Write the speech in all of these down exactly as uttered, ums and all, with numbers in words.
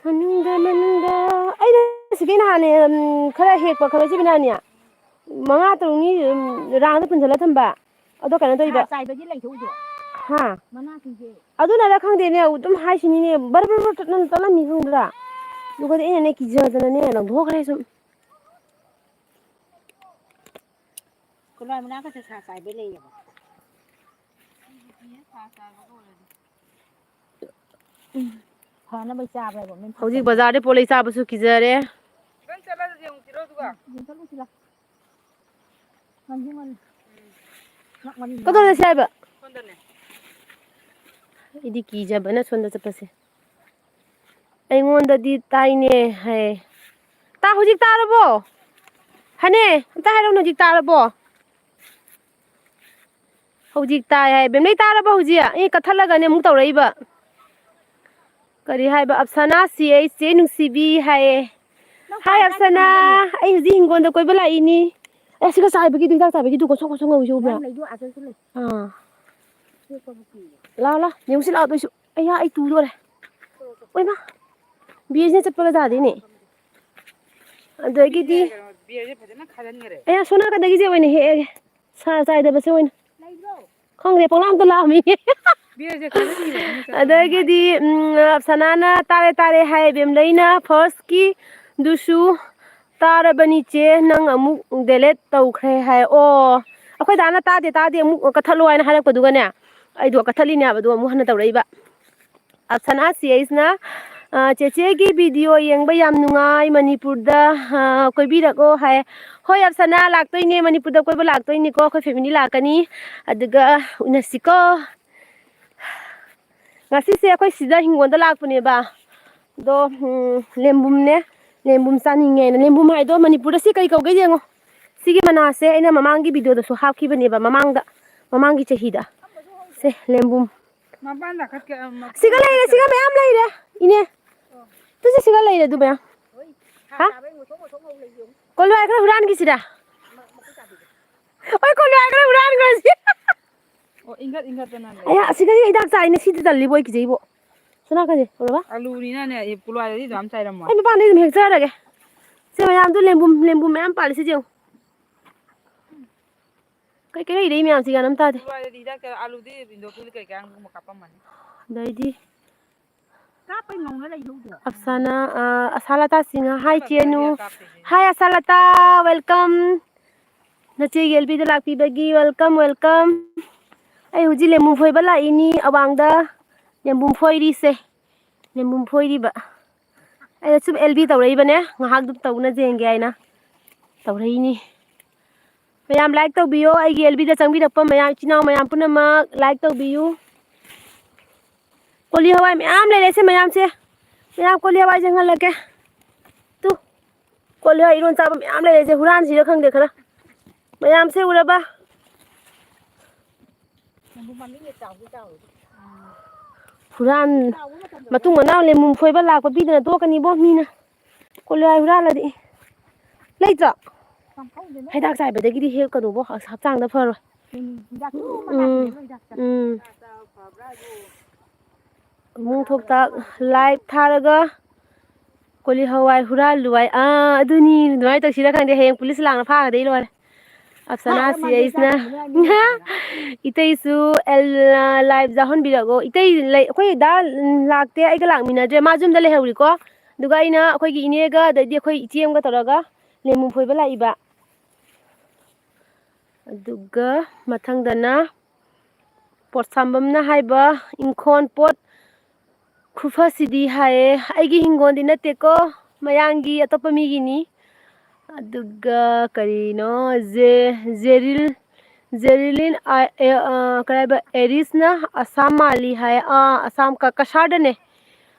ꯃꯅꯨꯡꯗ, ꯃꯅꯨꯡꯗ꯫ ꯑꯩꯅ ꯁꯤꯗꯩ ꯅꯍꯥꯟꯅꯦ, ꯎꯝ, ꯈꯔ ꯍꯦꯛꯄ, ꯈꯔ ꯁꯤꯕ ꯅꯍꯥꯟꯅꯦ꯫ ꯃꯉꯥ ꯇꯔꯨꯛꯅꯤ, ꯎꯝ, ꯔꯥꯡꯗ ꯄꯨꯟꯁꯤꯜꯂ ꯊꯝꯕ꯫ ꯑꯗꯣ ꯀꯩꯅꯣ ꯇꯧꯔꯤꯕ꯫ ꯁꯥ ꯆꯥꯏꯕꯒꯤ ꯂꯩꯊꯣꯛꯎꯗ꯭ꯔꯣ? ꯍꯥ? ꯃꯅꯥꯁꯤꯡꯁꯦ꯫ ꯑꯗꯨꯅꯔ ꯈꯪꯗꯦꯅꯦ, ꯑꯗꯨꯝ ꯍꯥꯏꯁꯤꯅꯤꯅꯦ, ꯕꯔ ꯕꯔ ꯕꯔ ꯇꯠꯅ ꯇꯠꯂꯝꯃꯤ ꯈꯪꯕ꯭ꯔꯥ? ꯑꯗꯨꯒꯗꯤ ꯑꯩꯅꯅꯦ, ꯀꯤꯖꯗꯅꯅꯦ, ꯂꯪꯊꯣꯛꯈ꯭ꯔꯦ ꯁꯨꯝ꯫ ꯀꯣꯂꯥꯏ ꯃꯅꯥ ꯈꯛꯇ ꯁꯥ ꯆꯥꯏꯕꯩ ꯂꯩꯌꯦꯕ꯫ ꯐꯅꯕꯩ ꯆꯥꯕ꯭ꯔꯕ? ꯍꯧꯖꯤꯛ ꯕꯖꯥꯔꯗꯩ ꯄꯣꯠ ꯂꯩ ꯆꯥꯕꯁꯨ ꯀꯤꯖꯔꯦ꯫ ꯌꯦꯡꯊꯣꯛꯂꯨꯁꯤꯔ? ꯉꯟꯁꯨ ꯉꯟ-, ꯉꯟ-, ꯉꯟ-, ꯀꯗꯣꯝꯗ ꯆꯠꯁꯦ ꯍꯥꯏꯕ? ꯑꯩꯗꯤ ꯀꯤꯖꯕꯅ ꯁꯣꯝꯗ ꯆꯠꯄꯁꯦ꯫ ꯑꯩꯉꯣꯟꯗꯗꯤ ꯇꯥꯏꯅꯦ ꯍꯥꯏ꯫ ꯇꯥ, ꯍꯧꯖꯤꯛ ꯇꯥꯔꯕꯣ? ꯍꯅꯦ, ꯑꯝꯇ ꯍꯥꯏꯔꯛꯎꯅꯦ, ꯍꯧꯖꯤꯛ ꯇꯥꯔꯕꯣ? ꯍꯧꯖꯤꯛ ꯇꯥꯏ ꯍꯥꯏ꯫ ꯕꯦꯝꯅꯩ, ꯇꯥꯔꯕꯣ ꯍꯧꯖꯤꯛ? ꯑꯩ ꯀꯠꯊꯠꯂꯒꯅꯦ ꯑꯃꯨꯛ ꯇꯧꯔꯛꯏꯕ꯫ ꯀꯔꯤ ꯍꯥꯏꯕ? ꯑꯞꯁꯅꯥ ꯁꯤ ꯑꯩꯆ ꯆꯦ ꯅꯨꯡꯁꯤꯕꯤ ꯍꯥꯏꯌꯦ꯫ ꯅꯪ ꯍꯥꯏ ꯀꯥꯏ ꯑꯞꯁꯅꯥ, ꯀꯥꯏꯗꯅꯣ? ꯑꯩ ꯍꯧꯖꯤꯛ ꯍꯤꯡꯒꯣꯜꯗ ꯀꯣꯏꯕ ꯂꯥꯛꯏꯅꯤ꯫ ꯑꯦ, ꯁꯤꯒ ꯆꯥꯏꯕꯒꯤꯗꯨ, ꯍꯤꯗꯥꯛ ꯆꯥꯏꯕꯒꯤꯗꯨ ꯀꯣꯠꯁꯣꯛ ꯀꯣꯠꯁꯣꯛ ꯉꯧꯏꯁꯦ ꯎꯕ꯭ꯔꯥ? ꯅꯪ ꯂꯩꯗꯣ ꯑꯥꯗꯁꯨ ꯂꯩ꯫ ꯑꯥ꯫ ꯍꯦꯛꯄꯕꯨ ꯀꯤꯔꯦ꯫ ꯂꯥꯎ, ꯂꯥꯎ꯫ ꯌꯦꯡꯉꯨꯁꯤ ꯂꯥꯎ ꯑꯗꯨꯏꯁꯨ꯫ ꯑꯩꯌꯥ, ꯑꯩ ꯇꯨꯗꯣꯔꯦ꯫ ꯑꯣꯏꯃꯥ꯫ ꯕꯤꯔꯁꯤꯅ ꯆꯠꯄꯒ ꯌꯥꯗꯦꯅꯦ꯫ ꯑꯗꯒꯤꯗꯤ ꯕꯤꯔꯁꯦ ꯐꯖꯅ ꯈꯥꯖꯤꯟꯈꯔꯦ꯫ ꯑꯩꯌꯥ, ꯁꯣꯝ ꯅꯥꯀꯟꯗꯒꯤꯁꯦ ꯑꯣꯏꯅ ꯍꯦꯛꯑꯒꯦ꯫ ꯁꯥ ꯆꯥꯏꯗꯕꯁꯦ ꯑꯣꯏꯅ꯫ ꯂꯩꯕ꯭ꯔꯣ? ꯈꯪꯗꯦ, ꯄꯪꯂꯥꯝꯗ ꯂꯥꯝꯃꯤ꯫ ꯕꯤꯔꯁꯦ ꯈꯥꯖꯤꯟꯈꯤꯕꯅꯤꯅ ꯆꯠꯄ ꯑꯗꯒꯤꯗꯤ, ꯅꯨꯡꯉꯥꯏꯇꯦ꯫ ꯎꯝ, ꯁꯅꯥꯅ ꯇꯥꯔꯦ ꯇꯥꯔꯦ ꯍꯥꯏ, ꯕꯦꯝꯂꯩꯅ ꯐꯥꯔꯁꯀꯤꯗꯨꯁꯨ ꯇꯥꯔꯕꯅꯤ ꯆꯦ, ꯅꯪ ꯑꯃꯨꯛ ꯗꯦꯂꯦꯠ ꯇꯧꯈ꯭ꯔꯦ ꯍꯥꯏ꯫ ꯑꯣ, ꯑꯩꯈꯣꯏ ꯗꯥꯅ ꯇꯥꯗꯦ ꯇꯥꯗꯦ ꯑꯃꯨꯛ ꯀꯛꯊꯠꯂꯣ ꯍꯥꯏꯅ ꯍꯥꯏꯔꯛꯄꯗꯨꯒꯅꯦ, ꯑꯩꯗꯣ ꯀꯛꯊꯠꯂꯤꯅꯦ ꯍꯥꯏꯕꯗꯣ ꯑꯃꯨꯛ ꯍꯟꯅ ꯇꯧꯔꯛꯏꯕ꯫ ꯑꯞꯁꯅꯥ ꯁꯤ ꯑꯩꯁꯅ, ꯑ, "ꯆꯦꯆꯦꯒꯤ ꯚꯤꯗꯤꯑꯣ ꯌꯦꯡꯕ ꯌꯥꯝ ꯅꯨꯡꯉꯥꯏ, ꯃꯅꯤꯄꯨꯔꯗ, ꯑ, ꯀꯣꯏꯕꯤꯔꯛꯑꯣ" ꯍꯥꯏ꯫ ꯍꯣꯏ ꯑꯞꯁꯅꯥ, ꯂꯥꯛꯇꯣꯏꯅꯦ, ꯃꯅꯤꯄꯨꯔꯗ ꯀꯣꯏꯕ ꯂꯥꯛꯇꯣꯏꯅꯤꯀꯣ, ꯑꯩꯈꯣꯏ ꯐꯦꯃꯤꯂꯤ ꯂꯥꯛꯀꯅꯤ, ꯑꯗꯨꯒ ꯎꯅꯁꯤꯀꯣ꯫ ꯉꯁꯤꯁꯦ ꯑꯩꯈꯣꯏ ꯁꯤꯗ ꯍꯤꯡꯒꯣꯜꯗ ꯂꯥꯛꯄꯅꯦꯕ, ꯑꯗꯣ, ꯎꯝ, ꯂꯦꯝꯕꯨꯝꯅꯦ, ꯂꯦꯝꯕꯨꯝ ꯆꯥꯅꯤꯡꯉꯦꯅ꯫ ꯂꯦꯝꯕꯨꯝ ꯍꯥꯏꯗꯣ ꯃꯅꯤꯄꯨꯔꯗ ꯁꯤ ꯀꯩ ꯀꯧꯒꯦ ꯌꯦꯡꯉꯣ꯫ ꯁꯤꯒꯤ ꯃꯅꯥꯁꯦ ꯑꯩꯅ ꯃꯃꯥꯡꯒꯤ ꯚꯤꯗꯤꯑꯣꯗꯁꯨ ꯍꯥꯞꯈꯤꯕꯅꯦꯕ, ꯃꯃꯥꯡꯗ, ꯃꯃꯥꯡꯒꯤ ꯆꯍꯤꯗ꯫ ꯁꯦ, ꯂꯦꯝꯕꯨꯝ꯫ ꯃꯄꯥꯟꯗ ꯈꯠꯀꯦ, ꯑ, ꯃ-, ꯁꯤꯒ ꯂꯩꯔꯦ, ꯁꯤꯒ ꯃꯌꯥꯝ ꯂꯩꯔꯦ, ꯏꯅꯦ꯫ ꯇꯨꯁꯦ, ꯁꯤꯒ ꯂꯩꯔꯦ ꯑꯗꯨ ꯃꯌꯥꯝ꯫ ꯍꯥ? ꯀꯣꯂꯨ ꯍꯥꯏ ꯈꯔ ꯍꯨꯔꯥꯟꯈꯤꯁꯤꯔꯥ? ꯍꯣꯏ, ꯀꯣꯂꯨ ꯍꯥꯏ ꯈꯔ ꯍꯨꯔꯥꯟꯈ꯭ꯔꯁꯤ꯫ ꯑꯣ, ꯏꯪꯒꯠ ꯏꯪꯒꯠꯇꯅ ꯂꯩ꯫ ꯑꯌꯥ, ꯑꯁꯤꯒꯗꯤ ꯍꯤꯗꯥꯛ ꯆꯥꯏꯅꯦ, ꯁꯤꯗꯤ ꯇꯜꯂꯤꯕꯣ, ꯑꯩ ꯀꯤꯖꯩꯕꯣ꯫ ꯀꯅꯥ ꯀꯅꯤ? ꯎꯔꯕ? ꯑꯂꯨꯅꯤꯅꯅꯦ, ꯑꯦ, ꯄꯨꯂꯥꯏꯗꯗꯤ ꯑꯗꯨꯝ ꯆꯥꯏꯔꯝꯃꯣꯏ꯫ ꯑꯩ ꯃꯄꯥꯟꯗꯩ ꯑꯗꯨꯝ ꯍꯦꯛꯆꯔꯒꯦ꯫ ꯁꯦ, ꯃꯌꯥꯝꯗꯣ ꯂꯦꯝꯕꯨ, ꯂꯦꯝꯕꯨ ꯃꯌꯥꯝ ꯄꯥꯜꯂꯤꯁꯤ ꯌꯦꯡꯉꯨ꯫ ꯀꯩ ꯀꯩ ꯂꯩꯔꯤ ꯃꯌꯥꯝꯁꯤ ꯒ꯭ꯌꯥꯟ ꯑꯃ ꯇꯥꯗꯦ꯫ ꯄꯨꯂꯥꯏꯗꯗꯤ ꯍꯤꯗꯥꯛ ꯀꯌꯥ, ꯑꯂꯨꯗꯤ ꯏꯟꯗꯣꯐꯤꯜ ꯀꯩꯀꯥꯒꯨꯝꯕ ꯀꯥꯞꯄꯝꯃꯅꯤ꯫ ꯑꯗꯩꯗꯤ ꯀꯥꯞꯄꯩ ꯃꯑꯣꯡꯗ ꯂꯩꯍꯧꯗ꯭ꯔꯣ? ꯑꯐꯁꯥꯅꯥ, ꯑ, ꯑꯁꯥ ꯂꯇꯥ ꯁꯤꯡꯍ꯫ ꯍꯥꯏ, ꯆꯦꯅꯨ꯫ ꯍꯥꯏ, ꯑꯁꯥ ꯂꯇꯥ, welcome꯫ ꯅꯆꯦꯒꯤ ꯑꯦꯜꯕꯤꯗ ꯂꯥꯛꯄꯤꯕꯒꯤ welcome, welcome꯫ ꯑꯩ ꯍꯧꯖꯤꯛ ꯂꯦꯝꯕꯨ ꯐꯣꯏꯕ ꯂꯥꯛꯏꯅꯤ ꯑꯋꯥꯡꯗ꯫ ꯂꯦꯝꯕꯨ ꯐꯣꯏꯔꯤꯁꯦ꯫ ꯂꯦꯝꯕꯨ ꯐꯣꯏꯔꯤꯕ꯫ ꯑꯩꯅ ꯁꯨꯝ ꯑꯦꯜꯕꯤ ꯇꯧꯔꯛꯏꯕꯅꯦ, ꯉꯥꯏꯍꯥꯛ ꯑꯗꯨꯝ ꯇꯧꯅꯖꯦꯟꯒꯦ ꯍꯥꯏꯅ ꯇꯧꯔꯛꯏꯅꯤ꯫ ꯃꯌꯥꯝ like ꯇꯧꯕꯤꯌꯣ, ꯑꯩꯒꯤ ꯑꯦꯜꯕꯤꯗ ꯆꯪꯕꯤꯔꯛꯄ ꯃꯌꯥꯝ, ꯏꯆꯤꯟ ꯏꯅꯥꯎ ꯃꯌꯥꯝ ꯄꯨꯝꯅꯃꯛ like ꯇꯧꯕꯤꯌꯨ꯫ ꯀꯣꯂꯤ ꯍꯋꯥꯏ ꯃꯌꯥꯝ ꯂꯩꯔꯦꯁꯦ ꯃꯌꯥꯝꯁꯦ꯫ ꯃꯌꯥꯝ ꯀꯣꯂꯤ ꯍꯋꯥꯏꯁꯦ ꯍꯪꯍꯜꯂꯛꯀꯦ꯫ ꯇꯨ, ꯀꯣꯂꯤ ꯍꯋꯥꯏ ꯏꯔꯣꯟ ꯆꯥꯕ ꯃꯌꯥꯝ ꯂꯩꯔꯦꯁꯦ꯫ ꯍꯨꯔꯥꯟꯁꯤꯔ ꯈꯪꯗꯦ ꯈꯔ꯫ ꯃꯌꯥꯝꯁꯦ ꯎꯔꯕ? ꯅꯪꯕꯨ ꯃꯃꯤꯡꯒ ꯆꯥꯎꯗꯤ ꯆꯥꯎꯋꯦ꯫ ꯍꯨꯔꯥꯟ-, ꯆꯥꯎꯕ ꯃꯇꯝꯗ ꯃꯇꯨꯡ ꯃꯅꯥꯎ ꯂꯦꯃꯨ ꯐꯣꯏꯕ ꯂꯥꯛꯄ ꯄꯤꯗꯅ ꯇꯣꯛꯀꯅꯤꯕꯣ ꯃꯤꯅ꯫ ꯀꯣꯂꯤ ꯍꯋꯥꯏ ꯍꯨꯔꯥꯜꯂꯗꯤ꯫ ꯂꯩꯇ꯭ꯔꯣ? ꯄꯪꯍꯧꯗꯅ ꯍꯤꯗꯥꯛ ꯆꯥꯏꯕꯗꯒꯤꯗꯤ ꯍꯦꯛꯀꯅꯨꯕꯣ, ꯑꯁ, ꯍꯛꯆꯥꯡꯗ ꯐꯔꯣꯏ꯫ ꯎꯝ, ꯍꯤꯗꯥꯛꯇꯨ ꯎꯝ, ꯃꯅꯥꯛꯇ ꯎꯝ꯫ ꯐꯕ꯭ꯔꯥ ꯑꯗꯨ? ꯑꯃꯨꯛ ꯊꯣꯛꯇꯥꯛ live ꯊꯥꯔꯒ ꯀꯣꯂꯤ ꯍꯋꯥꯏ ꯍꯨꯔꯥꯜꯂꯨ ꯍꯥꯏ꯫ ꯑꯥ, ꯑꯗꯨꯅꯤ, ꯑꯗꯨꯃꯥꯏꯅ ꯇꯧꯁꯤꯔ ꯈꯪꯗꯦ꯫ ꯍꯌꯦꯡ ꯄꯨꯂꯤꯁ ꯂꯥꯛꯅ ꯐꯥꯈ꯭ꯔꯗꯤ ꯂꯣꯏꯔꯦ꯫ ꯑꯐꯁꯅꯥ ꯁꯤ ꯑꯩꯁꯤꯅ꯫ ꯏꯇꯩꯁꯨ ꯑꯦꯜ-, live ꯌꯥꯎꯍꯟꯕꯤꯔꯛꯑꯣ꯫ ꯏꯇꯩ ꯂꯩ-, ꯑꯩꯈꯣꯏ ꯗꯥ ꯂꯥꯛꯇꯦ, ꯑꯩꯒ ꯂꯥꯛꯃꯤꯟꯅꯗ꯭ꯔꯦ꯫ ꯃꯥ ꯌꯨꯝꯗ ꯂꯩꯍꯧꯔꯤꯀꯣ꯫ ꯑꯗꯨꯒ ꯑꯩꯅ ꯑꯩꯈꯣꯏꯒꯤ ꯏꯅꯦꯒ ꯑꯗꯩꯗꯤ ꯑꯩꯈꯣꯏ ꯏꯆꯦ ꯑꯃꯒ ꯇꯧꯔꯒ ꯂꯦꯃꯨ ꯐꯣꯏꯕ ꯂꯥꯛꯏꯕ꯫ ꯑꯗꯨꯒ ꯃꯊꯪꯗꯅ ꯄꯣꯠꯁꯥꯝꯕꯝꯅ ꯍꯥꯏꯕ ꯏꯪꯈꯣꯜ ꯄꯣꯠ ꯈꯨꯐꯁꯤꯗꯤ ꯍꯥꯏꯌꯦ꯫ ꯑꯩꯒꯤ ꯍꯤꯡꯒꯣꯜꯗꯤ ꯅꯠꯇꯦꯀꯣ, ꯃꯌꯥꯝꯒꯤ, ꯑꯇꯣꯞꯄ ꯃꯤꯒꯤꯅꯤ꯫ ꯑꯗꯨꯒ ꯀꯔꯤꯅꯣ, ꯖꯦ-, ꯖꯦꯔꯤꯜ, ꯖꯦꯔꯤꯂꯤꯟ, ꯑ, ꯑꯦ, ꯑ, ꯀꯔꯤ ꯍꯥꯏꯕ, ꯑꯦꯔꯤꯁꯅ ꯑꯁꯥꯝ ꯃꯥꯜꯂꯤ ꯍꯥꯏ꯫ ꯑꯥ, ꯑꯁꯥꯝ ꯀ-, ꯀꯁꯥꯔꯗꯅꯦ꯫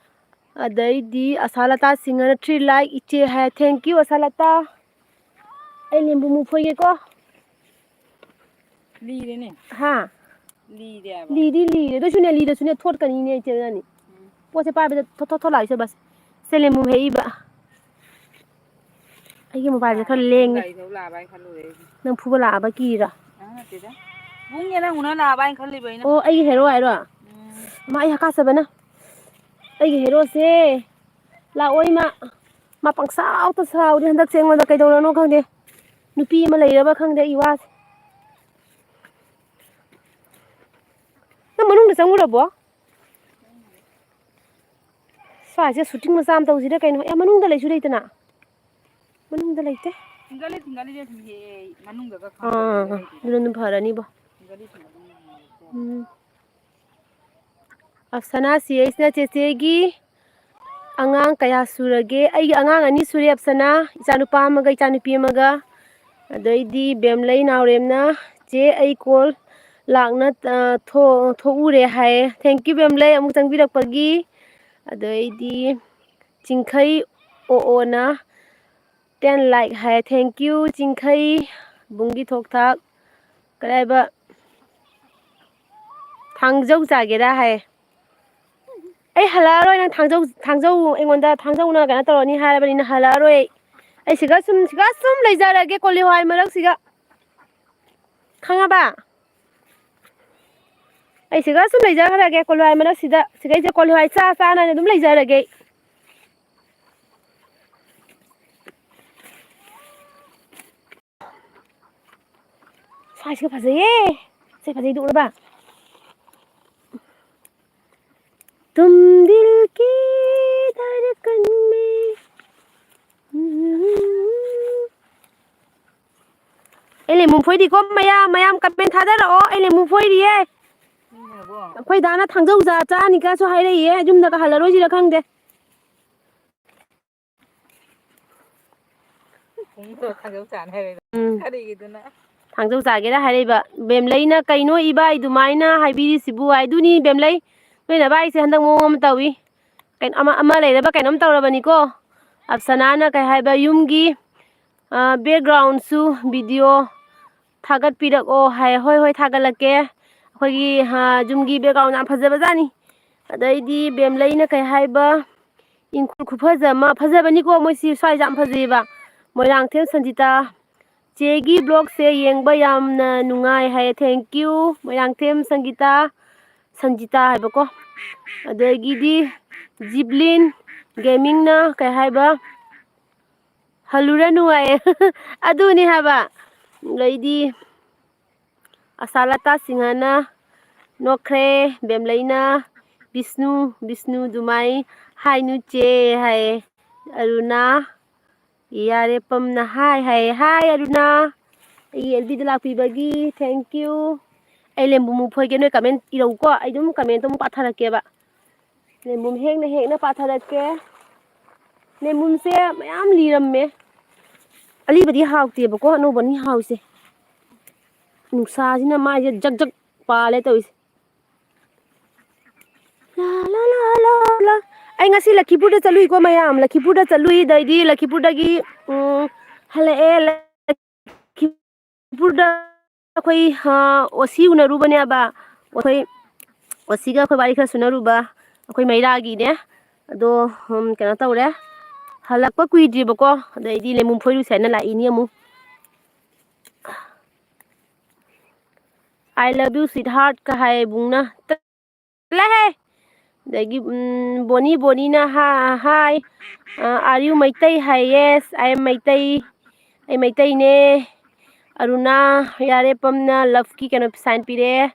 ꯑꯗꯩꯗꯤ ꯑꯁꯥꯂꯇꯥ ꯁꯤꯡꯍꯅ three like ꯏꯆꯦ ꯍꯥꯏ꯫ Thank you, ꯑꯁꯥꯂꯇꯥ꯫ ꯑꯩ ꯂꯦꯝꯕꯨ ꯃꯨꯛ ꯐꯣꯏꯒꯦꯀꯣ꯫ ꯂꯤꯔꯦꯅꯦ꯫ ꯍꯥ? ꯂꯤꯔꯦ ꯍꯥꯏꯕ꯫ ꯂꯤꯗꯤ ꯂꯤꯔꯦ꯫ ꯑꯗꯨꯁꯨꯅꯦ, ꯂꯤꯔꯁꯨꯅꯦ ꯊꯣꯠꯀꯅꯤꯅꯦ ꯏꯆꯦ ꯏꯕꯥꯅꯤ꯫ ꯎꯝ꯫ ꯄꯣꯠꯁꯦ ꯄꯥꯏꯕꯗ ꯊꯣꯠ ꯊꯣꯠ ꯊꯣꯠ ꯂꯥꯎꯏꯁꯦ ꯕꯁ꯫ ꯁꯦ ꯂꯦꯝꯕꯨ ꯍꯦꯛꯏꯕ꯫ ꯑꯩꯒꯤ ꯃꯣꯕꯥꯏꯜꯁꯦ ꯈꯔ ꯂꯦꯡꯉꯦ꯫ ꯒꯥꯔꯤ ꯊꯧ ꯂꯥꯛꯑꯕ ꯍꯥꯏꯅ ꯈꯜꯂꯨꯔꯦ ꯑꯩꯗꯤ꯫ ꯅꯪ ꯐꯨꯕ ꯂꯥꯛꯑꯕ ꯀꯤꯔꯤꯔꯣ? ꯑ, ꯅꯠꯇꯦꯗ꯫ ꯏꯕꯨꯡꯉꯣ ꯅꯪ ꯎꯅ ꯂꯥꯛꯑꯕ ꯍꯥꯏꯅ ꯈꯜꯂꯤꯕ ꯑꯩꯅ꯫ ꯑꯣ, ꯑꯩꯒꯤ ꯍꯦꯔꯣ ꯍꯥꯏꯔꯣ? ꯎꯝ꯫ ꯃꯥ ꯑꯩ ꯍꯥꯀꯥ ꯆꯥꯕꯅ꯫ ꯑꯩꯒꯤ ꯍꯦꯔꯣꯁꯦ ꯂꯥꯛꯑꯣꯏ ꯃꯥ꯫ ꯃꯥ ꯄꯪꯁꯥꯎꯇ ꯁꯥꯎꯔꯤ ꯍꯟꯗꯛꯁꯦ ꯑꯩꯉꯣꯟꯗ, ꯀꯩꯗꯧꯔꯅꯣ ꯈꯪꯗꯦ꯫ ꯅꯨꯄꯤ ꯑꯃ ꯂꯩꯔꯕ ꯈꯪꯗꯦ ꯑꯩ ꯋꯥꯁꯦ꯫ ꯅꯪ ꯃꯅꯨꯡꯗ ꯆꯪꯉꯨꯔꯕꯣ? ꯁ꯭ꯋꯥꯏꯁꯦ ꯁꯨꯇꯤꯡ ꯃꯆꯥ ꯑꯃ ꯇꯧꯁꯤꯔ ꯀꯩꯅꯣ? ꯑꯦ, ꯃꯅꯨꯡꯗ ꯂꯩꯁꯨ ꯂꯩꯇꯅ꯫ ꯃꯅꯨꯡꯗ ꯂꯩꯇꯦ꯫ ꯁꯤꯡꯒꯜꯂꯤ, ꯁꯤꯡꯒꯜꯂꯤ ꯂꯩꯇꯦ, ꯃꯅꯨꯡꯗꯒ ꯑꯥ, ꯈꯪꯗꯦ꯫ ꯑꯗꯨꯅ ꯑꯗꯨꯝ ꯐꯔꯅꯤꯕꯣ꯫ ꯁꯤꯡꯒꯜꯂꯤ, ꯁꯤꯡꯒꯜꯂꯤ ꯂꯩꯇꯦ꯫ ꯎꯝ꯫ ꯑꯞꯁꯅꯥ ꯁꯤ ꯑꯩꯁꯅ ꯆꯦꯆꯦꯒꯤ ꯑꯉꯥꯡ ꯀꯌꯥ ꯁꯨꯔꯒꯦ? ꯑꯩꯒꯤ ꯑꯉꯥꯡ ꯑꯅꯤ ꯁꯨꯔꯦ, ꯑꯞꯁꯅꯥ, ꯏꯆꯥꯅꯨꯄꯥ ꯑꯃꯒ ꯏꯆꯥꯅꯨꯄꯤ ꯑꯃꯒ꯫ ꯑꯗꯩꯗꯤ ꯕꯦꯝꯂꯩ ꯅꯥꯎꯔꯦꯝꯅ, "ꯆꯦ, ꯑꯩ ꯀꯣꯜ ꯂꯥꯛꯅ, ꯑ, ꯊꯣ-, ꯊꯣꯛꯎꯔꯦ" ꯍꯥꯏꯌꯦ꯫ Thank you, ꯕꯦꯝꯂꯩ, ꯑꯃꯨꯛ ꯆꯪꯕꯤꯔꯛꯄꯒꯤ꯫ ꯑꯗꯩꯗꯤ ꯆꯤꯡꯈꯩ ꯑꯣ ꯑꯣꯅ ten like high. Thank you, ꯆꯤꯡꯈꯩ꯫ ꯕꯨꯡꯒꯤ ꯊꯣꯛ ꯊꯥꯛ꯫ ꯀꯗꯥꯏꯕ? ꯊꯥꯡꯖꯧ ꯆꯥꯒꯦꯔꯥ ꯍꯥꯏ꯫ ꯑꯩ ꯍꯜꯂꯛꯑꯔꯣꯏ, ꯅꯪ ꯊꯥꯡꯖꯧ, ꯊꯥꯡꯖꯧ ꯑꯩꯉꯣꯟꯗ ꯊꯥꯡꯖꯧꯅ ꯀꯩꯅꯣ ꯇꯧꯔꯅꯤ ꯍꯥꯏꯔꯕꯅꯤꯅ ꯍꯜꯂꯛꯑꯔꯣꯏ ꯑꯩ꯫ ꯑꯩ ꯁꯤꯒ ꯁꯨꯝ, ꯁꯤꯒ ꯁꯨꯝ ꯂꯩꯖꯔꯒꯦ ꯀꯣꯂꯤ ꯍꯋꯥꯏ ꯃꯔꯛꯁꯤꯒ꯫ ꯈꯪꯉꯕ? ꯑꯩ ꯁꯤꯒ ꯁꯨꯝ ꯂꯩꯖꯈ꯭ꯔꯒꯦ ꯀꯣꯂꯤ ꯍꯋꯥꯏ ꯃꯔꯛꯁꯤꯗ꯫ ꯁꯤꯒꯩꯁꯦ ꯀꯣꯂꯤ ꯍꯋꯥꯏ ꯆꯥ ꯆꯥꯅ ꯑꯗꯨꯝ ꯂꯩꯖꯔꯒꯦ ꯑꯩ꯫ ꯁ꯭ꯋꯥꯏꯁꯤꯒ ꯐꯖꯩꯌꯦ꯫ ꯁꯤ ꯐꯖꯩꯗꯨ ꯎꯔꯕ? ꯇꯨꯝ ꯗꯤꯜ ꯀꯤ ꯙꯔꯀꯟ ꯃꯦ꯫ ꯑꯩ ꯂꯦꯃꯨ ꯐꯣꯏꯔꯤꯀꯣ ꯃꯌꯥꯝ, ꯃꯌꯥꯝ comment ꯊꯥꯗꯔꯛꯑꯣ, ꯑꯩ ꯂꯦꯃꯨ ꯐꯣꯏꯔꯤꯌꯦ꯫ ꯑꯩꯈꯣꯏ ꯗꯥꯅ ꯊꯥꯡꯖꯧ ꯆꯥ ꯆꯥꯅꯤꯀꯥꯁꯨ ꯍꯥꯏꯔꯛꯏꯌꯦ, ꯌꯨꯝꯗꯒ ꯍꯜꯂꯔꯣꯏꯁꯤꯔ ꯈꯪꯗꯦ꯫ ꯈꯣꯡꯗꯣ ꯊꯥꯡꯖꯧ ꯆꯥꯅꯤ ꯍꯥꯏꯔꯛꯏꯗꯣ꯫ ꯎꯝ꯫ ꯀꯔꯤꯒꯤꯗꯨꯅ? ꯊꯥꯡꯖꯧ ꯆꯥꯒꯦꯔꯥ ꯍꯥꯏꯔꯛꯏꯕ꯫ ꯕꯦꯝꯂꯩꯅ "ꯀꯩꯅꯣ ꯏꯕꯥꯏ ꯑꯗꯨꯃꯥꯏꯅ ꯍꯥꯏꯕꯤꯔꯤꯁꯤꯕꯨ?" ꯍꯥꯏ꯫ ꯑꯗꯨꯅꯤ ꯕꯦꯝꯂꯩ, ꯅꯣꯏ ꯅꯕꯥꯏꯁꯦ ꯍꯟꯗꯛ ꯃꯑꯣꯡ ꯑꯃ ꯇꯧꯏ꯫ ꯀꯩꯅꯣ ꯑꯃ, ꯑꯃ ꯂꯩꯔꯕ ꯀꯩꯅꯣꯝ ꯇꯧꯔꯕꯅꯤꯀꯣ꯫ ꯑꯞꯁꯅꯥꯅ ꯀꯩ ꯍꯥꯏꯕ, ꯌꯨꯝꯒꯤ, ꯑ, backgroundꯁꯨ video ꯊꯥꯒꯠꯄꯤꯔꯛꯑꯣ ꯍꯥꯏ꯫ ꯍꯣꯏ, ꯍꯣꯏ, ꯊꯥꯒꯠꯂꯛꯀꯦ꯫ ꯑꯩꯈꯣꯏꯒꯤ, ꯑ, ꯌꯨꯝꯒꯤ background ꯌꯥꯝ ꯐꯖꯕꯖꯥꯠꯅꯤ꯫ ꯑꯗꯩꯗꯤ ꯕꯦꯝꯂꯩꯅ ꯀꯩ ꯍꯥꯏꯕ, ꯏꯪꯈꯣꯜ ꯈꯨꯐꯖ ꯑꯃ, ꯐꯖꯕꯅꯤꯀꯣ ꯃꯣꯏꯁꯤ, ꯁ꯭ꯋꯥꯏꯁꯦ ꯌꯥꯝ ꯐꯖꯩꯌꯦꯕ꯫ ꯃꯣꯏꯔꯥꯡꯊꯦꯝ ꯁꯟꯖꯤꯇꯥ, "ꯆꯦꯒꯤ vlogꯁꯦ ꯌꯦꯡꯕ ꯌꯥꯝꯅ ꯅꯨꯡꯉꯥꯏ" ꯍꯥꯏꯌꯦ꯫ Thank you, Moirangthem ꯁꯪꯒꯤꯇꯥ꯫ ꯁꯟꯖꯤꯇꯥ ꯍꯥꯏꯕꯀꯣ꯫ ꯑꯗꯒꯤꯗꯤ ꯖꯤꯕ꯭ꯂꯤꯟ ꯒꯦꯃꯤꯡꯅ ꯀꯩ ꯍꯥꯏꯕ? "ꯍꯜꯂꯨꯔꯅꯨ" ꯍꯥꯏꯌꯦ꯫ ꯑꯗꯨꯅꯤ ꯍꯥꯏꯕ꯫ ꯑꯗꯩꯗꯤ ꯑꯁꯥꯂꯇꯥ ꯁꯤꯡꯍꯅ ꯅꯣꯛꯈ꯭ꯔꯦ꯫ ꯕꯦꯝꯂꯩꯅ "ꯕꯤꯁꯅꯨ, ꯕꯤꯁꯅꯨ ꯑꯗꯨꯃꯥꯏ ꯍꯥꯏꯅꯨ ꯆꯦ" ꯍꯥꯏꯌꯦ꯫ ꯑꯔꯨꯅꯥ ꯌꯥꯔꯦ ꯄꯝꯅ ꯍꯥꯏ ꯍꯥꯏꯌꯦ꯫ ꯍꯥꯏ ꯑꯔꯨꯅꯥ, ꯑꯩꯒꯤ ꯑꯦꯜ ꯕꯤꯗ ꯂꯥꯛꯄꯤꯕꯒꯤ thank you꯫ ꯑꯩ ꯂꯦꯝꯕꯨ ꯃꯨꯛ ꯐꯣꯏꯒꯦ, ꯅꯣꯏ ꯀꯃꯦꯟ ꯏꯔꯧꯀꯣ, ꯑꯩ ꯑꯗꯨꯝ ꯀꯃꯦꯟꯇꯣ ꯑꯃꯨꯛ ꯄꯥꯊꯔꯛꯀꯦꯕ꯫ ꯂꯦꯝꯕꯨꯝ ꯍꯦꯛꯅ ꯍꯦꯛꯅ ꯄꯥꯊꯔꯛꯀꯦ꯫ ꯂꯦꯝꯕꯨꯝꯁꯦ ꯃꯌꯥꯝ ꯂꯤꯔꯝꯃꯦ꯫ ꯑꯂꯤꯕꯗꯤ ꯍꯥꯎꯇꯦꯕꯀꯣ, ꯑꯅꯧꯕꯅꯤ ꯍꯥꯎꯔꯤꯁꯦ꯫ ꯅꯨꯡꯁꯥꯁꯤꯅ ꯃꯥꯏꯁꯦ ꯖꯛ ꯖꯛ ꯄꯥꯜꯂꯦ ꯇꯧꯔꯤꯁꯦ꯫ ꯂꯥ, ꯂꯥ, ꯂꯥ, ꯂꯥ, ꯂꯥ꯫ ꯑꯩ ꯉꯁꯤ ꯂꯈꯤꯄꯨꯔꯗ ꯆꯠꯂꯨꯏꯀꯣ ꯃꯌꯥꯝ, ꯂꯈꯤꯄꯨꯔꯗ ꯆꯠꯂꯨꯏ꯫ ꯑꯗꯩꯗꯤ ꯂꯈꯤꯄꯨꯔꯗꯒꯤ, ꯎꯝ, ꯍꯜꯂꯛꯑꯦ꯫ ꯂꯈꯤꯄꯨꯔꯗ ꯑꯩꯈꯣꯏ, ꯑ, ꯑꯣ ꯁꯤ ꯎꯅꯔꯨꯕꯅꯦꯕ꯫ ꯑꯩꯈꯣꯏ ꯑꯣ ꯁꯤꯒ ꯑꯩꯈꯣꯏ ꯋꯥꯔꯤ ꯈꯔ ꯁꯨꯅꯔꯨꯕ, ꯑꯩꯈꯣꯏ ꯃꯩꯔꯥꯒꯤꯅꯦ꯫ ꯑꯗꯣ, ꯎꯝ, ꯀꯩꯅꯣ ꯇꯧꯔꯦ, ꯍꯜꯂꯛꯄ ꯀꯨꯏꯗ꯭ꯔꯤꯕꯀꯣ, ꯑꯗꯩꯗꯤ ꯂꯦꯃꯨꯝ ꯐꯣꯏꯔꯨꯁꯦ ꯍꯥꯏꯅ ꯂꯥꯛꯏꯅꯤ ꯑꯃꯨꯛ꯫ "I love you sweetheart" ꯀ ꯍꯥꯏ ꯏꯕꯨꯡꯅ꯫ ꯆꯠꯂꯍꯦ! ꯑꯗꯒꯤ, ꯎꯝ, ꯕꯣꯅꯤ, ꯕꯣꯅꯤꯅ ꯍꯥ-, ꯍꯥꯏ, ꯑ, "Are you Meitei?" High, "Yes, I am Meitei. ꯑꯩ ꯃꯩꯇꯩꯅꯦ꯫" ꯑꯔꯨꯅꯥ, ꯌꯥꯔꯦ ꯄꯝꯅ ꯂꯞꯀꯤ ꯀꯩꯅꯣ ꯁꯥꯏꯟ ꯄꯤꯔꯛꯑꯦ꯫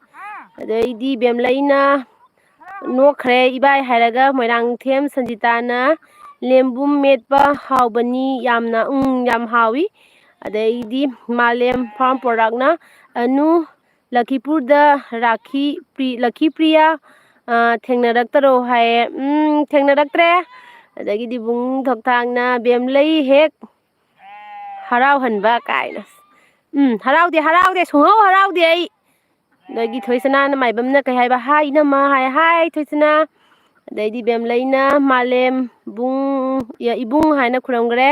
ꯑꯗꯩꯗꯤ ꯕꯦꯝꯂꯩꯅ ꯅꯣꯛꯈ꯭ꯔꯦ, "ꯏꯕꯥꯏ" ꯍꯥꯏꯔꯒ꯫ ꯃꯣꯏꯔꯥꯡꯊꯦꯝ ꯁꯟꯖꯤꯇꯥꯅ "ꯂꯦꯝꯕꯨꯝ ꯃꯦꯠꯄ ꯍꯥꯎꯕꯅꯤ ꯌꯥꯝꯅ, ꯎꯝ, ꯌꯥꯝ ꯍꯥꯎꯏ꯫" ꯑꯗꯩꯗꯤ ꯃꯥꯂꯦꯝ ꯐꯥꯔꯝ ꯄ꯭ꯔꯣꯗꯛꯅ "ꯑꯅꯨ ꯂꯈꯤꯄꯨꯔꯗ ꯔꯥꯈꯤ ꯄ꯭ꯔꯤ-, ꯂꯈꯤ ꯄ꯭ꯔꯤꯌꯥ, ꯑ, ꯊꯦꯡꯅꯔꯛꯇꯔꯣ?" ꯍꯥꯏꯌꯦ꯫ ꯎꯝ, ꯊꯦꯡꯅꯔꯛꯇ꯭ꯔꯦ꯫ ꯑꯗꯒꯤꯗꯤ ꯕꯨꯡ ꯊꯣꯛꯊꯥꯡꯅ "ꯕꯦꯝꯂꯩ ꯍꯦꯛ ꯍꯔꯥꯎꯍꯟꯕ" ꯀꯥꯏꯅ꯫ ꯎꯝ, ꯍꯔꯥꯎꯗꯦ, ꯍꯔꯥꯎꯗꯦ, ꯁꯨꯡꯍꯧ ꯍꯔꯥꯎꯗꯦ ꯑꯩ꯫ ꯑꯗꯒꯤ ꯊꯣꯏꯁꯅꯥꯅ ꯃꯥꯏꯕꯝꯅ ꯀꯩ ꯍꯥꯏꯕ? "ꯍꯥꯏ ꯏꯅꯝꯃ" ꯍꯥꯏ꯫ "ꯍꯥꯏ ꯊꯣꯏꯁꯅꯥ꯫" ꯑꯗꯩꯗꯤ ꯕꯦꯝꯂꯩꯅ "ꯃꯥꯂꯦꯝ ꯕꯨꯡ, ꯏꯕꯨꯡ" ꯍꯥꯏꯅ ꯈꯨꯔꯨꯝꯈ꯭ꯔꯦ꯫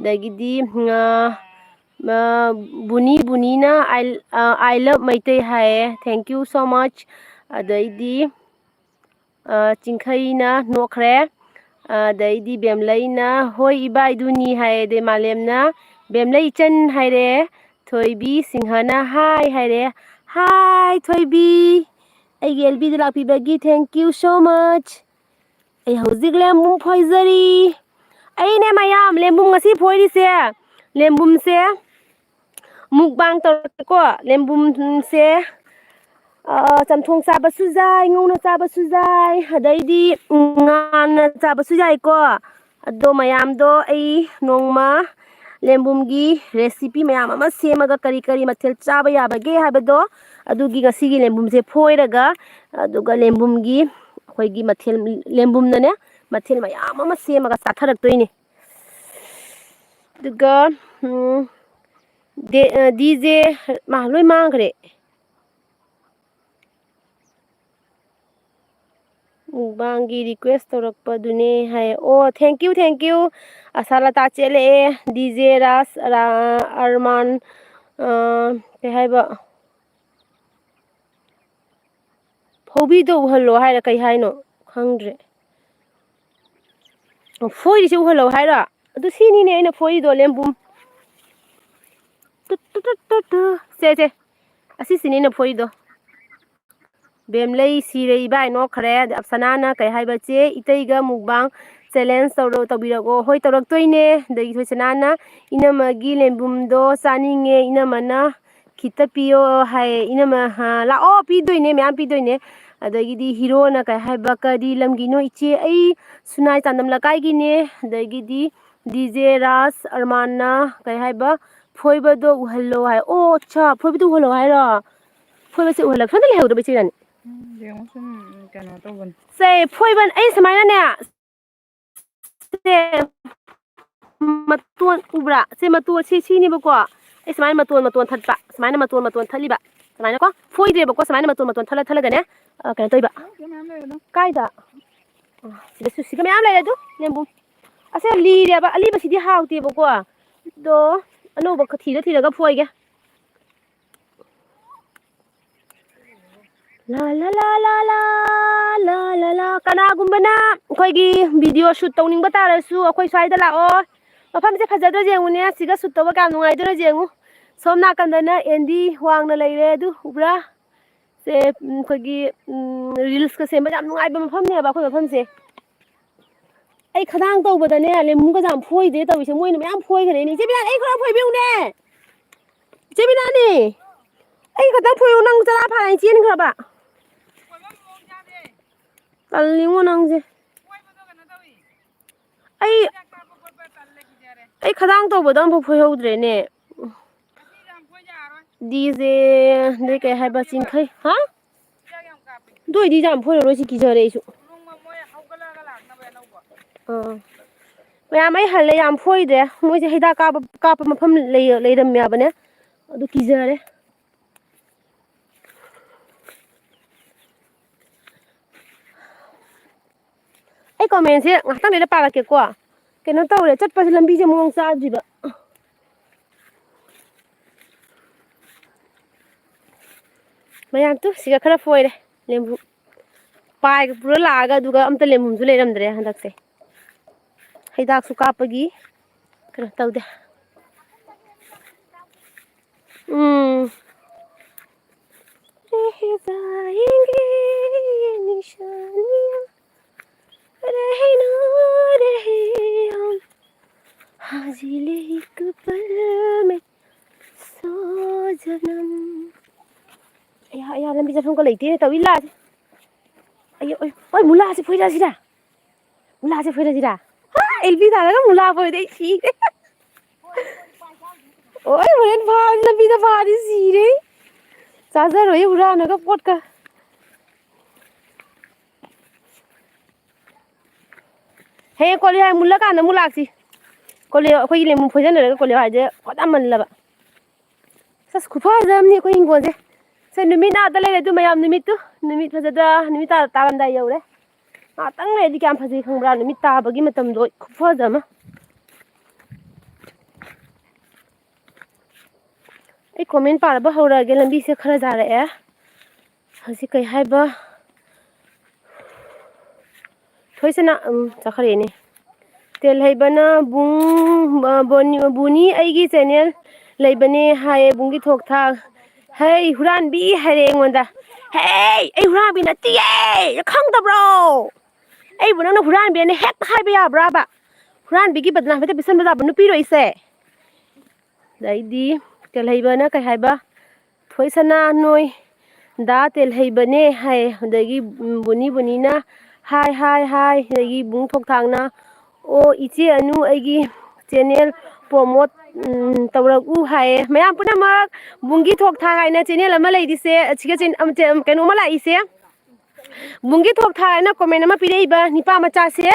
ꯑꯗꯒꯤꯗꯤ, ꯑ, ꯑ, ꯕꯨꯅꯤ, ꯕꯨꯅꯤꯅ "I, ꯑ, I love ꯃꯩꯇꯩ" ꯍꯥꯏꯌꯦ꯫ Thank you so much꯫ ꯑꯗꯩꯗꯤ, ꯑ, ꯆꯤꯡꯈꯩꯅ ꯅꯣꯛꯈ꯭ꯔꯦ꯫ ꯑꯗꯩꯗꯤ ꯕꯦꯝꯂꯩꯅ "ꯍꯣꯏ ꯏꯕꯥꯏꯗꯨꯅꯤ" ꯍꯥꯏꯌꯦ꯫ ꯑꯗꯩ ꯃꯥꯂꯦꯝꯅ "ꯕꯦꯝꯂꯩ ꯏꯆꯟ" ꯍꯥꯏꯔꯦ꯫ ꯊꯣꯏꯕꯤ ꯁꯤꯡꯍꯅ "ꯍꯥꯏ" ꯍꯥꯏꯔꯦ꯫ "ꯍꯥꯏ ꯊꯣꯏꯕꯤ, ꯑꯩꯒꯤ ꯑꯦꯜ ꯕꯤꯗ ꯂꯥꯛꯄꯤꯕꯒꯤ thank you so much. ꯑꯩ ꯍꯧꯖꯤꯛ ꯂꯦꯝꯕꯨꯝ ꯐꯣꯏꯖꯔꯤ꯫ ꯑꯩꯅꯦ ꯃꯌꯥꯝ, ꯂꯦꯝꯕꯨꯝ ꯉꯁꯤ ꯐꯣꯏꯔꯤꯁꯦ, ꯂꯦꯝꯕꯨꯝꯁꯦ mukbang ꯇꯧꯔꯛꯀꯦꯀꯣ꯫ ꯂꯦꯝꯕꯨꯝꯁꯦ, ꯑ, ꯆꯝꯊꯣꯡ ꯆꯥꯕꯁꯨ ꯌꯥꯏ, ꯉꯧꯅ ꯆꯥꯕꯁꯨ ꯌꯥꯏ, ꯑꯗꯩꯗꯤ, ꯎꯝ, ꯉꯥꯟꯅ ꯆꯥꯕꯁꯨ ꯌꯥꯏꯀꯣ꯫ ꯑꯗꯣ ꯃꯌꯥꯝꯗꯣ ꯑꯩ ꯅꯣꯡꯃ ꯂꯦꯝꯕꯨꯝꯒꯤ recipe ꯃꯌꯥꯝ ꯑꯃ ꯁꯦꯝꯃꯒ ꯀꯔꯤ ꯀꯔꯤ ꯃꯊꯦꯜ ꯆꯥꯕ ꯌꯥꯕꯒꯦ ꯍꯥꯏꯕꯗꯣ, ꯑꯗꯨꯒꯤ ꯉꯁꯤꯒꯤ ꯂꯦꯝꯕꯨꯝꯁꯦ ꯐꯣꯏꯔꯒ, ꯑꯗꯨꯒ ꯂꯦꯝꯕꯨꯝꯒꯤ ꯑꯩꯈꯣꯏꯒꯤ ꯃꯊꯦꯜ, ꯂꯦꯝꯕꯨꯝꯅꯅꯦ ꯃꯊꯦꯜ ꯃꯌꯥꯝ ꯑꯃ ꯁꯦꯝꯃꯒ ꯆꯥꯊꯔꯛꯇꯣꯏꯅꯦ꯫ ꯑꯗꯨꯒ, ꯎꯝ, ꯗꯦ-, ꯑ, ꯗꯤ ꯖꯦ, ꯃꯥ, ꯂꯣꯏ ꯃꯥꯡꯈ꯭ꯔꯦ꯫ ꯃꯨꯛꯕꯥꯡꯒꯤ request ꯇꯧꯔꯛꯄꯗꯨꯅꯦ ꯍꯥꯏ꯫ ꯑꯣ, thank you, thank you꯫ ꯑꯁꯥ ꯂꯇꯥ ꯆꯦꯜꯂꯛꯑꯦ꯫ ꯗꯤ ꯖꯦ ꯔꯥꯖ, ꯔꯥ-, ꯑꯔꯃꯥꯟ, ꯑ, ꯀꯩ ꯍꯥꯏꯕ? ꯐꯧꯕꯤꯗꯣ ꯎꯍꯜꯂꯣ ꯍꯥꯏꯔ ꯀꯩ ꯍꯥꯏꯅꯣ? ꯈꯪꯗ꯭ꯔꯦ꯫ ꯑꯣ, ꯐꯣꯏꯔꯤꯁꯦ ꯎꯍꯜꯂꯣ ꯍꯥꯏꯔꯣ? ꯑꯗꯨ ꯁꯤꯅꯤꯅꯦ ꯑꯩꯅ ꯐꯣꯏꯔꯤꯗꯣ, ꯂꯦꯝꯕꯨꯝ꯫ ꯇꯨ, ꯇꯨ, ꯇꯨ, ꯇꯨ, ꯇꯨ꯫ ꯁꯦ, ꯁꯦ꯫ ꯑꯁꯤꯁꯤꯅꯤ ꯑꯩꯅ ꯐꯣꯏꯔꯤꯗꯣ꯫ ꯕꯦꯝꯂꯩ ꯁꯤꯔꯦ ꯏꯕꯥꯏ ꯅꯣꯛꯈ꯭ꯔꯦ꯫ ꯑꯗ ꯑꯞꯁꯅꯥꯅ ꯀꯩ ꯍꯥꯏꯕ, "ꯆꯦ, ꯏꯇꯩꯒ ꯃꯨꯛꯕꯥꯡ challenge ꯇꯧꯔꯣ, ꯇꯧꯕꯤꯔꯛꯑꯣ"꯫ ꯍꯣꯏ, ꯇꯧꯔꯛꯇꯣꯏꯅꯦ꯫ ꯑꯗꯒꯤ ꯊꯣꯏꯁꯅꯥꯅ, "ꯏꯅꯝꯃꯒꯤ ꯂꯦꯝꯕꯨꯝꯗꯣ ꯆꯥꯅꯤꯡꯉꯦ, ꯏꯅꯝꯃꯅ ꯈꯤꯇ ꯄꯤꯌꯣ" ꯍꯥꯏ꯫ ꯏꯅꯝꯃ, ꯍꯥ, ꯂꯥꯛꯑꯣ, ꯄꯤꯗꯣꯏꯅꯦ, ꯃꯌꯥꯝ ꯄꯤꯗꯣꯏꯅꯦ꯫ ꯑꯗꯒꯤꯗꯤ ꯍꯤꯔꯣꯅ ꯀꯩ ꯍꯥꯏꯕ, "ꯀꯔꯤ ꯂꯝꯒꯤꯅꯣ ꯏꯆꯦ? ꯑꯩ ꯁꯨꯅꯥꯏ ꯆꯥꯟꯗꯝ ꯂꯩꯀꯥꯏꯒꯤꯅꯦ"꯫ ꯑꯗꯒꯤꯗꯤ ꯗꯤ ꯖꯦ ꯔꯥꯖ ꯑꯔꯃꯥꯟꯅ ꯀꯩ ꯍꯥꯏꯕ, "ꯐꯣꯏꯕꯗꯣ ꯎꯍꯜꯂꯣ" ꯍꯥꯏ꯫ ꯑꯣ, ꯑꯠꯆꯥ, ꯐꯣꯏꯕꯗꯣ ꯎꯍꯜꯂꯣ ꯍꯥꯏꯔꯣ? ꯐꯣꯏꯕꯁꯦ ꯎꯍꯜꯂꯛ-, ꯁꯣꯝꯗ ꯂꯩꯍꯧꯗꯕ ꯏꯆꯦ ꯏꯕꯥꯅꯤ꯫ ꯎꯝ, ꯌꯦꯡꯉꯣ ꯁꯨꯝ, ꯀꯩꯅꯣ ꯇꯧꯕꯅꯤ꯫ ꯁꯦ, ꯐꯣꯏꯕ, ꯑꯩ ꯁꯨꯃꯥꯏꯅꯅꯦ, ꯁꯦ, ꯃꯇꯣꯟ ꯎꯕ꯭ꯔꯥ? ꯁꯦ, ꯃꯇꯣꯟ, ꯁꯤ, ꯁꯤꯅꯦꯕꯀꯣ꯫ ꯑꯩ ꯁꯨꯃꯥꯏꯅ ꯃꯇꯣꯟ, ꯃꯇꯣꯟ ꯊꯠꯄ, ꯁꯨꯃꯥꯏꯅ ꯃꯇꯣꯟ, ꯃꯇꯣꯟ ꯊꯠꯂꯤꯕ, ꯁꯨꯃꯥꯏꯅꯀꯣ꯫ ꯐꯣꯏꯗ꯭ꯔꯦꯕꯀꯣ, ꯁꯨꯃꯥꯏꯅ ꯃꯇꯣꯟ, ꯃꯇꯣꯟ ꯊꯠꯂ, ꯊꯠꯂꯒꯅꯦ, ꯑ, ꯀꯩꯅꯣ ꯇꯧꯔꯤꯕ꯫ ꯀꯥꯏꯗ? ꯑ, ꯁꯤꯗꯁꯨ, ꯁꯤꯗ ꯃꯌꯥꯝ ꯂꯩꯔꯦ ꯑꯗꯨ, ꯂꯦꯝꯕꯨ꯫ ꯑꯁꯦ ꯂꯤꯔꯦꯕ, ꯑꯂꯤꯕꯁꯤꯗꯤ ꯍꯥꯎꯇꯦꯕꯀꯣ꯫ ꯑꯗꯣ, ꯑꯅꯧꯕ ꯈ-, ꯊꯤꯔ, ꯊꯤꯔꯒ ꯐꯣꯏꯒꯦ꯫ ꯂꯥ, ꯂꯥ, ꯂꯥ, ꯂꯥ, ꯂꯥ, ꯂꯥ, ꯂꯥ, ꯂꯥ꯫ ꯀꯅꯥꯒꯨꯝꯕꯅ ꯑꯩꯈꯣꯏꯒꯤ video shoot ꯇꯧꯅꯤꯡꯕ ꯇꯥꯔꯁꯨ ꯑꯩꯈꯣꯏ ꯁ꯭ꯋꯥꯏꯗ ꯂꯥꯛꯑꯣ꯫ ꯃꯐꯝꯁꯦ ꯐꯖꯗ꯭ꯔꯣ ꯌꯦꯡꯉꯨꯅꯦ, ꯁꯤꯒ shoot ꯇꯧꯕ ꯀꯌꯥꯝ ꯅꯨꯡꯉꯥꯏꯗꯣꯏꯅꯣ ꯌꯦꯡꯉꯨ꯫ ꯁꯣꯝ ꯅꯥꯀꯟꯗꯅ ꯑꯦꯟꯗꯤ ꯋꯥꯡꯅ ꯂꯩꯔꯦ, ꯑꯗꯨ ꯎꯕ꯭ꯔꯥ? ꯁꯦ, ꯎꯝ, ꯑꯩꯈꯣꯏꯒꯤ, ꯎꯝ, ꯔꯤꯜꯁꯀ ꯁꯦꯝꯕ ꯌꯥꯝ ꯅꯨꯡꯉꯥꯏꯕ ꯃꯐꯝꯅꯦꯕ ꯑꯩꯈꯣꯏ ꯃꯐꯝꯁꯦ꯫ ꯑꯩ ꯈꯗꯥꯡ ꯇꯧꯕꯗꯅꯦ, ꯂꯦꯃꯨꯒꯁꯦ ꯌꯥꯝ ꯐꯣꯏꯗ꯭ꯔꯦ ꯇꯧꯔꯤꯁꯦ꯫ ꯃꯣꯏꯅ ꯃꯌꯥꯝ ꯐꯣꯏꯈ꯭ꯔꯦꯅꯦ꯫ ꯏꯆꯦ ꯕꯤꯅꯥ, ꯑꯩ ꯈꯔ ꯐꯣꯏꯕꯤꯌꯨꯅꯦ꯫ ꯏꯆꯦ ꯕꯤꯅꯥꯅꯤ, ꯑꯩ ꯈꯛꯇꯪ ꯐꯣꯏꯌꯨ, ꯅꯪ ꯆꯔꯥ ꯐꯥꯔꯦ ꯆꯦꯟꯈ꯭ꯔꯕ꯫ ꯇꯜꯂꯤꯉꯣ ꯅꯪꯁꯦ꯫ ꯑꯩ, ꯑꯩ ꯈꯗꯥꯡ ꯇꯧꯕꯗ ꯑꯃꯐꯥꯎ ꯐꯣꯏꯍꯧꯗ꯭ꯔꯦꯅꯦ꯫ ꯗꯤꯖꯦ, ꯑꯗꯩ ꯀꯩ ꯍꯥꯏꯕ, ꯆꯤꯡꯈꯩ, ꯍꯥ? ꯑꯗꯨ ꯑꯣꯏꯗꯤ ꯌꯥꯝ ꯐꯣꯏꯔꯔꯣꯏ, ꯁꯤ ꯀꯤꯖꯔꯦ ꯑꯩꯁꯨ꯫ ꯑꯥ꯫ ꯃꯌꯥꯝ ꯑꯩ ꯍꯜꯂꯦ, ꯌꯥꯝ ꯐꯣꯏꯗ꯭ꯔꯦ꯫ ꯃꯣꯏꯁꯦ ꯍꯤꯗꯥꯛ ꯀꯥꯞꯄ, ꯀꯥꯞꯄ ꯃꯐꯝ ꯂꯩ-, ꯂꯩꯔꯝꯃꯦ ꯍꯥꯏꯕꯅꯦ꯫ ꯑꯗꯨ ꯀꯤꯖꯔꯦ꯫ ꯑꯩ ꯀꯣꯃꯦꯟꯁꯦ ꯉꯥꯏꯍꯥꯛꯇꯪ ꯂꯩꯔ ꯄꯥꯔꯛꯀꯦꯀꯣ꯫ ꯀꯩꯅꯣ ꯇꯧꯔꯦ, ꯆꯠꯄꯁꯦ ꯂꯝꯕꯤꯁꯦ ꯃꯑꯣꯡ ꯆꯥꯗ꯭ꯔꯤꯕ꯫ ꯃꯌꯥꯝ ꯇꯨ, ꯁꯤꯒ ꯈꯔ ꯐꯣꯏꯔꯦ꯫ ꯂꯦꯝꯕꯨ ꯄꯥꯏꯒ ꯄꯨꯔ ꯂꯥꯛꯑꯒ, ꯑꯗꯨꯒ ꯑꯝꯇ ꯂꯦꯝꯕꯨꯝꯁꯨ ꯂꯩꯔꯝꯗ꯭ꯔꯦ ꯍꯟꯗꯛꯁꯦ꯫ ꯍꯤꯗꯥꯛꯁꯨ ꯀꯥꯞꯄꯒꯤ ꯀꯩꯅꯣ ꯇꯧꯗꯦ꯫ ꯎꯝ꯫ रह जाएंगे ये निशानियां, रहे ना रहे हम, हाजिर एक पल में सौ जन्म। ꯑꯌꯥ, ꯑꯌꯥ, ꯂꯝꯕꯤ ꯆꯠꯐꯝꯒ ꯂꯩꯇꯦꯅꯦ ꯇꯧꯔꯤ ꯂꯥꯁꯦ꯫ ꯑꯌꯣ, ꯑꯌꯣ, ꯍꯣꯏ, ꯃꯨꯂꯥꯁꯦ ꯐꯣꯏꯔꯁꯤꯔꯥ? ꯃꯨꯂꯥꯁꯦ ꯐꯣꯏꯔꯁꯤꯔꯥ? ꯍꯥ, ꯑꯦꯜꯕꯤ ꯇꯥꯔꯒ ꯃꯨꯂꯥ ꯐꯣꯏꯔꯗꯤ ꯑꯩ ꯁꯤꯔꯦ꯫ ꯑꯣꯏ, ꯍꯣꯔꯦꯟ ꯐꯥꯔꯗꯤ, ꯂꯝꯕꯤꯗ ꯐꯥꯔꯗꯤ ꯁꯤꯔꯦ꯫ ꯆꯥꯖꯔꯣꯏ ꯍꯨꯔꯥꯟꯅꯒ ꯄꯣꯠꯀ꯫ ꯍꯌꯦꯡ ꯀꯣꯂꯤ ꯍꯋꯥꯏ ꯃꯨꯜꯂꯀꯥꯟꯗ ꯑꯃꯨꯛ ꯂꯥꯛꯁꯤ꯫ ꯀꯣꯂꯤ, ꯑꯩꯈꯣꯏꯒꯤ ꯂꯦꯃꯨ ꯐꯣꯏꯖꯟꯅꯔꯒ ꯀꯣꯂꯤ ꯍꯋꯥꯏꯁꯦ ꯐꯖꯃꯜꯂꯕ꯫ ꯑꯁ, ꯈꯨꯐꯖ ꯑꯃꯅꯤ ꯑꯩꯈꯣꯏ ꯍꯤꯡꯒꯣꯜꯁꯦ꯫ ꯁꯦ, ꯅꯨꯃꯤꯠ ꯑꯥꯗ ꯂꯩꯔꯦ ꯑꯗꯨ ꯃꯌꯥꯝ, ꯅꯨꯃꯤꯠꯇꯨ, ꯅꯨꯃꯤꯠ ꯐꯖꯗ꯭ꯔꯥ? ꯅꯨꯃꯤꯠ ꯇꯥ-, ꯇꯥꯔꯝꯗꯥꯏ ꯌꯧꯔꯦ꯫ ꯉꯥꯛꯇꯪ ꯂꯩꯔꯗꯤ ꯀꯌꯥꯝ ꯐꯖꯩ ꯈꯪꯕ꯭ꯔꯥ? ꯅꯨꯃꯤꯠ ꯇꯥꯕꯒꯤ ꯃꯇꯝꯗꯣ ꯈꯨꯐꯖ ꯑꯃ꯫ ꯑꯩ ꯀꯣꯃꯦꯟ ꯄꯥꯔꯕ ꯍꯧꯔꯛꯑꯒꯦ, ꯂꯝꯕꯤꯁꯦ ꯈꯔ ꯖꯥꯔꯛꯑꯦ꯫ ꯍꯧꯖꯤꯛ ꯀꯩ ꯍꯥꯏꯕ? ꯊꯣꯏꯁꯅꯥ, ꯎꯝ, ꯆꯠꯈ꯭ꯔꯦꯅꯦ꯫ ꯇꯦꯜꯍꯩꯕꯅ ꯕꯨꯡ, ꯑ, ꯕꯣꯅꯤ-, ꯕꯨꯅꯤ ꯑꯩꯒꯤ ꯆꯦꯅꯦꯜ ꯂꯩꯕꯅꯦ ꯍꯥꯏꯌꯦ, ꯕꯨꯡꯒꯤ ꯊꯣꯛ ꯊꯥꯛ꯫ ꯍꯩ, ꯍꯨꯔꯥꯟꯕꯤ ꯍꯥꯏꯔꯦ ꯑꯩꯉꯣꯟꯗ꯫ ꯍꯦ, ꯑꯩ ꯍꯨꯔꯥꯟꯕꯤ ꯅꯠꯇꯤꯌꯦ! ꯈꯪꯗꯕ꯭ꯔꯣ? ꯑꯩꯕꯨ ꯅꯪꯅ ꯍꯨꯔꯥꯟꯕꯤꯅ ꯍꯦꯛꯇ ꯍꯥꯏꯕ ꯌꯥꯕ꯭ꯔꯥꯕ? ꯍꯨꯔꯥꯟꯕꯤꯒꯤ ꯕꯗꯅꯥꯝ ꯍꯦꯛꯇ ꯄꯤꯁꯟꯕ ꯌꯥꯕ ꯅꯨꯄꯤꯔꯣ ꯑꯩꯁꯦ? ꯑꯗꯩꯗꯤ ꯇꯦꯜꯍꯩꯕꯅ ꯀꯩ ꯍꯥꯏꯕ? "ꯊꯣꯏꯁꯅꯥ ꯅꯣꯏ ꯗꯥ ꯇꯦꯜꯍꯩꯕꯅꯦ" ꯍꯥꯏ꯫ ꯑꯗꯒꯤ, ꯎꯝ, ꯕꯨꯅꯤ ꯕꯨꯅꯤꯅ "ꯍꯥꯏ, ꯍꯥꯏ, ꯍꯥꯏ"꯫ ꯑꯗꯒꯤ ꯕꯨꯡ ꯊꯣꯛꯊꯥꯛꯅ "ꯑꯣ ꯏꯆꯦ ꯑꯅꯨ, ꯑꯩꯒꯤ ꯆꯦꯅꯦꯜ ꯄ꯭ꯔꯣꯃꯣꯠ, ꯎꯝ, ꯇꯧꯔꯛꯎ" ꯍꯥꯏꯌꯦ꯫ ꯃꯌꯥꯝ ꯄꯨꯝꯅꯃꯛ, ꯕꯨꯡꯒꯤ ꯊꯣꯛ ꯊꯥꯛ ꯍꯥꯏꯅ ꯆꯦꯅꯦꯜ ꯑꯃ ꯂꯩꯔꯤꯁꯦ, ꯑꯁꯤꯒ ꯆꯦꯟ-, ꯑꯃ ꯆꯦ-, ꯀꯩꯅꯣꯝꯃ ꯂꯥꯛꯏꯁꯦ, ꯕꯨꯡꯒꯤ ꯊꯣꯛ ꯊꯥꯛ ꯍꯥꯏꯅ ꯀꯣꯃꯦꯟ ꯑꯃ ꯄꯤꯔꯛꯏꯕ ꯅꯤꯄꯥ ꯃꯆꯥꯁꯦ,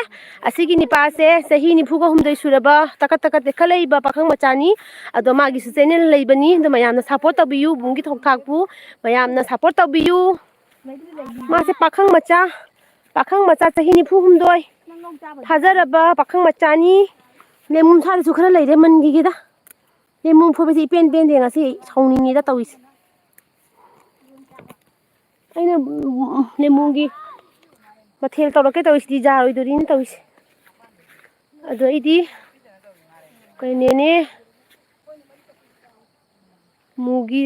ꯑꯁꯤꯒꯤ ꯅꯤꯄꯥꯁꯦ ꯆꯍꯤ ꯅꯤꯐꯨꯒ ꯍꯨꯝꯗꯣꯏ ꯁꯨꯔꯕ, ꯇꯀꯠ ꯇꯀꯠ ꯇꯦꯛꯈꯠꯂꯛꯏꯕ ꯄꯥꯈꯪ ꯃꯆꯥꯅꯤ꯫ ꯑꯗꯣ ꯃꯥꯒꯤꯁꯨ ꯆꯦꯅꯦꯜ ꯂꯩꯕꯅꯤ꯫ ꯑꯗꯣ ꯃꯌꯥꯝꯅ ꯁꯞꯄꯣꯔꯠ ꯇꯧꯕꯤꯌꯨ, ꯕꯨꯡꯒꯤ ꯊꯣꯛ ꯊꯥꯛꯄꯨ ꯃꯌꯥꯝꯅ ꯁꯞꯄꯣꯔꯠ ꯇꯧꯕꯤꯌꯨ꯫ ꯃꯥꯁꯦ ꯄꯥꯈꯪ ꯃꯆꯥ, ꯄꯥꯈꯪ ꯃꯆꯥ ꯆꯍꯤ ꯅꯤꯐꯨ ꯍꯨꯝꯗꯣꯏ ꯐꯥꯖꯔꯕ ꯄꯥꯈꯪ ꯃꯆꯥꯅꯤ꯫ ꯂꯦꯃꯨꯟ ꯁꯥꯗꯁꯨ ꯈꯔ ꯂꯩꯔꯦ, ꯃꯟꯈꯤꯒꯦꯗ꯫ ꯂꯦꯃꯨꯟ ꯐꯣꯏꯕꯁꯤ ꯏꯄꯦꯟ ꯄꯦꯟꯗꯦ ꯉꯁꯤ, ꯁꯥꯎꯅꯤꯡꯉꯤꯗ ꯇꯧꯔꯤꯁꯦ꯫ ꯑꯩꯅ, ꯎꯝ, ꯂꯦꯃꯨꯟꯒꯤ ꯃꯊꯦꯜ ꯇꯧꯔꯛꯀꯦ ꯇꯧꯔꯤꯁꯤꯗꯤ ꯌꯥꯔꯣꯏꯗꯣꯔꯤꯅ ꯇꯧꯔꯤꯁꯦ꯫ ꯑꯗꯣ ꯑꯩꯗꯤ ꯀꯩꯅꯦꯅꯦ, ꯃꯨꯒꯤ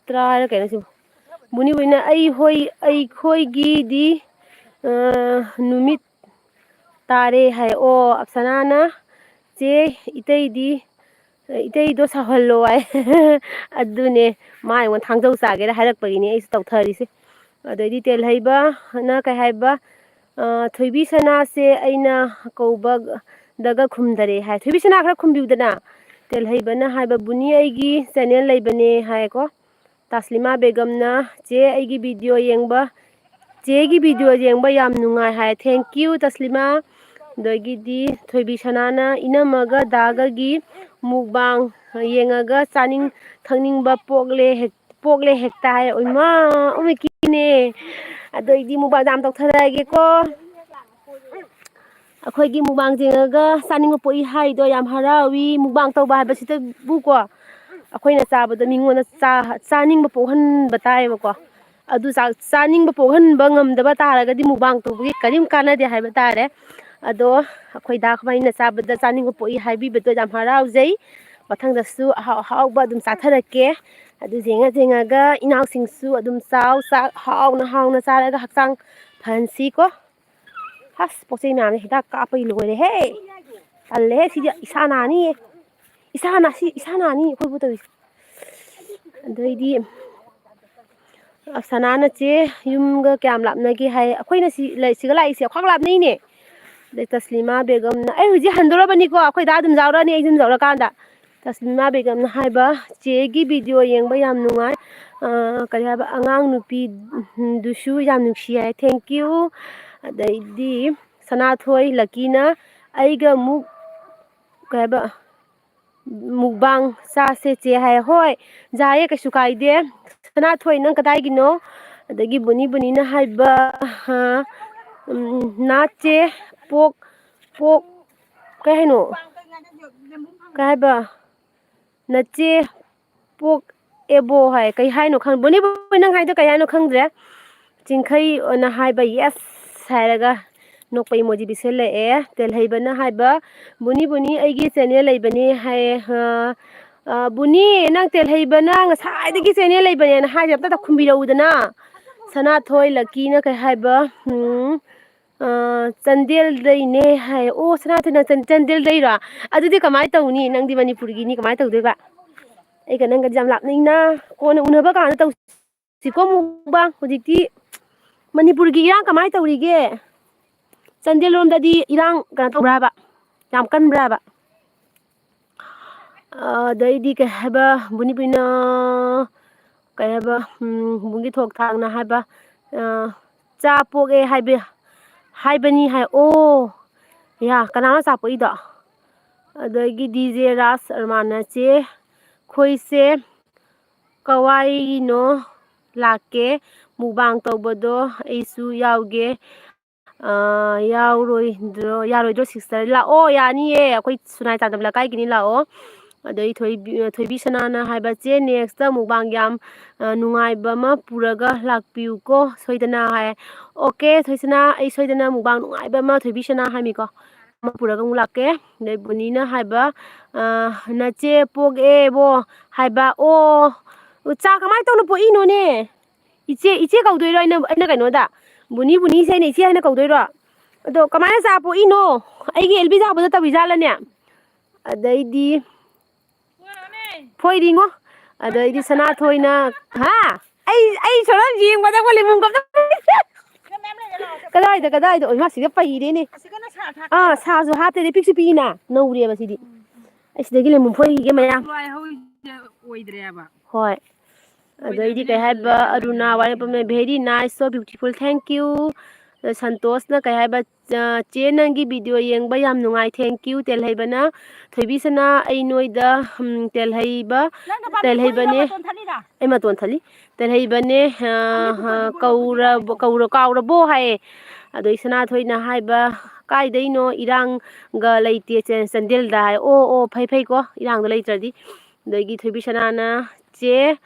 ꯇꯔꯥ ꯍꯥꯏꯔ ꯀꯩꯅꯣ ꯁꯤꯕꯨ? ꯕꯨꯅꯤ ꯕꯨꯅꯤꯅ "ꯑꯩ ꯍꯣꯏ, ꯑꯩꯈꯣꯏꯒꯤꯗꯤ, ꯑ, ꯅꯨꯃꯤꯠ ꯇꯥꯔꯦ" ꯍꯥꯏ꯫ ꯑꯣ, ꯑꯞꯁꯅꯥꯅ "ꯆꯦ, ꯏꯇꯩꯗꯤ, ꯏꯇꯩꯗꯣ ꯁꯥꯎꯍꯜꯂꯣ" ꯍꯥꯏ꯫ ꯑꯗꯨꯅꯦ, ꯃꯥ ꯑꯩꯉꯣꯟꯗ ꯊꯥꯡꯖꯧ ꯆꯥꯒꯦꯔꯥ ꯍꯥꯏꯔꯛꯄꯒꯤꯅꯦ ꯑꯩꯁꯨ ꯇꯧꯊꯔꯤꯁꯦ꯫ ꯑꯗꯩꯗꯤ ꯇꯦꯜꯍꯩꯕꯅ ꯀꯩ ꯍꯥꯏꯕ? ꯑ, "ꯊꯣꯏꯕꯤ ꯁꯅꯥꯁꯦ ꯑꯩꯅ ꯀꯧꯕꯗꯒ ꯈꯨꯝꯗꯔꯦ" ꯍꯥꯏ꯫ ꯊꯣꯏꯕꯤ ꯁꯅꯥ, ꯈꯔ ꯈꯨꯝꯕꯤꯌꯨꯗꯅ꯫ ꯇꯦꯜꯍꯩꯕꯅ ꯍꯥꯏꯕ, "ꯕꯨꯅꯤ, ꯑꯩꯒꯤ ꯆꯦꯅꯦꯜ ꯂꯩꯕꯅꯦ" ꯍꯥꯏꯀꯣ꯫ ꯇꯥꯁꯂꯤꯃꯥ ꯕꯦꯒꯝꯅ, "ꯆꯦ, ꯑꯩꯒꯤ ꯚꯤꯗꯤꯑꯣ ꯌꯦꯡꯕ, ꯆꯦꯒꯤ ꯚꯤꯗꯤꯑꯣ ꯌꯦꯡꯕ ꯌꯥꯝ ꯅꯨꯡꯉꯥꯏ" ꯍꯥꯏ꯫ Thank you, ꯇꯥꯁꯂꯤꯃꯥ꯫ ꯑꯗꯒꯤꯗꯤ ꯊꯣꯏꯕꯤ ꯁꯅꯥꯅ, "ꯏꯅꯝꯃꯒ ꯗꯥꯒꯒꯤ ꯃꯨꯛꯕꯥꯡ ꯌꯦꯡꯉꯒ ꯆꯥꯅꯤꯡ ꯊꯛꯅꯤꯡꯕ ꯄꯣꯛꯂꯦ ꯍꯦꯛ-, ꯄꯣꯛꯂꯦ ꯍꯦꯛꯇ" ꯍꯥꯏ꯫ ꯑꯣꯏꯃꯥ, ꯑꯣꯏꯃꯥ ꯀꯤꯅꯦ꯫ ꯑꯗꯣ ꯑꯩꯗꯤ ꯃꯨꯛꯕꯥꯡ ꯌꯥꯝ ꯇꯧꯊꯔꯛꯑꯒꯦꯀꯣ꯫ ꯑꯩꯈꯣꯏꯒꯤ ꯃꯨꯛꯕꯥꯡ ꯌꯦꯡꯉꯒ ꯆꯥꯅꯤꯡꯕ ꯄꯣꯛꯏ ꯍꯥꯏꯗꯣ ꯌꯥꯝ ꯍꯔꯥꯎꯏ꯫ ꯃꯨꯛꯕꯥꯡ ꯇꯧꯕ ꯍꯥꯏꯕꯁꯤꯗꯕꯨꯀꯣ, ꯑꯩꯈꯣꯏꯅ ꯆꯥꯕꯗ ꯃꯤꯉꯣꯟꯗ ꯆꯥ-, ꯆꯥꯅꯤꯡꯕ ꯄꯣꯛꯍꯟꯕ ꯇꯥꯏꯌꯦꯕꯀꯣ꯫ ꯑꯗꯨ ꯆꯥ-, ꯆꯥꯅꯤꯡꯕ ꯄꯣꯛꯍꯟꯕ ꯉꯝꯗꯕ ꯇꯥꯔꯒꯗꯤ ꯃꯨꯛꯕꯥꯡ ꯇꯧꯕꯒꯤ ꯀꯔꯤꯝ ꯀꯥꯟꯅꯗꯦ ꯍꯥꯏꯕ ꯇꯥꯔꯦ꯫ ꯑꯗꯣ ꯑꯩꯈꯣꯏ ꯗꯥ ꯈꯨꯃꯥꯏꯅ ꯆꯥꯕꯗ ꯆꯥꯅꯤꯡꯕ ꯄꯣꯛꯏ ꯍꯥꯏꯕꯤꯕꯗꯣ ꯌꯥꯝ ꯍꯔꯥꯎꯖꯩ꯫ ꯃꯊꯪꯗꯁꯨ ꯑꯍꯥꯎ ꯑꯍꯥꯎꯕ ꯑꯗꯨꯝ ꯆꯥꯊꯔꯛꯀꯦ꯫ ꯑꯗꯨ ꯌꯦꯡꯉ ꯌꯦꯡꯉꯒ ꯏꯅꯥꯎꯁꯤꯡꯁꯨ ꯑꯗꯨꯝ ꯆꯥꯎ, ꯆꯥꯛ ꯍꯥꯎꯅ ꯍꯥꯎꯅ ꯆꯥꯔꯒ ꯍꯛꯆꯥꯡ ꯐꯍꯟꯁꯤꯀꯣ꯫ ꯑꯁ, ꯄꯣꯠ ꯆꯩ ꯃꯌꯥꯝꯁꯦ ꯍꯤꯗꯥꯛ ꯀꯥꯞꯄꯒꯤ ꯂꯣꯏꯔꯦꯍꯦ꯫ ꯇꯜꯂꯦꯍꯦ, ꯁꯤꯗꯤ ꯏꯁꯥ ꯅꯥꯅꯤꯌꯦ꯫ ꯏꯁꯥ ꯅꯥꯁꯤ, ꯏꯁꯥ ꯅꯥꯅꯤ ꯑꯩꯈꯣꯏꯕꯨ ꯇꯧꯔꯤꯁꯦ꯫ ꯑꯗꯩꯗꯤ, ꯑ, ꯁꯅꯥꯅ ꯆꯦ, ꯌꯨꯝꯒ ꯀꯌꯥꯝ ꯂꯥꯞꯅꯒꯦ ꯍꯥꯏ꯫ ꯑꯩꯈꯣꯏꯅ ꯁꯤ ꯂꯩ-, ꯁꯤꯒ ꯂꯥꯛꯏꯁꯦ ꯈ꯭ꯋꯥꯡ ꯂꯥꯞꯅꯩꯅꯦ꯫ ꯑꯗꯩ ꯇꯁꯂꯤꯃꯥ ꯕꯦꯒꯝꯅ, "ꯑꯩ ꯍꯧꯖꯤꯛ ꯍꯟꯗꯣꯔꯕꯅꯤꯀꯣ, ꯑꯩꯈꯣꯏ ꯗꯥ ꯑꯗꯨꯝ ꯌꯥꯎꯔꯛꯑꯅꯤ, ꯑꯩ ꯑꯗꯨꯝ ꯌꯧꯔꯀꯥꯟꯗ꯫" ꯇꯁꯂꯤꯃꯥ ꯕꯦꯒꯝꯅ ꯍꯥꯏꯕ, "ꯆꯦꯒꯤ ꯚꯤꯗꯤꯑꯣ ꯌꯦꯡꯕ ꯌꯥꯝ ꯅꯨꯡꯉꯥꯏ꯫ ꯑ, ꯀꯔꯤ ꯍꯥꯏꯕ, ꯑꯉꯥꯡ ꯅꯨꯄꯤꯗꯨꯁꯨ ꯌꯥꯝ ꯅꯨꯡꯁꯤ ꯍꯥꯏ, thank you꯫" ꯑꯗꯩꯗꯤ ꯁꯅꯥꯊꯣꯏ ꯂꯛꯀꯤꯅ, "ꯑꯩꯒ ꯑꯃꯨꯛ ꯀꯩ ꯍꯥꯏꯕ, ꯃꯨꯛꯕꯥꯡ ꯆꯥꯁꯦ ꯆꯦ" ꯍꯥꯏ꯫ ꯍꯣꯏ, ꯌꯥꯏꯌꯦ, ꯀꯩꯁꯨ ꯀꯥꯏꯗꯦ꯫ ꯁꯅꯥꯊꯣꯏ, ꯅꯪ ꯀꯗꯥꯏꯒꯤꯅꯣ? ꯑꯗꯒꯤ ꯕꯨꯅꯤ ꯕꯨꯅꯤꯅ ꯍꯥꯏꯕ, ꯑ, ꯎꯝ, "ꯅꯥꯆꯦ ꯄꯣꯛ, ꯄꯣꯛ, ꯀꯩ ꯍꯥꯏꯅꯣ? ꯀꯩ ꯍꯥꯏꯕ? ꯅꯆꯦ ꯄꯣꯛ ꯑꯦꯕꯣ" ꯍꯥꯏ꯫ ꯀꯩ ꯍꯥꯏꯅꯣ ꯈꯪ-, ꯕꯣꯅꯤ ꯕꯣꯏ, ꯅꯪ ꯍꯥꯏꯗꯣ ꯀꯩ ꯍꯥꯏꯅꯣ ꯈꯪꯗ꯭ꯔꯦ꯫ ꯆꯤꯡꯈꯩ ꯑꯣꯏꯅ ꯍꯥꯏꯕ "yes" ꯍꯥꯏꯔꯒ ꯅꯣꯛꯄ emoji ꯄꯤꯁꯜꯂꯛꯑꯦ꯫ ꯇꯦꯜꯍꯩꯕꯅ ꯍꯥꯏꯕ, "ꯕꯨꯅꯤ, ꯕꯨꯅꯤ, ꯑꯩꯒꯤ channel ꯂꯩꯕꯅꯦ" ꯍꯥꯏꯌꯦ꯫ ꯑ, ꯑ, ꯕꯨꯅꯤ, ꯅꯪ ꯇꯦꯜꯍꯩꯕꯅ ꯉꯁꯥꯏꯗꯒꯤ channel ꯂꯩꯕꯅꯦꯅ ꯍꯥꯏꯁꯦ ꯑꯝꯇ ꯈꯨꯝꯕꯤꯔꯛꯎꯗꯅ꯫ ꯁꯅꯥꯊꯣꯏ ꯂꯛꯀꯤꯅ ꯀꯩ ꯍꯥꯏꯕ? ꯎꯝ, ꯑ, ꯆꯥꯟꯗꯦꯜꯗꯩꯅꯦ ꯍꯥꯏ꯫ ꯑꯣ, ꯁꯅꯥꯊꯣꯏ, ꯅꯪ ꯆꯥꯟ-, ꯆꯥꯟꯗꯦꯜꯗꯩꯔꯣ? ꯑꯗꯨꯗꯤ ꯀꯃꯥꯏꯅ ꯇꯧꯅꯤ? ꯅꯪꯗꯤ ꯃꯅꯤꯄꯨꯔꯒꯤꯅꯤ, ꯀꯃꯥꯏꯅ ꯇꯧꯗꯣꯏꯕ? ꯑꯩꯒ ꯅꯪꯒꯗꯤ ꯌꯥꯝ ꯂꯥꯞꯅꯩꯅ꯫ ꯀꯣꯟꯅ ꯎꯅꯕ ꯀꯥꯟꯗ ꯇꯧꯁꯤꯀꯣ mukbang꯫ ꯍꯧꯖꯤꯛꯇꯤ ꯃꯅꯤꯄꯨꯔꯒꯤ ꯏꯔꯥꯡ ꯀꯃꯥꯏꯅ ꯇꯧꯔꯤꯒꯦ? ꯆꯥꯟꯗꯦꯜ ꯂꯣꯝꯗꯗꯤ ꯏꯔꯥꯡ ꯀꯩꯅꯣ ꯇꯧꯕ꯭ꯔꯥꯕ? ꯌꯥꯝ ꯀꯟꯕ꯭ꯔꯥꯕ? ꯑꯗꯩꯗꯤ ꯀꯩ ꯍꯥꯏꯕ, ꯕꯨꯅꯤ ꯕꯨꯅꯤꯅ ꯀꯩ ꯍꯥꯏꯕ, ꯎꯝ, ꯕꯨꯡꯒꯤ ꯊꯣꯛ ꯊꯥꯛꯅ ꯍꯥꯏꯕ, ꯑ, "ꯆꯥ ꯄꯣꯛꯑꯦ ꯍꯥꯏꯕ, ꯍꯥꯏꯕꯅꯤ" ꯍꯥꯏ꯫ ꯑꯣ, ꯌꯥ, ꯀꯅꯥꯅꯣ ꯆꯥ ꯄꯣꯛꯏꯗꯣ? ꯑꯗꯒꯤ ꯗꯤ ꯖꯦ ꯔꯥꯖ ꯑꯔꯃꯥꯟꯅ ꯆꯦ, ꯑꯩꯈꯣꯏꯁꯦ ꯀꯋꯥꯏꯅꯣ ꯂꯥꯛꯀꯦ, mukbang ꯇꯧꯕꯗꯣ ꯑꯩꯁꯨ ꯌꯥꯎꯒꯦ꯫ ꯑ, ꯌꯥꯎꯔꯣꯏꯗ꯭ꯔꯣ, ꯌꯥꯔꯣꯏꯗ꯭ꯔꯣ sister? ꯂꯥꯛꯑꯣ, ꯌꯥꯅꯤꯌꯦ, ꯑꯩꯈꯣꯏ ꯁꯨꯅꯥꯏ ꯆꯥꯟꯗꯕ ꯂꯩꯀꯥꯏꯒꯤꯅꯤ, ꯂꯥꯛꯑꯣ꯫ ꯑꯗꯩ ꯊꯣꯏꯕꯤ, ꯊꯣꯏꯕꯤ ꯁꯅꯥꯅ ꯍꯥꯏꯕ, "ꯆꯦ, next mukbang ꯌꯥꯝ, ꯑ, ꯅꯨꯡꯉꯥꯏꯕ ꯑꯃ ꯄꯨꯔꯒ ꯂꯥꯛꯄꯤꯌꯨꯀꯣ, ꯁꯣꯏꯗꯅ" ꯍꯥꯏ꯫ Okay, ꯊꯣꯏꯁꯅꯥ, ꯑꯩ ꯁꯣꯏꯗꯅ mukbang ꯅꯨꯡꯉꯥꯏꯕ ꯑꯃ, ꯊꯣꯏꯕꯤ ꯁꯅꯥ ꯍꯥꯏꯃꯤꯀꯣ, ꯑꯃ ꯄꯨꯔꯒ ꯑꯃꯨꯛ ꯂꯥꯛꯀꯦ꯫ ꯑꯗꯩ ꯕꯨꯅꯤꯅ ꯍꯥꯏꯕ, ꯑ, "ꯅꯆꯦ ꯄꯣꯛꯑꯦꯕꯣ" ꯍꯥꯏꯕ꯫ ꯑꯣ, ꯑꯣ, ꯆꯥ ꯀꯃꯥꯏꯅ ꯇꯧꯅ ꯄꯣꯛꯏꯅꯣꯅꯦ? ꯏꯆꯦ, ꯏꯆꯦ ꯀꯧꯗꯣꯏꯔꯣ? ꯑꯩꯅ, ꯑꯩꯅ ꯀꯩꯅꯣꯗ, ꯕꯨꯅꯤ, ꯕꯨꯅꯤꯁꯦ ꯑꯩꯅ ꯏꯆꯦ ꯍꯥꯏꯅ ꯀꯧꯗꯣꯏꯔꯣ? ꯑꯗꯣ ꯀꯃꯥꯏꯅ ꯆꯥ ꯄꯣꯛꯏꯅꯣ? ꯑꯩꯒꯤ ꯑꯦꯜꯕꯤ ꯆꯥꯎꯕꯗ ꯇꯧꯏꯖꯥꯠꯂꯅꯦ? ꯑꯗꯩꯗꯤ ꯐꯣꯏꯔꯤꯉꯣ꯫ ꯑꯗꯩꯗꯤ ꯁꯅꯥꯊꯣꯏꯅ, ꯍꯥ? ꯑꯩ, ꯑꯩ ꯁꯣꯔꯝ ꯌꯦꯡꯕꯗ ꯀꯣ ꯂꯦꯕꯨ ꯀꯞꯇꯧ-, ꯀꯗꯥꯏꯗ, ꯀꯗꯥꯏꯗ? ꯑꯣ, ꯏꯃꯥ, ꯁꯤꯗ ꯄꯩꯔꯦꯅꯦ꯫ ꯑꯥ, ꯁꯥꯁꯨ ꯍꯥꯞꯇꯦꯅꯦ, ꯄꯤꯛꯁꯨ ꯄꯤꯛꯏꯅ꯫ ꯅꯧꯔꯦꯕ ꯁꯤꯗꯤ꯫ ꯑꯩ ꯁꯤꯗꯒꯤ ꯂꯦꯕꯨ ꯐꯣꯏꯈꯤꯒꯦ ꯃꯌꯥꯝ꯫ ꯂꯋꯥꯏ ꯍꯧꯔꯤꯁꯦ ꯑꯣꯏꯗ꯭ꯔꯦꯕ꯫ ꯍꯣꯏ꯫ ꯑꯗꯩꯗꯤ ꯀꯩ ꯍꯥꯏꯕ, ꯑꯔꯨꯅꯥ ꯋꯥꯏꯔꯦꯝꯕꯝꯅ, "Very nice, so beautiful, thank you." ꯁꯟꯇꯣꯁꯅ ꯀꯩ ꯍꯥꯏꯕ, "ꯑ, ꯆꯦ, ꯅꯪꯒꯤ video ꯌꯦꯡꯕ ꯌꯥꯝ ꯅꯨꯡꯉꯥꯏ, thank you." ꯇꯦꯜꯍꯩꯕꯅ, "ꯊꯣꯏꯕꯤꯁꯅꯥ, ꯑꯩ ꯅꯣꯏꯗ, ꯎꯝ, ꯇꯦꯜꯍꯩꯕ, ꯅꯪ ꯅꯄꯥꯟꯗ ꯇꯦꯜꯍꯩꯕꯅꯦ꯫" ꯊꯣꯛꯏꯔꯣ ꯃꯇꯣꯟ ꯊꯠꯂꯤꯔꯥ? ꯑꯩ ꯃꯇꯣꯟ ꯊꯠꯂꯤ꯫ "ꯇꯦꯜꯍꯩꯕꯅꯦ, ꯑ, ꯑꯅꯤꯗꯨ ꯑ, ꯄꯨꯊꯣꯛꯑꯣ, ꯀꯧꯔꯕ, ꯀꯧꯔ-, ꯀꯥꯎꯔꯕꯣ?" ꯍꯥꯏꯌꯦ꯫ ꯑꯗꯩ ꯁꯅꯥꯊꯣꯏꯅ ꯍꯥꯏꯕ, "ꯀꯥꯏꯗꯩꯅꯣ, ꯏꯔꯥꯡꯒ ꯂꯩꯇꯦ ꯆꯦ-, ꯆꯥꯟꯗꯦꯜꯗ" ꯍꯥꯏ꯫ ꯑꯣ, ꯑꯣ, ꯐꯩ, ꯐꯩꯀꯣ, ꯏꯔꯥꯡꯗꯣ ꯂꯩꯇ꯭ꯔꯗꯤ꯫ ꯑꯗꯒꯤ ꯊꯣꯏꯕꯤ ꯁꯅꯥꯅ, "ꯆꯦ,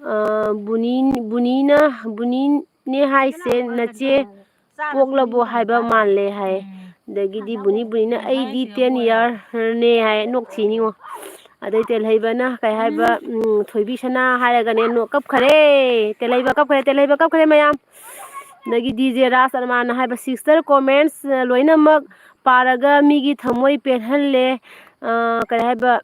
ꯑ, ꯕꯨꯅꯤ-, ꯕꯨꯅꯤꯅ, ꯕꯨꯅꯤꯅꯦ ꯍꯥꯏꯁꯦ ꯅꯆꯦ ꯄꯣꯛꯂꯕꯣ ꯍꯥꯏꯕ ꯃꯥꯜꯂꯦ" ꯍꯥꯏ꯫ ꯑꯗꯒꯤꯗꯤ ꯕꯨꯅꯤ, ꯕꯨꯅꯤꯅ, "ꯑꯩꯗꯤ ten year ꯅꯦ" ꯍꯥꯏ, ꯅꯣꯛꯊꯤꯅꯤꯉꯣ꯫ ꯑꯗꯩ ꯇꯦꯜꯍꯩꯕꯅ ꯀꯩ ꯍꯥꯏꯕ, ꯎꯝ, ꯊꯣꯏꯕꯤ ꯁꯅꯥ ꯍꯥꯏꯔꯒꯅꯦ, ꯅꯣꯛ-, ꯀꯞꯈꯔꯦ꯫ ꯇꯦꯜꯍꯩꯕ ꯀꯞꯈꯔꯦ, ꯇꯦꯜꯍꯩꯕ ꯀꯞꯈꯔꯦ ꯃꯌꯥꯝ꯫ ꯑꯗꯒꯤ ꯗꯤ ꯖꯦ ꯔꯥꯖ ꯑꯔꯃꯥꯟꯅ ꯍꯥꯏꯕ, "Sister, comments ꯂꯣꯏꯅꯃꯛ ꯄꯥꯔꯒ ꯃꯤꯒꯤ ꯊꯃꯣꯏ ꯄꯦꯜꯍꯜꯂꯦ"꯫ ꯑ, ꯀꯩ ꯍꯥꯏꯕ,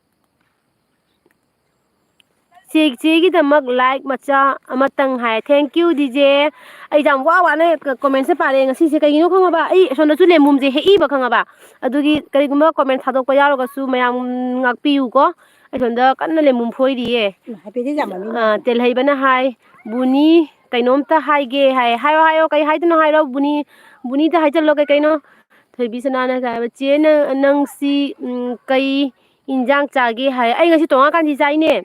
"ꯆꯦ-, ꯆꯦꯒꯤꯗꯃꯛ like ꯃꯆꯥ ꯑꯃꯇꯪ" ꯍꯥꯏ꯫ Thank you, D J. ꯑꯩ ꯌꯥꯝ ꯋꯥ ꯋꯥꯅ ꯀ-, comment ꯁꯦ ꯄꯥꯔꯛꯑꯦ ꯉꯁꯤꯁꯦ꯫ ꯀꯩꯒꯤꯅꯣ ꯈꯪꯉꯕ? ꯑꯩ ꯑꯁꯣꯝꯗꯁꯨ ꯂꯦꯃꯨꯝꯁꯦ ꯍꯦꯛꯏꯕ, ꯈꯪꯉꯕ? ꯑꯗꯨꯒꯤ ꯀꯔꯤꯒꯨꯝꯕ comment ꯊꯥꯗꯣꯛꯄ ꯌꯥꯎꯔꯒꯁꯨ ꯃꯌꯥꯝ ꯉꯥꯛꯄꯤꯌꯨꯀꯣ꯫ ꯑꯩ ꯁꯣꯝꯗ ꯀꯟꯅ ꯂꯦꯃꯨꯝ ꯐꯣꯏꯔꯤꯌꯦ꯫ ꯎꯝ, ꯍꯥꯏꯐꯦꯠꯇꯤ ꯌꯥꯝꯃꯝꯅꯤ ꯑ, ꯃꯥꯁꯦ꯫ ꯇꯦꯜꯍꯩꯕꯅ ꯍꯥꯏ, "ꯕꯨꯅꯤ, ꯀꯩꯅꯣꯝꯇ ꯍꯥꯏꯒꯦ" ꯍꯥꯏ꯫ "ꯍꯥꯏꯌꯣ, ꯍꯥꯏꯌꯣ, ꯀꯩ ꯍꯥꯏꯗꯣꯏꯅꯣ ꯍꯥꯏꯔꯣ, ꯕꯨꯅꯤ, ꯕꯨꯅꯤꯗ ꯍꯥꯏꯖꯜꯂꯣ ꯀꯩ ꯀꯩꯅꯣ"꯫ ꯊꯣꯏꯕꯤ ꯁꯅꯥꯅ ꯀꯩ ꯍꯥꯏꯕ, "ꯆꯦ, ꯅꯪ, ꯅꯪꯁꯤ, ꯎꯝ, ꯀꯩ ꯏꯟꯖꯥꯡ ꯆꯥꯒꯦ?" ꯍꯥꯏ꯫ ꯑꯩ ꯉꯁꯤ ꯇꯣꯉꯥꯟ ꯀꯥꯟꯆꯤ ꯆꯥꯏꯅꯦ꯫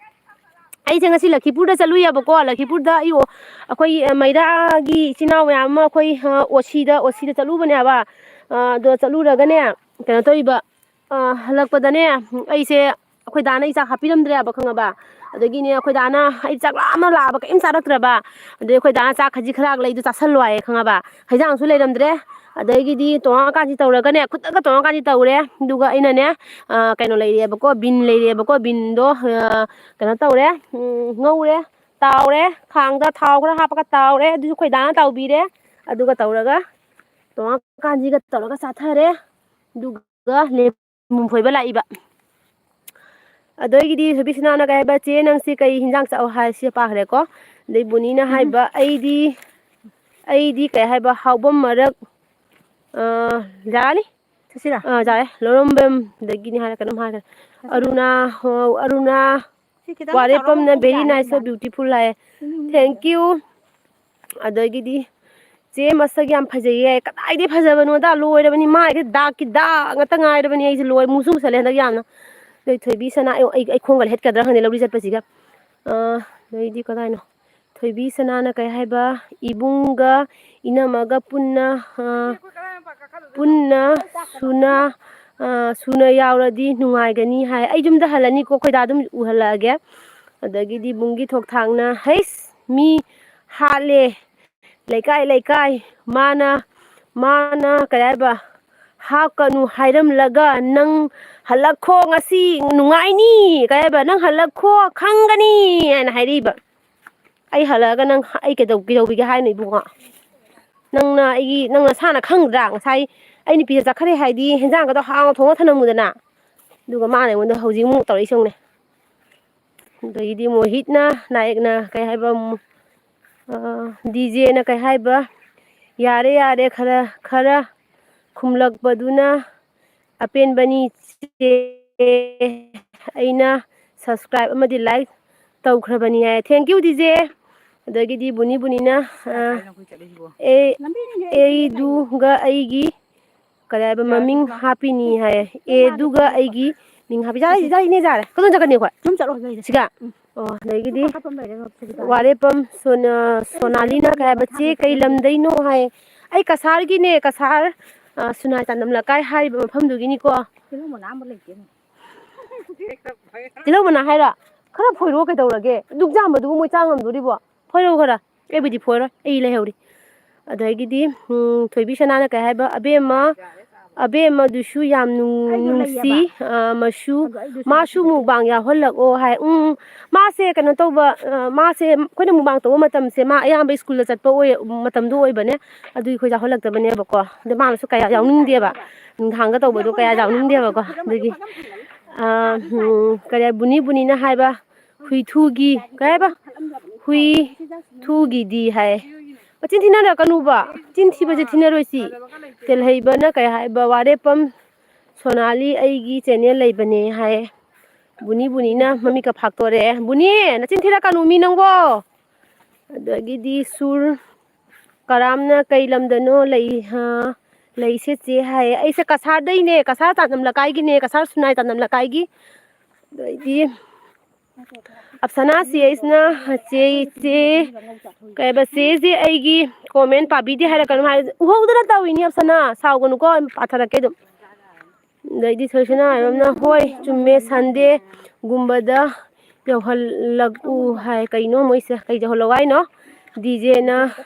ꯑꯩꯁꯦ ꯉꯁꯤ ꯂꯈꯤꯄꯨꯔꯗ ꯆꯠꯂꯨꯏꯌꯦꯕꯀꯣ꯫ ꯂꯈꯤꯄꯨꯔꯗ ꯑꯩ ꯑꯣ-, ꯑꯩꯈꯣꯏ, ꯑ, ꯃꯩꯔꯥꯒꯤ ꯏꯆꯤꯟ ꯏꯅꯥꯎ ꯃꯌꯥꯝ ꯑꯃ ꯑꯩꯈꯣꯏ, ꯑ, ꯑꯣꯁꯤꯗ, ꯑꯣꯁꯤꯗ ꯆꯠꯂꯨꯕꯅꯦꯕ꯫ ꯑ, ꯑꯗꯣ ꯆꯠꯂꯨꯔꯒꯅꯦ, ꯀꯩꯅꯣ ꯇꯧꯔꯤꯕ, ꯑ, ꯍꯜꯂꯛꯄꯗꯅꯦ, ꯑꯩꯁꯦ, ꯑꯩꯈꯣꯏ ꯗꯥꯅ ꯑꯩ ꯆꯥꯛ ꯍꯥꯞꯄꯤꯔꯝꯗ꯭ꯔꯦꯕ, ꯈꯪꯉꯕ? ꯑꯗꯒꯤꯅꯦ, ꯑꯩꯈꯣꯏ ꯗꯥꯅ ꯑꯩ ꯆꯥꯛ ꯂꯥꯝꯅ ꯂꯥꯛꯑꯕ, ꯀꯩꯝ ꯆꯥꯔꯛꯇ꯭ꯔꯕ꯫ ꯑꯗꯩ ꯑꯩꯈꯣꯏ ꯗꯥꯅ ꯆꯥꯛ ꯈꯖꯤꯛ ꯈꯔꯥꯛ ꯂꯩꯗꯣ ꯆꯥꯁꯜꯂꯣ ꯍꯥꯏꯌꯦ, ꯈꯪꯉꯕ? ꯍꯩꯖꯥꯡꯁꯨ ꯂꯩꯔꯝꯗ꯭ꯔꯦ꯫ ꯑꯗꯒꯤꯗꯤ ꯇꯣꯡꯉꯥꯟ ꯀꯥꯟꯁꯤ ꯇꯧꯔꯒꯅꯦ, ꯈꯨꯠꯇꯒ ꯇꯣꯡꯉꯥꯟ ꯀꯥꯟꯁꯤ ꯇꯧꯔꯦ꯫ ꯑꯗꯨꯒ ꯑꯩꯅꯅꯦ, ꯑ, ꯀꯩꯅꯣ ꯂꯩꯔꯦꯕꯀꯣ, ꯕꯤꯟ ꯂꯩꯔꯦꯕꯀꯣ, ꯕꯤꯟꯗꯣ, ꯑ, ꯀꯩꯅꯣ ꯇꯧꯔꯦ, ꯎꯝ, ꯉꯧꯔꯦ, ꯇꯥꯎꯔꯦ, ꯈꯥꯡꯗ ꯊꯥꯎ ꯈꯔ ꯍꯥꯞꯄꯒ ꯇꯥꯎꯔꯦ, ꯑꯗꯨꯁꯨ ꯑꯩꯈꯣꯏ ꯗꯥꯅ ꯇꯥꯎꯕꯤꯔꯦ꯫ ꯑꯗꯨꯒ ꯇꯧꯔꯒ ꯇꯣꯡꯉꯥꯟ ꯀꯥꯟꯁꯤꯒ ꯇꯧꯔꯒ ꯆꯥꯊꯔꯦ꯫ ꯑꯗꯨꯒ ꯂꯦꯕꯨ ꯐꯣꯏꯕ ꯂꯥꯛꯏꯕ꯫ ꯑꯗꯒꯤꯗꯤ ꯊꯣꯏꯕꯤꯁꯅꯥꯅ ꯀꯩ ꯍꯥꯏꯕ, "ꯆꯦ, ꯅꯪꯁꯤ ꯀꯩ ꯍꯤꯟꯖꯥꯡ ꯆꯥꯎ ꯍꯥꯏ?" ꯁꯤ ꯄꯥꯈ꯭ꯔꯦꯀꯣ꯫ ꯑꯗꯩ ꯕꯨꯅꯤꯅ ꯎꯝ꯫ ꯍꯥꯏꯕ, "ꯑꯩꯗꯤ, ꯑꯩꯗꯤ ꯀꯩ ꯍꯥꯏꯕ, ꯍꯥꯎꯕꯝ ꯃꯔꯛ, ꯑ, ꯌꯥꯔꯅꯤ?" ꯆꯠꯁꯤꯔꯥ? ꯑ, ꯌꯥꯔꯦ꯫ ꯂꯧꯔꯝꯕꯝꯗꯒꯤꯅꯤ ꯍꯥꯏꯔ ꯀꯩꯅꯣꯝ ꯍꯥꯏꯈ꯭ꯔꯦ꯫ ꯆꯠꯁꯤꯔꯥ? ꯑꯔꯨꯅꯥ, ꯍꯣ, ꯑꯔꯨꯅ ꯁꯤ ꯈꯤꯇꯪ ꯋꯥꯔꯦꯄꯝꯅ ꯆꯥꯎꯔꯒ very ꯌꯥꯅꯤ nice, so ꯌꯥꯅꯤ꯫ Beautiful ꯍꯥꯏꯌꯦ꯫ ꯎꯝ꯫ Thank you꯫ ꯑꯗꯒꯤꯗꯤ ꯆꯦ ꯃꯁꯛ ꯌꯥꯝ ꯐꯖꯩꯌꯦ꯫ ꯀꯗꯥꯏꯗꯩ ꯐꯖꯕꯅꯣꯗ, ꯂꯣꯏꯔꯕꯅꯤ꯫ ꯃꯥꯏꯗꯤ ꯗꯥꯛꯀꯤ ꯗꯥꯛ ꯉꯥꯛꯇ ꯉꯥꯏꯔꯕꯅꯤ꯫ ꯑꯩꯁꯦ ꯂꯣꯏꯔꯦ, ꯃꯨꯁꯨ ꯃꯨꯁꯜꯂꯦ ꯍꯟꯗꯛ ꯌꯥꯝꯅ꯫ ꯑꯗꯩ ꯊꯣꯏꯕꯤ ꯁꯅꯥ, ꯑꯩ, ꯑꯩ, ꯑꯩ ꯈꯣꯡꯒ ꯂꯦꯠꯀꯗ꯭ꯔꯥ ꯈꯪꯗꯦ ꯂꯧꯔꯤ ꯆꯠꯄꯁꯤꯒ꯫ ꯑ, ꯑꯗꯩꯗꯤ ꯀꯗꯥꯏꯅꯣ? ꯊꯣꯏꯕꯤ ꯁꯅꯥꯅ ꯀꯩ ꯍꯥꯏꯕ? "ꯏꯕꯨꯡꯒ ꯏꯅꯝꯃꯒ ꯄꯨꯟꯅ, ꯑ, ꯄꯨꯟꯅ ꯁꯨꯅ, ꯑ, ꯁꯨꯅ ꯌꯥꯎꯔꯗꯤ ꯅꯨꯡꯉꯥꯏꯒꯅꯤ" ꯍꯥꯏ꯫ ꯑꯩ ꯌꯨꯝꯗ ꯍꯜꯂꯅꯤꯀꯣ, ꯑꯩꯈꯣꯏ ꯗꯥ ꯑꯗꯨꯝ ꯎꯍꯜꯂꯛꯑꯒꯦ꯫ ꯑꯗꯒꯤꯗꯤ ꯕꯨꯡꯒꯤ ꯊꯣꯛ ꯊꯥꯛꯅ, "ꯍꯩꯁ, ꯃꯤ ꯍꯥꯠꯂꯦ ꯂꯩꯀꯥꯏ ꯂꯩꯀꯥꯏ, ꯃꯥꯅ, ꯃꯥꯅ ꯀꯩ ꯍꯥꯏꯕ, ꯍꯥꯞꯀꯅꯨ ꯍꯥꯏꯔꯝꯂꯒ ꯅꯪ ꯍꯜꯂꯛꯈꯣ ꯉꯁꯤ ꯅꯨꯡꯉꯥꯏꯅꯤ, ꯀꯩ ꯍꯥꯏꯕ, ꯅꯪ ꯍꯜꯂꯛꯈꯣ ꯈꯪꯒꯅꯤ" ꯍꯥꯏꯅ ꯍꯥꯏꯔꯛꯏꯕ꯫ ꯑꯩ ꯍꯜꯂꯛꯑꯒ ꯅꯪ ꯑꯩ ꯀꯩꯗꯧ-, ꯀꯩꯗꯧꯕꯤꯒꯦ ꯍꯥꯏꯅꯣ ꯏꯕꯨꯡꯉꯣ? ꯅꯪꯅ ꯑꯩꯒꯤ, ꯅꯪ ꯅꯁꯥꯅ ꯈꯪꯗ꯭ꯔꯥ? ꯉꯁꯥꯏ ꯑꯩ ꯅꯨꯄꯤꯗ ꯆꯠꯈ꯭ꯔꯦ ꯍꯥꯏꯗꯤ ꯍꯦꯟꯖꯥꯡꯒꯗꯣ ꯍꯥꯎꯅ ꯊꯣꯡꯉ ꯊꯅꯝꯃꯨꯗꯅ꯫ ꯑꯗꯨꯒ ꯃꯥꯅ ꯑꯩꯉꯣꯟꯗ ꯍꯧꯖꯤꯛ ꯑꯃꯨꯛ ꯇꯧꯔꯛꯏꯁꯦ ꯌꯦꯡꯉꯨꯅꯦ꯫ ꯑꯗꯒꯤꯗꯤ ꯃꯣꯍꯤꯠꯅ, ꯅꯥꯌꯛꯅ ꯀꯩ ꯍꯥꯏꯕ, ꯎꯝ, ꯑ, ꯗꯤ ꯖꯦꯅ ꯀꯩ ꯍꯥꯏꯕ, "ꯌꯥꯔꯦ, ꯌꯥꯔꯦ, ꯈꯔ, ꯈꯔ ꯈꯨꯝꯂꯛꯄꯗꯨꯅ ꯑꯄꯦꯟꯕꯅꯤ ꯆꯦ, ꯑꯩꯅ subscribe ꯑꯃꯗꯤ like ꯇꯧꯈ꯭ꯔꯕꯅꯤ" ꯍꯥꯏ꯫ Thank you, D J. ꯑꯗꯒꯤꯗꯤ ꯕꯨꯅꯤ ꯕꯨꯅꯤꯅ, ꯑ, ꯑꯦ, ꯑꯦꯗꯨꯒ ꯑꯩꯒꯤ ꯀꯔꯤ ꯍꯥꯏꯕ ꯃꯃꯤꯡ ꯍꯥꯞꯄꯤꯅꯤ ꯍꯥꯏ꯫ ꯑꯦꯗꯨꯒ ꯑꯩꯒꯤ ꯃꯤꯡ ꯍꯥꯞꯄꯤ-, ꯌꯥꯔꯦ, ꯌꯥꯔꯦ, ꯏꯅꯦ, ꯌꯥꯔꯦ꯫ ꯀꯗꯣꯝ ꯆꯠꯀꯅꯤ ꯑꯩꯈꯣꯏ? ꯁꯨꯝ ꯆꯠꯂꯣ, ꯁꯤꯗ ꯂꯩꯔꯦ꯫ ꯁꯤꯒ? ꯎꯝ꯫ ꯑꯣ, ꯑꯗꯒꯤꯗꯤ ꯁꯨꯝ ꯀꯥꯈꯠꯐꯝ ꯂꯩꯔꯦ, ꯁꯤꯗ꯫ ꯋꯥꯔꯦꯄꯝ ꯁꯣꯅ-, ꯁꯣꯅꯥꯂꯤꯅ ꯀꯩ ꯍꯥꯏꯕ, "ꯆꯦ, ꯀꯩ ꯂꯝꯗꯩꯅꯣ?" ꯍꯥꯏ꯫ ꯑꯩ ꯀꯁꯥꯔꯒꯤꯅꯦ, ꯀꯁꯥꯔ, ꯑ, ꯁꯨꯅꯥꯏ ꯆꯥꯟꯗꯝ ꯂꯩꯀꯥꯏ ꯍꯥꯏꯔꯤꯕ ꯃꯐꯝꯗꯨꯒꯤꯅꯤꯀꯣ꯫ ꯇꯤꯜꯍꯧ ꯃꯅꯥ ꯑꯃ ꯂꯩꯇꯦꯅꯦ꯫ ꯇꯤꯜꯍꯧ ꯃꯅꯥ ꯍꯥꯏꯔꯣ? ꯈꯔ ꯐꯣꯏꯔꯣ, ꯀꯩꯗꯧꯔꯒꯦ? ꯗꯨꯛ ꯌꯥꯝꯕꯗꯨꯕꯨ ꯃꯣꯏ ꯆꯥ ꯉꯝꯗꯣꯔꯤꯕꯣ? ꯐꯣꯏꯔꯣ ꯈꯔ꯫ ꯑꯩꯕꯨꯗꯤ ꯐꯣꯏꯔꯣꯏ, ꯑꯩ ꯂꯩꯍꯧꯔꯤ꯫ ꯑꯗꯒꯤꯗꯤ ꯎꯝ, ꯊꯣꯏꯕꯤ ꯁꯅꯥꯅ ꯀꯩ ꯍꯥꯏꯕ? "ꯑꯕꯦꯝꯃ, ꯑꯕꯦꯝꯃ ꯑꯗꯨꯁꯨ ꯌꯥꯝ ꯅꯨꯡ-, ꯑꯩꯁꯨ ꯅꯨꯡꯁꯤ, ꯂꯩꯌꯦꯕ꯫ ꯑ, ꯃꯁꯨ, ꯑꯗꯣ ꯑꯩꯗꯨꯁꯨ ꯃꯥꯁꯨ ꯍꯥꯏꯐꯦꯠ ꯃꯨꯛꯕꯥꯡ ꯌꯥꯎꯍꯜꯂꯛꯑꯣ" ꯍꯥꯏ꯫ ꯎꯝ, ꯃꯥꯁꯦ ꯀꯩꯅꯣ ꯇꯧꯕ, ꯑ, ꯃꯥꯁꯦ ꯑꯩꯈꯣꯏꯅ ꯃꯨꯛꯕꯥꯡ ꯇꯧꯕ ꯃꯇꯝꯁꯦ ꯃꯥ ꯑꯌꯥꯝꯕ ꯁ꯭ꯀꯨꯜꯗ ꯆꯠꯄ ꯑꯣꯏ-, ꯃꯇꯝꯗꯣ ꯑꯣꯏꯕꯅꯦ꯫ ꯑꯗꯨꯒꯤ ꯑꯩꯈꯣꯏ ꯌꯥꯎꯍꯜꯂꯛꯇꯕꯅꯦꯕꯀꯣ꯫ ꯑꯗꯣ ꯃꯥꯅꯁꯨ ꯀꯌꯥ ꯌꯥꯎꯅꯤꯡꯗꯦꯕ꯫ ꯅꯨꯡꯗꯥꯡꯗ ꯇꯧꯕꯗꯣ ꯀꯌꯥ ꯌꯥꯎꯅꯤꯡꯗꯦꯕꯀꯣ꯫ ꯑꯗꯨꯒꯤ, ꯑ, ꯎꯝ, ꯀꯔꯤ ꯍꯥꯏ, ꯕꯨꯅꯤ ꯕꯨꯅꯤꯅ ꯍꯥꯏꯕ, "ꯍꯨꯏꯊꯨꯒꯤ", ꯀꯩ ꯍꯥꯏꯕ? "ꯍꯨꯏ ꯊꯨꯒꯤꯗꯤ" ꯍꯥꯏ꯫ ꯃꯆꯤꯟ ꯊꯤꯅꯔꯛꯀꯅꯨꯕ꯫ ꯆꯤꯟ ꯊꯤꯕꯁꯦ ꯊꯤꯅꯔꯣꯏꯁꯤ꯫ ꯇꯦꯜꯍꯩꯕꯅ ꯀꯩ ꯍꯥꯏꯕ? "ꯋꯥꯔꯦꯄꯝ ꯁꯣꯅꯥꯂꯤ ꯑꯩꯒꯤ ꯆꯦꯅꯦꯜ ꯂꯩꯕꯅꯦ" ꯍꯥꯏ꯫ ꯕꯨꯅꯤ ꯕꯨꯅꯤꯅ ꯃꯃꯤꯠꯀ ꯐꯥꯛꯇꯣꯔꯛꯑꯦ꯫ ꯕꯨꯅꯤ, ꯅꯆꯤꯟ ꯊꯤꯔꯛꯀꯅꯨ ꯃꯤ ꯅꯪꯕꯣ꯫ ꯑꯗꯒꯤꯗꯤ ꯁꯨꯔ ꯀꯔꯥꯝꯅ "ꯀꯩ ꯂꯝꯗꯅꯣ ꯂꯩ, ꯍꯥ, ꯂꯩꯁꯦ ꯆꯦ?" ꯍꯥꯏꯌꯦ꯫ ꯑꯩꯁꯦ ꯀꯁꯥꯔꯗꯩꯅꯦ, ꯀꯁꯥꯔ ꯇꯥꯟꯅꯝ ꯂꯩꯀꯥꯏꯒꯤꯅꯦ, ꯀꯁꯥꯔ ꯁꯨꯅꯥꯏ ꯇꯥꯟꯅꯝ ꯂꯩꯀꯥꯏꯒꯤ꯫ ꯑꯗꯩꯗꯤ ꯑꯞꯁꯅꯥ ꯁꯤ ꯑꯩꯁꯤꯅ ꯆꯦ, ꯆꯦ, ꯀꯩꯕ, ꯆꯦꯁꯦ ꯑꯩꯒꯤ ꯀꯣꯃꯦꯟ ꯄꯥꯕꯤꯗꯦ ꯍꯥꯏꯔꯛꯀꯅꯨ ꯍꯥꯏ꯫ ꯎꯍꯧꯗꯅ ꯇꯧꯔꯤꯅꯤ ꯑꯞꯁꯅꯥ, ꯁꯥꯎꯒꯅꯨꯀꯣ, ꯄꯥꯊꯔꯛꯀꯦ ꯑꯗꯨꯝ꯫ ꯑꯗꯩꯗꯤ ꯊꯣꯏꯁꯅꯥ ꯍꯥꯏꯕ ꯑꯃꯅ, "ꯍꯣꯏ, ꯆꯨꯝꯃꯦ, ꯁꯟꯗꯦꯒꯨꯝꯕꯗ ꯌꯧꯍꯜꯂꯛꯎ" ꯍꯥꯏ꯫ ꯀꯩꯅꯣ ꯃꯣꯏꯁꯦ? ꯀꯩ ꯌꯧꯍꯜꯂꯛꯎ ꯍꯥꯏꯅꯣ? ꯗꯤꯖꯦꯅ,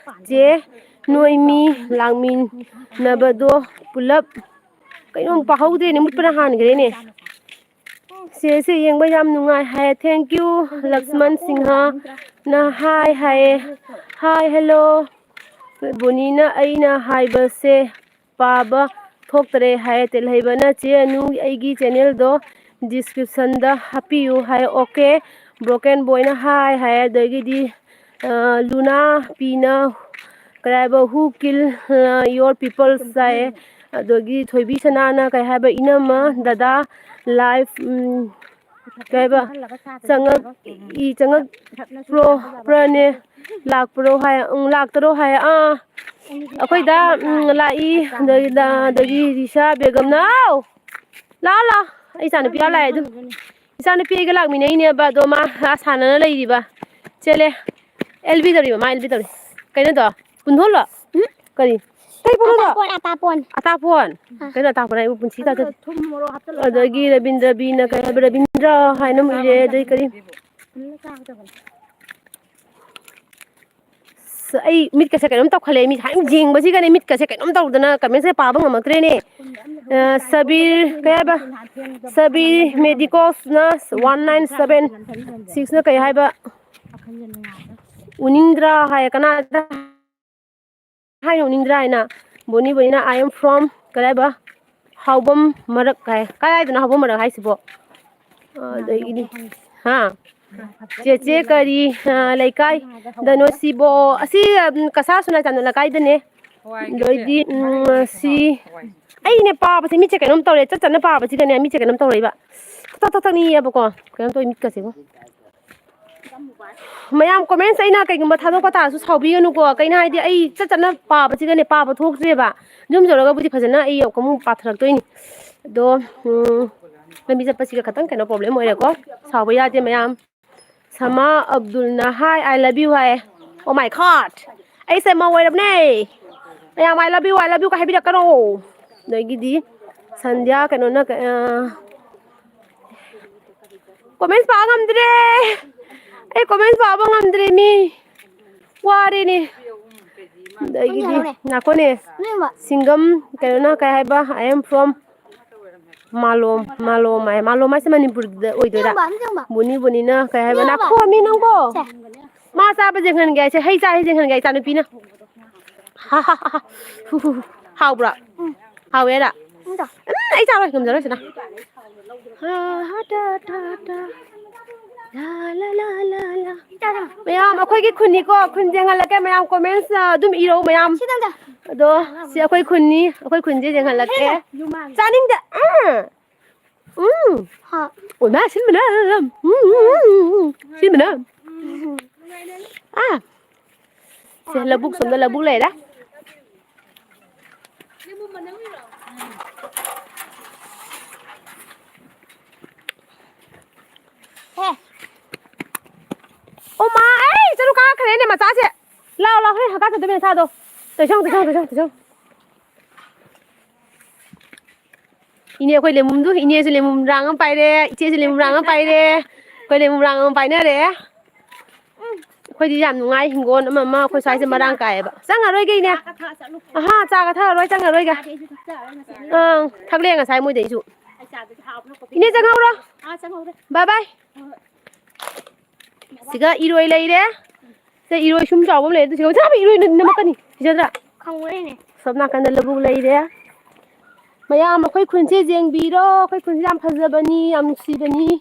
"ꯆꯦ, ꯅꯣꯏ ꯃꯤ ꯂꯥꯛꯃꯤꯟꯅꯕꯗꯣ ꯄꯨꯂꯞ", ꯀꯩꯅꯣꯝ ꯄꯥꯍꯧꯗ꯭ꯔꯦꯅꯦ, ꯃꯨꯠꯄꯅ ꯍꯥꯟꯈ꯭ꯔꯦꯅꯦ꯫ ꯁꯦ, ꯁꯦ ꯌꯦꯡꯕ ꯌꯥꯝ ꯅꯨꯡꯉꯥꯏ ꯍꯥꯏ꯫ Thank you, ꯂꯛꯁꯃꯟ ꯁꯤꯡꯍꯅ ꯍꯥꯏ ꯍꯥꯏꯌꯦ꯫ Hi, hello꯫ ꯕꯣꯅꯤꯅ "ꯑꯩꯅ ꯍꯥꯏꯕꯁꯦ ꯄꯥꯕ ꯊꯣꯛꯇꯔꯦ" ꯍꯥꯏ꯫ ꯇꯦꯜꯍꯩꯕꯅ, "ꯆꯦ ꯑꯅꯨ, ꯑꯩꯒꯤ ꯆꯦꯅꯦꯜꯗꯣ ꯗꯤꯁꯀ꯭ꯔꯤꯞꯁꯟꯗ ꯍꯥꯞꯄꯤꯌꯨ" ꯍꯥꯏ꯫ ꯑꯣꯀꯦ꯫ ꯕ꯭ꯔꯣꯀꯦꯟ ꯕꯣꯏꯅ ꯍꯥꯏ ꯍꯥꯏ꯫ ꯑꯗꯒꯤꯗꯤ, ꯑ, ꯂꯨꯅꯥ ꯄꯤꯅ ꯀꯔꯤ ꯍꯥꯏꯕ, "Who kill, ꯑ, your people?" ꯍꯥꯏ꯫ ꯑꯗꯒꯤ ꯊꯣꯏꯕꯤ ꯁꯅꯥꯅ ꯀꯩ ꯍꯥꯏꯕ, "ꯏꯅꯝꯃ, ꯗꯗꯥ, ꯂꯥꯏꯐ, ꯎꯝ, ꯀꯩ ꯍꯥꯏꯕ, ꯆꯪꯉꯛ-, ꯏ ꯆꯪꯉꯛꯄ꯭ꯔꯣ, ꯄ꯭ꯔꯅꯦ, ꯂꯥꯛꯄ꯭ꯔꯣ?" ꯍꯥꯏ꯫ "ꯎꯝ, ꯂꯥꯛꯇꯔꯣ?" ꯍꯥꯏ꯫ "ꯑꯥ, ꯑꯩꯈꯣꯏꯗ, ꯎꯝ, ꯂꯥꯛꯏ"꯫ ꯑꯗꯒꯤ, ꯑꯗꯒꯤ ꯔꯤꯁꯥ ꯕꯦꯒꯝꯅ, "ꯍꯥꯎ, ꯂꯥꯛꯑꯣ, ꯂꯥꯛꯑꯣ, ꯑꯩ ꯏꯆꯥꯅꯨꯄꯤ ꯂꯥꯛꯑꯦ ꯑꯗꯨ꯫ ꯏꯆꯥꯅꯨꯄꯤ ꯑꯩꯒ ꯂꯥꯛꯃꯤꯟꯅꯩꯅꯦꯕ, ꯑꯗꯣ ꯃꯥ ꯁꯥꯟꯅꯅ ꯂꯩꯔꯤꯕ"꯫ ꯆꯦꯜꯂꯦ꯫ ꯑꯦꯜ ꯕꯤ ꯇꯧꯔꯤꯕ, ꯃꯥ ꯑꯦꯜ ꯕꯤ ꯇꯧꯔꯤ꯫ ꯀꯩꯅꯣꯗꯣ? ꯄꯨꯟꯗꯣꯜꯂꯣ? ꯎꯝ? ꯀꯔꯤ? ꯀꯩ ꯄꯨꯟꯗꯣꯜꯂꯣ? ꯑꯇꯥꯄꯣꯟ, ꯑꯇꯥꯄꯣꯟ꯫ ꯑꯇꯥꯄꯣꯟ? ꯑꯥ꯫ ꯀꯩꯅꯣ ꯑꯇꯥꯄꯣꯟ ꯍꯥꯏꯕꯨ ꯄꯨꯟꯁꯤ ꯇꯥꯗꯦ꯫ ꯊꯨꯝ ꯃꯣꯔꯣꯛ ꯍꯥꯞꯆꯜꯂꯒ ꯑꯗꯒꯤ ꯆꯥꯕ꯫ ꯔꯕꯤꯟꯗ꯭ꯔ ꯕꯤꯅ ꯀꯩ ꯍꯥꯏꯕ? ꯔꯕꯤꯟꯗ꯭ꯔ ꯍꯥꯏꯅ ꯑꯃ ꯏꯔꯦ, ꯑꯗꯩ ꯀꯔꯤ? ꯐꯨꯜꯂ ꯆꯥꯒꯗꯕꯅꯤ꯫ ꯑꯩ ꯃꯤꯠꯀꯁꯦ ꯀꯩꯅꯣꯝ ꯇꯧꯈꯠꯂꯛꯑꯦ, ꯃꯤ ꯁꯨꯃꯥꯏꯅ ꯌꯦꯡꯕꯁꯤꯒꯅꯦ ꯃꯤꯠꯀꯁꯦ ꯀꯩꯅꯣꯝ ꯇꯧꯗꯅ ꯀꯃꯦꯟꯁꯦ ꯄꯥꯕ ꯉꯝꯃꯛꯇ꯭ꯔꯦꯅꯦ꯫ ꯑ, ꯁꯕꯤꯔ, ꯀꯩ ꯍꯥꯏꯕ? ꯁꯕꯤꯔ ꯃꯦꯗꯤꯀꯣꯁꯅ ꯋꯥꯟ ꯅꯥꯏꯟ ꯁꯕꯦꯟ ꯁꯤꯛꯁꯅ ꯀꯩ ꯍꯥꯏꯕ? ꯎꯅꯤꯡꯗ꯭ꯔꯥ ꯍꯥꯏ, ꯀꯅꯥꯗ ꯍꯥꯏꯅ ꯎꯅꯤꯡꯗ꯭ꯔꯥ ꯍꯥꯏꯅ꯫ ꯕꯣꯅꯤ ꯕꯣꯅꯤꯅ "I am from" ꯀꯗꯥꯏꯕ? "ꯍꯥꯎꯕꯝ ꯃꯔꯛ" ꯍꯥꯏ꯫ ꯀꯗꯥꯏꯗꯅꯣ ꯍꯥꯎꯕꯝ ꯃꯔꯛ ꯍꯥꯏꯁꯤꯕꯣ? ꯑꯗꯒꯤꯗꯤ, ꯍꯥ? ꯆꯦꯆꯦ ꯀꯔꯤ, ꯑ, ꯂꯩꯀꯥꯏꯗꯅꯣ ꯁꯤꯕꯣ? ꯑꯁꯤ, ꯎꯝ, ꯀꯁꯥ ꯁꯨꯅꯥ ꯆꯥꯟꯗ ꯂꯩꯀꯥꯏꯗꯅꯦ꯫ ꯑꯗꯩꯗꯤ, ꯎꯝ, ꯁꯤ ꯑꯩꯅꯦ ꯄꯥꯕꯁꯦ ꯃꯤꯠꯁꯦ ꯀꯩꯅꯣꯝ ꯇꯧꯔꯦ꯫ ꯆꯠ ꯆꯠꯅ ꯄꯥꯕꯁꯤꯒꯅꯦ ꯃꯤꯠꯁꯦ ꯀꯩꯅꯣꯝ ꯇꯧꯔꯛꯏꯕ꯫ ꯊꯛ ꯊꯛ ꯊꯛ ꯊꯛ ꯅꯤꯛꯑꯦꯕꯀꯣ꯫ ꯀꯩꯅꯣꯝ ꯇꯧꯋꯤ ꯃꯤꯠꯀꯁꯤꯕꯨ꯫ ꯃꯌꯥꯝ comments ꯑꯩꯅ ꯀꯩꯒꯨꯝꯕ ꯊꯥꯗꯣꯛꯄ ꯇꯥꯔꯁꯨ ꯁꯥꯎꯕꯤꯒꯅꯨꯀꯣ꯫ ꯀꯩꯅꯣ ꯍꯥꯏꯗꯤ ꯑꯩ ꯆꯠ ꯆꯠꯅ ꯄꯥꯕꯁꯤꯒꯅꯦ ꯄꯥꯕ ꯊꯣꯛꯇ꯭ꯔꯦꯕ꯫ ꯌꯨꯝ ꯌꯧꯔꯒꯕꯨꯗꯤ ꯐꯖꯅ ꯑꯩ ꯑꯃꯨꯛ ꯄꯥꯊꯔꯛꯇꯣꯏꯅꯤ꯫ ꯑꯗꯣ, ꯎꯝ, ꯂꯝꯕꯤ ꯆꯠꯄꯁꯤꯒ ꯈꯇꯪ ꯀꯩꯅꯣ problem ꯑꯣꯏꯔꯦꯀꯣ꯫ ꯁꯥꯎꯕ ꯌꯥꯗꯦ ꯃꯌꯥꯝ꯫ ꯁꯃꯥ ꯑꯕꯗꯨꯜꯅ "Hi, I love you" high. Oh my God! ꯑꯩꯁꯦ ꯃꯧ ꯑꯣꯏꯔꯕꯅꯦ꯫ ꯃꯌꯥꯝ "I love you, I love you" ꯀ ꯍꯥꯏꯕꯤꯔꯛꯀꯅꯣ꯫ ꯑꯗꯒꯤꯗꯤ ꯁꯟꯙ꯭ꯌꯥ ꯀꯩꯅꯣꯅ, ꯑ, comments ꯄꯥꯕ ꯉꯝꯗ꯭ꯔꯦ꯫ ꯑꯩ comments ꯄꯥꯕ ꯉꯝꯗ꯭ꯔꯦ ꯃꯤ꯫ ꯋꯥꯔꯦꯅꯦ꯫ ꯑꯗꯒꯤꯗꯤ ꯉꯥꯏꯈꯣꯅꯦ꯫ ꯁꯤꯡꯒꯝ ꯀꯩꯅꯣꯅ ꯀꯩ ꯍꯥꯏꯕ? "I am from" ꯃꯥꯂꯣꯝ, ꯃꯥꯂꯣꯝ ꯍꯥꯏ꯫ ꯃꯥꯂꯣꯝ ꯍꯥꯏꯁꯦ ꯃꯅꯤꯄꯨꯔꯗ ꯑꯣꯏꯗꯣꯏꯔꯥ? ꯕꯣꯅꯤ ꯕꯣꯅꯤꯅ ꯀꯩ ꯍꯥꯏꯕ? ꯅꯥꯈꯣ ꯃꯤ ꯅꯪꯕꯣ! ꯃꯥ ꯆꯥꯕ ꯌꯦꯡꯍꯟꯒꯦ ꯍꯥꯏꯁꯦ, ꯍꯩ ꯆꯥ ꯍꯦꯛ ꯌꯦꯡꯍꯟꯒꯦ ꯏꯆꯥꯅꯨꯄꯤꯅ꯫ ꯍꯥꯎꯕ꯭ꯔꯣ? ꯍꯥꯎꯋꯦꯔꯥ? ꯎꯝ, ꯑꯩ ꯆꯥꯔꯣꯏ, ꯉꯝꯖꯔꯣꯏ ꯁꯤꯅ꯫ ꯃꯌꯥꯝ, ꯑꯩꯈꯣꯏꯒꯤ ꯈꯨꯟꯅꯤꯀꯣ, ꯈꯨꯟ ꯌꯦꯡꯍꯜꯂꯛꯀꯦ꯫ ꯃꯌꯥꯝ comments ꯑꯗꯨꯝ ꯏꯔꯛꯎ ꯃꯌꯥꯝ꯫ ꯑꯗꯣ ꯁꯤ ꯑꯩꯈꯣꯏ ꯈꯨꯟꯅꯤ, ꯑꯩꯈꯣꯏ ꯈꯨꯟꯁꯦ ꯌꯦꯡꯍꯜꯂꯛꯀꯦ꯫ ꯆꯥꯅꯤꯡꯗꯦ꯫ ꯑ꯫ ꯎꯝ꯫ ꯍꯥ꯫ ꯑꯣꯏꯃꯥ, ꯁꯤꯟꯕꯅ꯫ ꯎꯝ, ꯎꯝ, ꯎꯝ, ꯎꯝ꯫ ꯁꯤꯟꯕꯅ꯫ ꯑꯥ꯫ ꯁꯦ, ꯂꯧꯕꯨꯛ, ꯁꯣꯝꯗ ꯂꯧꯕꯨꯛ ꯂꯩꯔꯦ꯫ ꯍꯦ꯫ ꯑꯣ ꯃꯥ, ꯑꯩ ꯆꯠꯂꯨ ꯀꯥꯈ꯭ꯔꯦꯅꯦ ꯃꯆꯥꯁꯦ꯫ ꯂꯥꯎ, ꯂꯥꯎ, ꯍꯣꯔꯦꯟ ꯍꯪꯀꯥ ꯆꯠꯇꯣꯏꯅꯦ ꯅꯆꯥꯗꯣ꯫ ꯇꯣꯏꯁꯧ, ꯇꯣꯏꯁꯧ, ꯇꯣꯏꯁꯧ, ꯇꯣꯏꯁꯧ꯫ ꯏꯅꯦ ꯑꯩꯈꯣꯏ ꯂꯦꯃꯨꯝꯗꯨ, ꯏꯅꯦꯁꯨ ꯂꯦꯃꯨꯝ ꯔꯥꯡ ꯑꯃ ꯄꯥꯏꯔꯦ, ꯏꯆꯦꯁꯨ ꯂꯦꯃꯨꯝ ꯔꯥꯡ ꯑꯃ ꯄꯥꯏꯔꯦ, ꯑꯩꯈꯣꯏ ꯂꯦꯃꯨꯝ ꯔꯥꯡ ꯑꯃ ꯄꯥꯏꯅꯔꯦ꯫ ꯎꯝ, ꯑꯩꯈꯣꯏꯗꯤ ꯌꯥꯝ ꯅꯨꯡꯉꯥꯏ, ꯍꯤꯡꯒꯣꯜ ꯑꯃ ꯑꯃ ꯑꯩꯈꯣꯏ ꯁ꯭ꯋꯥꯏꯁꯦ ꯃꯔꯥꯡ ꯀꯥꯏꯌꯦꯕ꯫ ꯆꯪꯉꯔꯣꯏꯒꯦ, ꯏꯅꯦ꯫ ꯑꯍꯥ, ꯆꯥꯒ ꯊꯛꯑꯔꯣꯏ, ꯆꯪꯉꯔꯣꯏꯒꯦ꯫ ꯑꯪ, ꯊꯛꯂꯛꯑꯦ ꯉꯁꯥꯏ ꯃꯣꯏꯗꯩꯁꯨ꯫ ꯏꯅꯦ, ꯆꯪꯍꯧꯔꯣ꯫ ꯕꯥꯏ ꯕꯥꯏ꯫ ꯁꯤꯒ ꯏꯔꯣꯏ ꯂꯩꯔꯦ꯫ ꯁꯦ, ꯏꯔꯣꯏ ꯁꯨꯝ ꯆꯥꯎꯕ ꯑꯃ ꯂꯩ, ꯑꯗꯨ ꯆꯤꯒꯧ ꯆꯥꯕ ꯏꯔꯣꯏ ꯅꯝꯃꯛꯀꯅꯤ꯫ ꯀꯤꯖꯗ꯭ꯔꯥ? ꯈꯪꯉꯨꯔꯦꯅꯦ꯫ ꯁꯣꯝ ꯅꯥꯀꯟꯗ ꯂꯧꯕꯨꯛ ꯂꯩꯔꯦ꯫ ꯃꯌꯥꯝ, ꯑꯩꯈꯣꯏ ꯈꯨꯟꯁꯦ ꯌꯦꯡꯕꯤꯔꯣ꯫ ꯑꯩꯈꯣꯏ ꯈꯨꯟꯁꯦ ꯌꯥꯝ ꯐꯖꯕꯅꯤ, ꯌꯥꯝ ꯅꯨꯡꯁꯤꯕꯅꯤ꯫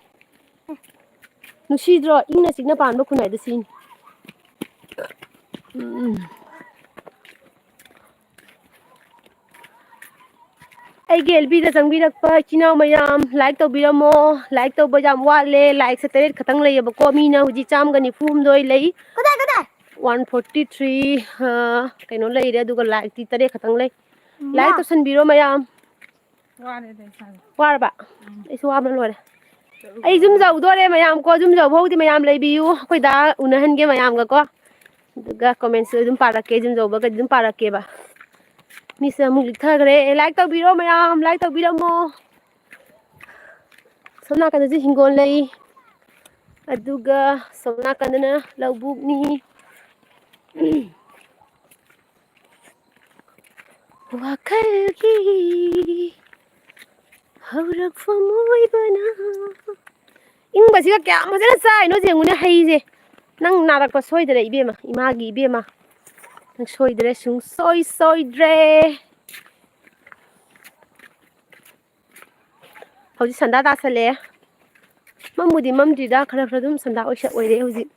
ꯅꯨꯡꯁꯤꯗ꯭ꯔꯣ? ꯏꯪꯅ ꯆꯤꯛꯅ ꯄꯥꯟꯕ ꯈꯨꯟ ꯍꯥꯏꯗꯣ ꯁꯤꯅꯤ꯫ ꯎꯝ꯫ ꯑꯩꯒꯤ ꯑꯦꯜ ꯕꯤꯗ ꯆꯪꯕꯤꯔꯛꯄ ꯏꯆꯤꯟ ꯏꯅꯥꯎ ꯃꯌꯥꯝ, like ꯇꯧꯕꯤꯔꯝꯃꯣ꯫ Like ꯇꯧꯕ ꯌꯥꯝ ꯋꯥꯠꯂꯦ꯫ Likeꯁꯦ ꯇꯔꯦꯠ ꯈꯛꯇꯪ ꯂꯩꯌꯦꯕꯀꯣ꯫ ꯃꯤꯅ ꯍꯧꯖꯤꯛ ꯆꯥꯝꯃꯒ ꯅꯤꯐꯨ ꯍꯨꯝꯗꯣꯏ ꯂꯩ꯫ ꯀꯗꯥꯏ, ꯀꯗꯥꯏ? One forty three, ꯑ, ꯀꯩꯅꯣ ꯂꯩꯔꯦ, ꯑꯗꯨꯒ likeꯇꯤ ꯇꯔꯦꯠ ꯈꯛꯇꯪ ꯂꯩ꯫ ꯏꯃꯥ꯫ Like ꯇꯧꯁꯟꯕꯤꯔꯣ ꯃꯌꯥꯝ꯫ ꯋꯥꯔꯦꯗ ꯏꯁꯥꯁꯦ꯫ ꯋꯥꯔꯕ? ꯎꯝ꯫ ꯑꯩꯁꯨ ꯋꯥꯕꯅ ꯂꯣꯏꯔꯦ꯫ ꯆꯠꯂꯨ, ꯑꯩ ꯌꯨꯝ ꯆꯠꯂꯨ꯫ ꯌꯧꯗꯣꯔꯦ ꯃꯌꯥꯝ ꯀꯣ, ꯌꯨꯝ ꯌꯧꯕ ꯍꯧꯗꯤ ꯃꯌꯥꯝ ꯂꯩꯕꯤꯌꯨ꯫ ꯑꯩꯈꯣꯏ ꯗꯥ ꯎꯅꯍꯟꯒꯦ ꯃꯌꯥꯝꯒ ꯀꯣ꯫ ꯑꯗꯨꯒ commentꯁꯨ ꯑꯗꯨꯝ ꯄꯥꯔꯛꯀꯦ, ꯌꯨꯝ ꯌꯧꯕꯒꯗꯤ ꯑꯗꯨꯝ ꯄꯥꯔꯛꯀꯦꯕ꯫ ꯃꯤꯁꯦ ꯑꯃꯨꯛ ꯂꯤꯛꯊꯈ꯭ꯔꯦ꯫ Like ꯇꯧꯕꯤꯔꯣ ꯃꯌꯥꯝ, like ꯇꯧꯕꯤꯔꯝꯃꯣ꯫ ꯁꯣꯝ ꯅꯥꯀꯟꯗꯁꯨ ꯍꯤꯡꯒꯣꯜ ꯂꯩ꯫ ꯑꯗꯨꯒ ꯁꯣꯝ ꯅꯥꯀꯟꯗꯅ ꯂꯧꯕꯨꯛꯅꯤ꯫ ꯋꯥꯈꯜꯒꯤ ꯍꯧꯔꯛꯐꯝ ꯑꯣꯏꯕꯅ꯫ ꯏꯪꯕꯁꯤꯒ ꯀꯌꯥꯝ ꯐꯖꯅ ꯆꯥꯏꯅꯣ ꯌꯦꯡꯉꯨꯅꯦ ꯍꯩꯁꯦ꯫ ꯅꯪ ꯅꯥꯔꯛꯄ ꯁꯣꯏꯗ꯭ꯔꯦ ꯏꯕꯦꯝꯃ, ꯏꯃꯥꯒꯤ ꯏꯕꯦꯝꯃ꯫ ꯅꯪ ꯁꯣꯏꯗ꯭ꯔꯦ, ꯁꯨꯡꯁꯣꯏ ꯁꯣꯏꯗ꯭ꯔꯦ꯫ ꯍꯧꯖꯤꯛ ꯁꯟꯗꯥ ꯇꯥꯁꯜꯂꯛꯑꯦ꯫ ꯃꯝꯕꯨꯗꯤ ꯃꯝꯗ꯭ꯔꯤꯗ, ꯈꯔ ꯈꯔ ꯑꯗꯨꯝ ꯁꯟꯗꯥ ꯑꯣꯏꯁꯛ ꯑꯣꯏꯔꯛꯑꯦ ꯍꯧꯖꯤꯛ꯫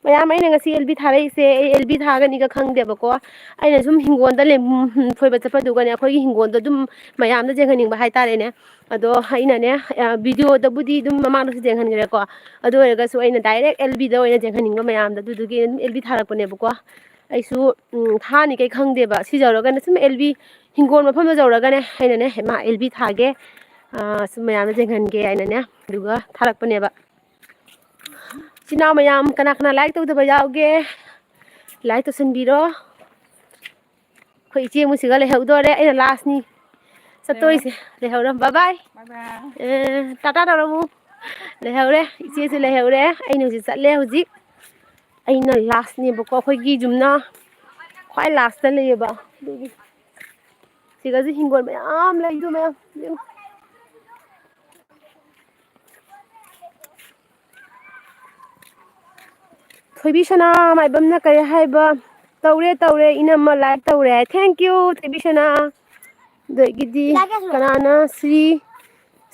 ꯃꯌꯥꯝ, ꯑꯩꯅ ꯉꯁꯤ ꯑꯦꯜ ꯕꯤ ꯊꯥꯔꯛꯏꯁꯦ, ꯑꯩ ꯑꯦꯜ ꯕꯤ ꯊꯥꯒꯅꯤꯒ ꯈꯪꯗꯦꯕꯀꯣ꯫ ꯑꯩꯅ ꯁꯨꯝ ꯍꯤꯡꯒꯣꯜꯗ ꯂꯦꯝ-, ꯐꯣꯏꯕ ꯆꯠꯄꯗꯨꯒꯅꯦ, ꯑꯩꯈꯣꯏꯒꯤ ꯍꯤꯡꯒꯣꯜꯗꯣ ꯑꯗꯨꯝ ꯃꯌꯥꯝꯗ ꯌꯦꯡꯍꯟꯅꯤꯡꯕ ꯍꯥꯏꯇꯥꯔꯦꯅꯦ꯫ ꯑꯗꯣ ꯑꯩꯅꯅꯦ, ꯑ, videoꯗꯕꯨꯗꯤ ꯑꯗꯨꯝ ꯃꯃꯥꯡꯗꯁꯨ ꯌꯦꯡꯍꯟꯈ꯭ꯔꯦꯀꯣ꯫ ꯑꯗꯨ ꯑꯣꯏꯔꯒꯁꯨ ꯑꯩꯅ direct ꯑꯦꯜ ꯕꯤꯗ ꯑꯣꯏꯅ ꯌꯦꯡꯍꯟꯅꯤꯡꯕ ꯃꯌꯥꯝꯗ, ꯑꯗꯨꯗꯨꯒꯤ ꯑꯗꯨꯝ ꯑꯦꯜ ꯕꯤ ꯊꯥꯔꯛꯄꯅꯦꯕꯀꯣ꯫ ꯑꯩꯁꯨ, ꯎꯝ, ꯊꯥꯅꯤ ꯀꯩ ꯈꯪꯗꯦꯕ꯫ ꯁꯤ ꯌꯧꯔꯒꯅ ꯁꯨꯝ ꯑꯦꯜ ꯕꯤ ꯍꯤꯡꯒꯣꯜ ꯃꯐꯝꯗ ꯌꯧꯔꯒꯅꯦ ꯑꯩꯅꯅꯦ, "ꯏꯃꯥ, ꯑꯦꯜ ꯕꯤ ꯊꯥꯒꯦ, ꯑꯥ, ꯁꯨꯝ ꯃꯌꯥꯝꯗ ꯌꯦꯡꯍꯟꯒꯦ" ꯍꯥꯏꯅꯅꯦ, ꯑꯗꯨꯒ ꯊꯥꯔꯛꯄꯅꯦꯕ꯫ ꯏꯆꯤꯟ ꯏꯅꯥꯎ ꯃꯌꯥꯝ, ꯀꯅꯥ ꯀꯅꯥ like ꯇꯧꯗꯕ ꯌꯥꯎꯒꯦ? Like ꯇꯧꯁꯟꯕꯤꯔꯣ꯫ ꯑꯩꯈꯣꯏ ꯏꯆꯦ ꯃꯨꯁꯤꯒ ꯂꯩꯍꯧꯗꯣꯔꯦ, ꯑꯩꯅ lastꯅꯤ ꯆꯠꯇꯣꯏꯁꯦ꯫ ꯂꯩꯍꯧꯔꯣ꯫ Bye bye꯫ Bye bye꯫ ꯑꯦ, ꯇꯥꯇꯥ ꯇꯧꯔꯝꯃꯨ꯫ ꯂꯩꯍꯧꯔꯦ, ꯏꯆꯦꯁꯨ ꯂꯩꯍꯧꯔꯦ꯫ ꯑꯩꯅ ꯍꯧꯖꯤꯛ ꯆꯠꯂꯦ꯫ ꯍꯧꯖꯤꯛ ꯑꯩꯅ ꯂꯥꯁꯅꯦꯕꯀꯣ, ꯑꯩꯈꯣꯏꯒꯤ ꯌꯨꯝꯅ ꯈ꯭ꯋꯥꯏ ꯂꯥꯁꯇ ꯂꯩꯌꯦꯕ꯫ ꯑꯗꯨꯒꯤ ꯁꯤꯒꯁꯨ ꯍꯤꯡꯒꯣꯜ ꯃꯌꯥꯝ ꯂꯩꯗꯣ ꯃꯌꯥꯝ ꯌꯦꯡꯉꯨ꯫ ꯊꯣꯏꯕꯤ ꯁꯅꯥ ꯃꯥꯏꯕꯝꯅ ꯀꯔꯤ ꯍꯥꯏꯕ? "ꯇꯧꯔꯦ, ꯇꯧꯔꯦ, ꯏꯅꯝꯃ like ꯇꯧꯔꯦ ꯍꯥꯏ꯫" Thank you, ꯊꯣꯏꯕꯤ ꯁꯅꯥ꯫ ꯑꯗꯒꯤꯗꯤ ꯀꯅꯥꯅ ꯁ꯭ꯔꯤ,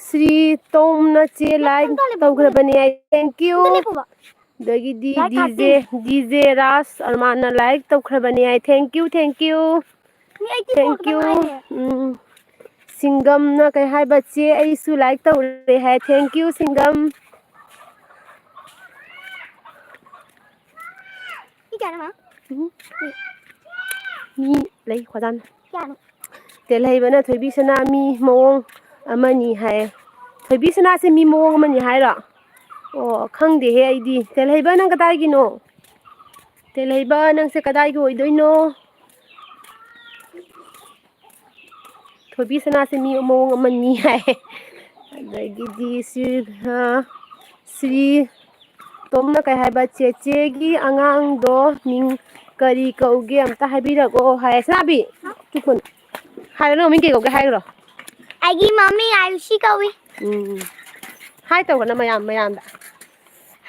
ꯁ꯭ꯔꯤ ꯇꯣꯝꯅ ꯆꯦ like ꯇꯧꯈ꯭ꯔꯕꯅꯦ ꯍꯥꯏ꯫ Thank you꯫ ꯑꯗꯒꯤꯗꯤ ꯗꯤ ꯖꯦ, ꯗꯤ ꯖꯦ ꯔꯥꯖ ꯑꯔꯃꯥꯟꯅ like ꯇꯧꯈ꯭ꯔꯕꯅꯦ ꯍꯥꯏ꯫ Thank you, thank you꯫ Thank you꯫ ꯎꯝ, ꯁꯤꯡꯒꯝꯅ ꯀꯩ ꯍꯥꯏꯕ? "ꯆꯦ, ꯑꯩꯁꯨ like ꯇꯧꯔꯦ" ꯍꯥꯏ꯫ Thank you, ꯁꯤꯡꯒꯝ꯫ ꯃꯤ ꯀꯌꯥꯅꯣ, ꯃꯥ? ꯎꯝ꯫ ꯃꯤ ꯂꯩ, ꯈꯣꯖꯥꯟ꯫ ꯀꯌꯥꯅꯣ? ꯇꯦꯜꯍꯩꯕꯅ ꯊꯣꯏꯕꯤ ꯁꯅꯥ ꯃꯤ ꯃꯑꯣꯡ ꯑꯃꯅꯤ ꯍꯥꯏ꯫ ꯊꯣꯏꯕꯤ ꯁꯅꯥꯁꯦ ꯃꯤ ꯃꯑꯣꯡ ꯑꯃꯅꯤ ꯍꯥꯏꯔꯣ? ꯑꯣ, ꯈꯪꯗꯦꯍꯦ ꯑꯩꯗꯤ꯫ ꯇꯦꯜꯍꯩꯕ, ꯅꯪ ꯀꯗꯥꯏꯒꯤꯅꯣ? ꯇꯦꯜꯍꯩꯕ, ꯅꯪꯁꯦ ꯀꯗꯥꯏꯒꯤ ꯑꯣꯏꯗꯣꯏꯅꯣ? ꯊꯣꯏꯕꯤ ꯁꯅꯥꯁꯦ ꯃꯤ ꯃꯑꯣꯡ ꯑꯃꯅꯤ ꯍꯥꯏ꯫ ꯑꯗꯒꯤꯗꯤ ꯁꯤ, ꯑ, ꯁ꯭ꯔꯤ ꯇꯣꯝꯅ ꯀꯩ ꯍꯥꯏꯕ? "ꯆꯦꯆꯦꯒꯤ ꯑꯉꯥꯡꯗꯣ ꯃꯤꯡ ꯀꯔꯤ ꯀꯧꯒꯦ ꯑꯝꯇ ꯍꯥꯏꯕꯤꯔꯛꯑꯣ" ꯍꯥꯏ꯫ ꯁꯅꯥꯕꯤ, ꯇꯨ ꯀꯨꯟ꯫ ꯍꯥꯏꯔꯣ, ꯅꯪ ꯃꯤꯡ ꯀꯩ ꯀꯧꯒꯦ ꯍꯥꯏꯈ꯭ꯔꯣ꯫ ꯑꯩꯒꯤ ꯃꯃꯤꯡ ꯑꯥꯌꯨꯁꯤ ꯀꯧꯏ꯫ ꯎꯝ꯫ Hi ꯇꯧꯔꯣ ꯅꯪ ꯃꯌꯥꯝ, ꯃꯌꯥꯝꯗ꯫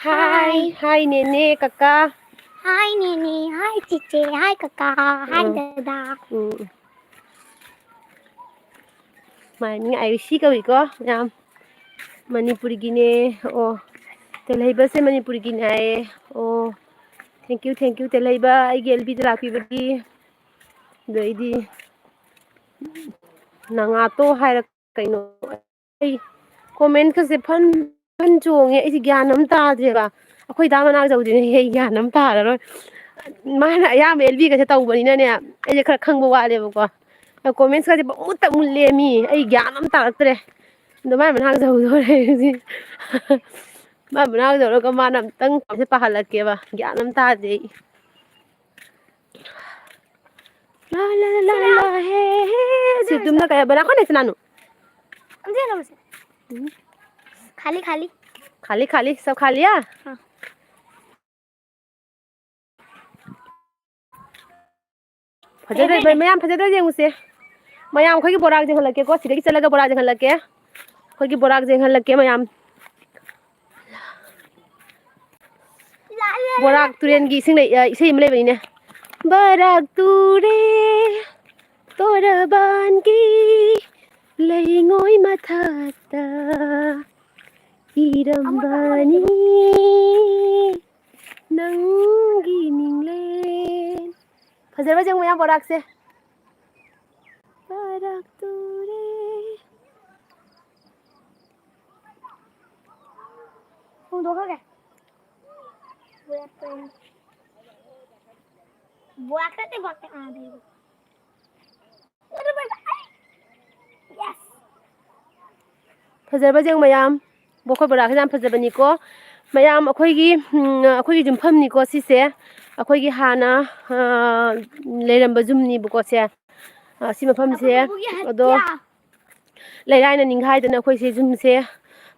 Hi, hi꯫ Hi ꯅꯦꯅꯦ, ꯀꯀꯥ꯫ Hi ꯅꯦꯅꯦ, hi ꯆꯤꯆꯦ, hi ꯀꯀꯥ, hi ꯎꯝ꯫ ꯗꯗꯥ꯫ ꯎꯝ꯫ ꯃꯥꯏ ꯃꯤꯡ ꯑꯥꯌꯨꯁꯤ ꯀꯧꯏꯀꯣ, ꯌꯥꯝ ꯃꯅꯤꯄꯨꯔꯒꯤꯅꯦ꯫ ꯑꯣ, ꯇꯦꯜꯍꯩꯕꯁꯦ ꯃꯅꯤꯄꯨꯔꯒꯤꯅꯦ ꯍꯥꯏꯌꯦ꯫ ꯑꯣ, thank you, thank you, ꯇꯦꯜꯍꯩꯕ, ꯑꯩꯒꯤ ꯑꯦꯜ ꯕꯤꯗ ꯂꯥꯛꯄꯤꯕꯒꯤ꯫ ꯑꯗꯩꯗꯤ ꯅꯉꯥꯇꯣ ꯍꯥꯏꯔ ꯀꯩꯅꯣ, ꯑꯩ comment ꯀꯁꯦ ꯐꯟ, ꯐꯟ ꯆꯣꯡꯉꯦ꯫ ꯑꯩꯁꯦ ꯒ꯭ꯌꯥꯟ ꯑꯃ ꯇꯥꯗ꯭ꯔꯦꯕ꯫ ꯑꯩꯈꯣꯏ ꯗꯥ ꯃꯅꯥꯛ ꯌꯧꯗ꯭ꯔꯤꯉꯩ ꯑꯩ ꯒ꯭ꯌꯥꯟ ꯑꯃ ꯇꯥꯔꯔꯣꯏ꯫ ꯃꯥꯅ ꯑꯌꯥꯝꯕ ꯑꯦꯜ ꯕꯤ ꯒꯁꯦ ꯇꯧꯕꯅꯤꯅꯅꯦ, ꯑꯩꯁꯦ ꯈꯔ ꯈꯪꯕ ꯋꯥꯠꯂꯦꯕꯀꯣ꯫ ꯑꯗꯣ comments ꯀꯁꯦ ꯄꯪꯃꯨꯠꯇ ꯃꯨꯠꯂꯦ ꯃꯤ꯫ ꯑꯩ ꯒ꯭ꯌꯥꯟ ꯑꯃ ꯇꯥꯔꯛꯇ꯭ꯔꯦ꯫ ꯑꯗꯣ ꯃꯥꯏ ꯃꯅꯥꯛ ꯌꯧꯗꯣꯔꯦ ꯍꯧꯖꯤꯛ꯫ ꯃꯥꯏ ꯃꯅꯥꯛ ꯌꯧꯔꯒ ꯃꯥꯅ ꯑꯝꯇꯪ ꯄꯥꯎꯁꯦ ꯄꯥꯍꯜꯂꯛꯀꯦꯕ꯫ ꯒ꯭ꯌꯥꯟ ꯑꯃ ꯇꯥꯗꯦ ꯑꯩ꯫ ꯂꯥ ꯂꯥ ꯂꯥ ꯂꯥ ꯍꯦ ꯍꯦ꯫ ꯁꯤ ꯇꯨꯝꯅ ꯀꯌꯥ ꯕꯔꯥ ꯀꯣꯅꯦ ꯁꯅꯥꯅꯨ? ꯎꯝ꯫ ꯈꯥꯂꯤ ꯈꯥꯂꯤ꯫ खाली खाली, सब खा लिया? हाँ। ꯐꯖꯗ꯭ꯔꯦ, ꯃꯌꯥꯝ ꯐꯖꯗ꯭ꯔꯦ ꯌꯦꯡꯉꯨꯁꯦ꯫ ꯃꯌꯥꯝ ꯑꯩꯈꯣꯏꯒꯤ ꯕꯣꯔꯥꯛ ꯌꯦꯡꯍꯜꯂꯛꯀꯦꯀꯣ, ꯁꯤꯗꯒꯤ ꯆꯠꯂꯒ ꯕꯣꯔꯥꯛ ꯌꯦꯡꯍꯜꯂꯛꯀꯦ꯫ ꯑꯩꯈꯣꯏꯒꯤ ꯕꯣꯔꯥꯛ ꯌꯦꯡꯍꯜꯂꯛꯀꯦ ꯃꯌꯥꯝ꯫ ꯕꯣꯔꯥꯛ ꯇꯨꯔꯦꯟꯒꯤ ꯏꯁꯤꯡ ꯂꯩ-, ꯑ, ꯏꯁꯩ ꯑꯃ ꯂꯩꯕꯅꯤꯅꯦ꯫ ꯕꯔꯥꯛ ꯇꯨꯔꯦ ꯇꯣꯔꯕꯥꯟꯒꯤ ꯂꯩꯉꯣꯏ ꯃꯊꯛꯇ ꯏꯔꯝꯕꯅꯤ ꯅꯪꯒꯤ ꯃꯤꯡꯂꯦꯟ꯫ ꯐꯖꯕ꯭ꯔꯥ ꯌꯦꯡꯉꯨ ꯃꯌꯥꯝ ꯕꯣꯔꯥꯛꯁꯦ꯫ ꯕꯔꯥꯛ ꯇꯨꯔꯦ꯫ ꯍꯣꯡꯗꯣꯛꯈ꯭ꯔꯒꯦ꯫ ꯕꯣꯔꯥꯛ ꯅꯠꯇꯦ, ꯕꯣꯔꯥꯛ ꯅꯠꯇꯦ꯫ ꯑꯥ, ꯂꯩꯔꯦ꯫ ꯐꯖꯕ꯭ꯔꯥ ꯌꯦꯡꯉꯨ ꯃꯌꯥꯝ꯫ ꯕꯣꯈꯣꯏ ꯕꯣꯔꯥꯁꯦ ꯌꯥꯝ ꯐꯖꯕꯅꯤꯀꯣ꯫ ꯃꯌꯥꯝ ꯑꯩꯈꯣꯏꯒꯤ, ꯎꯝ, ꯑꯩꯈꯣꯏꯒꯤ ꯌꯨꯝꯐꯝꯅꯤꯀꯣ ꯁꯤꯁꯦ꯫ ꯑꯩꯈꯣꯏꯒꯤ ꯍꯥꯟꯅ, ꯑ, ꯂꯩꯔꯝꯕ ꯌꯨꯝꯅꯤꯕꯀꯣ ꯁꯦ꯫ ꯑ, ꯁꯤ ꯃꯐꯝꯁꯦ꯫ ꯑꯩꯈꯣꯏ ꯄꯨꯄꯨꯒꯤ ꯑꯗꯣ ꯍꯠꯇꯤꯌꯥ꯫ ꯂꯩꯔꯥꯏꯅ ꯅꯤꯡꯈꯥꯏꯗꯅ ꯑꯩꯈꯣꯏꯁꯦ ꯌꯨꯝꯁꯦ,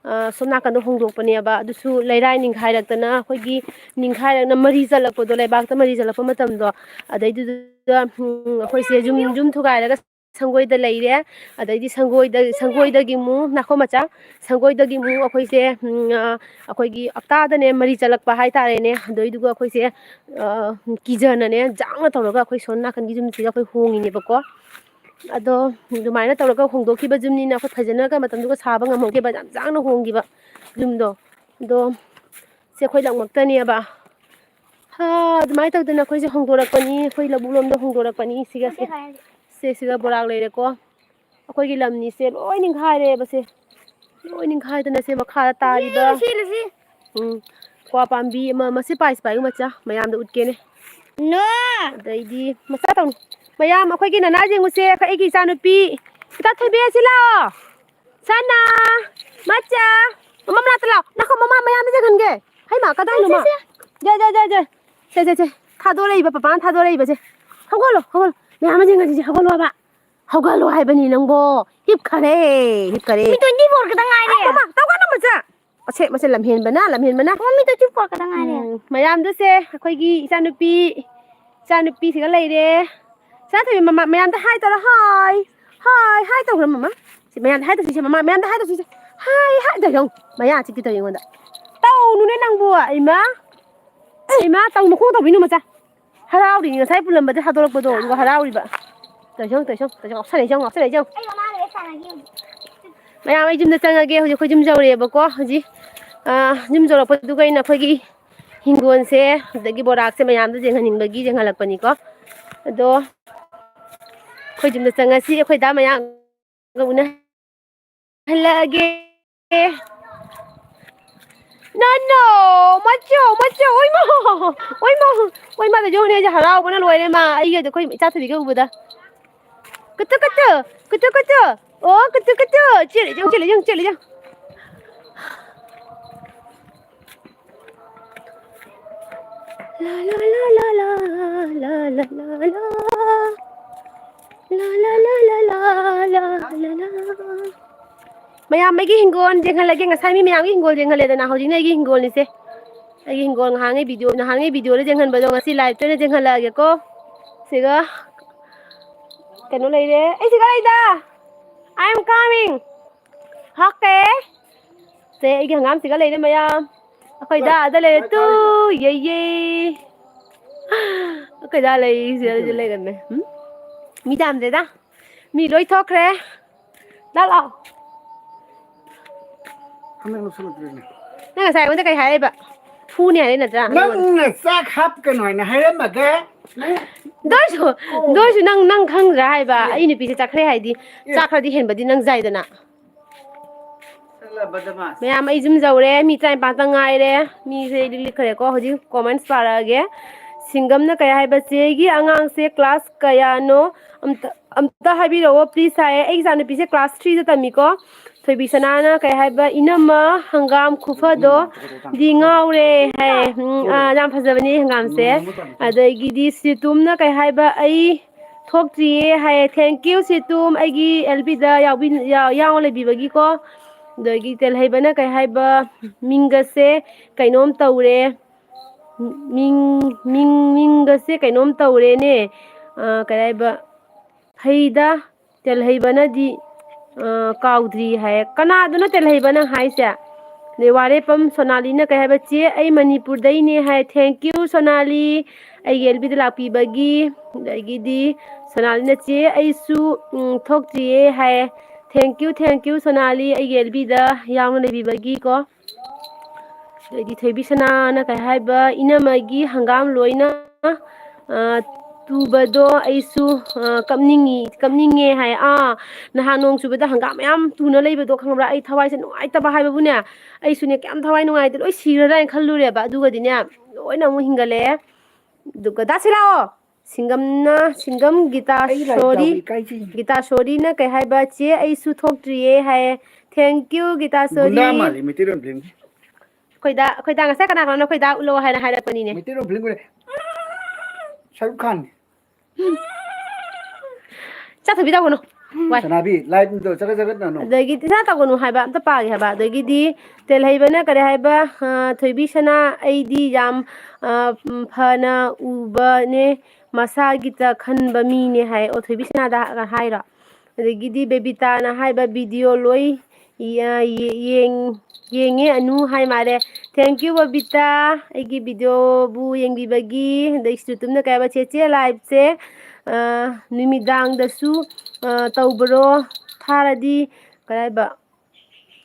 ꯑ, ꯁꯣꯝ ꯅꯥꯀꯟꯗ ꯍꯣꯡꯗꯣꯛꯄꯅꯦꯕ꯫ ꯑꯗꯨꯁꯨ ꯂꯩꯔꯥꯏ ꯅꯤꯡꯈꯥꯏꯔꯛꯇꯅ ꯑꯩꯈꯣꯏꯒꯤ ꯅꯤꯡꯈꯥꯏꯔꯛꯅ ꯃꯔꯤ ꯆꯠꯂꯛꯄꯗꯣ, ꯂꯩꯕꯥꯛꯇ ꯃꯔꯤ ꯆꯠꯂꯛꯄ ꯃꯇꯝꯗꯣ, ꯑꯗꯩꯗꯨꯗ, ꯎꯝ, ꯑꯩꯈꯣꯏꯁꯦ ꯌꯨꯝ, ꯌꯨꯝ ꯊꯨꯒꯥꯏꯔꯒ ꯁꯪꯒꯣꯏꯗ ꯂꯩꯔꯦ꯫ ꯑꯗꯩꯗꯤ ꯁꯪꯒꯣꯏꯗ-, ꯁꯪꯒꯣꯏꯗꯒꯤ ꯑꯃꯨꯛ ꯅꯥꯈꯣ ꯃꯆꯥ, ꯁꯪꯒꯣꯏꯗꯒꯤ ꯑꯃꯨꯛ ꯑꯩꯈꯣꯏꯁꯦ, ꯎꯝ, ꯑ, ꯑꯩꯈꯣꯏꯒꯤ ꯍꯞꯇꯥꯗꯅꯦ ꯃꯔꯤ ꯆꯠꯂꯛꯄ ꯍꯥꯏꯇꯥꯔꯦꯅꯦ꯫ ꯑꯗꯩꯗꯨꯒ ꯑꯩꯈꯣꯏꯁꯦ, ꯑ, ꯀꯤꯖꯅꯅꯦ ꯖꯥꯡꯅ ꯇꯧꯔꯒ ꯑꯩꯈꯣꯏ ꯁꯣꯝ ꯅꯥꯀꯟꯒꯤ ꯌꯨꯝꯁꯤꯗ ꯑꯩꯈꯣꯏ ꯍꯣꯡꯉꯤꯅꯦꯕꯀꯣ꯫ ꯑꯗꯣ ꯑꯗꯨꯃꯥꯏꯅ ꯇꯧꯔꯒ ꯍꯣꯡꯗꯣꯛꯈꯤꯕ ꯌꯨꯝꯅꯤꯅ ꯑꯩꯈꯣꯏ ꯐꯖꯅꯒ ꯃꯇꯝꯗꯨꯒ ꯁꯥꯕ ꯉꯝꯍꯧꯗꯦꯕ, ꯌꯥꯝ ꯖꯥꯡꯅ ꯍꯣꯡꯈꯤꯕ ꯌꯨꯝꯗꯣ꯫ ꯑꯗꯣ ꯁꯦ ꯑꯩꯈꯣꯏ ꯂꯝꯃꯛꯇꯅꯦꯕ꯫ ꯍꯥ, ꯑꯗꯨꯃꯥꯏꯅ ꯇꯧꯗꯅ ꯑꯩꯈꯣꯏꯁꯦ ꯍꯣꯡꯗꯣꯔꯛꯄꯅꯤ, ꯑꯩꯈꯣꯏ ꯂꯧꯕꯨꯛ ꯂꯣꯝꯗ ꯍꯣꯡꯗꯣꯔꯛꯄꯅꯤ꯫ ꯁꯤꯒ ꯁꯦ, ꯁꯦ ꯁꯤꯒ ꯕꯣꯔꯥꯛ ꯂꯩꯔꯦꯀꯣ꯫ ꯑꯩꯈꯣꯏꯒꯤ ꯂꯝꯅꯤꯁꯦ ꯂꯣꯏ ꯅꯤꯡꯈꯥꯏꯔꯦꯕ ꯁꯦ꯫ ꯂꯣꯏ ꯅꯤꯡꯈꯥꯏꯗꯅ ꯁꯦ ꯃꯈꯥꯗ ꯇꯥꯔꯤꯕ꯫ ꯁꯤ, ꯁꯤ, ꯁꯤ꯫ ꯎꯝ꯫ ꯀ꯭ꯋꯥ ꯄꯥꯝꯕꯤ ꯑꯃ, ꯃꯁꯤ ꯄꯥꯏꯁꯤ ꯄꯥꯏꯌꯨ ꯃꯆꯥ, ꯃꯌꯥꯝꯗ ꯎꯠꯀꯦꯅꯦ꯫ ꯅꯣ! ꯑꯗꯩꯗꯤ ꯃꯆꯥ ꯇꯧꯅꯤ꯫ ꯃꯌꯥꯝ ꯑꯩꯈꯣꯏꯒꯤ ꯅꯅꯥ ꯌꯦꯡꯉꯨꯁꯦ, ꯑꯩꯒꯤ ꯏꯆꯥꯅꯨꯄꯤ꯫ ꯏꯆꯥ ꯊꯣꯏꯕꯤ ꯑꯁꯤ ꯂꯥꯛꯑꯣ꯫ ꯁꯅꯥ! ꯃꯆꯥ! ꯃꯃꯥ ꯃꯅꯥꯛꯇ ꯂꯥꯛꯑꯣ꯫ ꯅꯈꯣ ꯃꯃꯥ ꯃꯌꯥꯝꯗ ꯌꯦꯡꯍꯟꯒꯦ꯫ ꯍꯩꯃꯥ, ꯀꯗꯥꯏꯅꯣ ꯃꯥ? ꯁꯦ, ꯁꯦ, ꯁꯦ꯫ ꯖꯦ, ꯖꯦ, ꯖꯦ, ꯖꯦ꯫ ꯁꯦ, ꯁꯦ, ꯁꯦ꯫ ꯊꯥꯗꯣꯔꯛꯏꯕ, ꯄꯄꯥꯅ ꯊꯥꯗꯣꯔꯛꯏꯕꯁꯦ꯫ ꯍꯧꯒꯠꯂꯣ, ꯍꯧꯒꯠꯂꯣ꯫ ꯃꯌꯥꯝ ꯑꯃ ꯌꯦꯡꯍꯟꯁꯤꯁꯦ, ꯍꯧꯒꯠꯂꯣ ꯍꯥꯏꯕ꯫ ꯍꯧꯒꯠꯂꯣ ꯍꯥꯏꯕꯅꯤ ꯅꯪꯕꯣ꯫ ꯍꯤꯞꯈꯔꯦ, ꯍꯤꯞꯈꯔꯦ꯫ ꯃꯤ twenty four ꯈꯛꯇ ꯉꯥꯏꯔꯦ꯫ ꯑꯥ, ꯃꯃꯥ, ꯇꯧꯒꯅꯨ ꯃꯆꯥ꯫ ꯃꯁꯦ, ꯃꯁꯦ ꯂꯝꯍꯦꯟꯕꯅ, ꯂꯝꯍꯦꯟꯕꯅ꯫ ꯃꯃꯤꯠꯇ ꯆꯨꯞꯄ ꯈꯛꯇ ꯉꯥꯏꯔꯦ꯫ ꯎꯝ, ꯃꯌꯥꯝꯗꯨꯁꯦ ꯑꯩꯈꯣꯏꯒꯤ ꯏꯆꯥꯅꯨꯄꯤ, ꯏꯆꯥꯅꯨꯄꯤꯁꯤꯒ ꯂꯩꯔꯦ꯫ ꯏꯆꯥꯊꯣꯏꯕꯤ, ꯃꯃꯥ, ꯃꯌꯥꯝꯗ ꯍꯥꯏ ꯇꯧꯔꯣ, ꯍꯥꯏ꯫ ꯍꯥꯏ, ꯍꯥꯏ ꯇꯧꯈ꯭ꯔꯣ, ꯃꯃꯥ꯫ ꯁꯤ ꯃꯌꯥꯝꯗ ꯍꯥꯏ ꯇꯧꯁꯤꯁꯦ, ꯃꯃꯥ, ꯃꯌꯥꯝꯗ ꯍꯥꯏ ꯇꯧꯁꯤꯁꯦ꯫ ꯍꯥꯏ, ꯍꯥꯏ ꯇꯧ, ꯌꯦꯡꯉꯨ꯫ ꯃꯌꯥ ꯆꯤꯛꯀꯦ ꯇꯧ ꯑꯩꯉꯣꯟꯗ꯫ ꯇꯧꯅꯨꯅꯦ ꯅꯪꯕꯨ, ꯏꯃꯥ꯫ ꯏꯃꯥ, ꯇꯧ ꯃꯈꯣꯡ ꯇꯧꯕꯤꯅꯨ, ꯃꯆꯥ꯫ ꯍꯔꯥꯎꯔꯤꯅꯤ, ꯉꯁꯥꯏ ꯄꯨꯜꯂꯝꯕꯗꯤ ꯍꯥꯗꯣꯔꯛꯄꯗꯣ, ꯑꯗꯨꯒ ꯍꯔꯥꯎꯔꯤꯕ꯫ ꯇꯧ ꯌꯦꯡꯉꯨ, ꯇꯧ ꯌꯦꯡꯉꯨ, ꯇꯧ ꯌꯦꯡꯉꯨ, ꯉꯥꯎꯁꯜꯂꯛꯏꯁꯦ ꯌꯦꯡꯉꯨ, ꯉꯥꯎꯁꯜꯂꯛꯏꯁꯦ ꯌꯦꯡꯉꯨ꯫ ꯑꯩ ꯃꯃꯥꯒ ꯍꯦꯛ ꯁꯥꯟꯅꯒꯦ ꯍꯧꯖꯤꯛ꯫ ꯃꯌꯥꯝ, ꯑꯩ ꯌꯨꯝꯗ ꯆꯪꯉꯒꯦ꯫ ꯍꯧꯖꯤꯛ ꯑꯩꯈꯣꯏ ꯌꯨꯝ ꯌꯧꯔꯦꯕꯀꯣ꯫ ꯍꯧꯖꯤꯛ, ꯑ, ꯌꯨꯝ ꯌꯧꯔꯛꯄꯗꯨꯒ ꯑꯩꯅ ꯑꯩꯈꯣꯏꯒꯤ ꯍꯤꯡꯒꯣꯜꯁꯦ, ꯑꯗꯒꯤ ꯕꯣꯔꯥꯛꯁꯦ ꯃꯌꯥꯝꯗ ꯌꯦꯡꯍꯟꯅꯤꯡꯕꯒꯤ ꯌꯦꯡꯍꯜꯂꯛꯄꯅꯤꯀꯣ꯫ ꯑꯗꯣ ꯑꯩꯈꯣꯏ ꯌꯨꯝꯗ ꯆꯪꯉꯁꯤ꯫ ꯑꯩꯈꯣꯏ ꯗꯥ ꯃꯌꯥꯝꯒ ꯎꯅꯍꯜꯂꯛꯑꯒꯦ꯫ ꯅꯅꯣ, ꯃꯆꯧ, ꯃꯆꯧ, ꯑꯣꯏꯃꯥ, ꯑꯣꯏꯃꯥ, ꯑꯣꯏꯃꯥ, ꯌꯦꯡꯉꯨꯅꯦ, ꯑꯩꯁꯦ ꯍꯔꯥꯎꯕꯅ ꯂꯣꯏꯔꯦ ꯃꯥ, ꯑꯩꯒꯗꯤ ꯑꯩꯈꯣꯏ ꯏꯆꯥ ꯊꯣꯏꯕꯤꯒ ꯎꯕꯗ꯫ ꯀꯨꯇꯨ, ꯀꯨꯇꯨ, ꯀꯨꯇꯨ, ꯀꯨꯇꯨ꯫ ꯑꯣ, ꯀꯨꯇꯨ, ꯀꯨꯇꯨ꯫ ꯆꯦꯜꯂꯦ, ꯆꯦꯜꯂꯦ, ꯆꯦꯜꯂꯦ, ꯆꯦꯜꯂꯦ꯫ ꯂꯥ, ꯂꯥ, ꯂꯥ, ꯂꯥ, ꯂꯥ, ꯂꯥ, ꯂꯥ, ꯂꯥ, ꯂꯥ꯫ ꯂꯥ, ꯂꯥ, ꯂꯥ, ꯂꯥ, ꯂꯥ, ꯂꯥ, ꯂꯥ, ꯂꯥ꯫ ꯃꯌꯥꯝ, ꯑꯩꯒꯤ ꯍꯤꯡꯒꯣꯜ ꯌꯦꯡꯍꯜꯂꯒꯦ꯫ ꯉꯁꯥꯏ ꯃꯤ ꯃꯌꯥꯝꯒꯤ ꯍꯤꯡꯒꯣꯜ ꯌꯦꯡꯍꯜꯂꯦꯗꯅ, ꯍꯧꯖꯤꯛꯅ ꯑꯩꯒꯤ ꯍꯤꯡꯒꯣꯜꯅꯤꯁꯦ꯫ ꯑꯩꯒꯤ ꯍꯤꯡꯒꯣꯜ ꯉꯍꯥꯟꯉꯩ video, ꯅꯍꯥꯟꯉꯩ videoꯗ ꯌꯦꯡꯍꯟꯕꯗꯣ ꯉꯁꯤ liveꯇ ꯑꯣꯏꯅ ꯌꯦꯡꯍꯜꯂꯛꯑꯒꯦꯀꯣ꯫ ꯁꯤꯒ ꯀꯩꯅꯣ ꯂꯩꯔꯦ꯫ ꯑꯩ ꯁꯤꯒ ꯂꯩꯗ꯫ I am coming꯫ Okay꯫ ꯁꯦ, ꯑꯩꯒꯤ ꯍꯪꯒꯥꯝ ꯁꯤꯒ ꯂꯩꯔꯦ ꯃꯌꯥꯝ꯫ ꯑꯩꯈꯣꯏ ꯗꯥ ꯑꯗ ꯂꯩꯔꯦ ꯇꯨ꯫ ꯌꯦ ꯌꯦ꯫ ꯑꯩꯈꯣꯏ ꯗꯥ ꯂꯩ, ꯁꯤꯗ ꯂꯩꯔꯝꯃꯦ꯫ ꯎꯝ? ꯃꯤ ꯌꯥꯝꯗꯦꯗ꯫ ꯃꯤ ꯂꯣꯏ ꯊꯣꯛꯈ꯭ꯔꯦ꯫ ꯗꯥ ꯂꯥꯎ꯫ ꯍꯟꯗꯛ ꯂꯧꯁꯜꯂꯛꯇ꯭ꯔꯦꯅꯦ꯫ ꯅꯪ ꯉꯁꯥꯏ ꯑꯩꯉꯣꯟꯗ ꯀꯩ ꯍꯥꯏꯔꯛꯏꯕ? ꯐꯨꯅꯤ ꯍꯥꯏꯔꯛꯏ ꯅꯠꯇ꯭ꯔꯥ? ꯅꯪꯅ ꯆꯥꯛ ꯍꯥꯞꯀꯅꯣ ꯍꯥꯏꯅ ꯍꯥꯏꯔꯝꯃꯒ ꯅꯪ ꯑꯗꯨ ꯑꯣꯏꯔꯁꯨ, ꯑꯗꯨ ꯑꯣꯏꯔꯁꯨ ꯅꯪ, ꯅꯪ ꯈꯪꯗ꯭ꯔꯥ ꯍꯥꯏꯕ? ꯑꯦ꯫ ꯑꯩ ꯅꯨꯄꯤꯁꯦ ꯆꯥꯛꯈ꯭ꯔꯦ ꯍꯥꯏꯗꯤ ꯑꯦ꯫ ꯆꯥꯛ ꯈꯔꯗꯤ ꯍꯦꯟꯕꯗꯤ ꯅꯪ ꯆꯥꯏꯗꯅ꯫ ꯆꯠꯂꯕ ꯕꯗꯃꯥꯁ꯫ ꯃꯌꯥꯝ, ꯑꯩ ꯌꯨꯝ ꯌꯧꯔꯦ꯫ ꯃꯤ ꯇꯔꯥꯅꯤꯄꯥꯟꯇ ꯉꯥꯏꯔꯦ꯫ ꯃꯤꯁꯦ ꯂꯤꯛ ꯂꯤꯛꯈ꯭ꯔꯦꯀꯣ꯫ ꯍꯧꯖꯤꯛ comments ꯄꯥꯔꯛꯑꯒꯦ꯫ ꯁꯤꯡꯒꯝꯅ ꯀꯩ ꯍꯥꯏꯕ? "ꯆꯦꯒꯤ ꯑꯉꯥꯡꯁꯦ class ꯀꯌꯥꯅꯣ? ꯑꯝꯇ, ꯑꯝꯇ ꯍꯥꯏꯕꯤꯔꯛꯑꯣ please" ꯍꯥꯏꯌꯦ꯫ ꯑꯩ ꯏꯆꯥꯅꯨꯄꯤꯁꯦ class threeꯗ ꯇꯝꯃꯤꯀꯣ꯫ ꯊꯣꯏꯕꯤ ꯁꯅꯥꯅ ꯀꯩ ꯍꯥꯏꯕ? "ꯏꯅꯝꯃ, ꯍꯪꯒꯥꯝ ꯈꯨꯐꯗꯣ ꯗꯤ ꯉꯥꯎꯔꯦ" ꯍꯥꯏ꯫ ꯎꯝ, ꯑꯥ, ꯌꯥꯝ ꯐꯖꯕꯅꯤ ꯍꯪꯒꯥꯝꯁꯦ꯫ ꯑꯗꯒꯤꯗꯤ ꯁꯤꯇꯨꯝꯅ ꯀꯩ ꯍꯥꯏꯕ? "ꯑꯩ ꯊꯣꯛꯇ꯭ꯔꯤꯌꯦ" ꯍꯥꯏꯌꯦ꯫ Thank you ꯁꯤꯇꯨꯝ, ꯑꯩꯒꯤ L Bꯗ ꯌꯥꯎꯕꯤ-, ꯌꯥ-, ꯌꯥꯎꯅ ꯂꯩꯕꯤꯕꯒꯤꯀꯣ꯫ ꯑꯗꯒꯤ ꯇꯦꯜꯍꯩꯕꯅ ꯀꯩ ꯍꯥꯏꯕ? "ꯃꯤꯡꯒꯁꯦ ꯀꯩꯅꯣꯝ ꯇꯧꯔꯦ꯫ ꯃꯤꯡ, ꯃꯤꯡ, ꯃꯤꯡꯒꯁꯦ ꯀꯩꯅꯣꯝ ꯇꯧꯔꯦꯅꯦ"꯫ ꯑ, ꯀꯩ ꯍꯥꯏꯕ? "ꯐꯩꯗ, ꯇꯦꯜꯍꯩꯕꯅꯗꯤ, ꯑ, ꯀꯥꯎꯗ꯭ꯔꯤ" ꯍꯥꯏ꯫ ꯀꯅꯥꯗꯅꯣ ꯇꯦꯜꯍꯩꯕ ꯅꯪ ꯍꯥꯏꯁꯦ? ꯑꯗꯩ ꯋꯥꯔꯦꯄꯝ ꯁꯣꯅꯥꯂꯤꯅ ꯀꯩ ꯍꯥꯏꯕ? "ꯆꯦ, ꯑꯩ ꯃꯅꯤꯄꯨꯔꯗꯩꯅꯦ" ꯍꯥꯏ꯫ Thank you, ꯁꯣꯅꯥꯂꯤ, ꯑꯩꯒꯤ ꯑꯦꯜ ꯕꯤꯗ ꯂꯥꯛꯄꯤꯕꯒꯤ꯫ ꯑꯗꯒꯤꯗꯤ ꯁꯣꯅꯥꯂꯤꯅ, "ꯆꯦ, ꯑꯩꯁꯨ, ꯎꯝ, ꯊꯣꯛꯇ꯭ꯔꯤꯌꯦ" ꯍꯥꯏ꯫ Thank you, thank you, ꯁꯣꯅꯥꯂꯤ, ꯑꯩꯒꯤ ꯑꯦꯜ ꯕꯤꯗ ꯌꯥꯎꯅ ꯂꯩꯕꯤꯕꯒꯤꯀꯣ꯫ ꯑꯗꯩꯗꯤ ꯊꯣꯏꯕꯤ ꯁꯅꯥꯅ ꯀꯩ ꯍꯥꯏꯕ? "ꯏꯅꯝꯃꯒꯤ ꯍꯪꯒꯥꯝ ꯂꯣꯏꯅ, ꯑ, ꯇꯨꯕꯗꯣ ꯑꯩꯁꯨ, ꯑ, ꯀꯞꯅꯤꯡꯉꯤ, ꯀꯞꯅꯤꯡꯉꯦ" ꯍꯥꯏ꯫ ꯑꯥ, ꯅꯍꯥꯟ ꯅꯣꯡ ꯆꯨꯕꯗ ꯍꯪꯒꯥꯝ ꯃꯌꯥꯝ ꯇꯨꯅ ꯂꯩꯕꯗꯣ ꯈꯪꯕ꯭ꯔꯥ? ꯑꯩ ꯊꯋꯥꯏꯁꯦ ꯅꯨꯡꯉꯥꯏꯇꯕ ꯍꯥꯏꯕꯕꯨꯅꯦ, ꯑꯩꯁꯨꯅꯦ ꯀꯌꯥꯝ ꯊꯋꯥꯏ ꯅꯨꯡꯉꯥꯏꯇꯦ, ꯂꯣꯏ ꯁꯤꯔꯗ꯭ꯔꯥ ꯍꯥꯏꯅ ꯈꯜꯂꯨꯔꯦꯕ꯫ ꯑꯗꯨꯒꯗꯤꯅꯦ, ꯂꯣꯏꯅ ꯑꯃꯨꯛ ꯍꯤꯡꯒꯠꯂꯛꯑꯦ꯫ ꯑꯗꯨꯒ ꯗꯥ ꯁꯤꯂꯥꯑꯣ! ꯁꯤꯡꯒꯝꯅ, ꯁꯤꯡꯒꯝ ꯒꯤꯇꯥ ꯑꯩ ꯂꯥꯏꯔꯤꯛ ꯁꯣꯔꯤ, ꯇꯥꯕ ꯏꯀꯥꯏꯖꯩ꯫ ꯒꯤꯇꯥ ꯁꯣꯔꯤꯅ ꯀꯩ ꯍꯥꯏꯕ? "ꯆꯦ, ꯑꯩꯁꯨ ꯊꯣꯛꯇ꯭ꯔꯤꯌꯦ" ꯍꯥꯏꯌꯦ꯫ Thank you, ꯒꯤꯇꯥ ꯁꯣꯔꯤ꯫ ꯒꯨꯟꯗꯥ ꯃꯥꯜꯂꯤ ꯃꯩꯇꯩꯂꯣꯟ ꯐꯤꯂꯝꯒꯤ꯫ ꯑꯩꯈꯣꯏꯗ, ꯑꯩꯈꯣꯏꯗ ꯉꯁꯥꯏ ꯀꯅꯥ ꯀꯅꯥꯅꯣ ꯑꯩꯈꯣꯏꯗ ꯎꯠꯂꯣ ꯍꯥꯏꯅ ꯍꯥꯏꯔꯛꯄꯅꯤꯅꯦ꯫ ꯃꯩꯇꯩꯂꯣꯟ ꯐꯤꯂꯝꯒꯤ ꯁꯥꯔꯨꯛ ꯈꯥꯟ꯫ ꯆꯥꯊꯕꯤ ꯇꯧꯒꯅꯨ꯫ ꯋꯥꯏ꯫ ꯁꯅꯥꯕꯤ, ꯂꯥꯏꯠꯇꯣ ꯆꯒꯠ ꯆꯒꯠ ꯅꯥꯅꯨ꯫ ꯑꯗꯒꯤ ꯏꯁꯥ ꯇꯧꯒꯅꯨ ꯍꯥꯏꯕ, ꯑꯝꯇ ꯄꯥꯒꯦ ꯍꯥꯏꯕ꯫ ꯑꯗꯒꯤꯗꯤ ꯇꯦꯜꯍꯩꯕꯅ ꯀꯔꯤ ꯍꯥꯏꯕ? ꯑ, "ꯊꯣꯏꯕꯤ ꯁꯅꯥ, ꯑꯩꯗꯤ ꯌꯥꯝ, ꯑ, ꯐꯅ ꯎꯕꯅꯦ, ꯃꯁꯥꯒꯤꯇ ꯈꯟꯕ ꯃꯤꯅꯦ" ꯍꯥꯏ꯫ ꯑꯣ, ꯊꯣꯏꯕꯤ ꯁꯅꯥꯗ ꯍꯥꯏꯔꯣ? ꯑꯗꯒꯤꯗꯤ ꯕꯦꯕꯤꯇꯥꯅ ꯍꯥꯏꯕ, "ꯚꯤꯗꯤꯑꯣ ꯂꯣꯏ ꯌꯦ-, ꯌꯦ-, ꯌꯦꯡ-, ꯌꯦꯡꯉꯦ ꯑꯅꯨ" ꯍꯥꯏ ꯃꯥꯜꯂꯦ꯫ Thank you, ꯕꯕꯤꯇꯥ, ꯑꯩꯒꯤ ꯚꯤꯗꯤꯑꯣꯕꯨ ꯌꯦꯡꯕꯤꯕꯒꯤ꯫ ꯑꯗꯩ ꯁꯤꯁꯨ ꯇꯨꯝꯅ ꯀꯩ ꯍꯥꯏꯕ? "ꯆꯦꯆꯦ, ꯂꯥꯏꯐꯁꯦ, ꯑ, ꯅꯨꯃꯤꯗꯥꯡꯗꯁꯨ, ꯑ, ꯇꯧꯕ꯭ꯔꯣ? ꯊꯥꯔꯗꯤ", ꯀꯩ ꯍꯥꯏꯕ?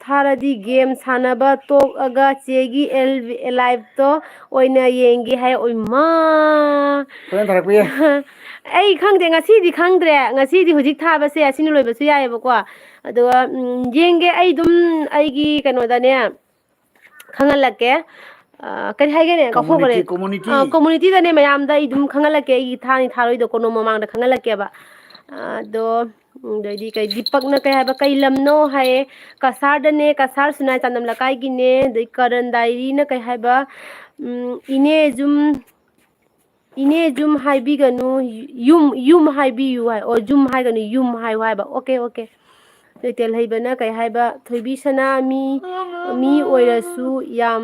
"ꯊꯥꯔꯗꯤ ꯒꯦꯝ ꯁꯥꯟꯅꯕ ꯇꯣꯛꯑꯒ ꯆꯦꯒꯤ ꯑꯦꯜ-, ꯂꯥꯏꯐꯇꯣ ꯑꯣꯏꯅ ꯌꯦꯡꯒꯦ" ꯍꯥꯏ꯫ ꯑꯣꯏꯃꯥ! ꯍꯣꯔꯦꯟ ꯊꯥꯔꯛꯄ ꯌꯥꯏ꯫ ꯑꯩ ꯈꯪꯗꯦ, ꯉꯁꯤꯗꯤ ꯈꯪꯗ꯭ꯔꯦ꯫ ꯉꯁꯤꯗꯤ ꯍꯧꯖꯤꯛ ꯊꯥꯕꯁꯦ ꯑꯁꯤꯅ ꯂꯣꯏꯕꯁꯨ ꯌꯥꯏꯑꯕꯀꯣ꯫ ꯑꯗꯨꯒ, ꯎꯝ, ꯌꯦꯡꯒꯦ꯫ ꯑꯩ ꯑꯗꯨꯝ ꯑꯩꯒꯤ ꯀꯩꯅꯣꯗꯅꯦ ꯈꯪꯍꯜꯂꯛꯀꯦ꯫ ꯑ, ꯀꯔꯤ ꯍꯥꯏꯒꯦꯅꯦ? ꯀꯥꯎꯊꯣꯛꯈ꯭ꯔꯦ꯫ Community, community꯫ ꯑ, communityꯗꯅꯦ ꯃꯌꯥꯝꯗ ꯑꯩ ꯑꯗꯨꯝ ꯈꯪꯍꯜꯂꯛꯀꯦ꯫ ꯑꯩꯒꯤ ꯊꯥꯅꯤ ꯊꯥꯔꯣꯏꯗꯣ ꯀꯣꯟꯅ ꯃꯃꯥꯡꯗ ꯈꯪꯍꯜꯂꯛꯀꯦꯕ꯫ ꯑꯗꯣ, ꯎꯝ, ꯑꯗꯩꯗꯤ ꯀꯩ, ꯗꯤꯄꯛꯅ ꯀꯩ ꯍꯥꯏꯕ? "ꯀꯩ ꯂꯝꯅꯣ?" ꯍꯥꯏꯌꯦ꯫ "ꯀꯁꯥꯔꯗꯅꯦ, ꯀꯁꯥꯔ ꯁꯤꯅꯥꯏ ꯆꯥꯟꯗꯝ ꯂꯩꯀꯥꯏꯒꯤꯅꯦ"꯫ ꯑꯗꯩ ꯀꯔꯟ ꯗꯥꯏꯔꯤꯅ ꯀꯩ ꯍꯥꯏꯕ? ꯎꯝ, "ꯏꯅꯦ ꯌꯨꯝ, ꯏꯅꯦ ꯌꯨꯝ ꯍꯥꯏꯕꯤꯒꯅꯨ, ꯌꯨꯝ, ꯌꯨꯝ ꯍꯥꯏꯕꯤꯌꯨ" ꯍꯥꯏ꯫ ꯑꯣ, ꯌꯨꯝ ꯍꯥꯏꯒꯅꯨ, ꯌꯨꯝ ꯍꯥꯏꯌꯨ ꯍꯥꯏꯕ꯫ OK, OK꯫ ꯑꯗꯩ ꯇꯦꯜꯍꯩꯕꯅ ꯀꯩ ꯍꯥꯏꯕ, "ꯊꯣꯏꯕꯤ ꯁꯅꯥ ꯃꯤ, ꯃꯤ ꯑꯣꯏꯔꯁꯨ ꯌꯥꯝ,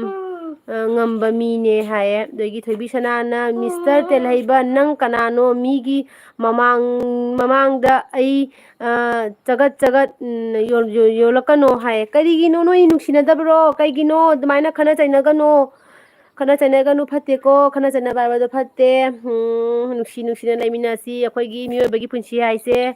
ꯑ, ꯉꯝꯕ ꯃꯤꯅꯦ" ꯍꯥꯏꯌꯦ꯫ ꯑꯗꯒꯤ ꯊꯣꯏꯕꯤ ꯁꯅꯥꯅ, "ꯃꯤꯁꯇꯔ ꯇꯦꯜꯍꯩꯕ, ꯅꯪ ꯀꯅꯥꯅꯣ? ꯃꯤꯒꯤ ꯃꯃꯥꯡ, ꯃꯃꯥꯡꯗ ꯑꯩ, ꯑ, ꯆꯒꯠ ꯆꯒꯠ, ꯎꯝ, ꯌꯣꯜ-, ꯌꯣꯜ-, ꯌꯣꯜꯂꯛꯀꯅꯣ" ꯍꯥꯏꯌꯦ꯫ ꯀꯔꯤꯒꯤꯅꯣ ꯅꯣꯏ ꯅꯨꯡꯁꯤꯅꯗꯕ꯭ꯔꯣ? ꯀꯩꯒꯤꯅꯣ ꯑꯗꯨꯃꯥꯏꯅ ꯈꯠꯅ ꯆꯩꯅꯒꯅꯣ? ꯈꯠꯅ ꯆꯩꯅꯒꯅꯨ, ꯐꯠꯇꯦꯀꯣ꯫ ꯈꯠꯅ ꯆꯩꯅꯕ ꯍꯥꯏꯕꯗꯣ ꯐꯠꯇꯦ꯫ ꯎꯝ, ꯅꯨꯡꯁꯤ ꯅꯨꯡꯁꯤꯅ ꯂꯩꯃꯤꯟꯅꯁꯤ꯫ ꯑꯩꯈꯣꯏꯒꯤ ꯃꯤꯑꯣꯏꯕꯒꯤ ꯄꯨꯟꯁꯤ ꯍꯥꯏꯁꯦ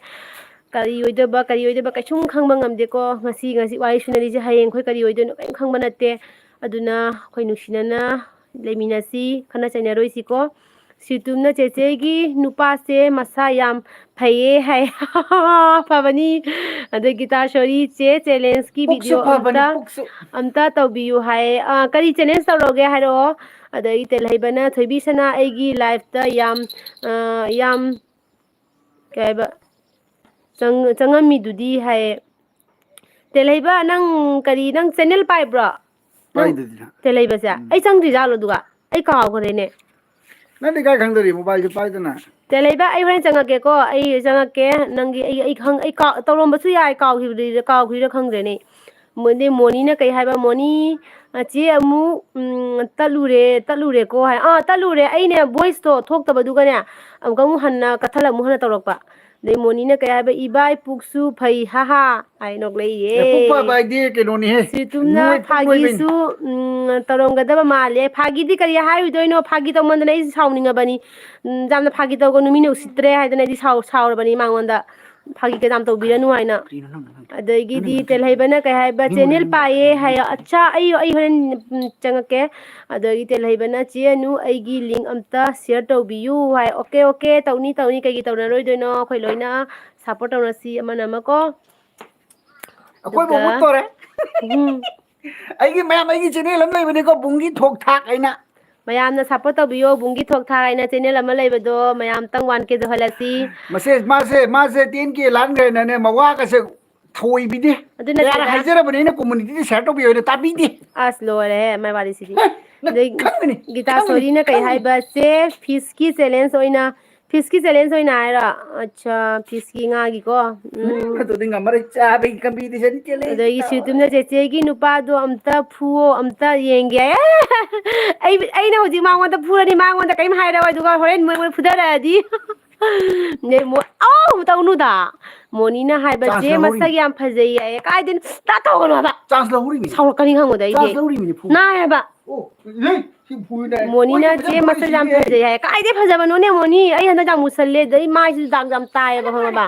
ꯀꯔꯤ ꯑꯣꯏꯗꯣꯏꯕ, ꯀꯔꯤ ꯑꯣꯏꯗꯣꯏꯕ ꯀꯩꯁꯨꯝ ꯈꯪꯕ ꯉꯝꯗꯦꯀꯣ꯫ ꯉꯁꯤ, ꯉꯁꯤ ꯋꯥꯔꯤ ꯁꯨꯅꯔꯤꯁꯦ ꯍꯌꯦꯡ ꯑꯩꯈꯣꯏ ꯀꯔꯤ ꯑꯣꯏꯗꯣꯏꯅꯣ ꯀꯔꯤꯝ ꯈꯪꯕ ꯅꯠꯇꯦ꯫ ꯑꯗꯨꯅ ꯑꯩꯈꯣꯏ ꯅꯨꯡꯁꯤꯅꯅ ꯂꯩꯃꯤꯟꯅꯁꯤ, ꯈꯠꯅ ꯆꯩꯅꯔꯣꯏꯁꯤꯀꯣ꯫ ꯁꯤꯇꯨꯝꯅ ꯆꯦꯆꯦꯒꯤ ꯅꯨꯄꯥꯁꯦ ꯃꯁꯥ ꯌꯥꯝ ꯐꯩꯌꯦ ꯍꯥꯏ꯫ ꯐꯕꯅꯤ꯫ ꯑꯗꯒꯤ ꯒꯤꯇꯥꯁꯣꯔꯤ ꯆꯦ, ꯆꯦꯂꯦꯟꯖꯀꯤ ꯄꯨꯛꯁꯨ ꯚꯤꯗꯤꯑꯣ ꯐꯕꯅꯤ, ꯑꯝꯇ, ꯄꯨꯛꯁꯨ꯫ ꯑꯝꯇ ꯇꯧꯕꯤꯌꯨ ꯍꯥꯏ꯫ ꯑꯥ, ꯀꯔꯤ ꯆꯦꯂꯦꯟꯖ ꯇꯧꯔꯛꯑꯣꯒꯦ ꯍꯥꯏꯔꯛꯑꯣ꯫ ꯑꯗꯒꯤ ꯇꯦꯜꯍꯩꯕꯅ, "ꯊꯣꯏꯕꯤ ꯁꯅꯥ, ꯑꯩꯒꯤ ꯂꯥꯏꯐꯇ ꯌꯥꯝ, ꯑꯥ, ꯌꯥꯝ, ꯀꯩ ꯍꯥꯏꯕ, ꯆꯪ-, ꯆꯪꯉꯝꯃꯤꯗꯨꯗꯤ" ꯍꯥꯏꯌꯦ꯫ ꯇꯦꯜꯍꯩꯕ, ꯅꯪ ꯀꯔꯤ, ꯅꯪ ꯆꯦꯅꯦꯜ ꯄꯥꯏꯕ꯭ꯔꯣ? ꯅꯪ ꯄꯥꯏꯗꯨꯗꯤ ꯅꯪ꯫ ꯇꯦꯜꯍꯩꯕꯁꯦ? ꯎꯝ꯫ ꯑꯩ ꯆꯪꯗ꯭ꯔꯤꯖꯥꯠꯂꯣ ꯑꯗꯨꯒ? ꯑꯩ ꯀꯥꯎꯈ꯭ꯔꯦꯅꯦ꯫ ꯅꯪꯗꯤ ꯀꯥꯏ ꯈꯪꯗꯣꯔꯤ? ꯃꯣꯕꯥꯏꯜꯁꯨ ꯄꯥꯏꯗꯅ꯫ ꯇꯦꯜꯍꯩꯕ, ꯑꯩ ꯍꯣꯔꯦꯟ ꯆꯪꯉꯛꯀꯦꯀꯣ꯫ ꯑꯩ ꯆꯪꯉꯛꯀꯦ꯫ ꯅꯪꯒꯤ, ꯑꯩ, ꯑꯩ ꯈꯪ-, ꯑꯩ ꯀꯥꯎ-, ꯇꯧꯔꯝꯕꯁꯨ ꯌꯥꯏ, ꯀꯥꯎꯈꯤꯕꯗꯤ, ꯀꯥꯎꯈꯤꯕ꯭ꯔꯥ ꯈꯪꯗ꯭ꯔꯦꯅꯦ꯫ ꯃꯣꯏꯗꯤ ꯃꯣꯅꯤꯅ ꯀꯩ ꯍꯥꯏꯕ? ꯃꯣꯅꯤ, ꯑ, "ꯆꯦ ꯑꯃꯨꯛ, ꯎꯝ, ꯇꯠꯂꯨꯔꯦ, ꯇꯠꯂꯨꯔꯦꯀꯣ" ꯍꯥꯏ꯫ ꯑꯥ, ꯇꯠꯂꯨꯔꯦ꯫ ꯑꯩꯅꯦ, ꯚꯣꯏꯁꯇꯣ ꯊꯣꯛꯇꯕꯗꯨꯒꯅꯦ, ꯑꯃꯨꯛꯀ ꯑꯃꯨꯛ ꯍꯟꯅ ꯀꯠꯊꯠꯂ ꯑꯃꯨꯛ ꯍꯟꯅ ꯇꯧꯔꯛꯄ꯫ ꯑꯗꯩ ꯃꯣꯅꯤꯅ ꯀꯩ ꯍꯥꯏꯕ? "ꯏꯕꯥꯏ ꯄꯨꯛꯁꯨ ꯐꯩ, ꯍꯥꯍꯥ" ꯍꯥꯏ ꯅꯣꯛꯂꯛꯏꯌꯦ꯫ ꯑꯦ, ꯄꯨꯛ ꯐꯕ ꯍꯥꯏꯗꯤ ꯀꯩꯅꯣꯅꯤꯍꯦ꯫ ꯁꯤꯇꯨꯝꯅ ꯅꯣꯏ ꯄꯨꯛ ꯅꯣꯏꯕꯩꯅꯤ꯫ ꯐꯥꯒꯤꯁꯨ, ꯎꯝ, ꯇꯧꯔꯝꯒꯗꯕ ꯃꯥꯜꯂꯦ꯫ ꯐꯥꯒꯤꯗꯤ ꯀꯔꯤ ꯍꯥꯏꯔꯨꯗꯣꯏꯅꯣ? ꯐꯥꯒꯤ ꯇꯧꯃꯟꯗꯅ ꯑꯩꯁꯨ ꯁꯥꯎꯅꯤꯡꯉꯕꯅꯤ꯫ ꯎꯝ, ꯌꯥꯝꯅ ꯐꯥꯒꯤ ꯇꯧꯒꯅꯨ, ꯃꯤꯅ ꯎꯁꯤꯠꯇ꯭ꯔꯦ ꯍꯥꯏꯗꯅ ꯑꯩꯗꯤ ꯁꯥꯎ-, ꯁꯥꯎꯔꯕꯅꯤ ꯃꯉꯣꯟꯗ꯫ ꯐꯥꯒꯤ ꯀꯌꯥꯝ ꯇꯧꯕꯤꯔꯅꯨ ꯍꯥꯏꯅ꯫ ꯀꯔꯤꯅꯣ ꯅꯪꯅ ꯉꯥꯡꯉꯤꯗꯣ? ꯑꯗꯒꯤꯗꯤ ꯅꯪꯅ ꯉꯥꯡꯉꯤꯗꯣ? ꯇꯦꯜꯍꯩꯕꯅ ꯀꯩ ꯍꯥꯏꯕ? ꯃꯤꯉꯣꯟꯗ "ꯆꯦꯅꯦꯜ ꯅꯪꯅ ꯄꯥꯏꯌꯦ" ꯉꯥꯡꯉꯤꯗꯣ? ꯍꯥꯏꯌꯣ꯫ ꯑꯠꯆꯥ, ꯑꯩ, ꯑꯩ ꯍꯣꯔꯦꯟ, ꯎꯝ, ꯆꯪꯉꯛꯀꯦ꯫ ꯑꯗꯒꯤ ꯇꯦꯜꯍꯩꯕꯅ, "ꯆꯦ ꯑꯅꯨ, ꯑꯩꯒꯤ ꯂꯤꯡ ꯑꯝꯇ ꯁꯤꯌꯔ ꯇꯧꯕꯤꯌꯨ" ꯍꯥꯏ꯫ ꯑꯣꯀꯦ, ꯑꯣꯀꯦ, ꯇꯧꯅꯤ, ꯇꯧꯅꯤ, ꯀꯩꯒꯤ ꯇꯧꯅꯔꯣꯏꯗꯣꯏꯅꯣ? ꯑꯩꯈꯣꯏ ꯂꯣꯏꯅ ꯁꯞꯄꯣꯔꯠ ꯇꯧꯅꯁꯤ ꯑꯃꯅ ꯑꯃ ꯀꯣ꯫ ꯑꯩꯈꯣꯏꯕꯨ ꯑꯗꯨꯒ ꯃꯨꯠꯇꯣꯔꯦ꯫ ꯎꯝ꯫ ꯑꯩꯒꯤ ꯃꯌꯥꯝ, ꯑꯩꯒꯤ ꯆꯦꯅꯦꯜ ꯑꯃ ꯂꯩꯕꯅꯤꯀꯣ, ꯕꯨꯡꯒꯤ ꯊꯣꯛ ꯊꯥꯛ ꯍꯥꯏꯅ꯫ ꯃꯌꯥꯝꯅ ꯁꯞꯄꯣꯔꯠ ꯇꯧꯕꯤꯌꯣ, ꯕꯨꯡꯒꯤ ꯊꯣꯛ ꯊꯥꯛ ꯍꯥꯏꯅ ꯆꯦꯅꯦꯜ ꯑꯃ ꯂꯩꯕꯗꯣ ꯃꯌꯥꯝꯇꯪ ꯋꯥꯟ ꯀꯦ ꯌꯧꯍꯜꯂꯁꯤ꯫ ꯃꯁꯦ, ꯃꯥꯁꯦ, ꯃꯥꯁꯦ ꯇꯦꯟ ꯀꯦ ꯂꯥꯟꯈ꯭ꯔꯦꯅꯅꯦ, ꯃꯋꯥꯒꯁꯦ ꯊꯣꯏꯕꯤꯗꯦ꯫ ꯑꯗꯨ ꯀꯌꯥꯔꯛ ꯅꯠꯇꯦꯗ꯫ ꯍꯥꯏꯖꯔꯕꯅꯦ ꯑꯩꯅ, ꯀꯝꯃꯨꯅꯤꯇꯤꯗ ꯁꯤꯌꯔ ꯇꯧꯕꯤꯌꯣꯅ, ꯇꯥꯕꯤꯗꯦ꯫ ꯑꯁ, ꯂꯣꯏꯔꯦꯍꯦ, ꯃꯥꯏ ꯋꯥꯔꯤꯁꯤꯗꯤ꯫ ꯑꯦ, ꯅꯪ ꯑꯗꯩ ꯈꯪꯒꯅꯤ, ꯒꯤꯇꯥ ꯈꯪꯒꯅꯤ, ꯁꯣꯔꯤꯅ ꯀꯩ ꯈꯪꯒꯅꯤ꯫ ꯍꯥꯏꯕ? "ꯆꯦ, ꯐꯤꯁꯀꯤ ꯆꯦꯂꯦꯟꯖ ꯑꯣꯏꯅ ꯐꯤꯁꯀꯤ ꯆꯦꯂꯦꯟꯖ ꯑꯣꯏꯅ ꯍꯥꯏꯔꯣ? ꯑꯠꯆꯥ, ꯐꯤꯁꯀꯤ ꯉꯥꯒꯤꯀꯣ꯫ ꯎꯝ꯫ ꯎꯝ, ꯑꯗꯨꯗꯤ ꯉꯝꯃꯔꯣꯏ, ꯆꯥꯕꯒꯤ ꯀꯝꯄꯤꯇꯤꯁꯟ ꯆꯦꯂꯦꯟꯖ ꯑꯗꯒꯤ ꯇꯧꯔꯦ꯫ ꯁꯤꯇꯨꯝꯅ ꯆꯦꯆꯦꯒꯤ ꯅꯨꯄꯥꯗꯣ ꯑꯝꯇ ꯐꯨꯋꯣ, ꯑꯝꯇ ꯌꯦꯡꯒꯦ꯫ ꯑꯦ! ꯑꯩ, ꯑꯩꯅ ꯍꯧꯖꯤꯛ ꯃꯉꯣꯟꯗ ꯐꯨꯔꯗꯤ ꯃꯉꯣꯟꯗ ꯀꯔꯤꯝ ꯍꯥꯏꯔꯛꯑꯣꯏ, ꯑꯗꯨꯒ ꯍꯣꯔꯦꯟ ꯃꯣꯏ, ꯃꯣꯏ ꯐꯨꯗꯔꯛꯑꯗꯤ꯫ ꯅꯦ, ꯃꯣ-, ꯑꯧ! ꯇꯧꯅꯨꯗ꯫ ꯃꯣꯅꯤꯅ ꯍꯥꯏꯕ, ꯆꯥꯟꯁ "ꯆꯦ, ꯂꯧꯍꯧꯔꯤꯃꯤ꯫ ꯃꯁꯛ ꯌꯥꯝ ꯐꯖꯩ" ꯍꯥꯏꯌꯦ꯫ ꯀꯥꯏꯗꯩꯅꯣ? ꯇꯥ ꯇꯧꯒꯅꯣ ꯍꯥꯏꯕ꯫ ꯆꯥꯟꯁ ꯂꯧꯍꯧꯔꯤꯃꯤ꯫ ꯁꯥꯎꯔꯛꯀꯅꯤ ꯈꯪꯕꯗ ꯑꯩꯗꯤ꯫ ꯆꯥꯟꯁ ꯂꯧꯍꯧꯔꯤꯃꯤꯅꯦ, ꯐꯨ꯫ ꯅꯥꯏ ꯍꯥꯏꯕ꯫ ꯑꯣ, ꯂꯩ꯫ ꯁꯤ ꯐꯨꯏꯅꯦ꯫ ꯃꯣꯅꯤꯅ ꯃꯣꯏ "ꯆꯦ, ꯃꯁꯛ ꯌꯥꯝ ꯐꯨꯔꯤꯁꯤꯗꯤ꯫ ꯐꯖꯩ" ꯍꯥꯏ꯫ ꯀꯥꯏꯗꯩ ꯐꯖꯕꯅꯣꯅꯦ, ꯃꯣꯅꯤ? ꯑꯩ ꯍꯟꯗꯛ ꯌꯥꯝ ꯃꯨꯁꯜꯂꯦ, ꯑꯗꯩ ꯃꯥꯏꯁꯤꯁꯨ ꯗꯥꯛ ꯌꯥꯝ ꯇꯥꯏꯌꯦꯕ, ꯈꯪꯉꯕ?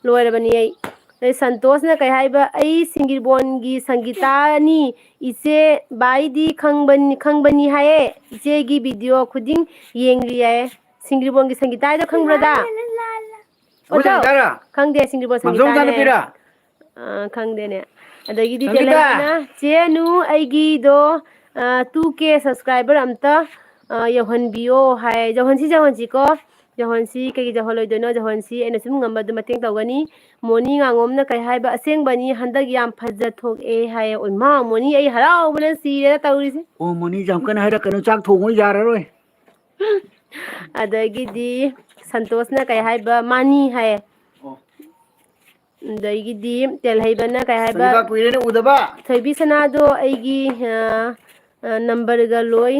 ꯂꯣꯏꯔꯕꯅꯤ ꯑꯩ꯫ ꯑꯗꯩ ꯁꯟꯇꯣꯁꯅ ꯀꯩ ꯍꯥꯏꯕ, "ꯑꯩ ꯁꯤꯡꯒꯤꯔꯕꯣꯟꯒꯤ ꯁꯪꯒꯤꯇꯥꯅꯤ, ꯏꯆꯦ ꯕꯥꯏꯗꯤ ꯈꯪꯕꯅꯤ, ꯈꯪꯕꯅꯤ" ꯍꯥꯏꯌꯦ꯫ "ꯏꯆꯦꯒꯤ ꯚꯤꯗꯤꯑꯣ ꯈꯨꯗꯤꯡ ꯌꯦꯡꯂꯤ" ꯍꯥꯏꯌꯦ꯫ ꯁꯤꯡꯒꯤꯔꯕꯣꯟꯒꯤ ꯁꯪꯒꯤꯇꯥ ꯍꯥꯏꯗꯣ ꯈꯪꯕ꯭ꯔꯗ? ꯑꯩꯈꯣꯏ ꯑꯣꯖꯥ? ꯁꯪꯒꯤꯇꯥꯔꯣ? ꯈꯪꯗꯦ, ꯁꯤꯡꯖꯨꯕ ꯃꯥꯝꯖꯧ ꯁꯪꯒꯤꯇꯥꯅꯦ꯫ ꯃꯆꯥꯅꯨꯄꯤꯔꯣ? ꯑ, ꯈꯪꯗꯦꯅꯦ꯫ ꯑꯗꯒꯤꯗꯤ ꯁꯪꯒꯤꯇꯥ! ꯇꯦꯂꯩꯅ, "ꯆꯦ ꯑꯅꯨ, ꯑꯩꯒꯤꯗꯣ, ꯑ, two K subscriber ꯑꯝꯇ, ꯑ, ꯌꯧꯍꯟꯕꯤꯌꯣ" ꯍꯥꯏ꯫ ꯌꯧꯍꯟꯁꯤ, ꯌꯧꯍꯟꯁꯤꯀꯣ꯫ ꯌꯧꯍꯟꯁꯤ, ꯀꯩꯒꯤ ꯌꯧꯍꯜꯂꯣꯏꯗꯣꯏꯅꯣ? ꯌꯧꯍꯟꯁꯤ, ꯑꯩꯅ ꯁꯨꯝ ꯉꯝꯕ ꯑꯗꯨꯝ ꯃꯇꯦꯡ ꯇꯧꯒꯅꯤ꯫ ꯃꯣꯅꯤ ꯉꯥꯉꯣꯝꯅ ꯀꯩ ꯍꯥꯏꯕ, "ꯑꯁꯦꯡꯕꯅꯤ, ꯍꯟꯗꯛ ꯌꯥꯝ ꯐꯖ ꯊꯣꯛꯑꯦ" ꯍꯥꯏꯌꯦ꯫ ꯑꯣꯏꯃꯥ, ꯃꯣꯅꯤ, ꯑꯩ ꯍꯔꯥꯎꯕꯅ ꯁꯤꯔꯦꯗ ꯇꯧꯔꯤꯁꯦ꯫ ꯑꯣ, ꯃꯣꯅꯤ, ꯌꯥꯝ ꯀꯟꯅ ꯍꯥꯏꯔꯛꯀꯅꯨ, ꯆꯥꯛ ꯊꯣꯡꯉꯨ ꯌꯥꯔꯔꯣꯏ꯫ ꯑꯗꯒꯤꯗꯤ ꯁꯟꯇꯣꯁꯅ ꯀꯩ ꯍꯥꯏꯕ, "ꯃꯥꯅꯤ" ꯍꯥꯏꯌꯦ꯫ ꯑꯣ꯫ ꯑꯗꯒꯤꯗꯤ ꯇꯦꯜꯍꯩꯕꯅ ꯀꯩ ꯍꯥꯏꯕ, ꯁꯪꯒꯤꯇꯥ, ꯀꯨꯏꯔꯦꯅꯦ ꯎꯗꯕ꯫ "ꯊꯣꯏꯕꯤ ꯁꯅꯥꯗꯣ ꯑꯩꯒꯤ, ꯑ, ꯑ, ꯅꯝꯕꯔꯒ ꯂꯣꯏ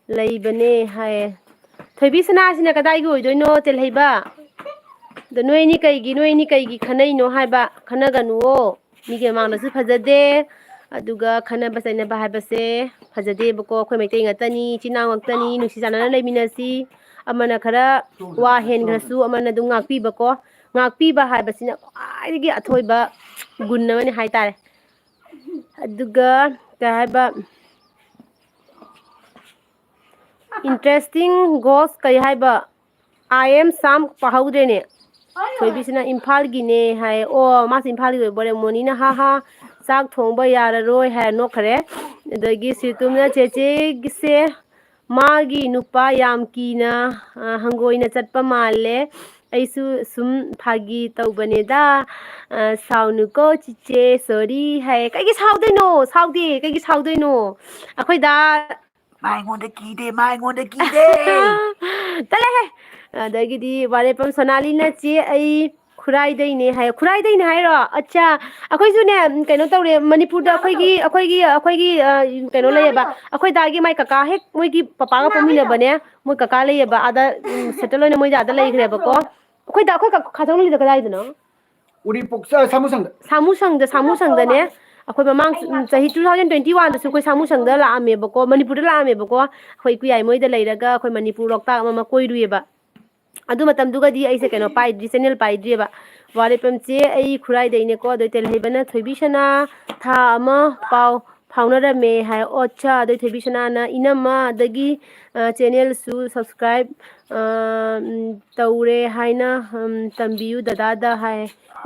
ꯂꯩꯕꯅꯦ" ꯍꯥꯏꯌꯦ꯫ ꯊꯣꯏꯕꯤ ꯁꯅꯥꯁꯤꯅ ꯀꯗꯥꯏꯒꯤ ꯑꯣꯏꯗꯣꯏꯅꯣ, ꯇꯦꯜꯍꯩꯕ? ꯑꯗ ꯅꯣꯏ ꯑꯅꯤ ꯀꯩꯒꯤ, ꯅꯣꯏ ꯑꯅꯤ ꯀꯩꯒꯤ ꯈꯟꯅꯩꯅꯣ ꯍꯥꯏꯕ? ꯈꯟꯅꯒꯅꯨꯋꯣ꯫ ꯃꯤꯒꯤ ꯃꯃꯥꯡꯗꯁꯨ ꯐꯖꯗꯦ, ꯑꯗꯨꯒ ꯈꯟꯅꯕ ꯆꯩꯅꯕ ꯍꯥꯏꯕꯁꯦ ꯐꯖꯗꯦꯕꯀꯣ꯫ ꯑꯩꯈꯣꯏ ꯃꯩꯇꯩ ꯉꯥꯛꯇꯅꯤ, ꯏꯆꯤꯟ ꯏꯅꯥꯎ ꯉꯥꯛꯇꯅꯤ, ꯅꯨꯡꯁꯤ ꯆꯥꯟꯅꯅ ꯂꯩꯃꯤꯟꯅꯁꯤ꯫ ꯑꯃꯅ ꯈꯔ ꯋꯥ ꯍꯦꯟꯈ꯭ꯔꯁꯨ ꯑꯃꯅ ꯑꯗꯨꯝ ꯉꯥꯛꯄꯤꯕꯀꯣ꯫ ꯉꯥꯛꯄꯤꯕ ꯍꯥꯏꯕꯁꯤꯅ ꯈ꯭ꯋꯥꯏꯗꯒꯤ ꯑꯊꯣꯏꯕ ꯒꯨꯟ ꯑꯃꯅꯤ ꯍꯥꯏꯇꯥꯔꯦ꯫ ꯑꯗꯨꯒ ꯀꯩ ꯍꯥꯏꯕ, interesting goes ꯀꯩ ꯍꯥꯏꯕ, "I am Sam" ꯄꯥꯍꯧꯗ꯭ꯔꯦꯅꯦ꯫ ꯊꯣꯏꯕꯤꯁꯤꯅ ꯏꯝꯐꯥꯜꯒꯤꯅꯦ ꯍꯥꯏ꯫ ꯑꯣ, ꯃꯥꯁꯦ ꯏꯝꯐꯥꯜꯒꯤ ꯑꯣꯏꯕ ꯑꯣꯏꯔꯦ꯫ ꯃꯣꯅꯤꯅ "ꯍꯥ ꯍꯥ, ꯆꯥꯛ ꯊꯣꯡꯕ ꯌꯥꯔꯔꯣꯏ" ꯍꯥꯏꯔ ꯅꯣꯛꯈ꯭ꯔꯦ꯫ ꯑꯗꯒꯤ ꯁꯤꯇꯨꯝꯅ ꯆꯦꯆꯦꯒꯤꯁꯦ ꯃꯥꯒꯤ ꯅꯨꯄꯥ ꯌꯥꯝ ꯀꯤꯅ, ꯑ, ꯍꯪꯒꯣꯏꯅ ꯆꯠꯄ ꯃꯥꯜꯂꯦ꯫ ꯑꯩꯁꯨ ꯁꯨꯝ ꯐꯥꯒꯤ ꯇꯧꯕꯅꯦꯗ꯫ ꯑ, "ꯁꯥꯎꯅꯨꯀꯣ ꯆꯤꯆꯦ, sorry" ꯍꯥꯏ꯫ ꯀꯩꯒꯤ ꯁꯥꯎꯗꯣꯏꯅꯣ? ꯁꯥꯎꯗꯦ꯫ ꯀꯩꯒꯤ ꯁꯥꯎꯗꯣꯏꯅꯣ? ꯑꯩꯈꯣꯏꯗ ꯃꯥ ꯑꯩꯉꯣꯟꯗ ꯀꯤꯗꯦ, ꯃꯥ ꯑꯩꯉꯣꯟꯗ ꯀꯤꯗꯦ꯫ ꯇꯜꯂꯦꯍꯦ꯫ ꯑꯗꯒꯤꯗꯤ ꯋꯥꯔꯦꯄꯝ ꯁꯣꯅꯥꯂꯤꯅ "ꯆꯦ, ꯑꯩ ꯈꯨꯔꯥꯏꯗꯩꯅꯦ" ꯍꯥꯏ꯫ ꯈꯨꯔꯥꯏꯗꯩꯅꯦ ꯍꯥꯏꯔꯣ? ꯑꯠꯆꯥ, ꯑꯩꯈꯣꯏꯁꯨꯅꯦ, ꯎꯝ, ꯀꯩꯅꯣ ꯇꯧꯔꯦ, ꯃꯅꯤꯄꯨꯔꯗ ꯑꯩꯈꯣꯏꯒꯤ, ꯑꯩꯈꯣꯏꯒꯤ, ꯑꯩꯈꯣꯏꯒꯤ, ꯑ, ꯀꯩꯅꯣ ꯂꯩꯌꯦꯕ, ꯑꯩꯈꯣꯏ ꯗꯥꯒꯤ ꯃꯥꯏ ꯀꯀꯥ ꯍꯦꯛ ꯃꯣꯏꯒꯤ ꯄꯄꯥꯒ ꯄꯣꯛꯃꯤꯟꯅꯕꯅꯦ, ꯃꯣꯏ ꯀꯀꯥ ꯂꯩꯌꯦꯕ, ꯑꯥꯗ, ꯎꯝ, ꯁꯦꯇꯜ ꯑꯣꯏꯅ ꯃꯣꯏꯗꯤ ꯑꯥꯗ ꯂꯩꯈ꯭ꯔꯦꯕꯀꯣ꯫ ꯑꯩꯈꯣꯏ ꯗꯥ, ꯑꯩꯈꯣꯏ ꯀ-, ꯈꯥꯖꯪꯂꯤꯗꯣ ꯀꯗꯥꯏꯗꯅꯣ? ꯎꯔꯤꯄꯣꯛꯇ, ꯁꯥꯃꯨꯁꯪꯗ꯫ ꯁꯥꯃꯨꯁꯪꯗ, ꯁꯥꯃꯨꯁꯪꯗꯅꯦ꯫ ꯑꯩꯈꯣꯏ ꯃꯃꯥꯡ, ꯎꯝ, ꯆꯍꯤ two thousand twenty one ꯗꯁꯨ ꯑꯩꯈꯣꯏ ꯁꯥꯃꯨꯁꯪꯗ ꯂꯥꯛꯑꯝꯃꯦꯕꯀꯣ, ꯃꯅꯤꯄꯨꯔꯗ ꯂꯥꯛꯑꯝꯃꯦꯕꯀꯣ꯫ ꯑꯩꯈꯣꯏ ꯏꯀꯨꯌꯥꯏ ꯃꯣꯏꯗ ꯂꯩꯔꯒ ꯑꯩꯈꯣꯏ ꯃꯅꯤꯄꯨꯔ ꯂꯣꯛꯇꯥꯛ ꯑꯃ, ꯑꯃ ꯀꯣꯏꯔꯨꯏꯌꯦꯕ꯫ ꯑꯗꯨ ꯃꯇꯝꯗꯨꯒꯗꯤ ꯑꯩꯁꯦ ꯀꯩꯅꯣ ꯄꯥꯏꯗ꯭ꯔꯤ, ꯆꯦꯅꯦꯜ ꯄꯥꯏꯗ꯭ꯔꯤꯑꯕ꯫ ꯋꯥꯔꯦꯄꯝ ꯆꯦ, ꯑꯩ ꯈꯨꯔꯥꯏꯗꯩꯅꯦꯀꯣ, ꯑꯗꯣ ꯇꯦꯜꯍꯩꯕꯅ "ꯊꯣꯏꯕꯤ ꯁꯅꯥ ꯊꯥ ꯑꯃ ꯄꯥꯎ ꯐꯥꯎꯅꯔꯝꯃꯦ" ꯍꯥꯏ꯫ ꯑꯣ, ꯑꯠꯆꯥ, ꯑꯗꯩ ꯊꯣꯏꯕꯤ ꯁꯅꯥꯅ "ꯏꯅꯝꯃ, ꯑꯗꯒꯤ, ꯑ, ꯆꯦꯅꯦꯜꯁꯨ ꯁꯕꯁꯀ꯭ꯔꯥꯏꯕ, ꯑ, ꯎꯝ, ꯇꯧꯔꯦ ꯍꯥꯏꯅ, ꯎꯝ, ꯇꯝꯕꯤꯌꯨ ꯗꯗꯥꯗ" ꯍꯥꯏ꯫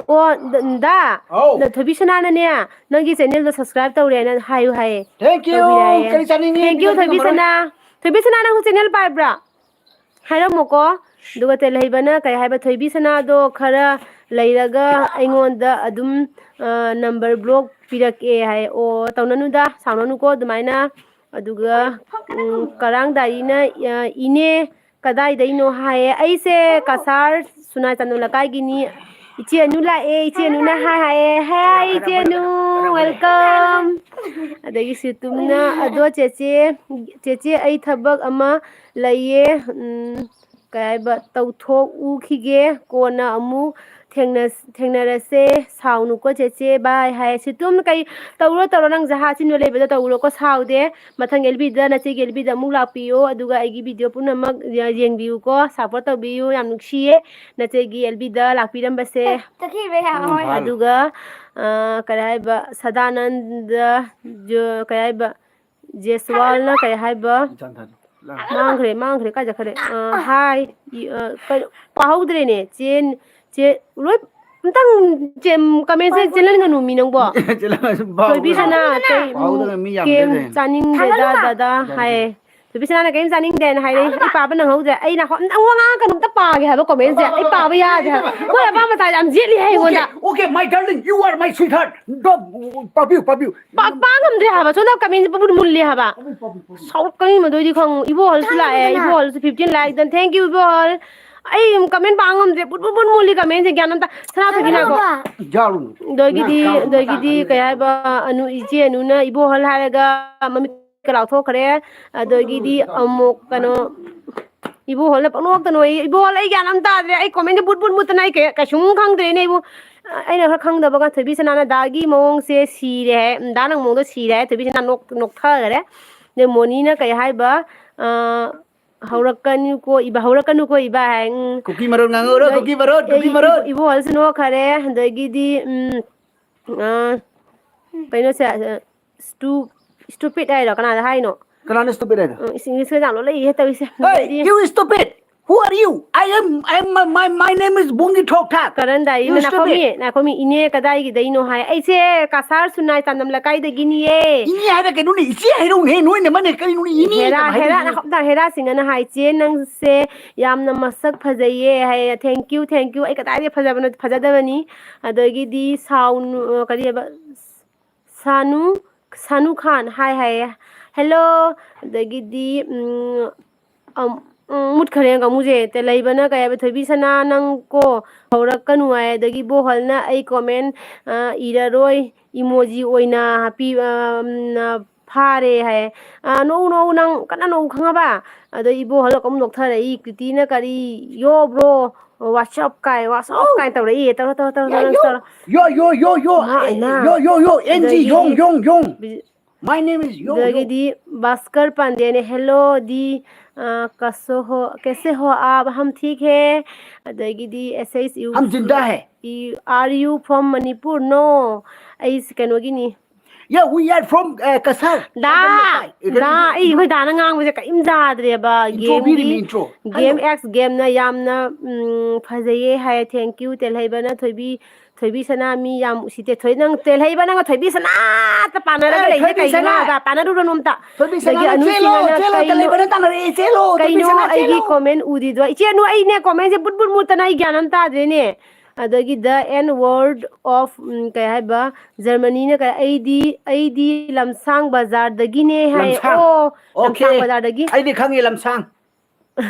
ꯑꯣ, ꯗ-, ꯗꯥ, ꯍꯥꯎ꯫ ꯗ-, ꯊꯣꯏꯕꯤ ꯁꯅꯥꯅꯅꯦ, ꯅꯪꯒꯤ ꯆꯦꯅꯦꯜꯗꯣ ꯁꯕꯁꯀ꯭ꯔꯥꯏꯕ ꯇꯧꯔꯦꯅ ꯍꯥꯏꯌꯨ ꯍꯥꯏꯌꯦ꯫ Thank you꯫ ꯇꯧꯕꯤꯔꯛꯑꯦ꯫ ꯀꯔꯤ ꯆꯥꯅꯤꯡꯉꯤ? Thank you, ꯊꯣꯏꯕꯤ ꯁꯅꯥ꯫ ꯊꯣꯏꯕꯤ ꯁꯅꯥ, ꯅꯪꯁꯨ ꯆꯦꯅꯦꯜ ꯄꯥꯏꯕ꯭ꯔꯥ? ꯍꯥꯏꯔꯝꯃꯣꯀꯣ꯫ ꯑꯗꯨꯒ ꯇꯦꯜꯍꯩꯕꯅ ꯀꯩ ꯍꯥꯏꯕ, "ꯊꯣꯏꯕꯤ ꯁꯅꯥꯗꯣ ꯈꯔ ꯂꯩꯔꯒ ꯑꯩꯉꯣꯟꯗ ꯑꯗꯨꯝ, ꯑ, ꯅꯝꯕꯔ ꯕ꯭ꯂꯣꯛ ꯄꯤꯔꯛꯑꯦ" ꯍꯥꯏ꯫ ꯑꯣ, ꯇꯧꯅꯅꯨꯗ, ꯁꯥꯎꯅꯅꯨꯀꯣ ꯑꯗꯨꯃꯥꯏꯅ꯫ ꯑꯗꯨꯒ, ꯎꯝ, ꯀꯔꯥꯡꯗꯥꯏꯔꯤꯅ, ꯑ, "ꯏꯅꯦ ꯀꯗꯥꯏꯗꯩꯅꯣ?" ꯍꯥꯏꯌꯦ꯫ "ꯑꯩꯁꯦ ꯀꯁꯥꯔ ꯁꯨꯅꯥ ꯆꯥꯅꯨ ꯂꯩꯀꯥꯏꯒꯤꯅꯤ꯫ ꯏꯆꯦ ꯑꯅꯨ ꯂꯥꯛꯑꯦ, ꯏꯆꯦ ꯑꯅꯨꯅ ꯍꯥꯏ ꯍꯥꯏꯌꯦ꯫ ꯍꯥꯏ, ꯏꯆꯦ ꯑꯅꯨ, welcome꯫" ꯑꯗꯒꯤ ꯁꯤꯇꯨꯝꯅ, "ꯑꯗꯣ ꯆꯦꯆꯦ, ꯆꯦꯆꯦ, ꯑꯩ ꯊꯕꯛ ꯑꯃ ꯂꯩꯌꯦ, ꯎꯝ, ꯀꯩ ꯍꯥꯏꯕ, ꯇꯧꯊꯣꯛꯎꯈꯤꯒꯦ, ꯀꯣꯟꯅ ꯑꯃꯨꯛ ꯊꯦꯡꯅ-, ꯊꯦꯡꯅꯔꯁꯦ, ꯁꯥꯎꯅꯨꯀꯣ ꯆꯦꯆꯦ, bye" ꯍꯥꯏ꯫ ꯁꯤꯇꯨꯝ, ꯀꯩ, ꯇꯧꯔꯣ, ꯇꯧꯔꯣ, ꯅꯪ ꯖꯍꯥ ꯑꯆꯤꯟꯕ ꯂꯩꯕꯗꯣ ꯇꯧꯔꯣꯀꯣ, ꯁꯥꯎꯗꯦ꯫ ꯃꯊꯪ ꯑꯦꯜ ꯕꯤꯗ, ꯅꯆꯦꯒꯤ ꯑꯦꯜ ꯕꯤꯗ ꯑꯃꯨꯛ ꯂꯥꯛꯄꯤꯌꯣ, ꯑꯗꯨꯒ ꯑꯩꯒꯤ ꯚꯤꯗꯤꯑꯣ ꯄꯨꯝꯅꯃꯛ ꯌꯦꯡꯕꯤꯌꯨꯀꯣ, support ꯇꯧꯕꯤꯌꯨ꯫ ꯌꯥꯝ ꯅꯨꯡꯁꯤꯌꯦ ꯅꯆꯦꯒꯤ ꯑꯦꯜ ꯕꯤꯗ ꯂꯥꯛꯄꯤꯔꯝꯕꯁꯦ꯫ ꯆꯠꯈꯤꯕ ꯌꯥꯔꯣꯏ꯫ ꯎꯝ, ꯐꯔꯦ꯫ ꯑꯗꯨꯒ, ꯑ, ꯀꯔꯤ ꯍꯥꯏꯕ, ꯁꯗꯥꯅꯟꯗ, ꯖ-, ꯀꯔꯤ ꯍꯥꯏꯕ, ꯖꯦꯁꯋꯥꯜꯅ ꯀꯔꯤ ꯍꯥꯏꯕ? ꯃꯥꯡꯈ꯭ꯔꯦ, ꯃꯥꯡꯈ꯭ꯔꯦ, ꯀꯥꯏ ꯆꯠꯈ꯭ꯔꯦ? ꯑ, ꯍꯥꯏ, ꯏ-, ꯑ, ꯀꯩꯅꯣ, ꯄꯥꯍꯧꯗ꯭ꯔꯦꯅꯦ꯫ ꯆꯦ, ꯆꯦ, ꯂꯣꯏ ꯑꯝꯇꯪ ꯆꯦ-, comment ꯁꯦ ꯆꯦꯜꯍꯟꯒꯅꯨ ꯃꯤ ꯅꯪꯕꯣ꯫ ꯆꯦꯜꯍꯟꯒꯅꯨ, ꯊꯣꯏꯕꯤ ꯁꯅꯥ, ꯑꯇꯩ ꯄꯥꯍꯧꯗꯅ ꯃꯤ ꯀꯦꯝ ꯌꯥꯝꯗ꯭ꯔꯦꯅꯦ꯫ ꯆꯥꯅꯤꯡꯗꯦꯗ, ꯗꯥꯗꯥ ꯍꯥꯏꯌꯦ꯫ ꯊꯣꯏꯕꯤꯁꯅꯥꯅ ꯀꯔꯤꯝ ꯆꯥꯅꯤꯡꯗꯦꯅ ꯍꯥꯏꯔꯛꯏ꯫ ꯑꯩ ꯄꯥꯕ ꯅꯪꯍꯧꯗ꯭ꯔꯦ꯫ ꯑꯩꯅ ꯍꯣ-, ꯑꯝꯇ ꯋꯥ ꯉꯥꯡꯉꯛꯀꯅꯨ, ꯑꯝꯇ ꯄꯥꯒꯦ ꯍꯥꯏꯕ comment ꯁꯦ꯫ ꯑꯩ ꯄꯥꯕ ꯌꯥꯗꯦ ꯍꯥꯏꯕ꯫ ꯃꯣꯏ ꯑꯄꯥꯝꯕ ꯆꯥꯁꯦ ꯌꯥꯝ ꯌꯦꯠꯂꯤ ꯍꯥꯏ ꯑꯩꯉꯣꯟꯗ꯫ Okay, okay, my darling, you are my sweetheart. Don't, ꯄꯥꯕꯤꯌꯨ, ꯄꯥꯕꯤꯌꯨ꯫ ꯄꯥ-, ꯄꯥ ꯉꯝꯗ꯭ꯔꯦ ꯍꯥꯏꯕ꯫ ꯁꯣꯝꯗ comment ꯁꯦ ꯄꯨꯡꯃꯨꯠ ꯃꯨꯜꯂꯦ ꯍꯥꯏꯕ꯫ ꯄꯥꯕꯤꯌꯨ, ꯄꯥꯕꯤꯌꯨ, ꯄꯥꯕꯤꯌꯨ꯫ ꯁꯥꯎꯔꯛꯀꯅꯤ ꯃꯗꯨꯏꯗꯤ ꯈꯪꯉꯨ꯫ ꯏꯕꯣꯍꯜꯁꯨ ꯂꯥꯛꯑꯦ꯫ ꯏꯕꯣꯍꯜꯁꯨ fifteen like done. Thank you, ꯏꯕꯣꯍꯜ꯫ ꯑꯩ comment ꯄꯥ ꯉꯝꯗ꯭ꯔꯦ꯫ ꯄꯨꯠ, ꯄꯨꯠ, ꯄꯨꯠ ꯃꯨꯜꯂꯤ comment ꯁꯦ꯫ ꯒ꯭ꯌꯥꯟ ꯑꯝꯇ꯫ ꯁꯅꯥꯊꯣꯏꯕꯤ ꯉꯥꯏꯈꯣ꯫ ꯌꯥꯔꯨꯅꯨ꯫ ꯑꯗꯒꯤꯗꯤ, ꯅꯪ ꯀꯥꯡ ꯑꯗꯒꯤꯗꯤ ꯀꯥꯡ ꯀꯩ ꯍꯥꯏꯕ, ꯑꯅꯨ, ꯏꯆꯦ ꯑꯅꯨꯅ ꯏꯕꯣꯍꯜ ꯍꯥꯏꯔꯒ ꯃꯃꯤꯠ ꯀ ꯂꯥꯎꯊꯣꯛꯈ꯭ꯔꯦ꯫ ꯑꯗꯒꯤꯗꯤ ꯑꯃꯨꯛ ꯀꯩꯅꯣ, ꯏꯕꯣꯍꯜꯅ ꯄꯪꯅꯣꯛꯇ ꯅꯣꯛꯏ꯫ ꯏꯕꯣꯍꯜ, ꯑꯩ ꯒ꯭ꯌꯥꯟ ꯑꯃ ꯇꯥꯗ꯭ꯔꯦ꯫ ꯑꯩ comment ꯁꯦ ꯕꯨꯠ ꯕꯨꯠ ꯃꯨꯠꯇꯅ ꯑꯩ ꯀꯩ-, ꯀꯩꯁꯨꯝ ꯈꯪꯗ꯭ꯔꯦꯅꯦ ꯏꯕꯨ꯫ ꯑꯩꯅ ꯈꯔ ꯈꯪꯗꯕꯒ ꯊꯣꯏꯕꯤ ꯁꯅꯥꯅ ꯗꯥꯒꯤ ꯃꯑꯣꯡꯁꯦ ꯁꯤꯔꯦ ꯍꯥꯏ, ꯗꯥ ꯅꯪ ꯃꯑꯣꯡꯗꯣ ꯁꯤꯔꯦ ꯍꯥꯏ꯫ ꯊꯣꯏꯕꯤ ꯁꯅꯥ ꯅꯣꯛ-, ꯅꯣꯛꯊꯈꯔꯦ꯫ ꯑꯗꯩ ꯃꯣꯅꯤꯅ ꯀꯩ ꯍꯥꯏꯕ, ꯑ, "ꯍꯧꯔꯛꯀꯅꯨꯀꯣ ꯏꯕꯥ, ꯍꯧꯔꯛꯀꯅꯨꯀꯣ ꯏꯕꯥ" ꯍꯥꯏ꯫ ꯎꯝ꯫ ꯀꯨꯀꯤ ꯃꯔꯣꯟ ꯉꯥꯡꯉꯛꯎꯔꯣ, ꯑꯗꯩ ꯀꯨꯀꯤ ꯃꯔꯣꯟ, ꯀꯨꯀꯤ ꯑꯩ ꯃꯔꯣꯟ꯫ ꯏꯕꯣ-, ꯏꯕꯣꯍꯜꯁꯨ ꯅꯣꯛꯈꯔꯦ꯫ ꯑꯗꯒꯤꯗꯤ, ꯎꯝ, ꯑ, ꯀꯩꯅꯣꯁꯦ, ꯑ, stu-, stupid ꯍꯥꯏꯔꯣ? ꯀꯅꯥꯗ ꯍꯥꯏꯅꯣ? ꯀꯅꯥꯅ stupid ꯍꯥꯏꯅꯣ? ꯑ, ꯏꯁ, English ꯀ ꯌꯥꯝ ꯂꯣꯜꯂꯛꯏꯍꯦ ꯇꯧꯔꯤꯁꯦ꯫ Hey, ꯑꯗꯩꯗꯤ you stupid! Who are you? I am, I am, my, my, my name is ꯕꯣꯡꯒꯤ ꯊꯣꯛ ꯊꯥꯛ꯫ ꯀꯔꯟ ꯗꯥꯏꯔꯤ, You ꯅꯥꯈꯣꯃꯤ, stupid! ꯅꯥꯈꯣꯃꯤ, ꯏꯅꯦ ꯀꯗꯥꯏꯒꯤꯗꯩꯅꯣ ꯍꯥꯏ꯫ ꯑꯩꯁꯦ ꯀꯁꯥꯔ ꯁꯨꯅꯥꯏ ꯆꯥꯟꯗꯝ ꯂꯩꯀꯥꯏꯗꯒꯤꯅꯤꯌꯦ꯫ ꯏꯅꯦ ꯍꯥꯏꯔ ꯀꯩꯅꯣꯅꯦ, ꯏꯆꯦ ꯍꯥꯏꯔꯧꯅꯦ, ꯅꯣꯏꯅ ꯃꯅꯦ ꯀꯔꯤꯅꯣꯅꯦ, ꯏꯅꯦ ꯍꯦꯔꯥ, ꯀꯅꯥ ꯍꯦꯔꯥ, ꯍꯥꯏꯔꯛꯏꯅꯣꯅꯦ? ꯅꯥꯈꯣ-, ꯍꯦꯔꯥ ꯁꯤꯡꯍꯅ ꯍꯥꯏ, "ꯆꯦ, ꯅꯪꯁꯦ ꯌꯥꯝꯅ ꯃꯁꯛ ꯐꯖꯩꯌꯦ" ꯍꯥꯏꯌꯦ꯫ Thank you, thank you꯫ ꯑꯩ ꯀꯗꯥꯏꯗꯒꯤ ꯐꯖꯕꯅꯣ, ꯐꯖꯗꯕꯅꯤ꯫ ꯑꯗꯒꯤꯗꯤ ꯁꯥꯎꯅꯨ, ꯑ, ꯀꯔꯤ ꯍꯥꯏꯕ? ꯁꯥꯅꯨ, ꯁꯥꯅꯨ ꯈꯥꯟ ꯍꯥꯏ ꯍꯥꯏꯌꯦ꯫ Hello꯫ ꯑꯗꯒꯤꯗꯤ, ꯎꯝ, ꯑꯝ, ꯎꯝ, ꯃꯨꯠꯈꯔꯦ ꯀꯥꯡꯕꯨꯁꯦ꯫ ꯇꯦ ꯂꯩꯕꯅ ꯀꯩ ꯍꯥꯏꯕ? "ꯊꯣꯏꯕꯤ ꯁꯅꯥ ꯅꯪ ꯀꯣ ꯍꯧꯔꯛꯀꯅꯨ" ꯍꯥꯏ꯫ ꯑꯗꯒꯤ ꯕꯣꯍꯜꯅ "ꯑꯩ comment, ꯑ, ꯏꯔꯔꯣꯏ, emoji ꯑꯣꯏꯅ ꯍꯥꯞꯄꯤ-, ꯑ, ꯎꯝ, ꯑ, ꯐꯥꯔꯦ" ꯍꯥꯏ꯫ ꯑ, ꯅꯣꯛꯎ, ꯅꯣꯛꯎ, ꯅꯪ ꯀꯟꯅ ꯅꯣꯛꯎ, ꯈꯪꯉꯕ? ꯑꯗꯣ ꯏꯕꯣꯍꯜ ꯑꯃꯨꯛ ꯅꯣꯛꯊꯔꯛꯏ꯫ ꯀ꯭ꯔꯤꯇꯤꯅ ꯀꯔꯤ, "Yo, bro, what's up?" ꯀꯥꯏ, "What's up?" ꯀꯥꯏ ꯇꯧꯔꯛꯏ꯫ ꯇꯧꯔꯣ, ꯇꯧꯔꯣ, ꯇꯧꯔꯣ, ꯅꯪꯁꯨ ꯇꯧꯔꯣ꯫ Yo, yo, yo, yo, ꯏꯃꯥ, eh, ꯏꯃꯥ꯫ Yo, yo, yo, N G, ꯑꯗꯒꯤꯗꯤ ꯌꯣꯡ, ꯌꯣꯡ, ꯌꯣꯡ꯫ ꯕꯤ-, My name is ꯌꯣꯡ, ꯌꯣꯡ꯫ ꯑꯗꯒꯤꯗꯤ ꯚꯥꯁꯀꯔ ꯄꯥꯟꯗꯦꯅꯦ, "Hello ꯗꯤ, ꯑ, ꯀꯁꯣ ꯍꯣ, ꯀꯦꯁꯦ ꯍꯣ ꯑꯥꯞ? ꯍꯝ ꯊꯤꯛ ꯍꯦ"꯫ ꯑꯗꯒꯤꯗꯤ ꯑꯦꯁ ꯑꯩꯆ ꯌꯨ, "ꯍꯝ ꯖꯤꯟꯗꯥ ꯍꯦ"꯫ "Are you from Manipur?" "No, ꯑꯩ ꯀꯩꯅꯣꯒꯤꯅꯤ"꯫ Yeah, we are from uh, Kasar. ꯗꯥ, ꯗꯥ, ꯑꯩ ꯑꯩꯈꯣꯏ ꯗꯥꯅ ꯉꯥꯡꯕꯁꯦ ꯀꯔꯤꯝ ꯇꯥꯗ꯭ꯔꯦꯕ꯫ Intro ꯄꯤꯔꯤꯃꯤ, ꯒꯦꯝꯒꯤ, intro. ꯒꯦꯝ ꯍꯥꯏꯌꯣ꯫ ꯑꯦꯛꯁ ꯒꯦꯝꯅ ꯌꯥꯝꯅ, ꯎꯝ, ꯐꯖꯩꯌꯦ ꯍꯥꯏ꯫ Thank you, ꯇꯦꯜꯍꯩꯕꯅ ꯊꯣꯏꯕꯤ, ꯊꯣꯏꯕꯤ ꯁꯅꯥ ꯃꯤ ꯌꯥꯝ ꯎꯁꯤꯠꯇꯦ꯫ ꯊꯣꯏ-, ꯅꯪ ꯇꯦꯜꯍꯩꯕ ꯅꯪꯒ ꯊꯣꯏꯕꯤ ꯁꯅꯥꯇ ꯄꯥꯟꯅꯔꯒ ꯑꯦ, ꯂꯩꯁꯦ ꯊꯣꯏꯕꯤ ꯀꯩꯒꯤꯅꯣ ꯁꯅꯥ꯫ ꯍꯥꯏꯕ? ꯄꯥꯟꯅꯔꯨꯔꯅꯨ ꯑꯝꯇ꯫ ꯊꯣꯏꯕꯤ ꯑꯗꯒꯤ ꯁꯅꯥꯅ ꯆꯦꯜꯂꯣ, ꯑꯅꯨꯁꯤꯡꯅ ꯆꯦꯜꯂꯣ, ꯀꯩꯅꯣ, ꯇꯦꯜꯍꯩꯕꯅ ꯇꯥꯟꯅꯔꯛꯑꯦ, ꯆꯦꯜꯂꯣ, ꯊꯣꯏꯕꯤ ꯀꯩꯅꯣ ꯁꯅꯥ, ꯑꯩꯒꯤ ꯆꯦꯜꯂꯣ꯫ Comment ꯎꯗꯤꯗꯣ? ꯏꯆꯦ, ꯑꯅꯨ, ꯑꯩꯅꯦ commentꯁꯦ ꯕꯨꯠ ꯕꯨꯠ ꯃꯨꯠꯇꯅ ꯑꯩ ꯒ꯭ꯌꯥꯟ ꯑꯃ ꯇꯥꯗ꯭ꯔꯦꯅꯦ꯫ ꯑꯗꯒꯤ the N word of, ꯎꯝ, ꯀꯩ ꯍꯥꯏꯕ, ꯖꯔꯃꯅꯤꯅ ꯀꯩ, "ꯑꯩꯗꯤ, ꯑꯩꯗꯤ ꯂꯝꯁꯥꯡ ꯕꯖꯥꯔꯗꯒꯤꯅꯦ" ꯍꯥꯏ꯫ ꯂꯝꯁꯥꯡ꯫ ꯑꯣ, ꯑꯣꯀꯦ꯫ ꯂꯝꯁꯥꯡ ꯕꯖꯥꯔꯗꯒꯤ꯫ ꯑꯩꯗꯤ ꯈꯪꯉꯤ, ꯂꯝꯁꯥꯡ꯫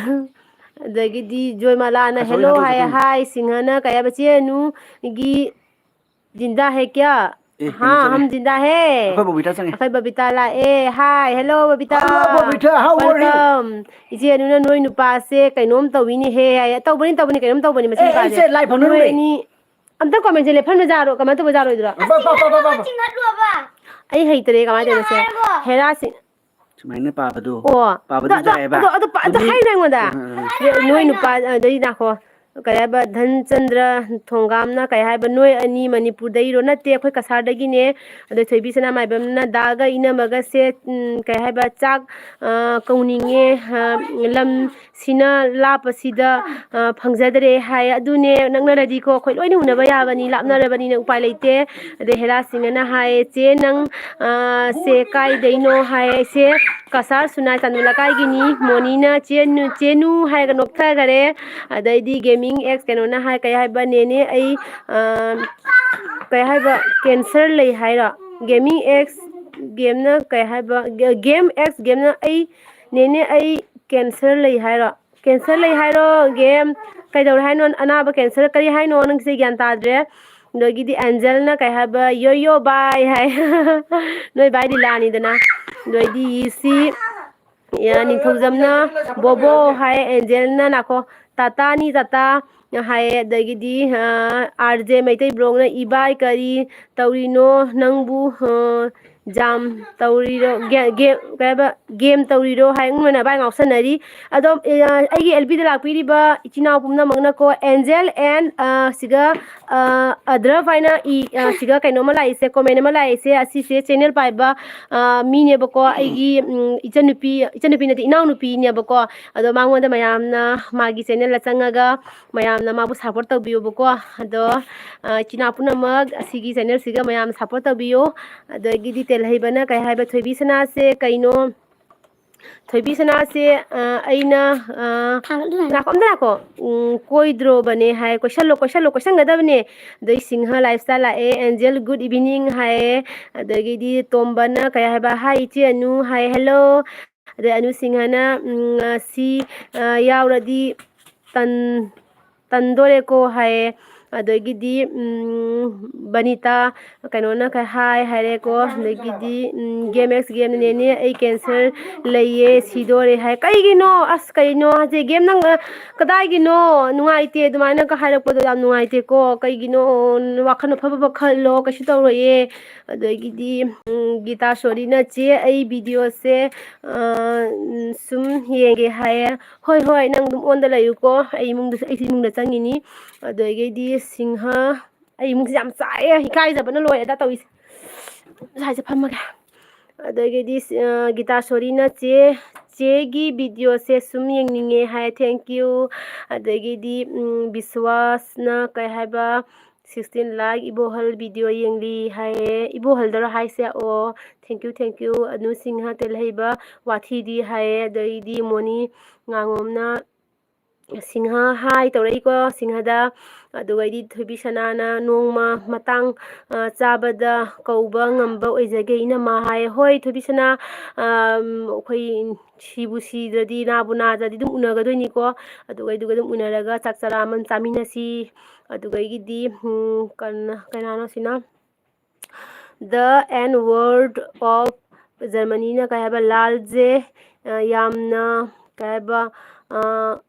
ꯑꯗꯒꯤꯗꯤ ꯖꯣꯏꯃꯥꯂꯥꯅ ꯑꯆꯧꯕ "Hello" ꯍꯥꯏ, ꯍꯥꯏꯗꯣꯛꯑꯁꯤ꯫ "Hi" ꯁꯤꯡꯍꯅ ꯀꯩ ꯍꯥꯏꯕ, "ꯆꯦ ꯑꯅꯨꯒꯤ ꯖꯤꯟꯗꯥ ꯍꯦ ꯀ꯭ꯌꯥ?" ꯑꯦ, ꯀꯩꯅꯣ ꯍꯥ, ꯆꯪꯉꯦ꯫ "ꯍꯝ ꯖꯤꯟꯗꯥ ꯍꯦ"꯫ ꯑꯩꯈꯣꯏ ꯕꯣꯕꯤꯇꯥ ꯆꯪꯉꯦ꯫ ꯑꯩꯈꯣꯏ ꯕꯕꯤꯇꯥ ꯂꯥꯛꯑꯦ꯫ Hi, hello, Babita. Hello, ꯕꯣꯕꯤꯇꯥ, how are you? Welcome꯫ "ꯏꯆꯦ ꯑꯅꯨꯅ ꯅꯣꯏ ꯅꯨꯄꯥꯁꯦ ꯀꯩꯅꯣꯝ ꯇꯧꯏꯅꯦꯍꯦ" ꯍꯥꯏꯌꯦ꯫ ꯇꯧꯕꯅꯤ, ꯇꯧꯕꯅꯤ, ꯀꯩꯅꯣꯝ ꯇꯧꯕꯅꯤ ꯃꯁꯤ ꯑꯦ, ꯅꯨꯄꯥꯁꯦ꯫ ꯑꯩꯁꯦ ꯂꯥꯏ ꯐꯪꯅꯔꯨꯔꯦ꯫ ꯅꯣꯏ ꯑꯅꯤ ꯑꯝꯇ commentꯁꯦ ꯂꯦꯞꯍꯟꯕ ꯖꯥꯔꯣ? ꯀꯃꯥꯏꯅ ꯇꯧꯕ ꯖꯥꯔꯣꯏꯗ꯭ꯔꯣ? ꯕꯥ, ꯕꯥ, ꯕꯥ, ꯕꯥ, ꯕꯥ, ꯕꯥ꯫ ꯆꯤꯡꯈꯠꯂꯣꯕ꯫ ꯑꯩ ꯍꯩꯇꯔꯦ, ꯀꯃꯥꯏꯅ ꯇꯧꯔꯤꯅꯣ ꯁꯦ? ꯍꯥꯏꯔꯒꯣ꯫ ꯍꯦꯔꯥ ꯁꯤ-, ꯁꯨꯃꯥꯏꯅ ꯄꯥꯕꯗꯣ꯫ ꯑꯣ, ꯄꯥꯕꯗꯤ ꯑꯗꯣ, ꯑꯗꯣ, ꯇꯥꯛꯑꯦꯕ꯫ ꯑꯗꯣ, ꯑꯗꯣ, ꯑꯗꯣ ꯃꯃꯤꯡ ꯍꯥꯏꯅꯣ ꯑꯩꯉꯣꯟꯗ꯫ ꯑ, ꯑ, ꯑ꯫ ꯅꯣꯏ ꯅꯨꯄꯥ, ꯑꯗꯩ ꯉꯥꯏꯈꯣ꯫ ꯀꯩ ꯍꯥꯏꯕ, ꯙꯟꯆꯟꯗ꯭ꯔ ꯊꯣꯡꯒꯥꯝꯅ ꯀꯩ ꯍꯥꯏꯕ, "ꯅꯣꯏ ꯑꯅꯤ ꯃꯅꯤꯄꯨꯔꯗꯩꯔꯣ?" "ꯅꯠꯇꯦ, ꯑꯩꯈꯣꯏ ꯀꯁꯥꯔꯗꯒꯤꯅꯦ꯫ ꯑꯗꯣ ꯊꯣꯏꯕꯤ ꯁꯅꯥꯃꯥꯏꯕꯝꯅ ꯗꯥꯒ ꯏꯅꯝꯃꯒꯁꯦ, ꯎꯝ, ꯀꯩ ꯍꯥꯏꯕ, ꯆꯥꯛ, ꯑ, ꯀꯧꯅꯤꯡꯉꯦ, ꯑ, ꯂꯝ ꯁꯤꯅ ꯂꯥꯞꯄꯁꯤꯗ, ꯑ, ꯐꯪꯖꯗ꯭ꯔꯦ" ꯍꯥꯏ꯫ ꯑꯗꯨꯅꯦ, ꯅꯛꯅꯔꯗꯤꯀꯣ ꯑꯩꯈꯣꯏ ꯂꯣꯏꯅ ꯎꯅꯕ ꯌꯥꯕꯅꯤ, ꯂꯥꯞꯅꯔꯕꯅꯤꯅ ꯎꯄꯥꯏ ꯂꯩꯇꯦ꯫ ꯑꯗꯩ ꯍꯦꯔꯥ ꯁꯤꯡꯍꯅ ꯍꯥꯏ, "ꯆꯦ ꯅꯪ, ꯑ, ꯁꯦ ꯀꯥꯏꯗꯩꯅꯣ?" ꯍꯥꯏ꯫ "ꯑꯩꯁꯦ ꯀꯁꯥꯔ ꯁꯨꯅꯥꯏ ꯆꯥꯟꯗꯣ ꯂꯩꯀꯥꯏꯒꯤꯅꯤ"꯫ ꯃꯣꯅꯤꯅ "ꯆꯦ ꯅꯨ-, ꯆꯦ ꯅꯨ" ꯍꯥꯏꯔꯒ ꯅꯣꯛꯊꯈꯔꯦ꯫ ꯑꯗꯩꯗꯤ Gaming X ꯀꯩꯅꯣꯅ ꯍꯥꯏ, ꯀꯩ ꯍꯥꯏꯕ, "ꯅꯦꯅꯦ ꯑꯩ, ꯑ, ꯀꯩ ꯍꯥꯏꯕ, cancer ꯂꯩ" ꯍꯥꯏꯔꯣ? Gaming X ꯒꯦꯝꯅ ꯀꯩ ꯍꯥꯏꯕ, ꯒꯦ-, Game X ꯒꯦꯝꯅ ꯑꯩ, "ꯅꯦꯅꯦ ꯑꯩ cancer ꯂꯩ" ꯍꯥꯏꯔꯣ? "Cancer ꯂꯩ" ꯍꯥꯏꯔꯣ? ꯒꯦꯝ ꯀꯩꯗꯧꯔꯦ ꯍꯥꯏꯅꯣ? ꯑꯅꯥꯕ cancer ꯀꯔꯤ ꯍꯥꯏꯅꯣ? ꯅꯪꯁꯦ ꯒ꯭ꯌꯥꯟ ꯇꯥꯗ꯭ꯔꯦ꯫ ꯑꯗꯒꯤꯗꯤ ꯑꯦꯟꯖꯦꯜꯅ ꯀꯩ ꯍꯥꯏꯕ, "ꯌꯣ ꯌꯣ ꯕꯥꯏ" ꯍꯥꯏ꯫ ꯅꯣꯏ ꯕꯥꯏ ꯂꯤꯂꯥꯅꯤꯗꯅ꯫ ꯑꯗꯩꯗꯤ ꯁꯤ, ꯑ, ꯅꯤꯡꯊꯧꯖꯝꯅ "ꯕꯣꯕꯣ" ꯍꯥꯏ, ꯑꯦꯟꯖꯦꯜꯅ ꯅꯥꯀꯣ, "ꯇꯥꯇꯥꯅꯤ ꯇꯥꯇꯥ" ꯍꯥꯏꯌꯦ꯫ ꯑꯗꯒꯤꯗꯤ, ꯑ, ꯑꯥꯔ ꯖꯦ ꯃꯩꯇꯩ ꯕ꯭ꯂꯣꯛꯅ "ꯏꯕꯥꯏ ꯀꯔꯤ ꯇꯧꯔꯤꯅꯣ ꯅꯪꯕꯨ, ꯑ, ꯖꯥꯝ ꯇꯧꯔꯤꯔꯣ, ꯒꯦ-, ꯒꯦꯝ, ꯀꯩ ꯍꯥꯏꯕ, ꯒꯦꯝ ꯇꯧꯔꯤꯔꯣ ꯍꯥꯏ ꯉꯝꯅ ꯚꯥꯏ ꯉꯥꯎꯁꯟꯅꯔꯤ꯫ ꯑꯗꯣ, ꯑ, ꯑꯩꯒꯤ ꯑꯦꯜ ꯕꯤꯗ ꯂꯥꯛꯄꯤꯔꯤꯕ ꯏꯆꯤꯟ ꯏꯅꯥꯎ ꯄꯨꯝꯅꯃꯛꯅꯀꯣ, ꯑꯦꯟꯖꯦꯜ and, ꯑ, ꯁꯤꯒ, ꯑ, ꯑꯗ꯭ꯔꯞ ꯍꯥꯏꯅ ꯏ-, ꯑ, ꯁꯤꯒ ꯀꯩꯅꯣꯝꯃ ꯂꯥꯛꯏꯁꯦ, ꯀꯣꯃꯦꯟ ꯑꯃ ꯂꯥꯛꯏꯁꯦ, ꯑꯁꯤꯁꯦ ꯆꯦꯅꯦꯜ ꯄꯥꯏꯕ, ꯑ, ꯃꯤꯅꯦꯕꯀꯣ, ꯑꯩꯒꯤ, ꯎꯝ, ꯏꯆꯟꯅꯨꯄꯤ, ꯏꯆꯟꯅꯨꯄꯤ ꯅꯠꯇꯦ, ꯏꯅꯥꯎꯅꯨꯄꯤꯅꯦꯕꯀꯣ꯫ ꯑꯗꯣ ꯃꯉꯣꯟꯗ ꯃꯌꯥꯝꯅ ꯃꯥꯒꯤ ꯆꯦꯅꯦꯜꯗ ꯆꯪꯉꯒ ꯃꯌꯥꯝꯅ ꯃꯥꯕꯨ ꯁꯞꯄꯣꯔꯠ ꯇꯧꯕꯤꯌꯨꯕꯀꯣ꯫ ꯑꯗꯣ, ꯑ, ꯏꯆꯤꯟ ꯏꯅꯥꯎ ꯄꯨꯝꯅꯃꯛ ꯑꯁꯤꯒꯤ ꯆꯦꯅꯦꯜꯁꯤꯒ ꯃꯌꯥꯝ ꯁꯞꯄꯣꯔꯠ ꯇꯧꯕꯤꯌꯨ꯫ ꯑꯗꯒꯤꯗꯤ ꯇꯦꯜꯍꯩꯕꯅ ꯀꯩ ꯍꯥꯏꯕ, "ꯊꯣꯏꯕꯤ ꯁꯅꯥꯁꯦ ꯀꯩꯅꯣ?" ꯊꯣꯏꯕꯤ ꯁꯅꯥꯁꯦ, ꯑ, ꯑꯩꯅ, ꯑ, ꯊꯥꯒꯠꯂꯨ ꯍꯥꯏꯕ꯫ ꯉꯥꯏꯈꯣ, ꯑꯝꯇ ꯉꯥꯏꯈꯣ꯫ ꯎꯝ, ꯀꯣꯏꯗ꯭ꯔꯣꯕꯅꯦ ꯍꯥꯏ꯫ ꯀꯣꯏꯁꯜꯂꯣ, ꯀꯣꯏꯁꯜꯂꯣ, ꯀꯣꯏꯁꯟꯒꯗꯕꯅꯦ꯫ ꯑꯗꯩ ꯁꯤꯡꯍ ꯂꯥꯏꯐ ꯁ꯭ꯇꯥꯏꯜ ꯂꯥꯛꯑꯦ꯫ ꯑꯦꯟꯖꯦꯜ, ꯒꯨꯗ ꯏꯚꯤꯅꯤꯡ ꯍꯥꯏꯌꯦ꯫ ꯑꯗꯒꯤꯗꯤ ꯇꯣꯝꯕꯅ ꯀꯩ ꯍꯥꯏꯕ? ꯍꯥꯏ ꯏꯆꯦ ꯑꯅꯨ ꯍꯥꯏ, ꯍꯦꯜꯂꯣ꯫ ꯑꯗꯩ ꯑꯅꯨ ꯁꯤꯡꯍꯅ, ꯎꯝ, ꯑ, ꯁꯤ, ꯑ, ꯌꯥꯎꯔꯗꯤ ꯇꯟ-, ꯇꯟꯗꯣꯔꯦꯀꯣ ꯍꯥꯏꯌꯦ꯫ ꯑꯗꯒꯤꯗꯤ, ꯎꯝ, ꯕꯅꯤꯇꯥ ꯀꯩꯅꯣꯅ ꯀꯩ ꯍꯥꯏ ꯍꯥꯏꯔꯦꯀꯣ꯫ ꯑꯗꯒꯤꯗꯤ, ꯎꯝ, ꯒꯦꯝ ꯑꯦꯛꯁ ꯒꯦꯝꯅ, "ꯅꯦꯅꯦ, ꯑꯩ ꯀꯦꯟꯁꯔ ꯂꯩꯌꯦ, ꯁꯤꯗꯣꯔꯦ" ꯍꯥꯏ꯫ ꯀꯩꯒꯤꯅꯣ? ꯑꯁ, ꯀꯩꯅꯣ ꯍꯥꯏꯁꯦ? ꯒꯦꯝ ꯅꯪ, ꯑ, ꯀꯗꯥꯏꯒꯤꯅꯣ? ꯅꯨꯡꯉꯥꯏꯇꯦ ꯑꯗꯨꯃꯥꯏꯅꯒ ꯍꯥꯏꯔꯛꯄꯗꯣ, ꯌꯥꯝ ꯅꯨꯡꯉꯥꯏꯇꯦꯀꯣ꯫ ꯀꯩꯒꯤꯅꯣ? ꯋꯥꯈꯜ ꯑꯐꯕ ꯈꯜꯂꯣ, ꯀꯩꯁꯨ ꯇꯧꯔꯣꯏꯌꯦ꯫ ꯑꯗꯒꯤꯗꯤ, ꯎꯝ, ꯒꯤꯇꯥꯁꯣꯔꯤꯅ, "ꯆꯦ, ꯑꯩ ꯚꯤꯗꯤꯑꯣꯁꯦ, ꯑ, ꯎꯝ, ꯁꯨꯝ ꯌꯦꯡꯒꯦ" ꯍꯥꯏꯌꯦ꯫ "ꯍꯣꯏ, ꯍꯣꯏ, ꯅꯪ ꯑꯗꯨꯝ ꯑꯣꯟꯗ ꯂꯩꯌꯨꯀꯣ, ꯑꯩ ꯏꯃꯨꯡꯗꯁꯨ, ꯑꯩꯁꯨ ꯏꯃꯨꯡꯗ ꯆꯪꯉꯤꯅꯤ"꯫ ꯑꯗꯒꯤꯗꯤ ꯁꯤꯡꯍ, ꯑꯩ ꯏꯃꯨꯡꯁꯦ ꯌꯥꯝ ꯆꯥꯏꯑꯦ, ꯏꯀꯥꯏꯖꯕꯅ ꯂꯣꯏꯔꯦꯗ ꯇꯧꯔꯤꯁꯦ꯫ ꯁ꯭ꯋꯥꯏꯁꯦ ꯐꯝꯃꯒꯦ꯫ ꯑꯗꯒꯤꯗꯤ, ꯑ, ꯒꯤꯇꯥꯁꯣꯔꯤꯅ, "ꯆꯦ, ꯆꯦꯒꯤ ꯚꯤꯗꯤꯑꯣꯁꯦ ꯁꯨꯝ ꯌꯦꯡꯅꯤꯡꯉꯦ" ꯍꯥꯏ, thank you꯫ ꯑꯗꯒꯤꯗꯤ, ꯎꯝ, ꯕꯤꯁꯋꯥꯁꯅ ꯀꯩ ꯍꯥꯏꯕ, "ꯁꯤꯛꯁꯇꯤꯟ ꯂꯥꯏꯛ, ꯏꯕꯣꯍꯜ ꯚꯤꯗꯤꯑꯣ ꯌꯦꯡꯂꯤ" ꯍꯥꯏꯌꯦ꯫ ꯏꯕꯣꯍꯜꯗꯔꯣ ꯍꯥꯏꯁꯦ? ꯑꯣ, thank you, thank you꯫ Anu Singh, "ꯇꯦꯜꯍꯩꯕ ꯋꯥꯊꯤꯗꯤ" ꯍꯥꯏꯌꯦ꯫ ꯑꯗꯩꯗꯤ ꯃꯣꯅꯤ ꯉꯥꯉꯣꯝꯅ, ꯁꯤꯡꯍ ꯍꯥꯏ ꯇꯧꯔꯛꯏꯀꯣ, ꯁꯤꯡꯍꯗ꯫ ꯑꯗꯨꯒꯩꯗꯤ ꯊꯣꯏꯕꯤ ꯁꯅꯥꯅ, "ꯅꯣꯡꯃ ꯃꯇꯥꯡ, ꯑ, ꯆꯥꯕꯗ ꯀꯧꯕ ꯉꯝꯕ ꯑꯣꯏꯖꯒꯦ ꯏꯅꯝꯃ" ꯍꯥꯏ꯫ ꯍꯣꯏ, ꯊꯣꯏꯕꯤ ꯁꯅꯥ, ꯑꯝ, ꯑꯩꯈꯣꯏ ꯁꯤꯕꯨ ꯁꯤꯗ꯭ꯔꯗꯤ, ꯅꯥꯕꯨ ꯅꯥꯗ꯭ꯔꯗꯤ ꯑꯗꯨꯝ ꯎꯅꯒꯗꯣꯏꯅꯤꯀꯣ꯫ ꯑꯗꯨꯒꯩꯗꯨꯒ ꯑꯗꯨꯝ ꯎꯅꯔꯒ ꯆꯥꯛ ꯆꯔꯥ ꯑꯃ ꯆꯥꯃꯤꯟꯅꯁꯤ꯫ ꯑꯗꯨꯒꯩꯒꯤꯗꯤ, ꯎꯝ, ꯀꯅꯥ-, ꯀꯅꯥꯅꯣ ꯁꯤꯅ? The N Word of Germanyꯅ ꯀꯩ ꯍꯥꯏꯕ? "ꯂꯥꯜꯁꯦ, ꯑ, ꯌꯥꯝꯅ ꯀꯩ ꯍꯥꯏꯕ, ꯑ,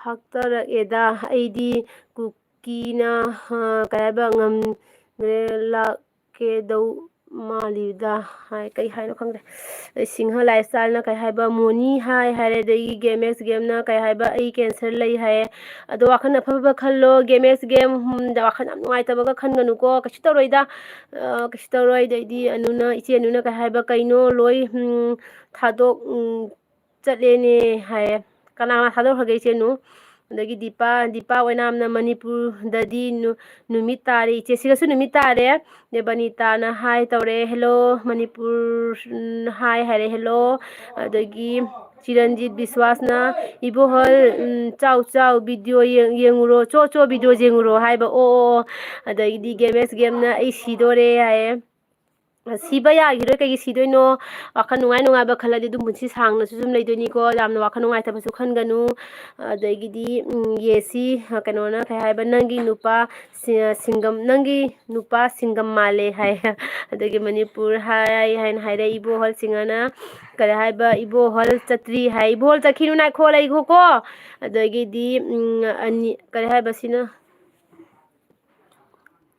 ꯐꯥꯛꯇꯔꯛꯑꯦꯗ꯫ ꯑꯩꯗꯤ ꯀꯨꯀꯤꯅ, ꯑ, ꯀꯩ ꯍꯥꯏꯕ, ꯉꯝꯗ꯭ꯔꯦ, ꯂꯥꯛꯀꯦꯗꯧ-, ꯃꯥꯜꯂꯤꯗ꯫ ꯍꯥꯏ, ꯀꯩ ꯍꯥꯏꯅꯣ ꯈꯪꯗꯦ꯫ ꯑꯗꯩ ꯁꯤꯡꯍ ꯂꯥꯏꯐ ꯁ꯭ꯇꯥꯏꯜꯅ ꯀꯩ ꯍꯥꯏꯕ, ꯃꯣꯅꯤ ꯍꯥꯏ ꯍꯥꯏꯔꯦ, ꯑꯗꯒꯤ ꯒꯦꯝ ꯑꯦꯛꯁ ꯒꯦꯝꯅ ꯀꯩ ꯍꯥꯏꯕ, ꯑꯩ ꯀꯦꯟꯁꯔ ꯂꯩ ꯍꯥꯏꯌꯦ꯫ ꯑꯗꯣ ꯋꯥꯈꯜ ꯑꯐꯕ ꯈꯜꯂꯣ, ꯒꯦꯝ ꯑꯦꯛꯁ ꯒꯦꯝ꯫ ꯎꯝ, ꯗ ꯋꯥꯈꯜ ꯌꯥꯝ ꯅꯨꯡꯉꯥꯏꯇꯕꯒ ꯈꯟꯒꯅꯨꯀꯣ, ꯀꯩꯁꯨ ꯇꯧꯔꯣꯏꯗ꯫ ꯑ, ꯀꯩꯁꯨ ꯇꯧꯔꯣꯏ꯫ ꯑꯗꯩꯗꯤ ꯑꯅꯨꯅ, ꯏꯆꯦ ꯑꯅꯨꯅ ꯀꯩ ꯍꯥꯏꯕ, ꯀꯩꯅꯣ ꯂꯣꯏ, ꯎꯝ, ꯊꯥꯗꯣꯛ-, ꯎꯝ, ꯆꯠꯂꯦꯅꯦ ꯍꯥꯏꯌꯦ꯫ ꯀꯅꯥ ꯀꯅꯥ ꯊꯥꯗꯣꯛꯈ꯭ꯔꯒꯦ ꯏꯆꯦꯅꯨ? ꯑꯗꯒꯤ ꯗꯤꯄꯥ, ꯗꯤꯄꯥ ꯑꯣꯏꯅꯥꯝꯅ ꯃꯅꯤꯄꯨꯔꯗꯗꯤ ꯅꯨ-, ꯅꯨꯃꯤꯠ ꯇꯥꯔꯦ꯫ ꯏꯆꯦ ꯁꯤꯒꯁꯨ ꯅꯨꯃꯤꯠ ꯇꯥꯔꯦ꯫ ꯗꯦꯕꯅꯤꯇꯥꯅ ꯍꯥꯏ ꯇꯧꯔꯦ, "ꯍꯦꯜꯂꯣ ꯃꯅꯤꯄꯨꯔ", ꯎꯝ, ꯍꯥꯏ ꯍꯥꯏꯔꯦ, "ꯍꯦꯜꯂꯣ"꯫ ꯑꯗꯒꯤ ꯆꯤꯔꯟꯖꯤꯠ ꯕꯤꯁ꯭ꯋꯥꯁꯅ, "ꯏꯕꯣꯍꯜ, ꯎꯝ, ꯆꯥꯎ ꯆꯥꯎ, ꯚꯤꯗꯤꯑꯣ ꯌꯦꯡ-, ꯌꯦꯡꯉꯨꯔꯣ, ꯆꯣ ꯆꯣ, ꯚꯤꯗꯤꯑꯣ ꯌꯦꯡꯉꯨꯔꯣ" ꯍꯥꯏꯕ, "ꯑꯣ, ꯑꯣ, ꯑꯣ"꯫ ꯑꯗꯒꯤꯗꯤ ꯒꯦꯝ ꯑꯦꯁ ꯒꯦꯝꯅ, "ꯑꯩ ꯁꯤꯗꯣꯔꯦ" ꯍꯥꯏꯌꯦ꯫ ꯁꯤꯕ ꯌꯥꯈꯤꯔꯣꯏ, ꯀꯩꯒꯤ ꯁꯤꯗꯣꯏꯅꯣ? ꯋꯥꯈꯜ ꯅꯨꯡꯉꯥꯏ ꯅꯨꯡꯉꯥꯏꯕ ꯈꯜꯂꯗꯤ ꯑꯗꯨꯝ ꯄꯨꯟꯁꯤ ꯁꯥꯡꯅꯁꯨ ꯁꯨꯝ ꯂꯩꯗꯣꯏꯅꯤꯀꯣ꯫ ꯌꯥꯝꯅ ꯋꯥꯈꯜ ꯅꯨꯡꯉꯥꯏꯇꯕꯁꯨ ꯈꯟꯒꯅꯨ꯫ ꯑꯗꯒꯤꯗꯤ, ꯎꯝ, ꯌꯦꯁꯤ, ꯑ, ꯀꯩꯅꯣꯅ ꯀꯩ ꯍꯥꯏꯕ, "ꯅꯪꯒꯤ ꯅꯨꯄꯥ ꯁꯤ-, ꯁꯤꯡꯒꯝ, ꯅꯪꯒꯤ ꯅꯨꯄꯥ ꯁꯤꯡꯒꯝ ꯃꯥꯜꯂꯦ" ꯍꯥꯏ꯫ ꯑꯗꯒꯤ ꯃꯅꯤꯄꯨꯔ ꯍꯥꯏ ꯍꯥꯏꯅ ꯍꯥꯏꯔꯦ꯫ ꯏꯕꯣꯍꯜ ꯁꯤꯡꯍꯅ ꯀꯔꯤ ꯍꯥꯏꯕ, "ꯏꯕꯣꯍꯜ ꯆꯠꯇ꯭ꯔꯤ" ꯍꯥꯏ꯫ "ꯏꯕꯣꯍꯜ ꯆꯠꯈꯤꯅꯨ, ꯉꯥꯏꯈꯣ, ꯂꯩꯈꯣꯀꯣ"꯫ ꯑꯗꯒꯤꯗꯤ, ꯎꯝ, ꯑꯅꯤ, ꯀꯔꯤ ꯍꯥꯏꯕ ꯁꯤꯅ?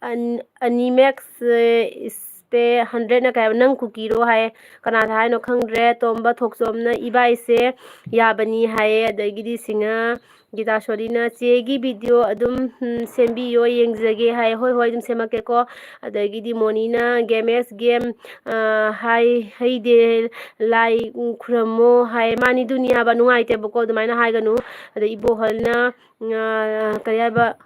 ꯑꯟ-, ꯑꯅꯤꯃꯦꯛꯁ, ꯑꯦ, ꯏꯁꯄꯦ ꯍꯟꯗ꯭ꯔꯦꯠꯅ ꯀꯩ ꯍꯥꯏꯕ, "ꯅꯪ ꯀꯨꯀꯤꯔꯣ?" ꯍꯥꯏ꯫ ꯀꯅꯥꯗ ꯍꯥꯏꯅꯣ ꯈꯪꯗ꯭ꯔꯦ꯫ ꯇꯣꯝꯕ ꯊꯣꯛꯆꯣꯝꯅ, "ꯏꯕꯥꯏꯁꯦ ꯌꯥꯕꯅꯤ" ꯍꯥꯏꯌꯦ꯫ ꯑꯗꯒꯤꯗꯤ ꯁꯤꯡꯍ ꯒꯤꯇꯥꯁꯣꯔꯤꯅ, "ꯆꯦꯒꯤ ꯚꯤꯗꯤꯑꯣ ꯑꯗꯨꯝ, ꯎꯝ, ꯁꯦꯝꯕꯤꯌꯣ, ꯌꯦꯡꯖꯒꯦ" ꯍꯥꯏ꯫ "ꯍꯣꯏ, ꯍꯣꯏ, ꯑꯗꯨꯝ ꯁꯦꯝꯃꯛꯀꯦꯀꯣ"꯫ ꯑꯗꯒꯤꯗꯤ ꯃꯣꯅꯤꯅ, "ꯒꯦꯝ ꯑꯦꯁ ꯒꯦꯝ, ꯑ, ꯍꯥꯏ, ꯍꯩꯗꯦ, ꯂꯥꯏ, ꯎꯝ, ꯈꯨꯔꯝꯃꯣ" ꯍꯥꯏ꯫ ꯃꯥꯅꯤ, ꯑꯗꯨꯅꯤ ꯍꯥꯏꯕ, ꯅꯨꯡꯉꯥꯏꯇꯦꯕꯀꯣ, ꯑꯗꯨꯃꯥꯏꯅ ꯍꯥꯏꯒꯅꯨ꯫ ꯑꯗꯩ ꯏꯕꯣꯍꯜꯅ, ꯑ, ꯀꯔꯤ ꯍꯥꯏꯕ,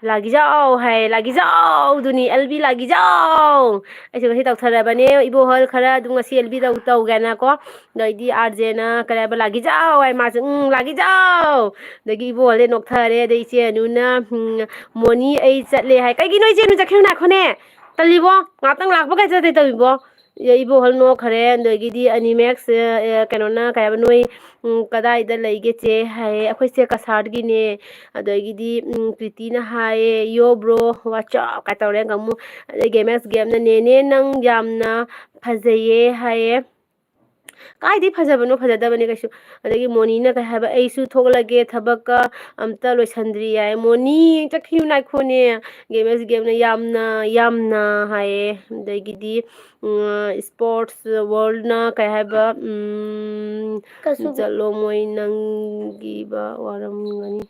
"ꯂꯥꯒꯤꯖꯥꯎ" ꯍꯥꯏ, "ꯂꯥꯒꯤꯖꯥꯎꯗꯨꯅꯤ, ꯑꯦꯜ ꯕꯤ ꯂꯥꯒꯤꯖꯥꯎ"꯫ ꯑꯩꯁꯨ ꯉꯁꯤ ꯇꯧꯊꯔꯕꯅꯦ, ꯏꯕꯣꯍꯜ ꯈꯔ ꯑꯗꯨꯝ ꯉꯁꯤ ꯑꯦꯜ ꯕꯤ ꯇꯧ-, ꯇꯧꯒꯦꯅꯀꯣ꯫ ꯑꯗꯩꯗꯤ ꯑꯥꯔ ꯖꯦꯅ ꯀꯔꯤ ꯍꯥꯏꯕ, "ꯂꯥꯒꯤꯖꯥꯎ" ꯍꯥꯏ, ꯃꯥꯁꯨ, "ꯎꯝ, ꯂꯥꯒꯤꯖꯥꯎ"꯫ ꯑꯗꯒꯤ ꯏꯕꯣꯍꯜꯗꯤ ꯅꯣꯛꯊꯔꯦ꯫ ꯑꯗꯩ ꯏꯆꯦ ꯑꯅꯨꯅ, ꯎꯝ, "ꯃꯣꯅꯤ, ꯑꯩ ꯆꯠꯂꯦ" ꯍꯥꯏ꯫ "ꯀꯩꯒꯤꯅꯣ ꯏꯆꯦ ꯑꯅꯨ ꯆꯠꯈꯤꯅꯨ, ꯉꯥꯏꯈꯣꯅꯦ? ꯇꯜꯂꯤꯕꯣ, ꯉꯥꯛꯇꯪ ꯂꯥꯛꯄ ꯀꯩ ꯆꯠꯇꯦ ꯇꯧꯏꯕꯣ?" ꯑꯦ, ꯏꯕꯣꯍꯜ ꯅꯣꯛꯈ꯭ꯔꯦ꯫ ꯑꯗꯒꯤꯗꯤ ꯑꯅꯤꯃꯦꯛꯁ, ꯑꯦ, ꯀꯩꯅꯣꯅ ꯀꯩ ꯍꯥꯏꯕ, "ꯅꯣꯏ, ꯎꯝ, ꯀꯗꯥꯏꯗ ꯂꯩꯒꯦ ꯆꯦ?" ꯍꯥꯏꯌꯦ꯫ "ꯑꯩꯈꯣꯏꯁꯦ ꯀꯁꯥꯔꯒꯤꯅꯦ"꯫ ꯑꯗꯒꯤꯗꯤ, ꯎꯝ, ꯄ꯭ꯔꯤꯇꯤꯅ ꯍꯥꯏꯌꯦ, "Yo bro, what's up?" ꯀꯥꯏ ꯇꯧꯔꯦ ꯑꯃꯨꯛ꯫ ꯑꯗꯩ ꯒꯦꯝ ꯑꯦꯁ ꯒꯦꯝꯅ, "ꯅꯦꯅꯦ, ꯅꯪ ꯌꯥꯝꯅ ꯐꯖꯩꯌꯦ" ꯍꯥꯏꯌꯦ꯫ ꯀꯥꯏꯗꯩ ꯐꯖꯕꯅꯣ, ꯐꯖꯗꯕꯅꯦ ꯀꯩꯁꯨ꯫ ꯑꯗꯒꯤ ꯃꯣꯅꯤꯅ ꯀꯩ ꯍꯥꯏꯕ, "ꯑꯩꯁꯨ ꯊꯣꯛꯂꯒꯦ, ꯊꯕꯛꯀ ꯑꯝꯇ ꯂꯣꯏꯁꯟꯗ꯭ꯔꯤ" ꯍꯥꯏ꯫ "ꯃꯣꯅꯤ, ꯆꯠꯈꯤꯅꯨ, ꯉꯥꯏꯈꯣꯅꯦ꯫ ꯒꯦꯝ ꯑꯦꯁ ꯒꯦꯝꯅ ꯌꯥꯝꯅ, ꯌꯥꯝꯅ" ꯍꯥꯏꯌꯦ꯫ ꯑꯗꯒꯤꯗꯤ, ꯎꯝ, ꯁ꯭ꯄꯣꯔꯠꯁ ꯋꯥꯔꯜꯅ ꯀꯩ ꯍꯥꯏꯕ, ꯎꯝ, ꯀꯁꯨꯕꯤ꯫ "ꯆꯠꯂꯣ, ꯃꯣꯏ ꯅꯪꯒꯤꯕ ꯋꯥꯔꯝꯒꯅꯤ"꯫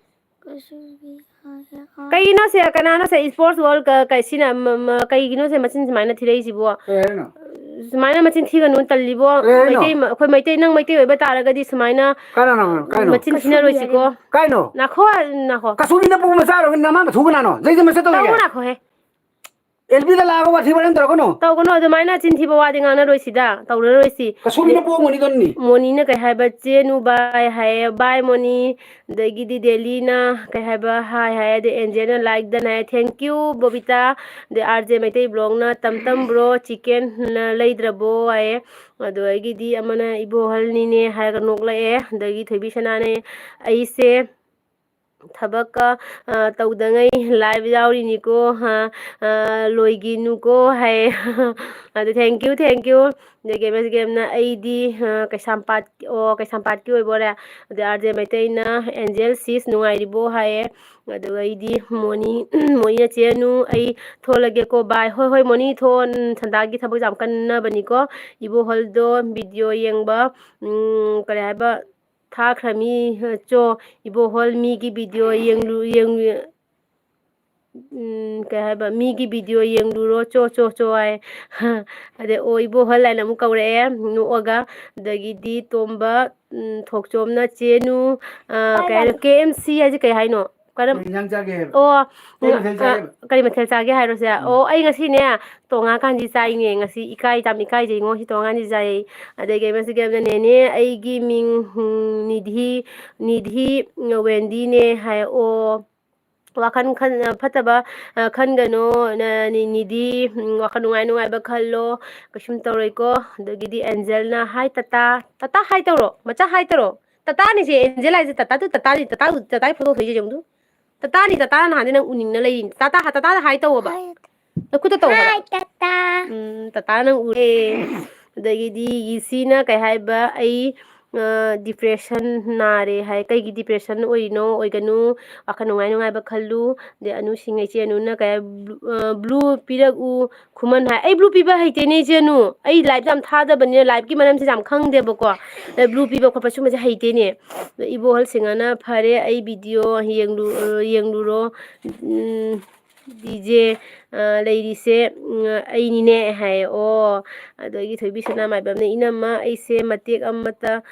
ꯀꯁꯨꯕꯤ ꯍꯥꯏꯌꯦ, ꯑꯥ꯫ ꯀꯩꯒꯤꯅꯣ ꯁꯦ, ꯀꯅꯥꯅꯣ ꯁꯦ, ꯁ꯭ꯄꯣꯔꯠꯁ ꯋꯥꯔꯜ ꯀ-, ꯀꯩ ꯁꯤꯅ, ꯃ-, ꯃ-, ꯀꯩꯒꯤꯅꯣ ꯁꯦ ꯃꯆꯤꯟ ꯁꯨꯃꯥꯏꯅ ꯊꯤꯔꯛꯏꯁꯤꯕꯣ? ꯀꯩ ꯍꯥꯏꯅꯣ? ꯁꯨꯃꯥꯏꯅ ꯃꯆꯤꯟ ꯊꯤꯒꯅꯨ, ꯇꯜꯂꯤꯕꯣ꯫ ꯀꯩ ꯍꯥꯏꯅꯣ? ꯃꯩꯇꯩ ꯃ-, ꯑꯩꯈꯣꯏ ꯃꯩꯇꯩ, ꯅꯪ ꯃꯩꯇꯩ ꯑꯣꯏꯕ ꯇꯥꯔꯒꯗꯤ ꯁꯨꯃꯥꯏꯅ ꯀꯅꯥꯅꯣ? ꯀꯩꯅꯣ? ꯃꯆꯤꯟ ꯊꯤꯅꯔꯣꯏꯁꯤꯀꯣ꯫ ꯀꯥꯏꯅꯣ? ꯅꯥꯈꯣ, ꯅꯥꯈꯣ꯫ ꯀꯁꯨꯕꯤꯅ ꯄꯣꯛꯄ ꯃꯆꯥꯔꯣ? ꯅꯃꯥ ꯃꯊꯨ ꯀꯅꯥꯅꯣ? ꯖꯩꯗ ꯃꯁꯛ ꯇꯧꯔꯒꯦ꯫ ꯇꯧꯔꯣ, ꯅꯥꯈꯣ, ꯍꯦ꯫ ꯑꯦꯜ ꯕꯤꯗ ꯂꯥꯛꯑꯒ ꯋꯥꯊꯤ ꯋꯥꯔꯦꯝ ꯇꯧꯔꯛꯀꯅꯨ꯫ ꯇꯧꯒꯅꯨ, ꯑꯗꯨꯃꯥꯏꯅ ꯆꯤꯟ ꯊꯤꯕ ꯋꯥꯗꯤ ꯉꯥꯡꯅꯔꯣꯏꯁꯤꯗ, ꯇꯧꯅꯔꯣꯏꯁꯤ꯫ ꯀꯁꯨꯕꯤꯅ ꯄꯣꯛꯑꯝꯒꯅꯤ, ꯗꯣꯟꯅꯤ꯫ ꯃꯣꯅꯤꯅ ꯀꯩ ꯍꯥꯏꯕ, "ꯆꯦꯅꯨ ꯕꯥꯏ" ꯍꯥꯏꯌꯦ, "ꯕꯥꯏ ꯃꯣꯅꯤ"꯫ ꯑꯗꯒꯤꯗꯤ ꯗꯦꯂꯤꯅ ꯀꯩ ꯍꯥꯏꯕ, "ꯍꯥꯏ" ꯍꯥꯏꯌꯦ, ꯑꯗꯩ ꯑꯦꯟꯖꯦꯜꯅ "ꯂꯥꯏꯛ ꯗꯟ" ꯍꯥꯏꯌꯦ, "ꯊꯦꯡꯀ꯭ꯌꯨ ꯕꯣꯕꯤꯇꯥ"꯫ ꯑꯗꯩ ꯑꯥꯔ ꯖꯦ ꯃꯩꯇꯩ ꯕ꯭ꯂꯣꯒꯅ "ꯇꯝ ꯇꯝ ꯕ꯭ꯔꯣ, ꯆꯤꯀꯦꯟ ꯂꯩꯗ꯭ꯔꯕꯣ?" ꯍꯥꯏꯌꯦ꯫ ꯑꯗꯨꯗꯒꯤꯗꯤ ꯑꯃꯅ "ꯏꯕꯣꯍꯜꯅꯤꯅꯦ" ꯍꯥꯏꯔꯒ ꯅꯣꯛꯂꯛꯑꯦ꯫ ꯑꯗꯒꯤ ꯊꯣꯏꯕꯤ ꯁꯅꯥꯅ "ꯑꯩꯁꯦ ꯊꯕꯛꯀ, ꯑ, ꯇꯧꯗꯉꯩ ꯂꯥꯏꯚ ꯌꯥꯎꯔꯤꯅꯤꯀꯣ, ꯑ, ꯑ, ꯂꯣꯏꯒꯤꯅꯨꯀꯣ" ꯍꯥꯏꯌꯦ꯫ ꯑꯗꯨ thank you, thank you꯫ ꯑꯗꯒꯤ ꯑꯦꯝ ꯑꯦꯁ ꯒꯦꯝꯅ "ꯑꯩꯗꯤ, ꯑ, ꯀꯩꯁꯥꯝꯄꯥꯠ", ꯑꯣ, ꯀꯩꯁꯥꯝꯄꯥꯠꯀꯤ ꯑꯣꯏꯕ ꯑꯣꯏꯔꯦ꯫ ꯑꯗꯩ ꯑꯥꯔ ꯖꯦ ꯃꯩꯇꯩꯅ "ꯑꯦꯟꯖꯦꯜ ꯁꯤꯁ ꯅꯨꯡꯉꯥꯏꯔꯤꯕꯣ?" ꯍꯥꯏꯌꯦ꯫ ꯑꯗꯨꯒ ꯑꯩꯗꯤ ꯃꯣꯅꯤ, ꯃꯣꯅꯤꯅ "ꯆꯦꯅꯨ, ꯑꯩ ꯊꯣꯛꯂꯒꯦꯀꯣ, ꯕꯥꯏ"꯫ "ꯍꯣꯏ, ꯍꯣꯏ, ꯃꯣꯅꯤ, ꯊꯣꯛꯑꯣ, ꯎꯝ, ꯁꯟꯗꯥꯒꯤ ꯊꯕꯛ ꯌꯥꯝ ꯀꯟꯅꯕꯅꯤꯀꯣ꯫ ꯏꯕꯣꯍꯜꯗꯣ ꯚꯤꯗꯤꯑꯣ ꯌꯦꯡꯕ, ꯎꯝ, ꯀꯔꯤ ꯍꯥꯏꯕ, ꯊꯥꯈ꯭ꯔꯃꯤ, ꯆꯣ, ꯏꯕꯣꯍꯜ, ꯃꯤꯒꯤ ꯚꯤꯗꯤꯑꯣ ꯌꯦꯡꯂꯨ-, ꯌꯦꯡ-, ꯎꯝ, ꯀꯩ ꯍꯥꯏꯕ, "ꯃꯤꯒꯤ ꯚꯤꯗꯤꯑꯣ ꯌꯦꯡꯂꯨꯔꯣ, ꯆꯣ, ꯆꯣ, ꯆꯣ" ꯍꯥꯏ꯫ ꯑꯗꯩ "ꯑꯣ, ꯏꯕꯣꯍꯜ" ꯍꯥꯏꯅ ꯑꯃꯨꯛ ꯀꯧꯔꯛꯑꯦ, ꯅꯣꯛꯑꯒ꯫ ꯑꯗꯒꯤꯗꯤ ꯇꯣꯝꯕ, ꯎꯝ, ꯊꯣꯛꯆꯣꯝꯅ "ꯆꯦꯅꯨ, ꯑ, ꯀꯩ ꯍꯥꯏꯅꯣ, ꯀꯦ ꯑꯦꯝ ꯁꯤ ꯍꯥꯏꯁꯦ ꯀꯩ ꯍꯥꯏꯅꯣ? ꯀꯔꯝ-, ꯀꯩ ꯏꯟꯖꯥꯡ ꯆꯥꯒꯦ ꯍꯥꯏꯕ? ꯑꯣ, ꯀꯩ ꯃꯊꯦꯜ ꯑ, ꯆꯥꯒꯦꯕ? ꯀꯔꯤ ꯃꯊꯦꯜ ꯆꯥꯒꯦ ꯍꯥꯏꯔꯣꯁꯦ? ꯎꯝ꯫ ꯑꯣ, ꯑꯩ ꯉꯁꯤꯅꯦ, ꯇꯣꯡꯉꯥ ꯀꯥꯟꯆꯤ ꯆꯥꯏꯅꯦ ꯉꯁꯤ꯫ ꯏꯀꯥꯏ, ꯌꯥꯝ ꯏꯀꯥꯏꯖꯩꯉꯣ, ꯁꯤ ꯇꯣꯡꯉꯥ ꯀꯥꯟꯆꯤ ꯆꯥꯏ꯫ ꯑꯗꯒꯤ ꯑꯃꯁꯤꯒꯤ ꯑꯃꯅ, "ꯅꯦꯅꯦ, ꯑꯩꯒꯤ ꯃꯤꯡ, ꯎꯝ, ꯅꯤꯙꯤ, ꯅꯤꯙꯤ ꯋꯦꯟꯗꯤꯅꯦ" ꯍꯥꯏ꯫ ꯑꯣ, ꯋꯥꯈꯜ ꯈꯟ-, ꯐꯠꯇꯕ, ꯑ, ꯈꯟꯒꯅꯣ, ꯅ-, ꯅꯤ-, ꯅꯤꯙꯤ, ꯎꯝ, ꯋꯥꯈꯜ ꯅꯨꯡꯉꯥꯏ ꯅꯨꯡꯉꯥꯏꯕ ꯈꯜꯂꯣ, ꯀꯩꯁꯨꯝ ꯇꯧꯔꯣꯏꯀꯣ꯫ ꯑꯗꯒꯤꯗꯤ ꯑꯦꯟꯖꯦꯜꯅ, "ꯍꯥꯏ ꯇꯇꯥ", ꯇꯇꯥ ꯍꯥꯏ ꯇꯧꯔꯣ, ꯃꯆꯥ ꯍꯥꯏ ꯇꯧꯔꯣ꯫ ꯇꯇꯥꯅꯤꯁꯦ, ꯑꯦꯟꯖꯦꯜ ꯍꯥꯏꯁꯦ ꯇꯇꯥꯗꯨ, ꯇꯇꯥꯅꯤ, ꯇꯇꯥ, ꯇꯇꯥꯒꯤ ꯐꯣꯇꯣ ꯊꯣꯏꯁꯦ ꯌꯦꯡꯉꯨ꯫ ꯇꯇꯥꯅꯤ, ꯇꯇꯥ ꯅꯍꯥꯟꯗꯩ ꯅꯪ ꯎꯅꯤꯡꯅ ꯂꯩꯔꯤꯅꯤ꯫ ꯇꯇꯥ, ꯇꯇꯥꯗ ꯍꯥꯏ ꯇꯧꯑꯣꯕ꯫ ꯍꯥꯏ꯫ ꯅꯈꯨꯠꯇ ꯇꯧ ꯍꯥꯏꯕ꯫ ꯍꯥꯏ, ꯇꯇꯥ꯫ ꯎꯝ, ꯇꯇꯥ ꯅꯪ ꯎꯔꯦ꯫ ꯑꯗꯒꯤꯗꯤ ꯌꯤꯁꯤꯅ ꯀꯩ ꯍꯥꯏꯕ, ꯑꯩ, ꯑ, depression ꯅꯥꯔꯦ ꯍꯥꯏ꯫ ꯀꯩꯒꯤ depression ꯑꯣꯏꯔꯤꯅꯣ? ꯑꯣꯏꯒꯅꯨ, ꯋꯥꯈꯜ ꯅꯨꯡꯉꯥꯏ ꯅꯨꯡꯉꯥꯏꯕ ꯈꯜꯂꯨ꯫ ꯑꯗꯩ ꯑꯅꯨ ꯁꯤꯡꯉꯩ, ꯏꯆꯦ ꯑꯅꯨꯅ ꯀꯩ ꯍꯥꯏ, blue, ꯑ, blue ꯄꯤꯔꯛꯎ, ꯈꯨꯃꯟ ꯍꯥꯏ꯫ ꯑꯩ blue ꯄꯤꯕ ꯍꯩꯇꯦꯅꯦ, ꯏꯆꯦ ꯑꯅꯨ꯫ ꯑꯩ live ꯌꯥꯝ ꯊꯥꯗꯕꯅꯤꯅ live ꯀꯤ ꯃꯔꯝꯁꯦ ꯌꯥꯝ ꯈꯪꯗꯦꯕꯀꯣ꯫ ꯑꯗꯩ blue ꯄꯤꯕ ꯈꯣꯠꯄ ꯁꯨꯝꯕꯁꯦ ꯍꯩꯇꯦꯅꯦ꯫ ꯑꯗ ꯏꯕꯣꯍꯜ ꯁꯤꯡꯉꯅ, "ꯐꯔꯦ, ꯑꯩ video ꯌꯦꯡꯂꯨ-, ꯑ, ꯌꯦꯡꯂꯨꯔꯣ꯫ ꯎꯝ, ꯗꯤ ꯖꯦ, ꯑ, ꯂꯩꯔꯤꯁꯦ, ꯎꯝ, ꯑꯩꯅꯤꯅꯦ" ꯍꯥꯏꯌꯦ꯫ ꯑꯣ, ꯑꯗꯒꯤ ꯊꯣꯏꯕꯤ ꯁꯅꯥꯃꯥꯏꯕꯝꯅ, "ꯏꯅꯝꯃ, ꯑꯩꯁꯦ ꯃꯇꯦꯛ ꯑꯃꯇ,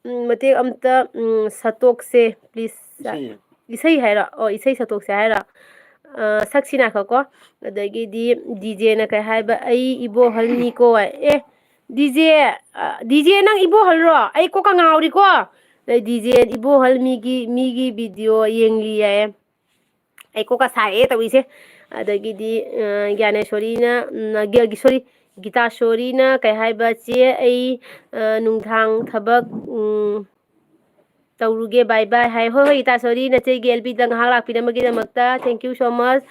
ꯎꯝ, ꯃꯇꯦꯛ ꯑꯃꯇ, ꯎꯝ, ꯁꯠꯇꯣꯛꯁꯦ, please"꯫ ꯏꯁꯩ꯫ ꯏꯁꯩ ꯍꯥꯏꯔꯣ? ꯑꯣ, ꯏꯁꯩ ꯁꯠꯇꯣꯛꯁꯦ ꯍꯥꯏꯔꯣ? ꯑ, ꯁꯛꯁꯤ ꯉꯥꯏꯈꯣꯀꯣ꯫ ꯑꯗꯒꯤꯗꯤ ꯗꯤ ꯖꯦꯅ ꯀꯩ ꯍꯥꯏꯕ, "ꯑꯩ ꯏꯕꯣꯍꯜꯅꯤꯀꯣ"꯫ ꯑꯦ, ꯗꯤ ꯖꯦ, ꯑ, ꯗꯤ ꯖꯦ ꯅꯪ ꯏꯕꯣꯍꯜꯔꯣ? ꯑꯩ ꯀꯣꯛꯀ ꯉꯥꯎꯔꯤꯀꯣ꯫ ꯑꯗꯩ ꯗꯤ ꯖꯦ ꯏꯕꯣꯍꯜ ꯃꯤꯒꯤ, ꯃꯤꯒꯤ video ꯌꯦꯡꯂꯤ ꯍꯥꯏꯌꯦ꯫ ꯑꯩ ꯀꯣꯛꯀ ꯁꯥꯏꯌꯦ ꯇꯧꯔꯤꯁꯦ꯫ ꯑꯗꯒꯤꯗꯤ, ꯑ, ꯒ꯭ꯌꯥꯅꯦꯁꯣꯔꯤꯅ, ꯎꯝ, ꯒ-, ꯒ-, sorry, ꯒꯤꯇꯥꯁꯣꯔꯤꯅ ꯀꯩ ꯍꯥꯏꯕ, "ꯆꯦ, ꯑꯩ, ꯑ, ꯅꯨꯡꯗꯥꯡ ꯊꯕꯛ, ꯎꯝ, ꯇꯧꯔꯨꯒꯦ, bye bye" ꯍꯥꯏ꯫ ꯍꯣꯏ, ꯍꯣꯏ, ꯒꯤꯇꯥꯁꯣꯔꯤ, ꯅꯆꯦꯒꯤ ꯑꯦꯜ ꯕꯤꯗ ꯉꯥꯏꯍꯥꯛ ꯂꯥꯛꯄꯤꯔꯝꯕꯒꯤꯗꯃꯛꯇ thank you so much꯫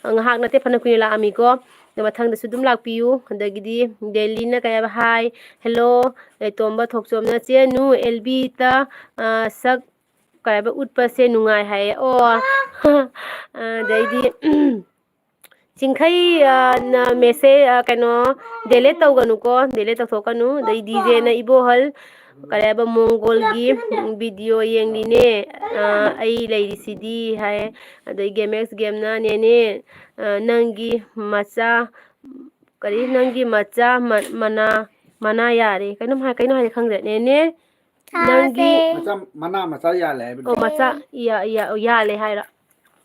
ꯉꯥꯏꯍꯥꯛ ꯅꯠꯇꯦ, ꯐꯅ ꯀꯨꯏꯅ ꯂꯥꯛꯑꯝꯃꯤꯀꯣ꯫ ꯑꯗꯣ ꯃꯊꯪꯗꯁꯨ ꯑꯗꯨꯝ ꯂꯥꯛꯄꯤꯌꯨ꯫ ꯑꯗꯒꯤꯗꯤ ꯗꯦꯂꯤꯅ ꯀꯩ ꯍꯥꯏꯕ, "ꯍꯥꯏ, ꯍꯦꯜꯂꯣ, ꯇꯣꯝꯕ ꯊꯣꯛꯆꯣꯝꯅ ꯆꯦ ꯅꯨ ꯑꯦꯜ ꯕꯤꯗ, ꯑ, ꯁꯛ ꯀꯩ ꯍꯥꯏꯕ, ꯎꯠꯄꯁꯦ ꯅꯨꯡꯉꯥꯏ" ꯍꯥꯏꯌꯦ꯫ ꯑꯣ, ꯑꯗꯩꯗꯤ, ꯆꯤꯡꯈꯩ, ꯑ, ꯅ message, ꯑ, ꯀꯩꯅꯣ, delete ꯇꯧꯒꯅꯨꯀꯣ, delete ꯇꯧꯊꯣꯛꯀꯅꯨ꯫ ꯑꯗꯩ ꯗꯤ ꯖꯦꯅ, "ꯏꯕꯣꯍꯜ, ꯀꯔꯤ ꯍꯥꯏꯕ, ꯃꯣꯡꯒꯣꯜꯒꯤ video ꯌꯦꯡꯂꯤꯅꯦ, ꯑ, ꯑꯩ ꯂꯩꯔꯤꯁꯤꯗꯤ" ꯍꯥꯏ꯫ ꯑꯗꯩ ꯒꯦꯝ ꯑꯦꯛꯁ ꯒꯦꯝꯅ, "ꯅꯦꯅꯦ, ꯑ, ꯅꯪꯒꯤ ꯃꯆꯥ, ꯀꯔꯤ, ꯅꯪꯒꯤ ꯃꯆꯥ ꯃ-, ꯃꯅꯥ, ꯃꯅꯥ ꯌꯥꯔꯦ"꯫ ꯀꯩꯅꯣꯝ ꯍꯥꯏ, ꯀꯩꯅꯣ ꯍꯥꯏꯁꯦ ꯈꯪꯗ꯭ꯔꯦ꯫ "ꯅꯦꯅꯦ, ꯅꯪꯒꯤ" ꯆꯥꯁꯦ꯫ ꯃꯆꯥ, ꯃꯅꯥ ꯃꯆꯥ ꯌꯥꯜꯂꯦ ꯍꯥꯏꯕꯅꯦ꯫ ꯑꯣ, ꯃꯆꯥ ꯌꯥ-, ꯌꯥ-, ꯌꯥꯜꯂꯦ ꯍꯥꯏꯔꯣ?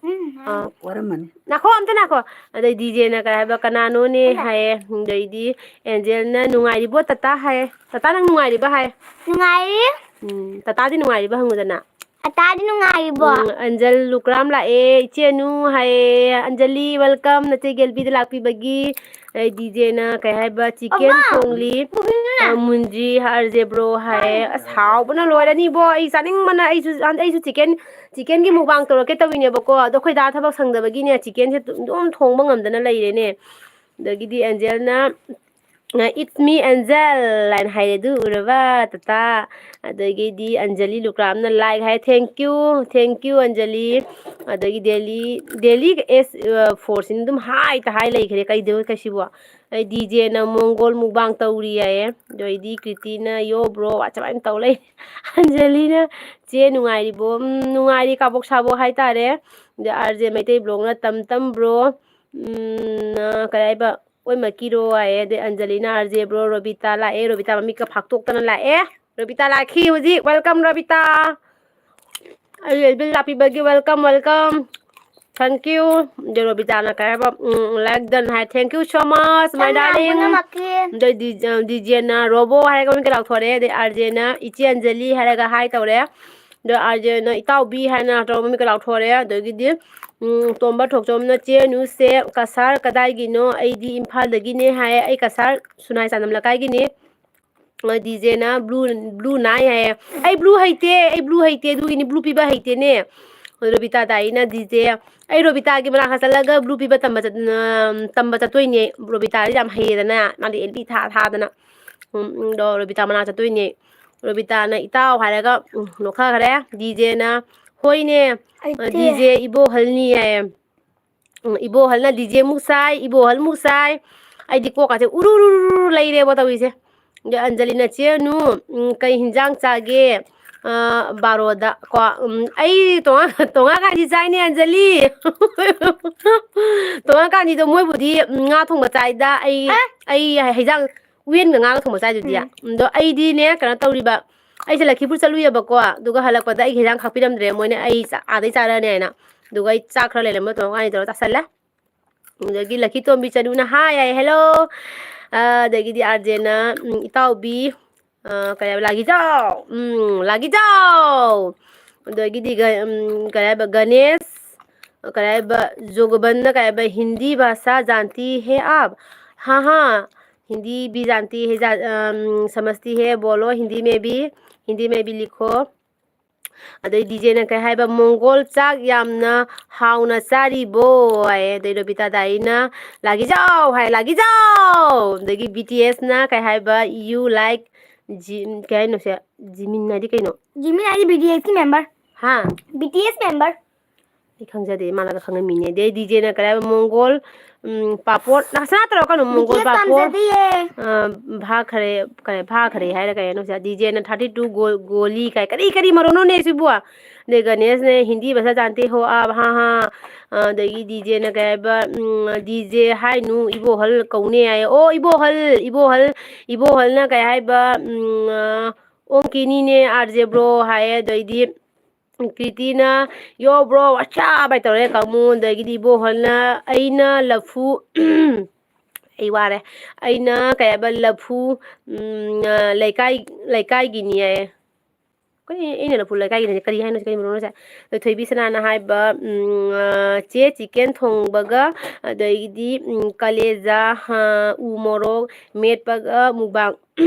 ꯎꯝ꯫ ꯑꯥ꯫ ꯋꯥꯔꯝꯃꯅꯤ꯫ ꯅꯥꯈꯣ, ꯑꯝꯇ ꯅꯥꯈꯣ꯫ ꯑꯗꯩ ꯗꯤ ꯖꯦꯅ ꯀꯩ ꯍꯥꯏꯕ, "ꯀꯅꯥꯅꯣꯅꯦ?" ꯍꯥꯏꯌꯦ꯫ ꯑꯗꯩꯗꯤ ꯑꯦꯟꯖꯦꯜꯅ, "ꯅꯨꯡꯉꯥꯏꯔꯤꯕꯣ ꯇꯇꯥ?" ꯍꯥꯏꯌꯦ꯫ "ꯇꯇꯥ, ꯅꯪ ꯅꯨꯡꯉꯥꯏꯔꯤꯕ?" ꯍꯥꯏ꯫ "ꯅꯨꯡꯉꯥꯏꯔꯤ꯫" ꯎꯝ, "ꯇꯇꯥꯗꯤ ꯅꯨꯡꯉꯥꯏꯔꯤꯕ?" ꯍꯪꯉꯨꯗꯅ꯫ "ꯇꯇꯥꯗꯤ ꯅꯨꯡꯉꯥꯏꯔꯤꯕꯣ?" ꯎꯝ, ꯑꯦꯟꯖꯦꯜ ꯂꯨꯀ꯭ꯔꯥꯝ ꯂꯥꯛꯑꯦ, "ꯏꯆꯦ ꯅꯨ" ꯍꯥꯏꯌꯦ꯫ "ꯑꯟꯖꯂꯤ, welcome, ꯅꯆꯦꯒꯤ ꯑꯦꯜ ꯕꯤꯗ ꯂꯥꯛꯄꯤꯕꯒꯤ꯫" ꯑꯗꯩ ꯗꯤ ꯖꯦꯅ ꯀꯩ ꯍꯥꯏꯕ, "ꯆꯤꯀꯦꯟ ꯑꯃ ꯊꯣꯡꯂꯤ, ꯄꯨꯕꯤꯌꯨꯅꯦ꯫ ꯑ, ꯃꯨꯟꯖꯤ, ꯑꯥꯔ ꯖꯦ ꯕ꯭ꯔꯣ" ꯍꯥꯏꯌꯦ꯫ ꯑꯁ, ꯍꯥꯎꯕꯅ ꯂꯣꯏꯔꯅꯤꯕꯣ꯫ ꯑꯩ ꯆꯥꯅꯤꯡꯕꯅ, ꯑꯩꯁꯨ, ꯑꯩꯁꯨ ꯆꯤꯀꯦꯟ, ꯆꯤꯀꯦꯟꯒꯤ ꯃꯨꯛꯕꯥꯡ ꯇꯧꯔꯛꯀꯦ ꯇꯧꯔꯤꯅꯦꯕꯀꯣ꯫ ꯑꯗꯣ ꯑꯩꯈꯣꯏ ꯗꯥ ꯊꯕꯛ ꯁꯪꯗꯕꯒꯤꯅꯦ, ꯆꯤꯀꯦꯟꯁꯦ ꯑꯗꯨꯝ ꯊꯣꯡꯕ ꯉꯝꯗꯅ ꯂꯩꯔꯦꯅꯦ꯫ ꯑꯗꯒꯤꯗꯤ ꯑꯦꯟꯖꯦꯜꯅ, "It's me, Angel" ꯍꯥꯏꯅ ꯍꯥꯏꯔꯦ, ꯑꯗꯨ ꯎꯔꯕ ꯇꯇꯥ? ꯑꯗꯒꯤꯗꯤ Anjali ꯂꯨꯀ꯭ꯔꯥꯝꯅ like high, "Thank you, thank you, Anjali". ꯑꯗꯒꯤ ꯗꯦꯂꯤ, ꯗꯦꯂꯤ ꯑꯦꯁ ꯐꯣꯔꯁꯤꯅ ꯑꯗꯨꯝ ꯍꯥꯏꯇ ꯍꯥꯏ ꯂꯩꯈ꯭ꯔꯦ, ꯀꯩꯗꯧ ꯀꯩꯁꯤꯕꯣ? ꯑꯩ ꯗꯤꯖꯦꯅ ꯃꯣꯡꯒꯣꯜ ꯃꯨꯛꯕꯥꯡ ꯇꯧꯔꯤ ꯍꯥꯏꯌꯦ꯫ ꯑꯗꯩꯗꯤ ꯀ꯭ꯔꯤꯇꯤꯅ "Yo bro, WhatsApp" ꯍꯥꯏꯅ ꯇꯧ ꯂꯩ꯫ ꯑꯟꯖꯂꯤꯅ "ꯆꯦ ꯅꯨꯡꯉꯥꯏꯔꯤꯕꯣ?" "ꯎꯝ, ꯅꯨꯡꯉꯥꯏꯔꯤ, ꯀꯥꯕꯣꯛ ꯁꯥꯕꯣꯛ ꯍꯥꯏꯇꯥꯔꯦ"꯫ ꯑꯗ ꯑꯥꯔ ꯖꯦ ꯃꯩꯇꯩ ꯕ꯭ꯂꯣꯛꯅ "ꯇꯝ ꯇꯝ ꯕ꯭ꯔꯣ", ꯎꯝ, ꯑ, ꯀꯔꯤ ꯍꯥꯏꯕ, "ꯑꯣꯏꯃꯛꯀꯤꯔꯣ" ꯍꯥꯏꯌꯦ꯫ ꯑꯗꯩ ꯑꯟꯖꯂꯤꯅ "ꯑꯥꯔ ꯖꯦ ꯕ꯭ꯔꯣ, ꯔꯣꯕꯤꯇꯥ ꯂꯥꯛꯑꯦ", ꯔꯣꯕꯤꯇꯥ ꯃꯃꯤꯠꯀ ꯐꯥꯛꯇꯣꯛꯇꯅ ꯂꯥꯛꯑꯦ꯫ ꯔꯣꯕꯤꯇꯥ ꯂꯥꯛꯈꯤ ꯍꯧꯖꯤꯛ꯫ Welcome, ꯔꯣꯕꯤꯇꯥ꯫ ꯑꯩ ꯑꯦꯜꯕꯤꯟ ꯂꯥꯛꯄꯤꯕꯒꯤ welcome, welcome. Thank you. ꯑꯗꯩ ꯔꯣꯕꯤꯇꯥꯅ ꯀꯩ ꯍꯥꯏꯕ, ꯎꯝ, "Like done" high, "Thank you so much, my ꯌꯥꯝ ꯌꯥꯝ darling." ꯄꯨꯝꯅꯃꯛꯀꯤ꯫ ꯑꯗꯩ ꯗꯤ-, ꯑ, ꯗꯤꯖꯦꯅ "ꯔꯣꯕꯣ" ꯍꯥꯏꯔꯒ ꯃꯃꯤꯠꯀ ꯂꯥꯎꯊꯣꯔꯛꯑꯦ꯫ ꯑꯗꯩ ꯑꯥꯔ ꯖꯦꯅ "ꯏꯆꯦ ꯑꯟꯖꯂꯤ" ꯍꯥꯏꯔꯒ ꯍꯥꯏ ꯇꯧꯔꯦ꯫ ꯑꯗꯣ ꯑꯥꯔ ꯖꯦꯅ "ꯏꯇꯥꯎꯕꯤ" ꯍꯥꯏꯅ ꯇꯧꯔꯒ ꯃꯃꯤꯠꯀ ꯂꯥꯎꯊꯣꯔꯛꯑꯦ꯫ ꯑꯗꯒꯤꯗꯤ, ꯎꯝ, ꯇꯣꯝꯕ ꯊꯣꯛꯆꯣꯝꯅ "ꯆꯦ ꯅꯨꯁꯦ ꯀꯁꯥꯔ ꯀꯗꯥꯏꯒꯤꯅꯣ? ꯑꯩꯗꯤ ꯏꯝꯐꯥꯜꯗꯒꯤꯅꯦ" ꯍꯥꯏ꯫ "ꯑꯩ ꯀꯁꯥꯔ ꯁꯨꯅꯥꯏ ꯆꯥꯟꯗꯝ ꯂꯩꯀꯥꯏꯒꯤꯅꯤ"꯫ ꯑ, ꯗꯤꯖꯦꯅ "Blue, blue ꯅꯥꯏ" ꯍꯥꯏꯌꯦ꯫ "ꯑꯩ blue ꯍꯩꯇꯦ, ꯑꯩ blue ꯍꯩꯇꯦ, ꯑꯗꯨꯒꯤꯅꯤ blue ꯄꯤꯕ ꯍꯩꯇꯦꯅꯦ"꯫ ꯔꯣꯕꯤꯇꯥ ꯇꯥꯏꯅ ꯗꯤꯖꯦ, "ꯑꯩ ꯔꯣꯕꯤꯇꯥꯒꯤ ꯃꯅꯥꯛꯇ ꯆꯠꯂꯒ blue ꯄꯤꯕ ꯇꯝꯕ ꯆꯠ-, ꯑ, ꯇꯝꯕ ꯆꯠꯇꯣꯏꯅꯦ"꯫ ꯔꯣꯕꯤꯇꯥꯗꯤ ꯌꯥꯝ ꯍꯩꯌꯦꯗꯅ, ꯃꯥꯗꯤ ꯑꯦꯜꯕꯤ ꯊꯥ ꯊꯥꯗꯅ꯫ ꯎꯝ, ꯎꯝ, ꯑꯗꯣ ꯔꯣꯕꯤꯇꯥ ꯃꯅꯥꯛ ꯆꯠꯇꯣꯏꯅꯦ꯫ ꯔꯣꯕꯤꯇꯥꯅ "ꯏꯇꯥꯎ" ꯍꯥꯏꯔꯒ, ꯎꯝ, ꯅꯣꯛꯈꯠꯈ꯭ꯔꯦ꯫ ꯗꯤꯖꯦꯅ "ꯍꯣꯏꯅꯦ, ꯍꯩꯇꯦ꯫ ꯗꯤꯖꯦ ꯏꯕꯣꯍꯜꯅꯤ" ꯍꯥꯏꯌꯦ꯫ ꯎꯝ, ꯏꯕꯣꯍꯜꯅ ꯗꯤꯖꯦ ꯑꯃꯨꯛ ꯆꯥꯏ, ꯏꯕꯣꯍꯜ ꯑꯃꯨꯛ ꯆꯥꯏ꯫ ꯑꯩꯗꯤ ꯀꯣꯛꯀꯥꯁꯦ ꯎꯔꯨ ꯎꯔꯨ ꯎꯔꯨ ꯂꯩꯔꯦꯕ ꯇꯧꯔꯤꯁꯦ꯫ ꯑꯗ ꯑꯟꯖꯂꯤꯅ "ꯆꯦ ꯅꯨ, ꯎꯝ, ꯀꯩ ꯍꯤꯟꯖꯥꯡ ꯆꯥꯒꯦ?" ꯑ, ꯕꯥꯔꯣꯗ ꯀꯣ꯫ ꯎꯝ, ꯑꯩ ꯇꯣꯉꯥꯟ, ꯇꯣꯉꯥꯟ ꯀꯥꯟꯆꯤ ꯆꯥꯏꯅꯦ, ꯑꯟꯖꯂꯤ꯫ ꯇꯣꯉꯥꯟ ꯀꯥꯟꯆꯤꯗꯣ ꯃꯣꯏꯕꯨꯗꯤ, ꯎꯝ, ꯉꯥ ꯊꯣꯡꯕ ꯆꯥꯏꯗ, ꯑꯩ, ꯑ? ꯑꯩ ꯍꯤꯟꯖꯥꯡ ꯎꯌꯦꯟꯒ ꯉꯥꯒ ꯊꯣꯡꯕ ꯆꯥꯏꯗꯨꯗꯤ꯫ ꯎꯝ꯫ ꯑꯗꯣ ꯑꯩꯗꯤꯅꯦ, ꯀꯩꯅꯣ ꯇꯧꯔꯤꯕ, ꯑꯩꯁꯦ ꯂꯛꯈꯤꯄꯨꯔ ꯆꯠꯂꯨꯏꯌꯦꯕꯀꯣ, ꯑꯗꯨꯒ ꯍꯜꯂꯛꯄꯗ ꯑꯩꯒꯤ ꯍꯤꯟꯖꯥꯡ ꯈꯥꯛꯄꯤꯔꯝꯗ꯭ꯔꯦ ꯃꯣꯏꯅ, ꯑꯩ ꯆꯥ-, ꯑꯥꯗꯩ ꯆꯥꯔꯅꯤ ꯍꯥꯏꯅ꯫ ꯑꯗꯨꯒ ꯑꯩ ꯆꯥꯛ ꯈꯔ ꯂꯩꯔꯝꯕ ꯇꯣꯉꯥꯟ ꯀꯥꯟꯆꯤ ꯇꯧꯔ ꯆꯥꯁꯜꯂꯦ꯫ ꯑꯗꯒꯤ ꯂꯛꯀꯤ ꯇꯣꯝꯕꯤ ꯆꯅꯨꯅ "ꯍꯥꯏ" ꯍꯥꯏ, "ꯍꯦꯜꯂꯣ"꯫ ꯑ, ꯑꯗꯒꯤꯗꯤ ꯑꯥꯔ ꯖꯦꯅ, ꯎꯝ, "ꯏꯇꯥꯎꯕꯤ", ꯑ, ꯀꯩ ꯍꯥꯏꯕ, "ꯂꯥꯒꯤꯖꯥꯎ", ꯎꯝ, "ꯂꯥꯒꯤꯖꯥꯎ"꯫ ꯑꯗꯒꯤꯗꯤ ꯒ-, ꯎꯝ, ꯀꯩ ꯍꯥꯏꯕ, ꯒꯅꯦꯁ, ꯀꯩ ꯍꯥꯏꯕ, ꯖꯣꯒꯕꯟꯅ ꯀꯩ ꯍꯥꯏꯕ, "ꯍꯤꯟꯗꯤ ꯚꯥꯁꯥ ꯖꯥꯟꯇꯤ ꯍꯦ ꯑꯥꯞ?" "ꯍꯥ ꯍꯥ, ꯍꯤꯟꯗꯤ ꯚꯤ ꯖꯥꯟꯇꯤ ꯍꯦ, ꯖꯥ-, ꯑꯝ, ꯁꯃꯖꯇꯤ ꯍꯦ, ꯕꯣꯂꯣ ꯍꯤꯟꯗꯤ ꯃꯦ ꯚꯤ, ꯍꯤꯟꯗꯤ ꯃꯦ ꯚꯤ ꯂꯤꯈꯣ"꯫ ꯑꯗꯩ ꯗꯤꯖꯦꯅ ꯀꯩ ꯍꯥꯏꯕ, "ꯃꯣꯡꯒꯣꯜ ꯆꯥꯛ ꯌꯥꯝꯅ ꯍꯥꯎꯅ ꯆꯥꯔꯤꯕꯣ?" ꯍꯥꯏꯌꯦ꯫ ꯑꯗꯩ ꯔꯣꯕꯤꯇꯥ ꯗꯥꯏꯅ, "ꯂꯥꯒꯤꯖꯥꯎ" ꯍꯥꯏ, "ꯂꯥꯒꯤꯖꯥꯎ"꯫ ꯑꯗꯒꯤ ꯕꯤ ꯇꯤ ꯑꯦꯁꯅ ꯀꯩ ꯍꯥꯏꯕ, "You like ꯖꯤ-", ꯀꯩ ꯍꯥꯏꯅꯣ ꯁꯦ? ꯖꯤꯃꯤꯟ ꯍꯥꯏꯗꯤ ꯀꯩꯅꯣ? ꯖꯤꯃꯤꯟ ꯍꯥꯏꯗꯤ ꯕꯤ ꯇꯤ ꯑꯦꯁꯀꯤ ꯃꯦꯝꯕꯔ꯫ ꯍꯥ? ꯕꯤ ꯇꯤ ꯑꯦꯁ ꯃꯦꯝꯕꯔ꯫ ꯑꯩ ꯈꯪꯖꯗꯦ, ꯃꯥꯅꯒ ꯈꯪꯉꯝꯃꯤꯅꯦ꯫ ꯑꯗꯩ ꯗꯤꯖꯦꯅ ꯀꯔꯤ ꯍꯥꯏꯕ? "ꯃꯣꯡꯒꯣꯜ, ꯎꯝ, ꯄꯥꯄꯣꯔ"꯫ ꯅꯁꯥ ꯅꯠꯇ꯭ꯔꯣ? ꯀꯩꯅꯣ, "ꯃꯣꯡꯒꯣꯜ ꯕꯤ ꯇꯤ ꯑꯦꯁ ꯄꯥꯄꯣꯔ"꯫ ꯄꯥꯝꯖꯗꯤꯌꯦ꯫ ꯑ, "ꯚꯥ ꯈꯔꯦ", ꯀꯔꯤ, "ꯚꯥ ꯈꯔꯦ" ꯍꯥꯏꯔ ꯀꯩꯅꯣ ꯁꯤꯗ? ꯗꯤꯖꯦꯅ "ꯊꯥꯔꯇꯤ ꯇꯨ ꯒꯣ-, ꯒꯣꯂꯤ" ꯀꯥꯏ꯫ ꯀꯔꯤ, ꯀꯔꯤ ꯃꯔꯣꯟꯅꯣꯅꯦ ꯁꯤꯕꯨ? ꯑꯗꯩ ꯒꯅꯦꯁꯅꯦ, "ꯍꯤꯟꯗꯤ ꯚꯥꯁꯥ ꯖꯥꯟꯇꯦ ꯍꯣ ꯑꯥꯞ, ꯍꯥ, ꯍꯥ"꯫ ꯑ, ꯑꯗꯒꯤ ꯗꯤꯖꯦꯅ ꯀꯩ ꯍꯥꯏꯕ? ꯎꯝ, "ꯗꯤꯖꯦ ꯍꯥꯏꯅꯨ, ꯏꯕꯣꯍꯜ ꯀꯧꯅꯦ" ꯍꯥꯏꯌꯦ꯫ ꯑꯣ, ꯏꯕꯣꯍꯜ, ꯏꯕꯣꯍꯜ, ꯏꯕꯣꯍꯜꯅ ꯀꯩ ꯍꯥꯏꯕ? ꯎꯝ, ꯑ, "ꯑꯣꯝ ꯀꯤꯅꯤꯅꯦ ꯑꯥꯔ ꯖꯦ ꯕ꯭ꯔꯣ" ꯍꯥꯏꯌꯦ꯫ ꯑꯗꯩꯗꯤ ꯀ꯭ꯔꯤꯇꯤꯅ, "Yo bro, what's up?" ꯍꯥꯏ ꯇꯧꯔꯦ ꯀꯥꯡꯕꯨ꯫ ꯑꯗꯒꯤꯗꯤ ꯏꯕꯣꯍꯜꯅ, "ꯑꯩꯅ ꯂꯐꯨ", ꯑꯩ ꯋꯥꯔꯦ꯫ "ꯑꯩꯅ ꯀꯩ ꯍꯥꯏꯕ, ꯂꯐꯨ, ꯎꯝ, ꯑ, ꯂꯩꯀꯥꯏ, ꯂꯩꯀꯥꯏꯒꯤꯅꯤ" ꯍꯥꯏꯌꯦ꯫ ꯀꯔꯤ, "ꯑꯩꯅ ꯂꯐꯨ ꯂꯩꯀꯥꯏꯒꯤꯅꯤ" ꯍꯥꯏꯁꯦ ꯀꯔꯤ ꯍꯥꯏꯅꯣ ꯁꯤ? ꯀꯔꯤ ꯃꯔꯣꯟꯅꯣ ꯁꯦ? ꯑꯗꯣ ꯊꯣꯏꯕꯤꯁꯅꯥꯅ ꯍꯥꯏꯕ, ꯎꯝ, ꯑ, "ꯆꯦ, ꯆꯤꯀꯦꯟ ꯊꯣꯡꯕꯒ, ꯑꯗꯒꯤꯗꯤ, ꯎꯝ, ꯀꯂꯦꯖꯥ, ꯑ, ꯎ ꯃꯣꯔꯣꯛ ꯃꯦꯠꯄꯒ ꯃꯨꯛꯕꯥꯡ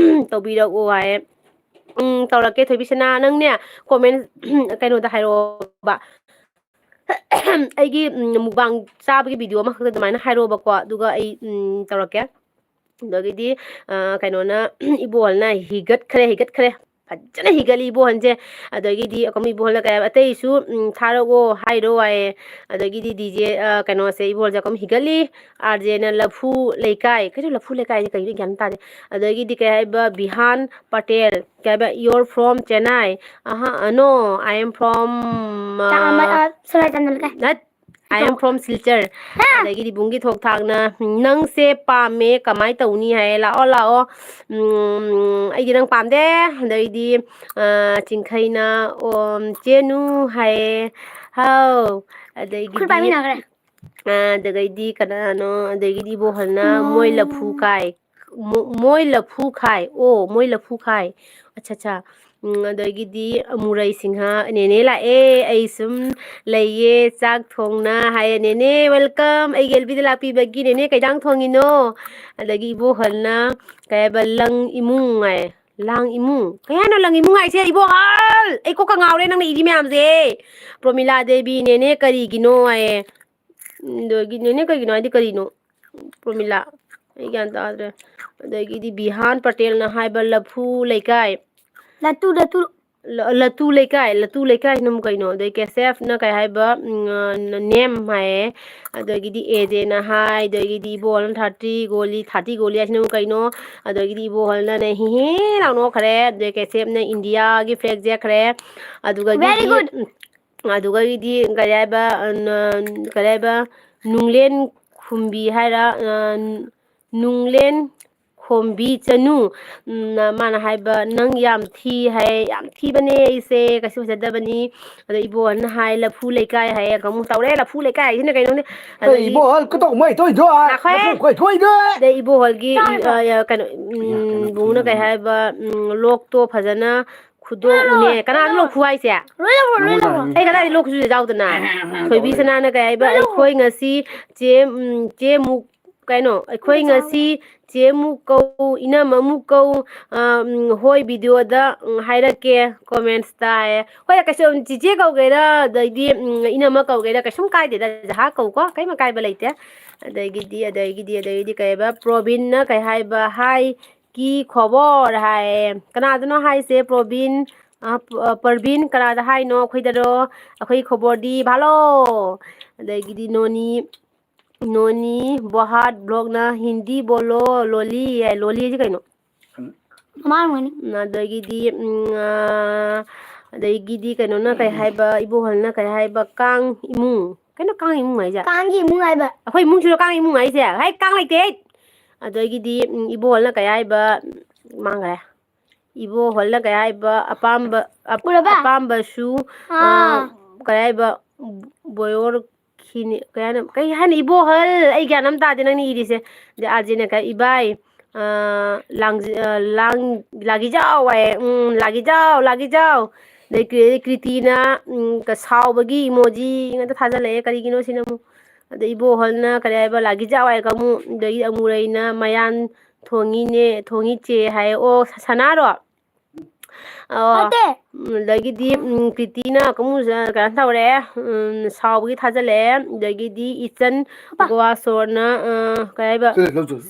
ꯇꯧꯕꯤꯔꯛꯑꯣ" ꯍꯥꯏꯌꯦ꯫ ꯎꯝ, ꯇꯧꯔꯛꯀꯦ, ꯊꯣꯏꯕꯤꯁꯅꯥ꯫ ꯅꯪꯅꯦ, comment, ꯀꯩꯅꯣꯗ ꯍꯥꯏꯔꯛꯑꯣꯕ꯫ ꯑꯩꯒꯤ, ꯎꯝ, ꯃꯨꯛꯕꯥꯡ ꯆꯥꯕꯒꯤ video ꯑꯃꯈꯛꯇ ꯑꯗꯨꯃꯥꯏꯅ ꯍꯥꯏꯔꯛꯑꯣꯕꯀꯣ, ꯑꯗꯨꯒ ꯑꯩ, ꯎꯝ, ꯇꯧꯔꯛꯀꯦ꯫ ꯑꯗꯒꯤꯗꯤ, ꯑ, ꯀꯩꯅꯣꯅ, ꯏꯕꯣꯍꯜꯅ ꯍꯤꯒꯠꯈ꯭ꯔꯦ, ꯍꯤꯒꯠꯈ꯭ꯔꯦ꯫ ꯐꯖꯅ ꯍꯤꯒꯠꯂꯤ ꯏꯕꯣꯍꯜꯁꯦ꯫ ꯑꯗꯒꯤꯗꯤ ꯑꯩꯈꯣꯏ ꯏꯕꯣꯍꯜꯅ ꯀꯩ ꯍꯥꯏꯕ, "ꯑꯇꯩꯁꯨ, ꯎꯝ, ꯊꯥꯔꯛꯑꯣ ꯍꯥꯏꯔꯣ" ꯍꯥꯏꯌꯦ꯫ ꯑꯗꯒꯤꯗꯤ ꯗꯤꯖꯦ, ꯑ, ꯀꯩꯅꯣꯁꯦ, ꯏꯕꯣꯍꯜꯁꯦ ꯑꯩꯈꯣꯏ ꯍꯤꯒꯠꯂꯤ꯫ ꯑꯥꯔ ꯖꯦꯅ "ꯂꯐꯨ ꯂꯩꯀꯥꯏ"꯫ ꯀꯩꯅꯣ ꯂꯐꯨ ꯂꯩꯀꯥꯏꯁꯦ ꯀꯩꯅꯣ? ꯒ꯭ꯌꯥꯟ ꯇꯥꯗꯦ꯫ ꯑꯗꯒꯤꯗꯤ ꯀꯩ ꯍꯥꯏꯕ, ꯕꯤꯍꯥꯟ ꯄꯇꯦꯜ, ꯀꯩ ꯍꯥꯏꯕ, "You're from Chennai?" Ah, "No, I am from, ꯑ, ꯆꯥ-, ꯑꯃ, ꯑ, ꯁꯣꯔꯥꯠ ꯆꯥꯟꯗ ꯂꯩꯀꯥꯏ꯫ Not, I am from Silchar." ꯍꯥ? ꯑꯗꯒꯤꯗꯤ ꯕꯨꯡꯒꯤ ꯊꯣꯛ ꯊꯥꯛꯅ, "ꯅꯪꯁꯦ ꯄꯥꯝꯃꯦ, ꯀꯃꯥꯏ ꯇꯧꯅꯤ?" ꯍꯥꯏꯌꯦ꯫ "ꯂꯥꯛꯑꯣ, ꯂꯥꯛꯑꯣ, ꯎꯝ, ꯑꯩꯗꯤ ꯅꯪ ꯄꯥꯝꯗꯦ"꯫ ꯑꯗꯩꯗꯤ, ꯑ, ꯆꯤꯡꯈꯩꯅ, "ꯑꯣ, ꯆꯦꯅꯨ" ꯍꯥꯏꯌꯦ꯫ "ꯍꯥꯎ"꯫ ꯑꯗꯒꯤꯗꯤ, ꯈꯨꯠ ꯄꯥꯏꯃꯤꯟꯅꯈ꯭ꯔꯦ꯫ ꯑ, ꯑꯗꯒꯩꯗꯤ ꯀꯅꯥꯅꯣ? ꯑꯗꯒꯤꯗꯤ ꯏꯕꯣꯍꯜꯅ, "ꯃꯣꯏ ꯂꯐꯨ ꯀꯥꯏ"꯫ ꯃꯣ-, "ꯃꯣꯏ ꯂꯐꯨ ꯈꯥꯏ"꯫ ꯑꯣ, "ꯃꯣꯏ ꯂꯐꯨ ꯈꯥꯏ"꯫ ꯑꯠꯆꯥ, ꯑꯠꯆꯥ꯫ ꯎꯝ, ꯑꯗꯒꯤꯗꯤ ꯃꯨꯔꯩ ꯁꯤꯡꯍ, "ꯅꯦꯅꯦ ꯂꯥꯛꯑꯦ, ꯑꯩ ꯁꯨꯝ ꯂꯩꯌꯦ, ꯆꯥꯛ ꯊꯣꯡꯅ" ꯍꯥꯏꯌꯦ꯫ "ꯅꯦꯅꯦ, welcome, ꯑꯩꯒꯤ ꯑꯦꯜ ꯕꯤꯗ ꯂꯥꯛꯄꯤꯕꯒꯤ꯫ ꯅꯦꯅꯦ, ꯀꯩ ꯏꯟꯖꯥꯡ ꯊꯣꯡꯉꯤꯅꯣ?" ꯑꯗꯒꯤ ꯏꯕꯣꯍꯜꯅ ꯀꯩ ꯍꯥꯏꯕ, "ꯂꯪ ꯏꯃꯨꯡ" ꯍꯥꯏꯌꯦ꯫ ꯂꯥꯡ ꯏꯃꯨꯡ? ꯀꯩ ꯍꯥꯏꯅꯣ ꯂꯥꯡ ꯏꯃꯨꯡ ꯍꯥꯏꯁꯦ? ꯏꯕꯣꯍꯜ! ꯑꯩ ꯀꯣꯛꯀ ꯉꯥꯎꯔꯦ ꯅꯪꯅ ꯏꯗꯤ ꯃꯌꯥꯝꯁꯦ꯫ ꯄ꯭ꯔꯣꯃꯤꯂꯥ ꯗꯦꯕꯤ, ꯅꯦꯅꯦ ꯀꯔꯤꯒꯤꯅꯣ ꯍꯥꯏꯌꯦ꯫ ꯎꯝ, ꯑꯗꯒꯤ ꯅꯦꯅꯦ ꯀꯔꯤꯒꯤꯅꯣ ꯍꯥꯏꯗꯤ ꯀꯔꯤꯅꯣ? ꯄ꯭ꯔꯣꯃꯤꯂꯥ, ꯑꯩ ꯒ꯭ꯌꯥꯟ ꯇꯥꯗ꯭ꯔꯦ꯫ ꯑꯗꯒꯤꯗꯤ ꯕꯤꯍꯥꯟ ꯄꯇꯦꯜꯅ ꯍꯥꯏꯕ ꯂꯐꯨ ꯂꯩꯀꯥꯏ꯫ ꯂꯇꯨ, ꯂꯇꯨ꯫ ꯂ-, ꯂꯇꯨ ꯂꯩꯀꯥꯏ, ꯂꯇꯨ ꯂꯩꯀꯥꯏꯁꯤꯅ ꯑꯃꯨꯛ ꯀꯩꯅꯣ? ꯑꯗꯩ ꯀꯦꯁꯦꯐꯅ ꯀꯩ ꯍꯥꯏꯕ? ꯎꯝ, ꯑ, ꯅ-, ꯅꯦꯝ ꯍꯥꯏꯌꯦ꯫ ꯑꯗꯒꯤꯗꯤ ꯑꯦꯖꯦꯅ ꯍꯥꯏ, ꯑꯗꯒꯤꯗꯤ ꯏꯕꯣꯍꯜꯅ ꯊꯥꯔꯇꯤ ꯒꯣꯂꯤ, ꯊꯥꯔꯇꯤ ꯒꯣꯂꯤ ꯍꯥꯏꯁꯤꯅ ꯑꯃꯨꯛ ꯀꯩꯅꯣ? ꯑꯗꯒꯤꯗꯤ ꯏꯕꯣꯍꯜꯅꯅꯦ ꯍꯤ ꯍꯤ ꯂꯥꯎ ꯅꯣꯛꯈ꯭ꯔꯦ꯫ ꯑꯗꯩ ꯀꯦꯁꯦꯐꯅ ꯏꯟꯗꯤꯌꯥꯒꯤ ꯐ꯭ꯂꯦꯛ ꯌꯦꯛꯈ꯭ꯔꯦ꯫ ꯑꯗꯨꯒ Very good. ꯎꯝ, ꯑꯗꯨꯒꯗꯤ ꯀꯔꯤ ꯍꯥꯏꯕ, ꯑ, ꯅ-, ꯀꯔꯤ ꯍꯥꯏꯕ, ꯅꯨꯡꯂꯦꯟ ꯈꯨꯝꯕꯤ ꯍꯥꯏꯔ, ꯑ, ꯅꯨꯡꯂꯦꯟ ꯈꯣꯝꯕꯤ ꯆꯅꯨ, ꯎꯝ, ꯃꯥꯅ ꯍꯥꯏꯕ, "ꯅꯪ ꯌꯥꯝ ꯊꯤ" ꯍꯥꯏ, "ꯌꯥꯝ ꯊꯤꯕꯅꯦ ꯑꯩꯁꯦ, ꯀꯩꯁꯨ ꯐꯖꯗꯕꯅꯤ"꯫ ꯑꯗꯣ ꯏꯕꯣꯍꯜꯅ ꯍꯥꯏ, "ꯂꯐꯨ ꯂꯩꯀꯥꯏ" ꯍꯥꯏꯌꯦ, ꯑꯃꯨꯛ ꯇꯧꯔꯦ, "ꯂꯐꯨ ꯂꯩꯀꯥꯏ" ꯍꯥꯏꯁꯤꯅ ꯀꯩꯅꯣꯅꯦ? ꯑꯗꯒꯤ ꯏꯕꯣꯍꯜ ꯀꯩꯗꯧ ꯃꯣꯏ ꯇꯧꯔꯤꯗꯣ? ꯉꯥꯏꯈꯣꯍꯦ꯫ ꯂꯐꯨ ꯀꯩ ꯊꯣꯛꯏꯗꯣ? ꯑꯗꯩ ꯏꯕꯣꯍꯜꯒꯤ, ꯏ-, ꯑ, ꯀꯩꯅꯣ, ꯎꯝ, ꯕꯨꯡꯅ ꯀꯩ ꯍꯥꯏꯕ, ꯎꯝ, ꯂꯣꯛꯇꯣ ꯐꯖꯅ ꯈꯨꯗꯣꯛꯎꯅꯦ꯫ ꯀꯅꯥꯅꯣ ꯂꯣꯛ ꯈꯨ ꯍꯥꯏꯁꯦ? ꯂꯣꯏ ꯂꯧꯈ꯭ꯔꯣ, ꯂꯣꯏ ꯂꯧꯈ꯭ꯔꯣ꯫ ꯑꯩ ꯀꯗꯥꯏꯗ ꯂꯣꯛ ꯈꯨꯁꯨ ꯌꯥꯎꯗꯅ? ꯊꯣꯏꯕꯤ ꯁꯅꯥꯅ ꯀꯩ ꯍꯥꯏꯕ? ꯂꯣꯏ ꯂꯧꯈ꯭ꯔꯣ꯫ "ꯑꯩꯈꯣꯏ ꯉꯁꯤ ꯆꯦ, ꯎꯝ, ꯆꯦ ꯃꯨꯛ, ꯀꯩꯅꯣ? ꯑꯩꯈꯣꯏ ꯉꯁꯤ ꯆꯦ ꯃꯨꯛ ꯀꯧ, ꯏꯅꯝꯃ ꯃꯨꯛ ꯀꯧ, ꯑ, ꯎꯝ, ꯍꯣꯏ, ꯚꯤꯗꯤꯑꯣꯗ, ꯎꯝ, ꯍꯥꯏꯔꯛꯀꯦ", ꯀꯣꯃꯦꯟꯁꯇ ꯍꯥꯏꯌꯦ꯫ ꯍꯣꯏ, ꯀꯩꯁꯨ ꯆꯤꯆꯦ ꯀꯧꯒꯦꯔꯥ, ꯑꯗꯩꯗꯤ, ꯎꯝ, ꯏꯅꯝꯃ ꯀꯧꯒꯦꯔꯥ, ꯀꯩꯁꯨꯝ ꯀꯥꯏꯗꯦꯗ, ꯖꯍꯥ ꯀꯧꯀꯣ, ꯀꯩꯝ ꯑꯀꯥꯏꯕ ꯂꯩꯇꯦ꯫ ꯑꯗꯒꯤꯗꯤ, ꯑꯗꯒꯤꯗꯤ, ꯑꯗꯒꯤꯗꯤ ꯀꯩ ꯍꯥꯏꯕ? ꯄ꯭ꯔꯣꯕꯤꯟꯅ ꯀꯩ ꯍꯥꯏꯕ? ꯍꯥꯏ, ꯀꯤ ꯈꯣꯕꯣꯔ ꯍꯥꯏ꯫ ꯀꯅꯥꯗꯅꯣ ꯍꯥꯏꯁꯦ? ꯄ꯭ꯔꯣꯕꯤꯟ, ꯑ, ꯄ-, ꯑ, ꯄ꯭ꯔꯕꯤꯟ, ꯀꯅꯥꯗ ꯍꯥꯏꯅꯣ? ꯑꯩꯈꯣꯏꯗꯔꯣ? ꯑꯩꯈꯣꯏ ꯈꯣꯕꯣꯔꯗꯤ ꯚꯥꯂꯣ꯫ ꯑꯗꯒꯤꯗꯤ ꯅꯣꯅꯤ, ꯅꯣꯅꯤ, ꯕꯣꯍꯥꯠ ꯕ꯭ꯂꯣꯛꯅ ꯍꯤꯟꯗꯤ ꯕꯣꯂꯣ, ꯂꯣꯂꯤ ꯍꯥꯏ꯫ ꯂꯣꯂꯤ ꯍꯥꯏꯁꯦ ꯀꯩꯅꯣ? ꯃꯃꯥꯡ ꯑꯣꯏꯅꯤ꯫ ꯎꯝ, ꯑꯗꯒꯤꯗꯤ, ꯎꯝ, ꯑ, ꯑꯗꯒꯤꯗꯤ ꯀꯩꯅꯣꯅ ꯀꯩ ꯍꯥꯏꯕ? ꯏꯕꯣꯍꯜꯅ ꯀꯩ ꯍꯥꯏꯕ? ꯀꯥꯡ ꯏꯃꯨꯡ꯫ ꯀꯩꯅꯣ ꯀꯥꯡ ꯏꯃꯨꯡ ꯍꯥꯏꯁꯦ? ꯀꯥꯡꯒꯤ ꯏꯃꯨꯡ ꯍꯥꯏꯕ꯫ ꯑꯩꯈꯣꯏ ꯏꯃꯨꯡꯁꯤꯔꯣ ꯀꯥꯡ ꯏꯃꯨꯡ ꯍꯥꯏꯁꯦ? ꯍꯥꯏ, ꯀꯥꯡ ꯂꯩꯇꯦ꯫ ꯑꯗꯒꯤꯗꯤ, ꯎꯝ, ꯏꯕꯣꯍꯜꯅ ꯀꯩ ꯍꯥꯏꯕ? ꯃꯥꯡꯈ꯭ꯔꯦ꯫ ꯏꯕꯣꯍꯜꯅ ꯀꯩ ꯍꯥꯏꯕ? ꯑꯄꯥꯝꯕ, ꯑꯞ-, ꯎꯔꯕ? ꯑꯄꯥꯝꯕꯁꯨ, ꯑꯥ꯫ ꯑ, ꯀꯩ ꯍꯥꯏꯕ? ꯕꯣꯌꯣꯔ ꯈꯤꯅꯤ-, ꯀꯩ ꯍꯥꯏꯅꯣ? ꯀꯩ ꯍꯥꯏꯅꯣ? ꯏꯕꯣꯍꯜ, ꯑꯩ ꯒ꯭ꯌꯥꯟ ꯑꯃ ꯇꯥꯗꯦ ꯅꯪꯅ ꯏꯔꯤꯁꯦ꯫ ꯑꯗꯩ ꯑꯥꯔꯖꯦꯅ ꯀꯩ, "ꯏꯕꯥꯏ, ꯑ, ꯂꯥꯡꯖ-, ꯑ, ꯂꯥꯡ-, ꯂꯥꯒꯤꯖꯥꯎ" ꯍꯥꯏꯌꯦ꯫ ꯎꯝ, "ꯂꯥꯒꯤꯖꯥꯎ, ꯂꯥꯒꯤꯖꯥꯎ"꯫ ꯑꯗꯩ ꯀ꯭ꯔꯤ-, ꯀ꯭ꯔꯤꯇꯤꯅ, ꯎꯝ, ꯀ-, ꯁꯥꯎꯕꯒꯤ ꯏꯃꯣꯖꯤ ꯉꯥꯛꯇ ꯊꯥꯖꯜꯂꯛꯑꯦ꯫ ꯀꯔꯤꯒꯤꯅꯣ ꯁꯤꯅ ꯑꯃꯨꯛ? ꯑꯗꯩ ꯏꯕꯣꯍꯜꯅ ꯀꯔꯤ ꯍꯥꯏꯕ? "ꯂꯥꯒꯤꯖꯥꯎ" ꯍꯥꯏꯔꯒ ꯑꯃꯨꯛ, ꯑꯗꯒꯤ ꯑꯃꯨꯔꯩꯅ ꯃꯌꯥꯟ ꯊꯣꯡꯉꯤꯅꯦ, ꯊꯣꯡꯉꯤ ꯆꯦ ꯍꯥꯏ꯫ ꯑꯣ, ꯁ-, ꯁꯅꯥꯔꯣ? ꯑꯣ, ꯅꯠꯇꯦ꯫ ꯎꯝ, ꯑꯗꯒꯤꯗꯤ, ꯎꯝ, ꯄ꯭ꯔꯤꯇꯤꯅ ꯑꯃꯨꯛ ꯖ-, ꯀꯩꯅꯣ ꯇꯧꯔꯦ, ꯎꯝ, ꯁꯥꯎꯕꯒꯤ ꯊꯥꯖꯜꯂꯛꯑꯦ꯫ ꯑꯗꯒꯤꯗꯤ ꯏꯆꯟ ꯄꯄꯥ꯫ ꯒꯣꯋꯥ ꯁꯣꯔꯅ, ꯑ, ꯀꯩ ꯍꯥꯏꯕ?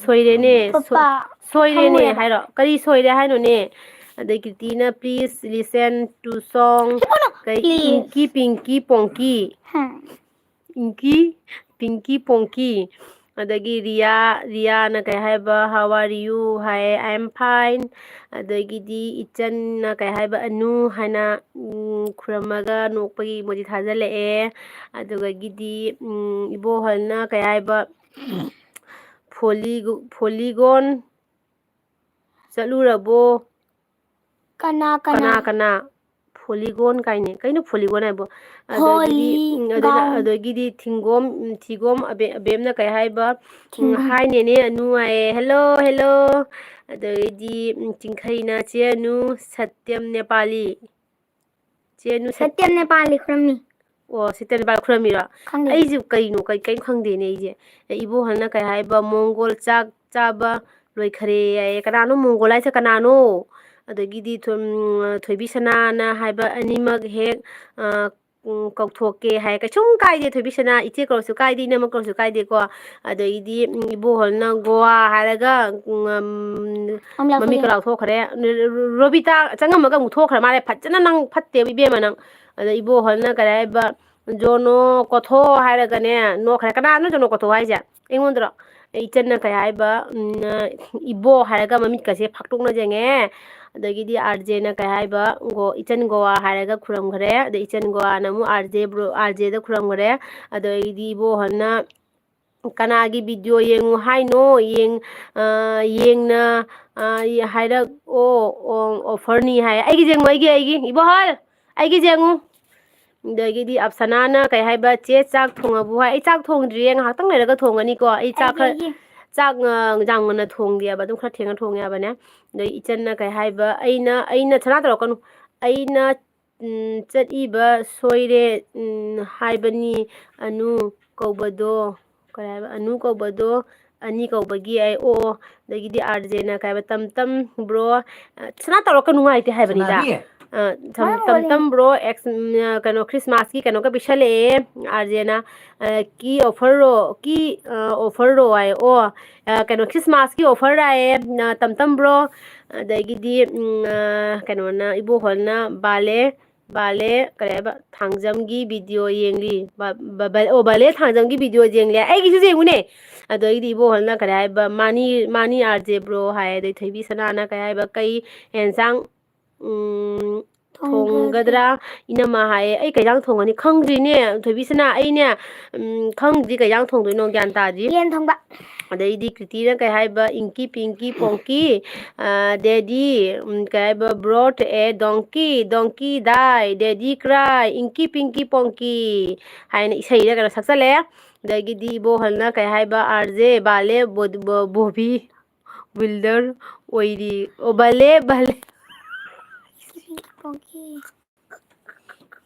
ꯁꯣꯏꯔꯦꯅꯦ꯫ ꯄꯄꯥ꯫ ꯁꯣ-, ꯁꯣꯏꯔꯦꯅꯦ ꯐꯝꯃꯨꯔꯦꯕ꯫ ꯍꯥꯏꯔꯣ? ꯀꯔꯤ ꯁꯣꯏꯔꯦ ꯍꯥꯏꯅꯣꯅꯦ? ꯑꯗꯩ ꯀꯤꯔꯇꯤꯅ, "Please listen to song." ꯏꯕꯨꯡꯉꯣ, ꯀꯩ, please꯫ ꯄꯤꯡꯀꯤ, ꯄꯤꯡꯀꯤ, ꯄꯣꯡꯀꯤ꯫ ꯍꯝ꯫ ꯄꯤꯡꯀꯤ, ꯄꯤꯡꯀꯤ, ꯄꯣꯡꯀꯤ꯫ ꯑꯗꯒꯤ ꯔꯤꯌꯥ, ꯔꯤꯌꯥꯅ ꯀꯩ ꯍꯥꯏꯕ, "How are you?" High, "I am fine." ꯑꯗꯒꯤꯗꯤ ꯏꯆꯟꯅ ꯀꯩ ꯍꯥꯏꯕ, "ꯑꯅꯨ" ꯍꯥꯏꯅ, ꯎꯝ, ꯈꯨꯔꯝꯃꯒ ꯅꯣꯛꯄꯒꯤ emoji ꯊꯥꯖꯤꯜꯂꯛꯑꯦ꯫ ꯑꯗꯨꯗꯒꯤꯗꯤ, ꯎꯝ, ꯏꯕꯣꯍꯜꯅ ꯀꯩ ꯍꯥꯏꯕ, ꯐꯣꯂꯤ-, ꯐꯣꯂꯤꯒꯣꯟ ꯆꯠꯂꯨꯔꯕꯣ? ꯀꯅꯥ, ꯀꯅꯥ? ꯀꯅꯥ, ꯀꯅꯥ? ꯐꯣꯂꯤꯒꯣꯟ ꯀꯥꯏꯅꯦ꯫ ꯀꯩꯅꯣ ꯐꯣꯂꯤꯒꯣꯟ ꯍꯥꯏꯕꯣ? ꯑꯗꯒꯤꯗꯤ, ꯎꯝ, ꯑꯗꯨꯅ, ꯍꯣꯂꯤꯒꯣꯟ꯫ ꯑꯗꯒꯤꯗꯤ ꯊꯤꯡꯒꯣꯝ, ꯎꯝ, ꯊꯤꯒꯣꯝ ꯑꯕꯦ-, ꯑꯕꯦꯝꯅ ꯀꯩ ꯍꯥꯏꯕ? ꯎꯝ, ꯊꯤꯡꯒꯣꯝ꯫ "Hi ꯅꯦꯅꯦ ꯑꯅꯨ" ꯍꯥꯏꯌꯦ꯫ "Hello, hello"꯫ ꯑꯗꯒꯤꯗꯤ, ꯎꯝ, ꯆꯤꯡꯈꯩꯅ, "ꯆꯦ ꯑꯅꯨ, ꯁꯠꯌꯝ ꯅꯦꯄꯥꯂꯤ"꯫ ꯆꯦ ꯑꯅꯨ ꯁꯠ-, ꯁꯠꯌꯝ ꯅꯦꯄꯥꯂꯤ ꯈꯨꯔꯝꯃꯤ꯫ ꯑꯣ, ꯁꯠꯌꯝ ꯅꯦꯄꯥꯂꯤ ꯈꯨꯔꯝꯃꯤꯔꯣ? ꯈꯪꯗꯦ꯫ ꯑꯩꯁꯦ ꯀꯩꯅꯣ, ꯀꯩ-, ꯀꯩꯝ ꯈꯪꯗꯦꯅꯦ ꯑꯩꯁꯦ꯫ ꯑꯦ, ꯏꯕꯣꯍꯜꯅ ꯀꯩ ꯍꯥꯏꯕ, "ꯃꯣꯡꯒꯣꯜ ꯆꯥꯛ ꯆꯥꯕ ꯂꯣꯏꯈꯔꯦ" ꯍꯥꯏꯌꯦ꯫ ꯀꯅꯥꯅꯣ ꯃꯣꯡꯒꯣꯜ ꯍꯥꯏꯁꯦ ꯀꯅꯥꯅꯣ? ꯑꯗꯒꯤꯗꯤ ꯊꯣꯏ-, ꯎꯝ, ꯊꯣꯏꯕꯤ ꯁꯅꯥꯅ ꯍꯥꯏꯕ, "ꯑꯅꯤꯃꯛ ꯍꯦꯛ, ꯑ, ꯎꯝ, ꯀꯧꯊꯣꯛꯀꯦ" ꯍꯥꯏ꯫ ꯀꯩꯁꯨꯝ ꯀꯥꯏꯗꯦ, ꯊꯣꯏꯕꯤ ꯁꯅꯥ, ꯏꯆꯦ ꯀꯧꯔꯁꯨ ꯀꯥꯏꯗꯦ, ꯏꯅꯝꯃ ꯀꯧꯔꯁꯨ ꯀꯥꯏꯗꯦꯀꯣ꯫ ꯑꯗꯒꯤꯗꯤ, ꯎꯝ, ꯏꯕꯣꯍꯜꯅ ꯒꯣꯋꯥ ꯍꯥꯏꯔꯒ, ꯎꯝ, ꯑꯝ, ꯑꯃꯨꯛ ꯂꯥꯎꯊꯣꯛꯑꯦ꯫ ꯃꯃꯤꯠꯀ ꯂꯥꯎꯊꯣꯛꯈ꯭ꯔꯦ꯫ ꯔꯣꯕꯤꯇꯥ ꯆꯪꯉꯝꯃꯒ ꯑꯃꯨꯛ ꯊꯣꯛꯈ꯭ꯔ ꯃꯥꯜꯂꯦ꯫ ꯐꯖꯅ ꯅꯪ ꯐꯠꯇꯦꯕ, ꯏꯕꯦꯝꯃ, ꯅꯪ꯫ ꯑꯗ ꯏꯕꯣꯍꯜꯅ ꯀꯔꯤ ꯍꯥꯏꯕ, "ꯖꯣꯅꯣ ꯀꯣꯊꯣ" ꯍꯥꯏꯔꯒꯅꯦ ꯅꯣꯛꯈ꯭ꯔꯦ꯫ ꯀꯅꯥꯅꯣ ꯖꯣꯅꯣ ꯀꯣꯊꯣ ꯍꯥꯏꯁꯦ? ꯑꯩꯉꯣꯟꯗꯔꯣ? ꯏꯆꯟꯅ ꯀꯩ ꯍꯥꯏꯕ, ꯎꯝ, "ꯏꯕꯣ" ꯍꯥꯏꯔꯒ ꯃꯃꯤꯠꯀꯁꯦ ꯐꯥꯛꯇꯣꯛꯅ ꯌꯦꯡꯉꯦ꯫ ꯑꯗꯒꯤꯗꯤ ꯑꯥꯔ ꯖꯦꯅ ꯀꯩ ꯍꯥꯏꯕ, ꯒꯣ-, "ꯏꯆꯟ ꯒꯣꯋꯥ" ꯍꯥꯏꯔꯒ ꯈꯨꯔꯝꯈ꯭ꯔꯦ꯫ ꯑꯗꯩ ꯏꯆꯟ ꯒꯣꯋꯥꯅ ꯑꯃꯨꯛ ꯑꯥꯔ ꯖꯦ ꯕ꯭ꯔꯣ-, ꯑꯥꯔ ꯖꯦꯗ ꯈꯨꯔꯝꯈ꯭ꯔꯦ꯫ ꯑꯗꯒꯤꯗꯤ ꯏꯕꯣꯍꯜꯅ, "ꯀꯅꯥꯒꯤ video ꯌꯦꯡꯉꯨ ꯍꯥꯏꯅꯣ? ꯌꯦꯡ-, ꯑ, ꯌꯦꯡꯅ, ꯑ, ꯍꯥꯏꯔꯛꯑꯣ, ꯑꯣ, offerꯅꯤ" ꯍꯥꯏ꯫ ꯑꯩꯒꯤ ꯌꯦꯡꯉꯨ, ꯑꯩꯒꯤ, ꯑꯩꯒꯤ, ꯏꯕꯣꯍꯜ, ꯑꯩꯒꯤ ꯌꯦꯡꯉꯨ꯫ ꯑꯗꯒꯤꯗꯤ ꯑꯞꯁꯅꯥꯅ ꯀꯩ ꯍꯥꯏꯕ, "ꯆꯦ ꯆꯥꯛ ꯊꯣꯡꯉꯕꯣ?" ꯍꯥꯏ꯫ "ꯑꯩ ꯆꯥꯛ ꯊꯣꯡꯗ꯭ꯔꯤꯌꯦ, ꯉꯥꯏꯍꯥꯛꯇꯪ ꯂꯩꯔꯒ ꯊꯣꯡꯒꯅꯤꯀꯣ꯫ ꯑꯩ ꯆꯥꯛ ꯑꯩꯒꯤ, ꯈꯔ, ꯑꯩꯒꯤ꯫ ꯆꯥꯛ, ꯑ, ꯌꯥꯝ ꯉꯟꯅ ꯊꯣꯡꯗꯦꯕ, ꯑꯗꯨꯝ ꯈꯔ ꯊꯦꯡꯅ ꯊꯣꯡꯉꯦ" ꯍꯥꯏꯕꯅꯦ꯫ ꯑꯗꯩ ꯏꯆꯟꯅ ꯀꯩ ꯍꯥꯏꯕ, "ꯑꯩꯅ, ꯑꯩꯅ", ꯁꯅꯥ ꯇꯧꯔꯛꯀꯅꯨ, "ꯑꯩꯅ, ꯎꯝ, ꯆꯠꯏꯕ ꯁꯣꯏꯔꯦ, ꯎꯝ, ꯍꯥꯏꯕꯅꯤ, ꯑꯅꯨ ꯀꯧꯕꯗꯣ", ꯀꯔꯤ ꯍꯥꯏꯕ? "ꯑꯅꯨ ꯀꯧꯕꯗꯣ ꯑꯅꯤ ꯀꯧꯕꯒꯤ ꯑꯩ ꯑꯣ, ꯑꯗꯒꯤꯗꯤ ꯑꯥꯔ ꯖꯦꯅ ꯀꯩ ꯍꯥꯏꯕ, ꯇꯝ ꯇꯝ ꯕ꯭ꯔꯣ, ꯑ, ꯁꯅꯥ ꯇꯧꯔꯛꯀꯅꯨ ꯍꯥꯏꯇꯦ ꯍꯥꯏꯕꯅꯤꯗ꯫ ꯁꯅꯥꯕꯤ? ꯑ, ꯇꯝ-, ꯃꯔꯝ ꯇꯝ ꯑꯣꯏꯔꯦ꯫ ꯇꯝ ꯕ꯭ꯔꯣ, ꯑꯦꯛꯁ-, ꯎꯝ, ꯑ, ꯀꯩꯅꯣ, ꯈ꯭ꯔꯤꯁꯃꯥꯁꯀꯤ ꯀꯩꯅꯣꯒ ꯄꯤꯁꯜꯂꯛꯑꯦ ꯑꯥꯔ ꯖꯦꯅ꯫ ꯑ, ꯀꯤ ꯑꯣꯐꯔꯔꯣ, ꯀꯤ, ꯑ, ꯑꯣꯐꯔꯔꯣ ꯍꯥꯏ꯫ ꯑꯣ, ꯑ, ꯀꯩꯅꯣ, ꯈ꯭ꯔꯤꯁꯃꯥꯁꯀꯤ ꯑꯣꯐꯔ ꯂꯥꯛꯑꯦ, ꯑ, ꯇꯝ ꯇꯝ ꯕ꯭ꯔꯣ꯫ ꯑꯗꯒꯤꯗꯤ, ꯎꯝ, ꯑ, ꯀꯩꯅꯣꯅ, ꯏꯕꯣꯍꯣꯜꯅ ꯕꯥꯂꯦ, ꯕꯥꯂꯦ, ꯀꯔꯤ ꯍꯥꯏꯕ, ꯊꯥꯡꯖꯝꯒꯤ ꯚꯤꯗꯤꯑꯣ ꯌꯦꯡꯂꯤ꯫ ꯕ-, ꯕ-, ꯕ-, ꯑꯣ, ꯕꯥꯂꯦ ꯊꯥꯡꯖꯝꯒꯤ ꯚꯤꯗꯤꯑꯣ ꯌꯦꯡꯂꯤ꯫ ꯑꯩꯒꯤꯁꯨ ꯌꯦꯡꯉꯨꯅꯦ꯫ ꯑꯗꯣ ꯑꯩꯒꯤꯗꯤ ꯏꯕꯣꯍꯣꯜꯅ ꯀꯔꯤ ꯍꯥꯏꯕ, ꯃꯥꯅꯤ, ꯃꯥꯅꯤ ꯑꯥꯔ ꯖꯦ ꯕ꯭ꯔꯣ ꯍꯥꯏ꯫ ꯑꯗꯩ ꯊꯣꯏꯕꯤ ꯁꯅꯥꯅ ꯀꯔꯤ ꯍꯥꯏꯕ, ꯀꯩ ꯌꯦꯟꯁꯥꯡ, ꯎꯝ, ꯊꯣꯡꯒꯗ꯭ꯔꯥ? ꯊꯣꯡꯒꯗ꯭ꯔꯥ? ꯏꯅꯝꯃ ꯍꯥꯏꯌꯦ꯫ ꯑꯩ ꯀꯩ ꯌꯦꯟꯁꯥꯡ ꯊꯣꯡꯒꯅꯤ ꯈꯪꯗ꯭ꯔꯤꯅꯦ, ꯊꯣꯏꯕꯤ ꯁꯅꯥ꯫ ꯑꯩꯅꯦ, ꯎꯝ, ꯈꯪꯗ꯭ꯔꯤ ꯀꯩ ꯌꯦꯟꯁꯥꯡ ꯊꯣꯡꯗꯣꯏꯅꯣ, ꯒ꯭ꯌꯥꯟ ꯇꯥꯗ꯭ꯔꯤ꯫ ꯌꯦꯟ ꯊꯣꯡꯕ꯫ ꯑꯗꯩꯗꯤ ꯀ꯭ꯔꯤꯇꯤꯅ ꯀꯩ ꯍꯥꯏꯕ, ꯏꯪꯀꯤ ꯄꯤꯡꯀꯤ ꯄꯣꯡꯀꯤ, ꯑ, ꯗꯦꯗꯤ, ꯎꯝ, ꯀꯩ ꯍꯥꯏꯕ, brought a donkey, donkey die, daddy cry, ꯏꯪꯀꯤ ꯄꯤꯡꯀꯤ ꯄꯣꯡꯀꯤ ꯍꯥꯏꯅ ꯏꯁꯩꯗ ꯀꯩꯅꯣ ꯁꯛꯆꯜꯂꯦ꯫ ꯑꯗꯒꯤꯗꯤ ꯏꯕꯣꯍꯜꯅ ꯀꯩ ꯍꯥꯏꯕ, ꯑꯥꯔ ꯖꯦ, ꯕꯥꯂꯦ ꯕꯣ-, ꯕꯣ-, ꯕꯣꯕꯤ ꯕꯤꯜꯗꯔ ꯑꯣꯏꯔꯤ꯫ ꯑꯣ, ꯕꯥꯂꯦ, ꯕꯥꯂꯦ꯫ ꯄꯣꯡꯀꯤ꯫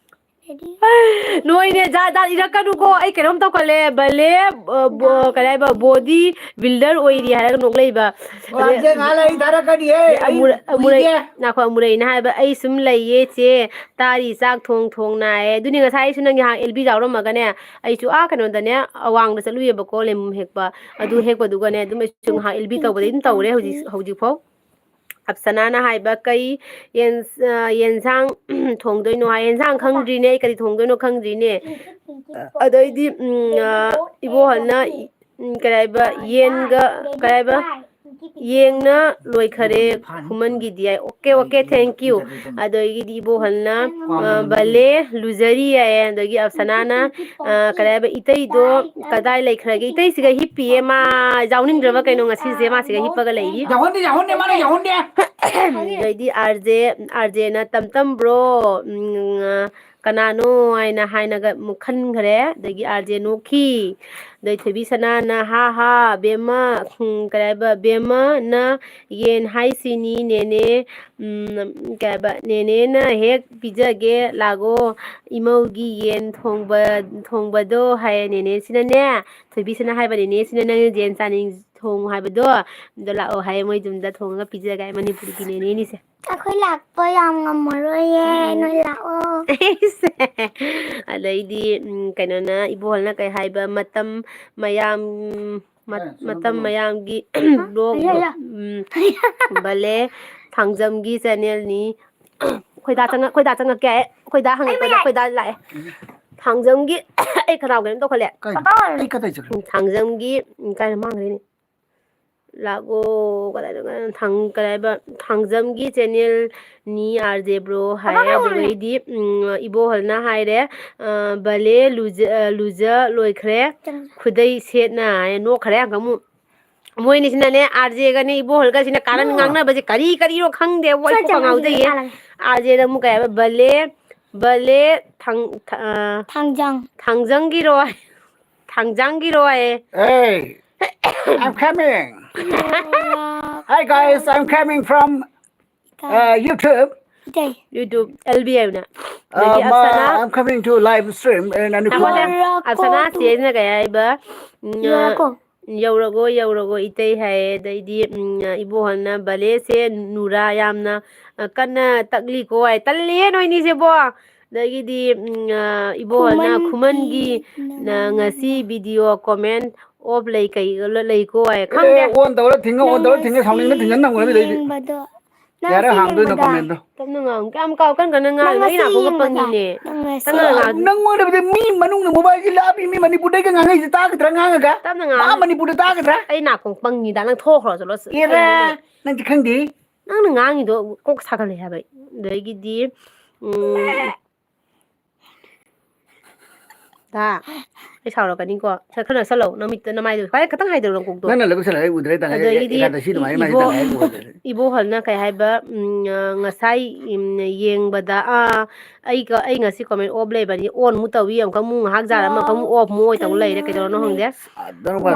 ꯅꯣꯏꯅꯦ, ꯖꯥꯠ ꯖꯥꯠ ꯏꯔꯛꯀꯅꯨꯀꯣ, ꯑꯩ ꯀꯩꯅꯣꯝ ꯇꯧꯈꯠꯂꯦ꯫ ꯕꯂꯦ, ꯑ, ꯕꯣ-, ꯀꯔꯤ ꯍꯥꯏꯕ, ꯕꯣꯗꯤ ꯕꯤꯜꯗꯔ ꯑꯣꯏꯔꯤ ꯍꯥꯏꯔꯒ ꯅꯣꯛꯂꯛꯏꯕ꯫ ꯑꯣ, ꯑꯗꯩ ꯑꯥꯔ ꯖꯦ ꯉꯥꯏꯍꯥꯛ ꯂꯩꯔꯗꯤ ꯊꯥꯔꯛꯀꯅꯤꯍꯦ, ꯑꯩ ꯑꯃꯨꯔ-, ꯑꯃꯨꯔꯩ-, ꯎꯏꯒꯦ꯫ ꯉꯥꯏꯈꯣ, ꯑꯃꯨꯔꯩꯅ ꯍꯥꯏꯕ, "ꯑꯩ ꯁꯨꯝ ꯂꯩꯌꯦ ꯆꯦ, ꯇꯥꯔꯤ ꯆꯥꯛ ꯊꯣꯡ ꯊꯣꯡ ꯅꯥꯏꯌꯦ"꯫ ꯑꯗꯨꯅꯤ ꯉꯁꯥꯏ ꯑꯩꯁꯨ ꯅꯪꯒꯤ ꯍꯥꯡ ꯑꯦꯜ ꯕꯤ ꯌꯥꯎꯔꯝꯃꯒꯅꯦ, ꯑꯩꯁꯨ ꯑꯥ ꯀꯩꯅꯣꯗꯅꯦ, ꯑꯋꯥꯡꯗ ꯆꯠꯂꯨꯏꯌꯦꯕꯀꯣ, ꯂꯩꯃꯨꯝ ꯍꯦꯛꯄ꯫ ꯑꯗꯨ ꯍꯦꯛꯄꯗꯨꯒꯅꯦ, ꯑꯗꯨꯝ ꯑꯩꯁꯨ ꯉꯥꯏꯍꯥꯛ ꯑꯦꯜ ꯕꯤ ꯇꯧꯕꯗꯩ ꯑꯗꯨꯝ ꯇꯧꯔꯦ ꯍꯧꯖꯤꯛ, ꯍꯧꯖꯤꯛꯐꯥꯎ꯫ ꯑꯞꯁꯅꯥꯅ ꯍꯥꯏꯕ, "ꯀꯩ ꯌꯦꯟ-, ꯑ, ꯌꯦꯟꯁꯥꯡ ꯊꯣꯡꯗꯣꯏꯅꯣ?" ꯍꯥꯏ꯫ "ꯌꯦꯟꯁꯥꯡ ꯈꯪꯗ꯭ꯔꯤꯅꯦ, ꯑꯩ ꯀꯔꯤ ꯊꯣꯡꯗꯣꯏꯅꯣ ꯈꯪꯗ꯭ꯔꯤꯅꯦ"꯫ ꯑꯗꯩꯗꯤ, ꯎꯝ, ꯑ, ꯏꯕꯣꯍꯜꯅ, ꯎꯝ, ꯀꯔꯤ ꯍꯥꯏꯕ, ꯌꯦꯟꯒ, ꯀꯔꯤ ꯍꯥꯏꯕ, "ꯌꯦꯡꯅ ꯂꯣꯏꯈꯔꯦ ꯈꯨꯃꯟꯒꯤꯗꯤ" ꯍꯥꯏ꯫ "Okay, okay, thank you"꯫ ꯑꯗꯒꯤꯗꯤ ꯏꯕꯣꯍꯜꯅ, ꯑ, "ꯕꯂꯦ, ꯂꯨꯖꯔꯤ" ꯍꯥꯏꯌꯦ꯫ ꯑꯗꯒꯤ ꯑꯞꯁꯅꯥꯅ, ꯑ, ꯀꯔꯤ ꯍꯥꯏꯕ, "ꯏꯇꯩꯗꯣ ꯀꯗꯥꯏ ꯂꯩꯈ꯭ꯔꯒꯦ?" ꯏꯇꯩꯁꯤꯒ ꯍꯤꯞꯄꯤꯌꯦ, ꯃꯥ ꯌꯥꯎꯅꯤꯡꯗ꯭ꯔꯕ ꯀꯩꯅꯣ ꯉꯁꯤꯁꯦ, ꯃꯥ ꯁꯤꯒ ꯍꯤꯞꯄꯒ ꯂꯩꯔꯤ꯫ ꯌꯥꯎꯍꯟꯗꯦ, ꯌꯥꯎꯍꯟꯗꯦ, ꯃꯥꯅ ꯌꯥꯎꯍꯟꯗꯦ꯫ ꯑꯗꯩꯗꯤ ꯑꯥꯔ ꯖꯦ, ꯑꯥꯔ ꯖꯦꯅ, "ꯇꯝ ꯇꯝ ꯕ꯭ꯔꯣ, ꯎꯝ, ꯑ, ꯀꯅꯥꯅꯣ ꯍꯥꯏꯅ ꯍꯥꯏꯅꯒ ꯑꯃꯨꯛ ꯈꯟꯈ꯭ꯔꯦ꯫ ꯑꯗꯒꯤ ꯑꯥꯔ ꯖꯦ ꯅꯣꯛꯈꯤ꯫ ꯑꯗꯩ ꯊꯣꯏꯕꯤ ꯁꯅꯥꯅ, "ꯍꯥ ꯍꯥ, ꯕꯦꯝꯃ, ꯎꯝ, ꯀꯔꯤ ꯍꯥꯏꯕ, ꯕꯦꯝꯃ, ꯅ ꯌꯦꯟ ꯍꯥꯏꯁꯤꯅꯤ ꯅꯦꯅꯦ, ꯎꯝ, ꯀꯩ ꯍꯥꯏꯕ, ꯅꯦꯅꯦꯅ ꯍꯦꯛ ꯄꯤꯖꯒꯦ ꯂꯥꯛꯑꯣ, ꯏꯃꯧꯒꯤ ꯌꯦꯟ ꯊꯣꯡꯕ, ꯊꯣꯡꯕꯗꯣ" ꯍꯥꯏꯌꯦ ꯅꯦꯅꯦꯁꯤꯅꯅꯦ꯫ ꯊꯣꯏꯕꯤꯁꯤꯅ ꯍꯥꯏꯕ, "ꯅꯦꯅꯦꯁꯤꯅ ꯅꯪꯅ ꯌꯦꯟ ꯆꯥꯅꯤꯡ ꯊꯣꯡꯉꯨ ꯍꯥꯏꯕꯗꯣ, ꯑꯗꯣ ꯂꯥꯛꯑꯣ" ꯍꯥꯏꯌꯦ, ꯃꯣꯏ ꯌꯨꯝꯗ ꯊꯣꯡꯉꯒ ꯄꯤꯖꯒꯦ ꯍꯥꯏ, ꯃꯅꯤꯄꯨꯔꯒꯤ ꯅꯦꯅꯦꯅꯤꯁꯦ꯫ ꯑꯩꯈꯣꯏ ꯂꯥꯛꯄ ꯌꯥꯝ ꯉꯝꯃꯔꯣꯏꯌꯦ, ꯎꯝ꯫ ꯅꯣꯏ ꯂꯥꯛꯑꯣ꯫ ꯑꯗꯩꯗꯤ, ꯎꯝ, ꯀꯩꯅꯣꯅ, ꯏꯕꯣꯍꯜꯅ ꯀꯩ ꯍꯥꯏꯕ, ꯃꯇꯝ ꯃꯌꯥꯝ, ꯃꯠ-, ꯑꯦ, ꯁꯣꯝꯗ ꯃꯇꯝ ꯂꯥꯛꯑꯣ꯫ ꯃꯌꯥꯝꯒꯤ ꯍꯥ? ꯂꯣꯛ, ꯑꯌꯥ, ꯑꯌꯥ꯫ ꯎꯝ, ꯕꯂꯦ ꯊꯥꯡꯖꯝꯒꯤ ꯆꯦꯅꯦꯜꯅꯤ꯫ ꯈꯣꯏꯗꯥ ꯆꯪꯉꯛ-, ꯈꯣꯏꯗꯥ ꯆꯪꯉꯛꯀꯦ ꯍꯥꯏ꯫ ꯈꯣꯏꯗꯥ ꯍꯪꯉꯛꯄꯗ ꯈꯣꯏꯗꯥ ꯂꯥꯛꯑꯦ꯫ ꯊꯥꯡꯖꯝꯒꯤ ꯑꯩ ꯈꯅꯥꯎ ꯀꯩꯅꯣꯝ ꯇꯧꯈꯠꯂꯦ꯫ ꯀꯥꯏꯗ? ꯑꯩ ꯀꯗꯥꯏ ꯆꯠꯈ꯭ꯔꯦ? ꯎꯝ, ꯊꯥꯡꯖꯝꯒꯤ, ꯎꯝ, ꯀꯥꯏꯗ ꯃꯥꯡꯈ꯭ꯔꯦꯅꯦ? ꯂꯥꯛꯑꯣ, ꯀꯗꯥꯏꯗ, ꯀꯗꯥꯏꯗ, ꯊꯥꯡ-, ꯀꯗꯥꯏꯕ, ꯊꯥꯡꯖꯝꯒꯤ ꯆꯦꯅꯦꯜꯅꯤ ꯑꯥꯔ ꯖꯦ ꯕ꯭ꯔꯣ ꯍꯥꯏ꯫ ꯀꯃꯥꯏꯅ ꯍꯧꯔꯤꯅꯣ? ꯑꯗꯨꯒꯩꯗꯤ, ꯎꯝ, ꯏꯕꯣꯍꯜꯅ ꯍꯥꯏꯔꯦ, ꯑ, "ꯕꯂꯦ ꯂꯨꯖ-, ꯑ, ꯂꯨꯖ ꯂꯣꯏꯈ꯭ꯔꯦ, ꯆꯪꯉꯦ꯫ ꯈꯨꯗꯩ ꯁꯦꯠꯅ" ꯍꯥꯏ, ꯅꯣꯛꯈ꯭ꯔꯦ ꯑꯃꯨꯛ꯫ ꯃꯣꯏꯅꯤꯁꯤꯅꯅꯦ, ꯑꯥꯔ ꯖꯦꯒꯅꯦ ꯏꯕꯣꯍꯜꯒꯁꯤꯅ ꯀꯥꯔꯟ ꯅꯣ꯫ ꯉꯥꯡꯅꯕꯁꯦ ꯀꯔꯤ ꯀꯔꯤꯅꯣ ꯈꯪꯗꯦ, ꯋꯥꯏ ꯁ꯭ꯋꯥꯏ ꯀꯣꯛꯀ ꯆꯪꯉꯛꯑꯁꯤ ꯉꯥꯎꯖꯩꯌꯦ꯫ ꯀꯥꯔꯟ꯫ ꯑꯥꯔ ꯖꯦꯅ ꯑꯃꯨꯛ ꯀꯩ ꯍꯥꯏꯕ, "ꯕꯂꯦ, ꯕꯂꯦ, ꯊꯥꯡ-, ꯊ-, ꯑ, ꯊꯥꯡꯖꯪ꯫ ꯊꯥꯡꯖꯪꯒꯤꯔꯣ?" ꯊꯥꯡꯖꯪꯒꯤꯔꯣ ꯍꯥꯏꯌꯦ꯫ Hey, I'm coming. Hi guys, I'm coming from, uh, YouTube. ꯏꯇꯩ꯫ YouTube, L B ꯍꯥꯏꯕꯅꯦ꯫ ꯑ, ꯑꯗꯒꯤ ꯃꯥ, ꯑꯞꯁꯅꯥ꯫ I'm coming to live stream in ꯉꯥꯏꯈꯣꯅꯦ, ꯑꯅꯤꯄꯨꯔ꯫ ꯑꯞꯁꯅꯥ ꯆꯦꯁꯤꯅ ꯀꯩ ꯍꯥꯏꯕ? ꯎꯝ, ꯌꯧꯔꯛꯑꯣ, ꯌꯧꯔꯛꯑꯣ ꯏꯇꯩ ꯍꯥꯏꯌꯦ꯫ ꯑꯗꯩꯗꯤ, ꯎꯝ, ꯏꯕꯣꯍꯜꯅ ꯕꯂꯦꯁꯦ ꯅꯨꯔꯥ ꯌꯥꯝꯅ, ꯑ, ꯀꯟꯅ ꯇꯛꯂꯤꯀꯣ ꯍꯥꯏ꯫ ꯇꯜꯂꯤꯍꯦ ꯅꯣꯏꯅꯤꯁꯦꯕꯣ꯫ ꯑꯗꯒꯤꯗꯤ, ꯎꯝ, ꯑ, ꯏꯕꯣꯍꯜꯅ ꯈꯨꯃꯟꯒꯤ ꯈꯨꯃꯟꯒꯤ ꯅ-, ꯅ-, ꯉꯁꯤ ꯅ-, ꯚꯤꯗꯤꯑꯣ ꯀꯣꯃꯦꯟ ꯑꯣꯐ ꯂꯩ ꯀꯩ ꯂꯩꯀꯣ ꯍꯥꯏ꯫ ꯈꯪꯗꯦ꯫ ꯑꯦ, on ꯇꯧꯔ ꯊꯤꯡꯉ, on ꯅꯪ ꯇꯧꯔ ꯊꯤꯡꯉ ꯉꯁꯤ ꯁꯥꯎꯅꯤꯡꯉ ꯊꯤꯡꯖꯟ ꯊꯝꯒꯅꯤ ꯑꯗꯩꯗꯤ꯫ ꯌꯦꯡꯕꯗꯣ ꯅꯪ ꯌꯥꯔꯦ, ꯁꯤ ꯍꯥꯡꯗꯣꯏꯅꯣ ꯌꯦꯡꯕꯗ ꯀꯃꯦꯟꯗꯣ? ꯇꯞꯅ ꯉꯥꯡꯉꯨ꯫ ꯀꯌꯥꯝ ꯀꯥꯎ ꯀꯟ ꯀꯟꯅ ꯅꯪ ꯉꯥꯡꯉꯤꯅꯣ? ꯑꯩ ꯉꯁꯤ ꯅꯥꯀꯣꯡꯒ ꯌꯦꯡꯕꯗ ꯄꯪꯉꯤꯅꯦ꯫ ꯅꯪ ꯉꯁꯤ ꯇꯞꯅ ꯉꯥꯡꯉꯨ꯫ ꯅꯪꯉꯣꯟꯗꯕꯨꯗꯤ ꯃꯤ ꯃꯅꯨꯡꯗ ꯃꯣꯕꯥꯏꯜꯁꯤ ꯂꯥꯞꯄꯤ, ꯃꯤ ꯃꯅꯤꯄꯨꯔꯗꯩꯒ ꯉꯥꯡꯉꯛꯏꯁꯦ ꯇꯥꯒꯗ꯭ꯔꯥ ꯉꯥꯡꯉꯒ? ꯇꯞꯅ ꯉꯥꯡꯉꯨ꯫ ꯑꯥ ꯃꯅꯤꯄꯨꯔꯗ ꯇꯥꯒꯗ꯭ꯔꯥ? ꯑꯩ ꯅꯥꯀꯣꯡ ꯄꯪꯉꯤꯗ꯫ ꯅꯪ ꯊꯣꯛꯈ꯭ꯔꯣ ꯆꯠꯂꯣ꯫ ꯑꯦꯔꯥ, ꯀꯩꯅꯣꯅꯦ? ꯅꯪꯗꯤ ꯈꯪꯗꯦ꯫ ꯅꯪꯅ ꯉꯥꯡꯉꯤꯗꯣ ꯀꯣꯛ ꯁꯥꯒꯠꯂꯦ ꯍꯥꯏꯕ ꯑꯩ꯫ ꯑꯗꯒꯤꯗꯤ, ꯎꯝ, ꯗꯥ꯫ ꯑꯩ ꯁꯥꯎꯔꯛꯀꯅꯤꯀꯣ꯫ ꯁꯠ ꯈꯔ ꯅꯛꯁꯜꯂꯧ꯫ ꯅꯃꯤꯠꯇ ꯅꯃꯥꯏꯗꯣ ꯈ꯭ꯋꯥꯏ ꯈꯤꯇꯪ ꯍꯥꯏꯗꯧꯔꯣ ꯅꯀꯣꯛꯇꯣ꯫ ꯅꯪꯅ ꯂꯧꯁꯜꯂꯒ ꯑꯩ ꯎꯗ꯭ꯔꯦ ꯇꯥꯡ ꯑꯗꯒꯤꯗꯤ ꯑꯦꯀꯥꯗꯁꯤ ꯑꯗꯨꯃꯥꯏꯅ ꯏꯃꯥꯏ ꯏꯕꯣ-, ꯇꯥꯡ ꯍꯥꯏ ꯎꯍꯜꯂꯦ꯫ ꯏꯕꯣꯍꯜꯅ ꯀꯩ ꯍꯥꯏꯕ, ꯎꯝ, ꯑ, ꯉꯁꯥꯏ, ꯎꯝ, ꯌꯦꯡꯕꯗ, ꯑꯥ, ꯑꯩꯒ-, ꯑꯩ ꯉꯁꯤ comment off ꯂꯩꯕꯅꯤ, on ꯑꯃꯨꯛ ꯇꯧꯏ, ꯑꯃꯨꯛꯀ ꯑꯃꯨꯛ ꯉꯥꯏꯍꯥꯛ ꯖꯥꯔ ꯑꯃ, ꯑꯃꯨꯛꯀ ꯑꯃꯨꯛ off ꯑꯃꯨꯛ ꯑꯣꯏ ꯇꯧ ꯂꯩꯔꯦ, ꯀꯩꯗꯧꯔꯅꯣ ꯈꯪꯗꯦ꯫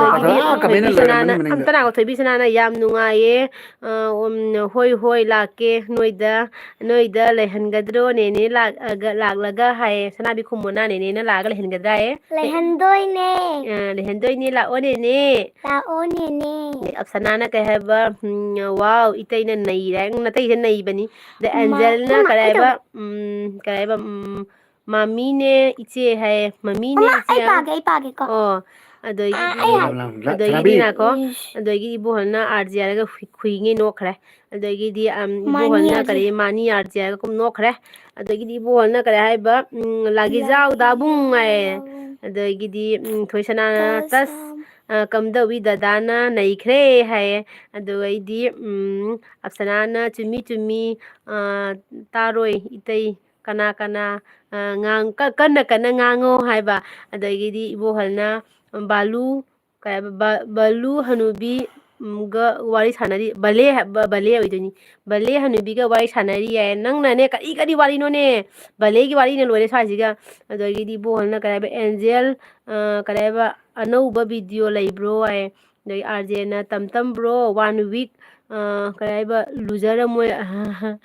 ꯑꯗꯒꯤꯗꯤ, ꯎꯝ, ꯊꯣꯏꯕꯤ ꯁꯅꯥꯅ, ꯑꯝꯇ ꯉꯥꯏꯈꯣ, ꯊꯣꯏꯕꯤ ꯁꯅꯥꯅ, "ꯌꯥꯝ ꯅꯨꯡꯉꯥꯏꯌꯦ, ꯑ, ꯎꯝ, ꯍꯣꯏ, ꯍꯣꯏ, ꯂꯥꯛꯀꯦ, ꯅꯣꯏꯗ, ꯅꯣꯏꯗ ꯂꯩꯍꯟꯒꯗ꯭ꯔꯣ, ꯅꯦꯅꯦ ꯂꯥꯛꯑꯒ, ꯂꯥꯛꯂꯒ?" ꯍꯥꯏꯌꯦ꯫ ꯁꯅꯥꯕꯤ ꯈꯨꯝꯃꯣꯅ, ꯅꯦꯅꯦꯅ ꯂꯥꯛꯑꯒ ꯂꯩꯍꯟꯒꯗ꯭ꯔꯥꯌꯦ? ꯂꯩꯍꯟꯗꯣꯏꯅꯦ꯫ ꯑ, ꯂꯩꯍꯟꯗꯣꯏꯅꯦ, ꯂꯥꯛꯑꯣ, ꯅꯦꯅꯦ꯫ ꯂꯥꯛꯑꯣ, ꯅꯦꯅꯦ꯫ ꯑꯗꯩ ꯑꯞꯁꯅꯥꯅ ꯀꯩ ꯍꯥꯏꯕ, ꯎꯝ, "ꯋꯥꯎ, ꯏꯇꯩꯅ ꯅꯩꯔꯦ, ꯅꯇꯩꯁꯦ ꯅꯩꯕꯅꯤ꯫" ꯑꯗꯩ ꯃꯥ-, ꯑꯦꯟꯖꯦꯜꯅ ꯃꯥ-, ꯀꯩ ꯍꯥꯏꯕ, ꯀꯩꯗꯧꯕ? ꯎꯝ, ꯀꯩ ꯍꯥꯏꯕ, ꯎꯝ, "ꯃꯃꯤꯅꯦ ꯏꯆꯦ" ꯍꯥꯏꯌꯦ, "ꯃꯃꯤꯅꯦ ꯃꯥ, ꯏꯆꯦ" ꯑꯩ ꯍꯥꯏ-, ꯄꯥꯒꯦ, ꯑꯩ ꯄꯥꯒꯦꯀꯣ꯫ ꯑꯣ, ꯑꯗꯒꯤꯗꯤ, ꯑꯥ, ꯑꯩ ꯍꯥꯏ-, ꯂꯥꯎ, ꯂꯥꯎ, ꯂꯥꯎ, ꯑꯗꯒꯤꯗꯤ ꯁꯅꯥꯕꯤ꯫ ꯉꯥꯏꯈꯣ, ꯏꯁ꯫ ꯑꯗꯒꯤ ꯏꯕꯣꯍꯜꯅ ꯑꯥꯔ ꯖꯦ ꯍꯥꯏꯔꯒ ꯈꯨꯏ-, ꯈꯨꯏꯉꯩ ꯅꯣꯛꯈ꯭ꯔꯦ꯫ ꯑꯗꯒꯤꯗꯤ, ꯑꯝ, ꯃꯥꯅꯤ ꯏꯕꯣꯍꯜꯅ ꯍꯥꯏꯁꯦ꯫ ꯀꯔꯤ, "ꯃꯥꯅꯤ ꯑꯥꯔ ꯖꯦ" ꯍꯥꯏꯔꯒ ꯀꯨꯝ ꯅꯣꯛꯈ꯭ꯔꯦ꯫ ꯑꯗꯒꯤꯗꯤ ꯏꯕꯣꯍꯜꯅ ꯀꯔꯤ ꯍꯥꯏꯕ, ꯎꯝ, "ꯂꯥꯒꯤꯖꯥꯎ ꯗꯥꯕꯨꯡ" ꯍꯥꯏꯌꯦ꯫ ꯑꯗꯒꯤꯗꯤ, ꯎꯝ, ꯊꯣꯏꯁꯅꯥꯅ, "ꯇꯁ, ꯇꯁ, ꯑꯝ꯫ ꯑ, ꯀꯝꯗꯧꯏ ꯗꯗꯥꯅ ꯅꯩꯈ꯭ꯔꯦ" ꯍꯥꯏꯌꯦ꯫ ꯑꯗꯨꯒꯩꯗꯤ, ꯎꯝ, ꯑꯞꯁꯅꯥꯅ, "ꯆꯨꯝꯃꯤ, ꯆꯨꯝꯃꯤ, ꯑ, ꯇꯥꯔꯣꯏ ꯏꯇꯩ, ꯀꯅꯥ, ꯀꯅꯥ, ꯑ, ꯉꯥꯡ-, ꯀ-, ꯀꯟꯅ, ꯀꯟꯅ ꯉꯥꯡꯉꯣ" ꯍꯥꯏꯕ꯫ ꯑꯗꯒꯤꯗꯤ ꯏꯕꯣꯍꯜꯅ, "ꯕꯥꯂꯨ", ꯀꯩ ꯍꯥꯏꯕ, ꯕ-, ꯕꯂꯨ ꯍꯅꯨꯕꯤ, ꯎꯝ, ꯒ ꯋꯥꯔꯤ ꯁꯥꯟꯅꯔꯤ, ꯕꯂꯦ ꯍꯥꯏ-, ꯕ-, ꯕꯂꯦ ꯑꯣꯏꯗꯣꯏꯅꯤ꯫ "ꯕꯂꯦ ꯍꯅꯨꯕꯤꯒ ꯋꯥꯔꯤ ꯁꯥꯟꯅꯔꯤ" ꯍꯥꯏꯌꯦ꯫ ꯅꯪꯅꯅꯦ, ꯀꯔꯤ, ꯀꯔꯤ ꯋꯥꯔꯤꯅꯣꯅꯦ? ꯕꯂꯦꯒꯤ ꯋꯥꯔꯤꯅ ꯂꯣꯏꯔꯦ ꯁ꯭ꯋꯥꯏꯁꯤꯒ꯫ ꯑꯗꯒꯤꯗꯤ ꯏꯕꯣꯍꯜꯅ ꯀꯩ ꯍꯥꯏꯕ, "ꯑꯦꯟꯖꯦꯜ, ꯑ, ꯀꯩ ꯍꯥꯏꯕ, ꯑꯅꯧꯕ video ꯂꯩꯕ꯭ꯔꯣ?" ꯍꯥꯏꯌꯦ꯫ ꯑꯗꯒꯤ ꯑꯥꯔ ꯖꯦꯅ, "ꯇꯝ ꯇꯝ bro, one week, ꯑ, ꯀꯩ ꯍꯥꯏꯕ, loser ꯑꯃ ꯑꯣꯏ-,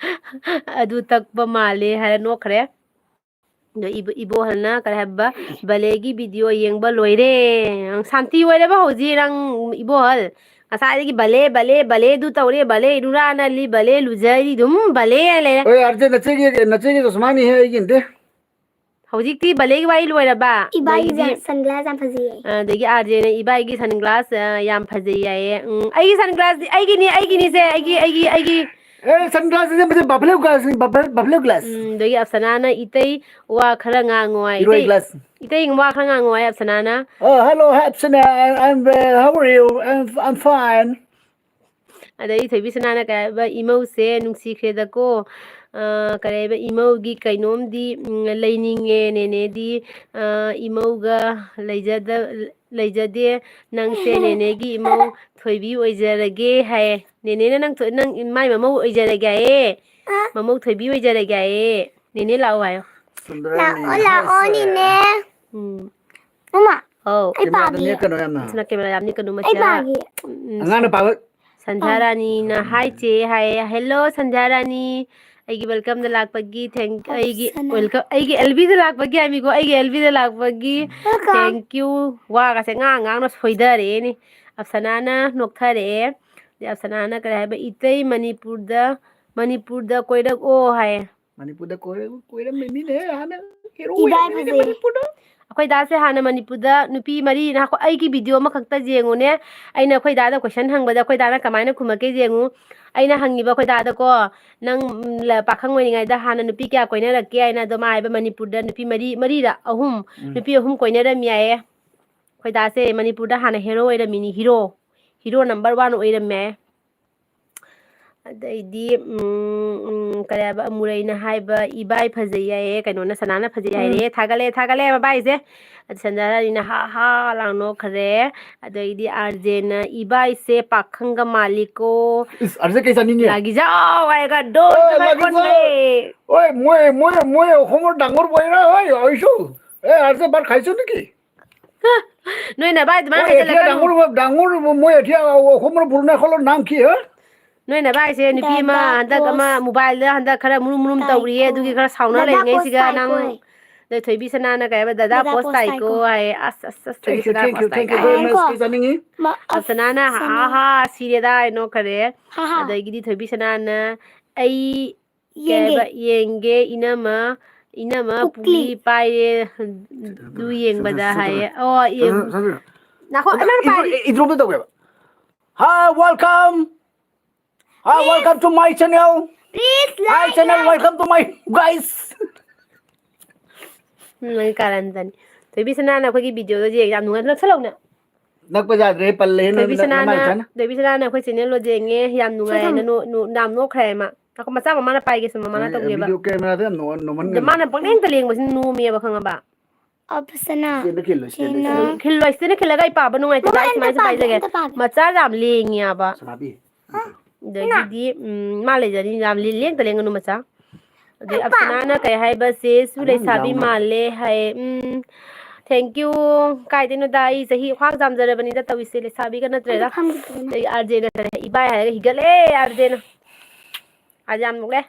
ꯑꯗꯨ ꯇꯛꯄ ꯃꯥꯜꯂꯦ" ꯍꯥꯏꯔ ꯅꯣꯛꯈ꯭ꯔꯦ꯫ ꯑꯗꯣ ꯏꯕ-, ꯏꯕꯣꯍꯜꯅ ꯀꯔꯤ ꯍꯥꯏꯕ, "ꯕꯂꯦꯒꯤ video ꯌꯦꯡꯕ ꯂꯣꯏꯔꯦ꯫ ꯅꯪ ꯁꯥꯟꯇꯤ ꯑꯣꯏꯔꯕ ꯍꯧꯖꯤꯛ ꯅꯪ ꯏꯕꯣꯍꯜ? ꯉꯁꯥꯏꯗꯒꯤ ꯕꯂꯦ, ꯕꯂꯦ, ꯕꯂꯦ ꯑꯗꯨ ꯇꯧꯔꯦ, ꯕꯂꯦ ꯏꯔꯨꯔꯥ ꯅꯜꯂꯤ, ꯕꯂꯦ loser ꯗꯤ ꯑꯗꯨꯝ ꯕꯂꯦ ꯂꯩꯔꯦ꯫" ꯍꯣꯏ, ꯑꯥꯔ ꯖꯦ, ꯅꯆꯦꯒꯤ, ꯅꯆꯦꯒꯤ ꯆꯁꯃꯥꯅꯤꯍꯦ, ꯑꯩꯒꯤ ꯅꯠꯇꯦ꯫ ꯍꯧꯖꯤꯛꯇꯤ ꯕꯂꯦꯒꯤ ꯋꯥꯔꯤ ꯂꯣꯏꯔꯕ? ꯏꯕꯥꯏꯒꯤꯁꯦ ꯑꯗꯒꯤꯗꯤ, sunglass ꯌꯥꯝ ꯐꯖꯩꯌꯦ꯫ ꯑꯗꯒꯤ ꯑꯥꯔ ꯖꯦꯅ, "ꯏꯕꯥꯏꯒꯤ sunglass, ꯑ, ꯌꯥꯝ ꯐꯖꯩ" ꯍꯥꯏꯌꯦ꯫ ꯎꯝ, "ꯑꯩꯒꯤ sunglass ꯗꯤ ꯑꯩꯒꯤꯅꯤ, ꯑꯩꯒꯤꯅꯤꯁꯦ, ꯑꯩꯒꯤ, ꯑꯩꯒꯤ, ꯑꯩꯒꯤ꯫" ꯑꯦ, sunglass ꯁꯦ ꯃꯁꯤ buffalo glass ꯅꯤ, buffalo, buffalo glass꯫ ꯎꯝ, ꯑꯗꯒꯤ ꯑꯞꯁꯅꯥꯅ, "ꯏꯇꯩ, ꯋꯥ ꯈꯔ ꯉꯥꯡꯉꯣ" ꯍꯥꯏ꯫ ꯏꯔꯣꯏ "ꯏꯇꯩ, glass꯫ ꯏꯇꯩ, ꯋꯥ ꯈꯔ ꯉꯥꯡꯉꯣ" ꯍꯥꯏ ꯑꯞꯁꯅꯥꯅ꯫ Oh, hello, Hapsina. I'm, uh, how are you? I'm, I'm fine. ꯑꯗꯩ ꯊꯣꯏꯕꯤ ꯁꯅꯥꯅ ꯀꯩ ꯍꯥꯏꯕ, "ꯏꯃꯧꯁꯦ ꯅꯨꯡꯁꯤꯈ꯭ꯔꯦꯗꯀꯣ, ꯑ, ꯀꯔꯤ ꯍꯥꯏꯕ, ꯏꯃꯧꯒꯤ ꯀꯩꯅꯣꯝꯗꯤ, ꯎꯝ, ꯂꯩꯅꯤꯡꯉꯦ, ꯅꯦꯅꯦꯗꯤ, ꯑ, ꯏꯃꯧꯒ ꯂꯩꯖꯗ-, ꯂꯩꯖꯗꯦ, ꯅꯪꯁꯦ ꯅꯦꯅꯦꯒꯤ ꯏꯃꯧ ꯊꯣꯏꯕꯤ ꯑꯣꯏꯖꯔꯒꯦ ꯍꯥꯏꯌꯦ꯫ ꯅꯦꯅꯦꯅ ꯅꯪ ꯊꯣ-, ꯅꯪ ꯃꯥꯏ ꯃꯃꯧ ꯑꯣꯏꯖꯔꯒꯦ ꯍꯥꯏꯌꯦ꯫ ꯑ? ꯃꯃꯧ ꯊꯣꯏꯕꯤ ꯑꯣꯏꯖꯔꯒꯦ ꯍꯥꯏꯌꯦ꯫ ꯅꯦꯅꯦ ꯂꯥꯛꯑꯣ ꯍꯥꯏꯌꯣ꯫ ꯁꯨꯟꯗꯔꯥꯅꯤ ꯂꯥꯛꯑꯣ, ꯂꯥꯛꯑꯣ, ꯍꯥꯏꯁꯦ꯫ ꯅꯦꯅꯦ꯫ ꯎꯝ꯫ ꯃꯃꯥ, ꯑꯧ꯫ ꯑꯩ ꯀꯦꯃꯦꯔꯥꯗ ꯄꯥꯒꯦ꯫ ꯅꯦꯛꯀꯅꯣ ꯌꯥꯝꯅ꯫ ꯁꯤꯅ ꯀꯦꯃꯦꯔꯥ ꯌꯥꯝ ꯅꯦꯛꯀꯅꯨ, ꯑꯩ ꯃꯁꯤꯅ꯫ ꯄꯥꯒꯦ꯫ ꯎꯝ, ꯑꯉꯥꯡꯅ ꯄꯥꯕ꯫ ꯁꯟꯙ꯭ꯌꯥ ꯄꯥꯒꯦ꯫ ꯔꯥꯅꯤꯅ ꯍꯥꯏ ꯆꯦ ꯍꯥꯏꯌꯦ꯫ "ꯍꯦꯜꯂꯣ, ꯁꯟꯙ꯭ꯌꯥ ꯔꯥꯅꯤ꯫ ꯑꯩꯒꯤ welcomeꯗ ꯂꯥꯛꯄꯒꯤ thank-, ꯑꯩꯒꯤ ꯑꯞꯁꯅꯥ꯫ Welcome, ꯑꯩꯒꯤ ꯑꯦꯜꯕꯤꯗ ꯂꯥꯛꯄꯒꯤ" ꯍꯥꯏꯃꯤꯀꯣ, "ꯑꯩꯒꯤ ꯑꯦꯜꯕꯤꯗ ꯂꯥꯛꯄꯒꯤ welcome꯫ Thank you꯫" ꯋꯥꯒꯁꯦ ꯉꯥꯡ ꯉꯥꯡꯅ ꯁꯣꯏꯗꯔꯦꯅꯦ꯫ ꯑꯞꯁꯅꯥꯅ ꯅꯣꯛꯊꯔꯛꯑꯦ꯫ ꯑꯗꯩ ꯑꯞꯁꯅꯥꯅ ꯀꯔꯤ ꯍꯥꯏꯕ? "ꯏꯇꯩ, ꯃꯅꯤꯄꯨꯔꯗ, ꯃꯅꯤꯄꯨꯔꯗ ꯀꯣꯏꯔꯛꯑꯣ" ꯍꯥꯏꯌꯦ꯫ ꯃꯅꯤꯄꯨꯔꯗ ꯀꯣꯏꯔ-, ꯀꯣꯏꯔꯝꯃꯤꯅꯤꯅꯦ ꯍꯥꯟꯅ꯫ Hero ꯏꯕꯥꯏ ꯑꯣꯏꯔꯝꯃꯤꯅꯦ ꯐꯖꯩ꯫ ꯃꯅꯤꯄꯨꯔꯗ꯫ ꯑꯩꯈꯣꯏ ꯗꯥꯁꯦ ꯍꯥꯟꯅ ꯃꯅꯤꯄꯨꯔꯗ ꯅꯨꯄꯤ ꯃꯔꯤ, ꯅꯍꯥꯛ-, ꯑꯩꯒꯤ video ꯑꯃꯈꯛꯇ ꯌꯦꯡꯉꯨꯅꯦ꯫ ꯑꯩꯅ ꯑꯩꯈꯣꯏ ꯗꯥꯗ question ꯍꯪꯕꯗ ꯑꯩꯈꯣꯏ ꯗꯥꯅ ꯀꯃꯥꯏꯅ ꯈꯨꯝꯃꯛꯀꯦ ꯌꯦꯡꯉꯨ꯫ ꯑꯩꯅ ꯍꯪꯉꯤꯕ ꯑꯩꯈꯣꯏ ꯗꯥꯗꯀꯣ, "ꯅꯪ, ꯎꯝ, ꯂ-, ꯄꯥꯈꯪ ꯑꯣꯏꯔꯤꯉꯩꯗ ꯍꯥꯟꯅ ꯅꯨꯄꯤ ꯀꯌꯥ ꯀꯣꯏꯅꯔꯛꯀꯦ?" ꯍꯥꯏꯅ꯫ ꯑꯗꯣ ꯃꯥ ꯍꯥꯏꯕ, "ꯃꯅꯤꯄꯨꯔꯗ ꯅꯨꯄꯤ ꯃꯔꯤ, ꯃꯔꯤꯔ? ꯑꯍꯨꯝ, ꯎꯝ꯫ ꯅꯨꯄꯤ ꯑꯍꯨꯝ ꯀꯣꯏꯅꯔꯝꯃꯤ" ꯍꯥꯏꯌꯦ꯫ ꯑꯩꯈꯣꯏ ꯗꯥꯁꯦ ꯃꯅꯤꯄꯨꯔꯗ ꯍꯥꯟꯅ hero ꯑꯣꯏꯔꯝꯃꯤꯅꯤ, hero꯫ Hero number one ꯑꯣꯏꯔꯝꯃꯦ꯫ ꯑꯗꯩꯗꯤ, ꯎꯝ, ꯎꯝ, ꯀꯔꯤ ꯍꯥꯏꯕ, ꯑꯃꯨꯔꯩꯅ ꯍꯥꯏꯕ, "ꯏꯕꯥꯏ ꯐꯖꯩ" ꯍꯥꯏꯌꯦ, ꯀꯩꯅꯣꯅ, ꯁꯅꯥꯅ "ꯐꯖꯩ" ꯎꯝ꯫ ꯍꯥꯏꯔꯦ, ꯊꯥꯒꯠꯂꯦ, ꯊꯥꯒꯠꯂꯦ ꯃꯕꯥꯏꯁꯦ꯫ ꯑꯗ ꯁꯟꯙ꯭ꯌꯥꯔꯥꯅꯤꯅ ꯍꯥ ꯍꯥ ꯂꯥꯎ ꯅꯣꯛꯈ꯭ꯔꯦ꯫ ꯑꯗꯩꯗꯤ ꯑꯥꯔꯖꯦꯅ, "ꯏꯕꯥꯏꯁꯦ ꯄꯥꯈꯪꯒ ꯃꯥꯜꯂꯤꯀꯣ"꯫ ꯏꯁ, ꯑꯥꯔꯖꯦ ꯀꯩ ꯆꯥꯅꯤꯡꯉꯦ? ꯂꯥꯒꯤꯖꯥꯎ ꯍꯥꯏꯔꯒ ꯗꯣꯟ ꯑꯦ, ꯈꯔ ꯂꯥꯒꯤꯖꯥꯎ꯫ ꯀꯣꯟꯅꯩ꯫ ꯑꯣꯏ, ꯃꯣꯏ, ꯃꯣꯏ, ꯃꯣꯏ, ꯍꯣꯃꯣ ꯗꯥꯡꯒꯣꯔ ꯕꯣꯏꯔ, ꯑꯣꯏ, ꯑꯣꯏꯁꯨ꯫ ꯑꯦ, ꯑꯥꯔꯖꯦ ꯕꯥꯔ ꯈꯥꯏꯁꯨ ꯅꯤꯀꯤ? ꯅꯣꯏ ꯅꯕꯥꯏ ꯑꯗꯨꯃꯥꯏꯅ ꯃꯣꯏ ꯑꯦꯊꯤꯌꯥ ꯍꯥꯏꯖꯜꯂꯛꯀꯅꯨ꯫ ꯗꯥꯡꯒꯣꯔ, ꯗꯥꯡꯒꯣꯔ, ꯃꯣꯏ ꯑꯦꯊꯤꯌꯥ, ꯑꯣ, ꯍꯣꯃꯣ ꯕꯨꯔꯨꯅ ꯈꯣꯂꯣ ꯅꯥꯡ ꯈꯤ, ꯍꯥ? ꯅꯣꯏ ꯅꯕꯥꯏꯁꯦ ꯅꯨꯄꯤ ꯑꯃ ꯗꯗꯥ ꯍꯟꯗꯛ ꯑꯃ ꯄꯣꯁ mobileꯗ ꯍꯟꯗꯛ ꯈꯔ ꯃꯨꯔꯨꯝ ꯃꯨꯔꯨꯝ ꯇꯧꯔꯤꯌꯦ, ꯇꯥꯏꯀꯣ꯫ ꯑꯗꯨꯒꯤ ꯈꯔ ꯁꯥꯎꯅ ꯗꯗꯥ ꯄꯣꯁ ꯂꯩꯔꯤꯉꯩꯁꯤꯒ ꯅꯪ꯫ ꯇꯥꯏꯀꯣ꯫ ꯅꯣꯏ ꯊꯣꯏꯕꯤ ꯁꯅꯥꯅ ꯀꯩ ꯍꯥꯏꯕ, "ꯗꯗꯥ ꯗꯗꯥ ꯄꯣꯁ ꯄꯣꯁ ꯇꯥꯏꯀꯣ" ꯇꯥꯏꯀꯣ꯫ ꯍꯥꯏꯌꯦ꯫ ꯑꯁ, ꯑꯁ, ꯑꯁ, ꯊꯣꯏꯕꯤ Thank you, ꯁꯅꯥ thank ꯄꯣꯁ you, ꯇꯥꯏ thank you ꯀꯥꯏ꯫ Very much, ꯉꯥꯏꯈꯣ꯫ ꯀꯩ ꯆꯥꯅꯤꯡꯉꯤ? ꯃ-, ꯑꯁ, ꯁꯅꯥꯅ ꯍꯥ ꯁꯅꯥ꯫ ꯍꯥ ꯁꯤꯔꯦꯗ ꯍꯥꯏ ꯅꯣꯛꯈꯔꯦ꯫ ꯍꯥ ꯍꯥ꯫ ꯑꯗꯒꯤꯗꯤ ꯊꯣꯏꯕꯤ ꯁꯅꯥꯅ ꯑꯩ ꯀꯩ ꯌꯦꯡꯒꯦ꯫ ꯍꯥꯏꯕ? "ꯌꯦꯡꯒꯦ, ꯏꯅꯝꯃ, ꯏꯅꯝꯃ ꯄꯨꯛꯂꯤ꯫ ꯄꯨꯛꯂꯤ ꯄꯥꯏꯔꯦ, ꯑꯗꯨ ꯌꯦꯡꯕꯗ" ꯁꯠ-, ꯁꯠ-, ꯍꯥꯏꯌꯦ꯫ ꯁꯠ-, ꯑꯣ, ꯌꯦꯡ-, ꯁꯠ-, ꯁꯠ-, ꯉꯥꯏꯈꯣ, ꯑꯗꯨ ꯅꯪ intro, ꯄꯥꯏꯔꯤ꯫ Introꯗ ꯇꯧꯒꯦꯕ꯫ Hi, welcome. Hi, please, welcome to my channel. Please hi, like, channel, like. Welcome to my guys. ꯎꯝ, ꯅꯪ ꯀꯥꯔꯟ ꯆꯥꯅꯤ꯫ ꯊꯣꯏꯕꯤ ꯁꯅꯥꯅ ꯑꯩꯈꯣꯏꯒꯤ videoꯗꯣ ꯌꯦꯡ ꯌꯥꯝ ꯅꯨꯡꯉꯥꯏ꯫ ꯅꯛꯁꯜꯂꯛꯎꯅꯦ꯫ ꯅꯛꯄ ꯌꯥꯗ꯭ꯔꯦ, ꯄꯜꯂꯦ, ꯅꯣꯏ ꯊꯣꯏꯕꯤ ꯅ-, ꯁꯅꯥꯅ, ꯅꯃꯥꯏ ꯁꯅꯥ꯫ ꯊꯣꯏꯕꯤ ꯁꯅꯥꯅ ꯑꯩꯈꯣꯏ channelꯗꯣ ꯌꯦꯡꯉꯦ, ꯌꯥꯝ ꯅꯨꯡꯉꯥꯏ ꯁꯤ ꯊꯝꯃꯨ꯫ ꯍꯥꯏꯅ ꯅꯣ-, ꯅꯣ-, ꯌꯥꯝ ꯅꯣꯛꯈ꯭ꯔꯦ ꯃꯥ꯫ ꯉꯥꯏꯈꯣ, ꯃꯆꯥ ꯃꯃꯥꯅ ꯄꯥꯏꯒꯦꯁꯦ, ꯃꯃꯥꯅ ꯇꯧꯒꯦꯕ꯫ ꯚꯤꯗꯤꯑꯣ ꯀꯦꯃꯦꯔꯥꯗ ꯌꯥꯝ ꯅꯣꯃꯟ, ꯅꯣꯃꯟ ꯑꯗ ꯃꯥꯅ ꯄꯪꯂꯦꯡꯇ ꯂꯦꯡꯕꯁꯤ ꯅꯣꯝꯃꯦꯕ, ꯈꯪꯉꯕ? ꯑꯞꯁꯅꯥ꯫ ꯁ꯭ꯇꯦꯟꯗ ꯈꯤꯜꯂꯣ, ꯁ꯭ꯇꯦꯟꯗ ꯁꯤꯅ꯫ ꯈꯤꯜꯂꯣ꯫ ꯈꯤꯜꯂꯣꯏ, ꯁꯤꯗꯅ ꯈꯤꯜꯂꯒ ꯑꯩ ꯄꯥꯕ ꯅꯨꯡꯉꯥꯏꯇꯦ꯫ ꯃꯃꯥ, ꯑꯩ ꯁꯨꯃꯥꯏꯅ ꯑꯝꯇ ꯄꯥꯒꯦ, ꯄꯥꯏꯖꯒꯦ꯫ ꯑꯝꯇ ꯄꯥꯒꯦ꯫ ꯃꯆꯥꯁꯦ ꯌꯥꯝ ꯂꯦꯡꯉꯦꯕ꯫ ꯁꯅꯥꯕꯤ꯫ ꯑꯗꯒꯤꯗꯤ ꯎꯝ, ꯃꯥ ꯂꯩꯖꯅꯤ, ꯌꯥꯝ ꯂꯦꯡꯇ ꯂꯦꯡꯒꯅꯨ ꯃꯆꯥ꯫ ꯑꯗꯩ ꯑꯞꯁꯅꯥꯅ ꯀꯩ ꯍꯥꯏꯕ, ꯆꯦꯁꯨ ꯑꯉꯥꯡ ꯂꯩꯁꯥꯕꯤ ꯌꯥꯎꯅ꯫ ꯃꯥꯜꯂꯦ ꯍꯥꯏ꯫ ꯎꯝ, thank you꯫ ꯀꯥꯏꯗꯩꯅꯣꯗ, ꯑꯩ ꯆꯍꯤ ꯈ꯭ꯋꯥꯡ ꯖꯥꯝꯖꯔꯕꯅꯤꯗ ꯇꯧꯔꯤꯁꯦ, ꯂꯩꯁꯥꯕꯤꯒ ꯅꯠꯇ꯭ꯔꯦꯗ꯫ ꯑꯝꯇ ꯐꯝꯈꯤꯒꯦꯅꯦ꯫ ꯑꯩ ꯑꯥꯔꯖꯦꯅ ꯇꯧꯔꯦ, ꯏꯕꯥꯏ ꯍꯥꯏꯔꯒ ꯍꯤꯒꯠꯂꯦ ꯑꯥꯔꯖꯦꯅ꯫ ꯑꯥꯔꯖꯦ ꯌꯥꯝ ꯅꯣꯛꯂꯦ꯫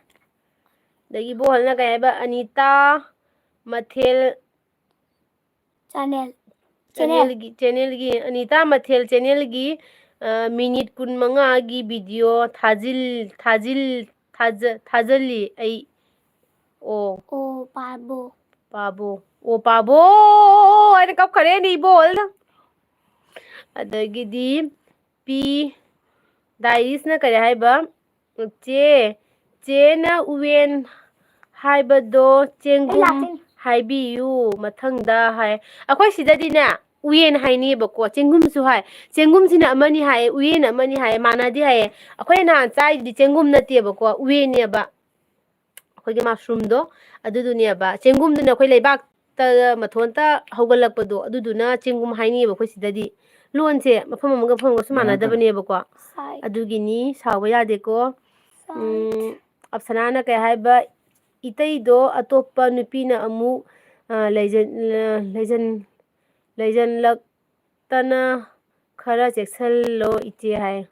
ꯑꯗꯒꯤ ꯏꯕꯣꯍꯜꯅ ꯀꯩ ꯍꯥꯏꯕ, ꯑꯅꯤꯇꯥ ꯃꯊꯦꯜ ꯆꯥꯅꯦꯜ꯫ ꯆꯦꯅꯦꯜꯒꯤ, ꯆꯦꯅꯦꯜꯒꯤ, ꯑꯅꯤꯇꯥ ꯃꯊꯦꯜ ꯆꯦꯅꯦꯜꯒꯤ, ꯑ, ꯃꯤꯅꯤꯠ ꯀꯨꯟꯃꯉꯥꯒꯤ ꯚꯤꯗꯤꯑꯣ ꯊꯥꯖꯤꯜ-, ꯊꯥꯖꯤꯜ-, ꯊꯥꯖ-, ꯊꯥꯖꯤꯜꯂꯤ ꯑꯩ꯫ ꯑꯣ, ꯑꯣ ꯄꯥꯕꯣ꯫ ꯄꯥꯕꯣ꯫ ꯑꯣ ꯄꯥꯕꯣ ꯍꯥꯏꯅ ꯀꯞꯈꯔꯦꯅꯦ ꯏꯕꯣꯍꯜꯅ꯫ ꯑꯗꯒꯤꯗꯤ ꯄꯤ ꯗꯥꯏꯔꯤꯁꯅ ꯀꯔꯤ ꯍꯥꯏꯕ? ꯆꯦ, ꯆꯦꯅ ꯎꯌꯦꯟ ꯍꯥꯏꯕꯗꯣ ꯆꯦꯡꯒꯨꯝ ꯂꯥꯛꯀꯅꯤ꯫ ꯍꯥꯏꯕꯤꯌꯨ ꯃꯊꯪꯗ ꯍꯥꯏ꯫ ꯑꯩꯈꯣꯏ ꯁꯤꯗꯗꯤꯅꯦ, ꯎꯌꯦꯟ ꯍꯥꯏꯅꯤꯕꯀꯣ, ꯆꯦꯡꯒꯨꯝꯁꯨ ꯍꯥꯏ꯫ ꯆꯦꯡꯒꯨꯝꯁꯤꯅ ꯑꯃꯅꯤ ꯍꯥꯏꯌꯦ, ꯎꯌꯦꯟ ꯑꯃꯅꯤ ꯍꯥꯏꯌꯦ, ꯃꯥꯟꯅꯗꯦ ꯍꯥꯏꯌꯦ꯫ ꯑꯩꯈꯣꯏꯅ ꯅꯍꯥꯟ ꯆꯥꯏꯗꯨꯗꯤ ꯆꯦꯡꯒꯨꯝ ꯅꯠꯇꯦꯕꯀꯣ, ꯎꯌꯦꯟꯅꯦꯕ꯫ ꯑꯩꯈꯣꯏꯒꯤ ꯃꯁꯔꯨꯝꯗꯣ ꯑꯗꯨꯗꯨꯅꯦꯕ꯫ ꯆꯦꯡꯒꯨꯝꯗꯨꯅ ꯑꯩꯈꯣꯏ ꯂꯩꯕꯥꯛꯇ ꯃꯊꯣꯟꯇ ꯍꯧꯒꯠꯂꯛꯄꯗꯣ, ꯑꯗꯨꯗꯨꯅ ꯆꯦꯡꯒꯨꯝ ꯍꯥꯏꯅꯤꯕ ꯑꯩꯈꯣꯏ ꯁꯤꯗꯗꯤ꯫ ꯂꯣꯟꯁꯦ ꯃꯐꯝ ꯑꯃꯒ ꯃꯐꯝ ꯑꯃꯒꯁꯨ ꯃꯌꯥꯝ ꯃꯥꯟꯅꯗꯕꯅꯦꯕꯀꯣ꯫ ꯁꯥꯏ꯫ ꯑꯗꯨꯒꯤꯅꯤ, ꯁꯥꯎꯕ ꯌꯥꯗꯦꯀꯣ꯫ ꯁꯥꯏ꯫ ꯎꯝ, ꯑꯞꯁꯅꯥꯅ ꯀꯩ ꯍꯥꯏꯕ, ꯏꯇꯩꯗꯣ ꯑꯇꯣꯞꯄ ꯅꯨꯄꯤꯅ ꯑꯃꯨꯛ, ꯑ, ꯂꯩꯖꯟ-, ꯑ, ꯂꯩꯖꯟ-, ꯂꯩꯖꯟꯂꯛꯇꯅ ꯈꯔ ꯆꯦꯛꯁꯜꯂꯣ ꯏꯆꯦ ꯍꯥꯏ꯫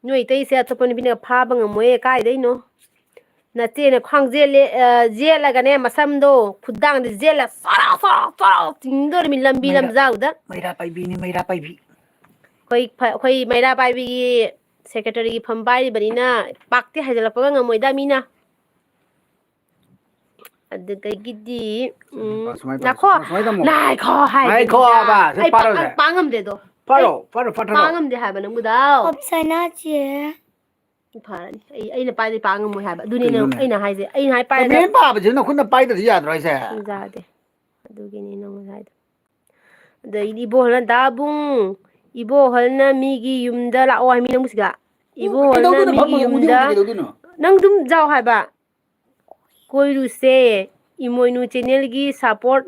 ꯅꯣꯏ ꯏꯇꯩꯁꯦ ꯑꯇꯣꯞꯄ ꯅꯨꯄꯤꯅ ꯐꯥꯕ ꯉꯝꯃꯣꯏꯌꯦ, ꯀꯥꯏꯗꯩꯅꯣ? ꯅꯆꯦꯅ ꯈ꯭ꯋꯥꯡꯖꯦꯠ ꯂꯦ-, ꯑ, ꯌꯦꯠꯂꯒꯅꯦ, ꯃꯁꯝꯗꯣ ꯈꯨꯗꯥꯡꯗ ꯌꯦꯠꯂ ꯁꯔꯥ ꯁꯔꯥ ꯁꯔꯥ ꯆꯤꯡꯗꯣꯔꯤꯃꯤ ꯂꯝꯕꯤ ꯃꯩꯔꯥ-, ꯂꯝꯖꯥꯎꯗ꯫ ꯃꯩꯔꯥ ꯄꯥꯏꯕꯤꯅꯤ, ꯃꯩꯔꯥ ꯄꯥꯏꯕꯤ꯫ ꯑꯩꯈꯣꯏ ꯐ-, ꯑꯩꯈꯣꯏ ꯃꯩꯔꯥ ꯄꯥꯏꯕꯤꯒꯤ ꯁꯦꯀ꯭ꯔꯦꯇꯔꯤꯒꯤ ꯐꯝ ꯄꯥꯏꯔꯤꯕꯅꯤꯅ ꯄꯥꯛꯇꯤ ꯍꯥꯏꯖꯤꯜꯂꯛꯄꯒ ꯉꯝꯃꯣꯏꯗ ꯃꯤꯅ꯫ ꯑꯗꯨꯗꯒꯤꯗꯤ, ꯎꯝ, ꯁꯨꯃꯥꯏꯅ ꯇꯧ, ꯉꯥꯏꯈꯣ, ꯁꯨꯃꯥꯏꯅ ꯇꯧ꯫ ꯉꯥꯏꯈꯣ ꯍꯥꯏꯕꯅꯤꯗ꯫ ꯉꯥꯏꯈꯣ ꯍꯥꯏꯕ, ꯁꯤ ꯑꯩ ꯄꯥꯔꯣ ꯄꯥ-, ꯁꯦ꯫ ꯑꯩ ꯄꯥ ꯉꯝꯗꯦꯗꯣ꯫ ꯄꯥꯔꯣ, ꯑꯩ ꯄꯥꯔꯣ, ꯄꯥꯔꯣ, ꯄꯥ ꯄꯥꯔꯣ꯫ ꯉꯝꯗꯦ ꯍꯥꯏꯕ ꯅꯪꯕꯨꯗꯥꯎ꯫ ꯑꯞꯁꯅꯥ ꯆꯦ꯫ ꯐꯔꯅꯤ꯫ ꯑꯩ, ꯑꯩꯅ ꯄꯥꯏꯗꯤ ꯄꯥ ꯉꯝꯃꯣꯏ ꯍꯥꯏꯕ꯫ ꯑꯗꯨꯅꯦ ꯅꯪ, ꯀꯩꯅꯣꯅꯦ? ꯑꯩꯅ ꯍꯥꯏꯁꯦ꯫ ꯑꯩꯅ ꯍꯥꯏ ꯄꯥꯏꯔꯒ ꯀꯃꯦꯟ ꯄꯥꯕꯁꯤꯅ ꯈꯨꯠꯅ ꯄꯥꯏꯗ꯭ꯔꯗꯤ ꯌꯥꯗ꯭ꯔꯣ ꯍꯥꯏꯁꯦ? ꯌꯥꯗꯦ꯫ ꯑꯗꯨꯒꯤꯅꯤ ꯅꯪ ꯍꯥꯏꯗꯣ꯫ ꯑꯗꯩꯗꯤ ꯏꯕꯣꯍꯜꯅ, "ꯗꯥꯕꯨꯡ, ꯏꯕꯣꯍꯜꯅ ꯃꯤꯒꯤ ꯌꯨꯝꯗ ꯂꯥꯛꯑꯣ" ꯍꯥꯏ ꯃꯤ ꯅꯪꯕꯨ ꯁꯤꯗ꯫ ꯏꯕꯣꯍꯜꯅ ꯀꯩꯗꯧꯗꯣꯏꯅꯣ? ꯃꯤꯒꯤ ꯐꯝꯃꯒ ꯃꯨꯛ ꯌꯨꯝꯗ ꯌꯦꯡꯉꯒ ꯀꯩꯗꯧꯗꯣꯏꯅꯣ? ꯅꯪ ꯑꯗꯨꯝ ꯖꯥꯎ ꯍꯥꯏꯕ꯫ ꯀꯣꯏꯔꯨꯁꯦ꯫ ꯏꯃꯣꯏꯅꯨ ꯆꯦꯅꯦꯜꯒꯤ ꯁꯞꯄꯣꯔꯠ,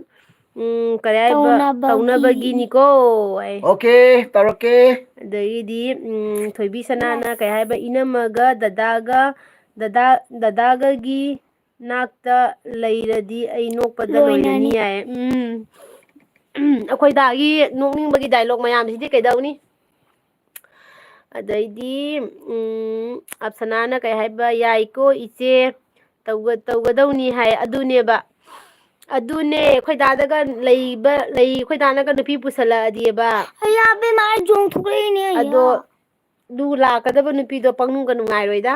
ꯎꯝ, ꯀꯔꯤ ꯍꯥꯏꯕ? ꯇꯧꯅꯕꯒꯤ꯫ ꯇꯧꯅꯕꯒꯤꯅꯤꯀꯣ꯫ ꯑꯩ ꯑꯣꯀꯦ, ꯇꯧꯔꯛꯀꯦ꯫ ꯑꯗꯒꯤꯗꯤ, ꯎꯝ, ꯊꯣꯏꯕꯤ ꯁꯅꯥꯅ ꯀꯩ ꯍꯥꯏꯕ? ꯏꯅꯝꯃꯒ ꯗꯗꯥꯒ, ꯗꯗꯥ, ꯗꯗꯥꯒꯒꯤ ꯅꯥꯛꯇ ꯂꯩꯔꯗꯤ ꯑꯩ ꯅꯣꯛꯄꯗ ꯂꯣꯏꯔꯅꯤ꯫ ꯂꯣꯏꯔꯅꯤ ꯍꯥꯏꯌꯦ꯫ ꯎꯝ꯫ ꯎꯝ, ꯑꯩꯈꯣꯏ ꯗꯥꯒꯤ ꯅꯣꯛꯅꯤꯡꯕꯒꯤ ꯗꯥꯏꯂꯣꯛ ꯃꯌꯥꯝꯁꯤꯗꯤ ꯀꯩꯗꯧꯅꯤ? ꯑꯗꯩꯗꯤ, ꯎꯝ, ꯑꯞꯁꯅꯥꯅ ꯀꯩ ꯍꯥꯏꯕ? "ꯌꯥꯏꯀꯣ ꯏꯆꯦ, ꯇꯧꯒ-, ꯇꯧꯒꯗꯧꯅꯤ" ꯍꯥꯏ꯫ ꯑꯗꯨꯅꯦꯕ꯫ ꯑꯗꯨꯅꯦ, ꯑꯩꯈꯣꯏ ꯗꯥꯗꯒ ꯂꯩꯕ, ꯂꯩ, ꯑꯩꯈꯣꯏ ꯗꯥꯅꯒ ꯅꯨꯄꯤ ꯄꯨꯁꯜꯂꯛꯑꯗꯤꯕ꯫ ꯑꯩ ꯌꯥꯕꯦ, ꯃꯥ ꯆꯣꯡꯊꯣꯛꯂꯛꯏꯅꯦ, ꯑꯩ꯫ ꯑꯗꯣ, ꯑꯗꯨ ꯂꯥꯛꯀꯗꯕ ꯅꯨꯄꯤꯗꯣ ꯄꯪꯅꯨꯡꯒ ꯅꯨꯡꯉꯥꯏꯔꯣꯏꯗ꯫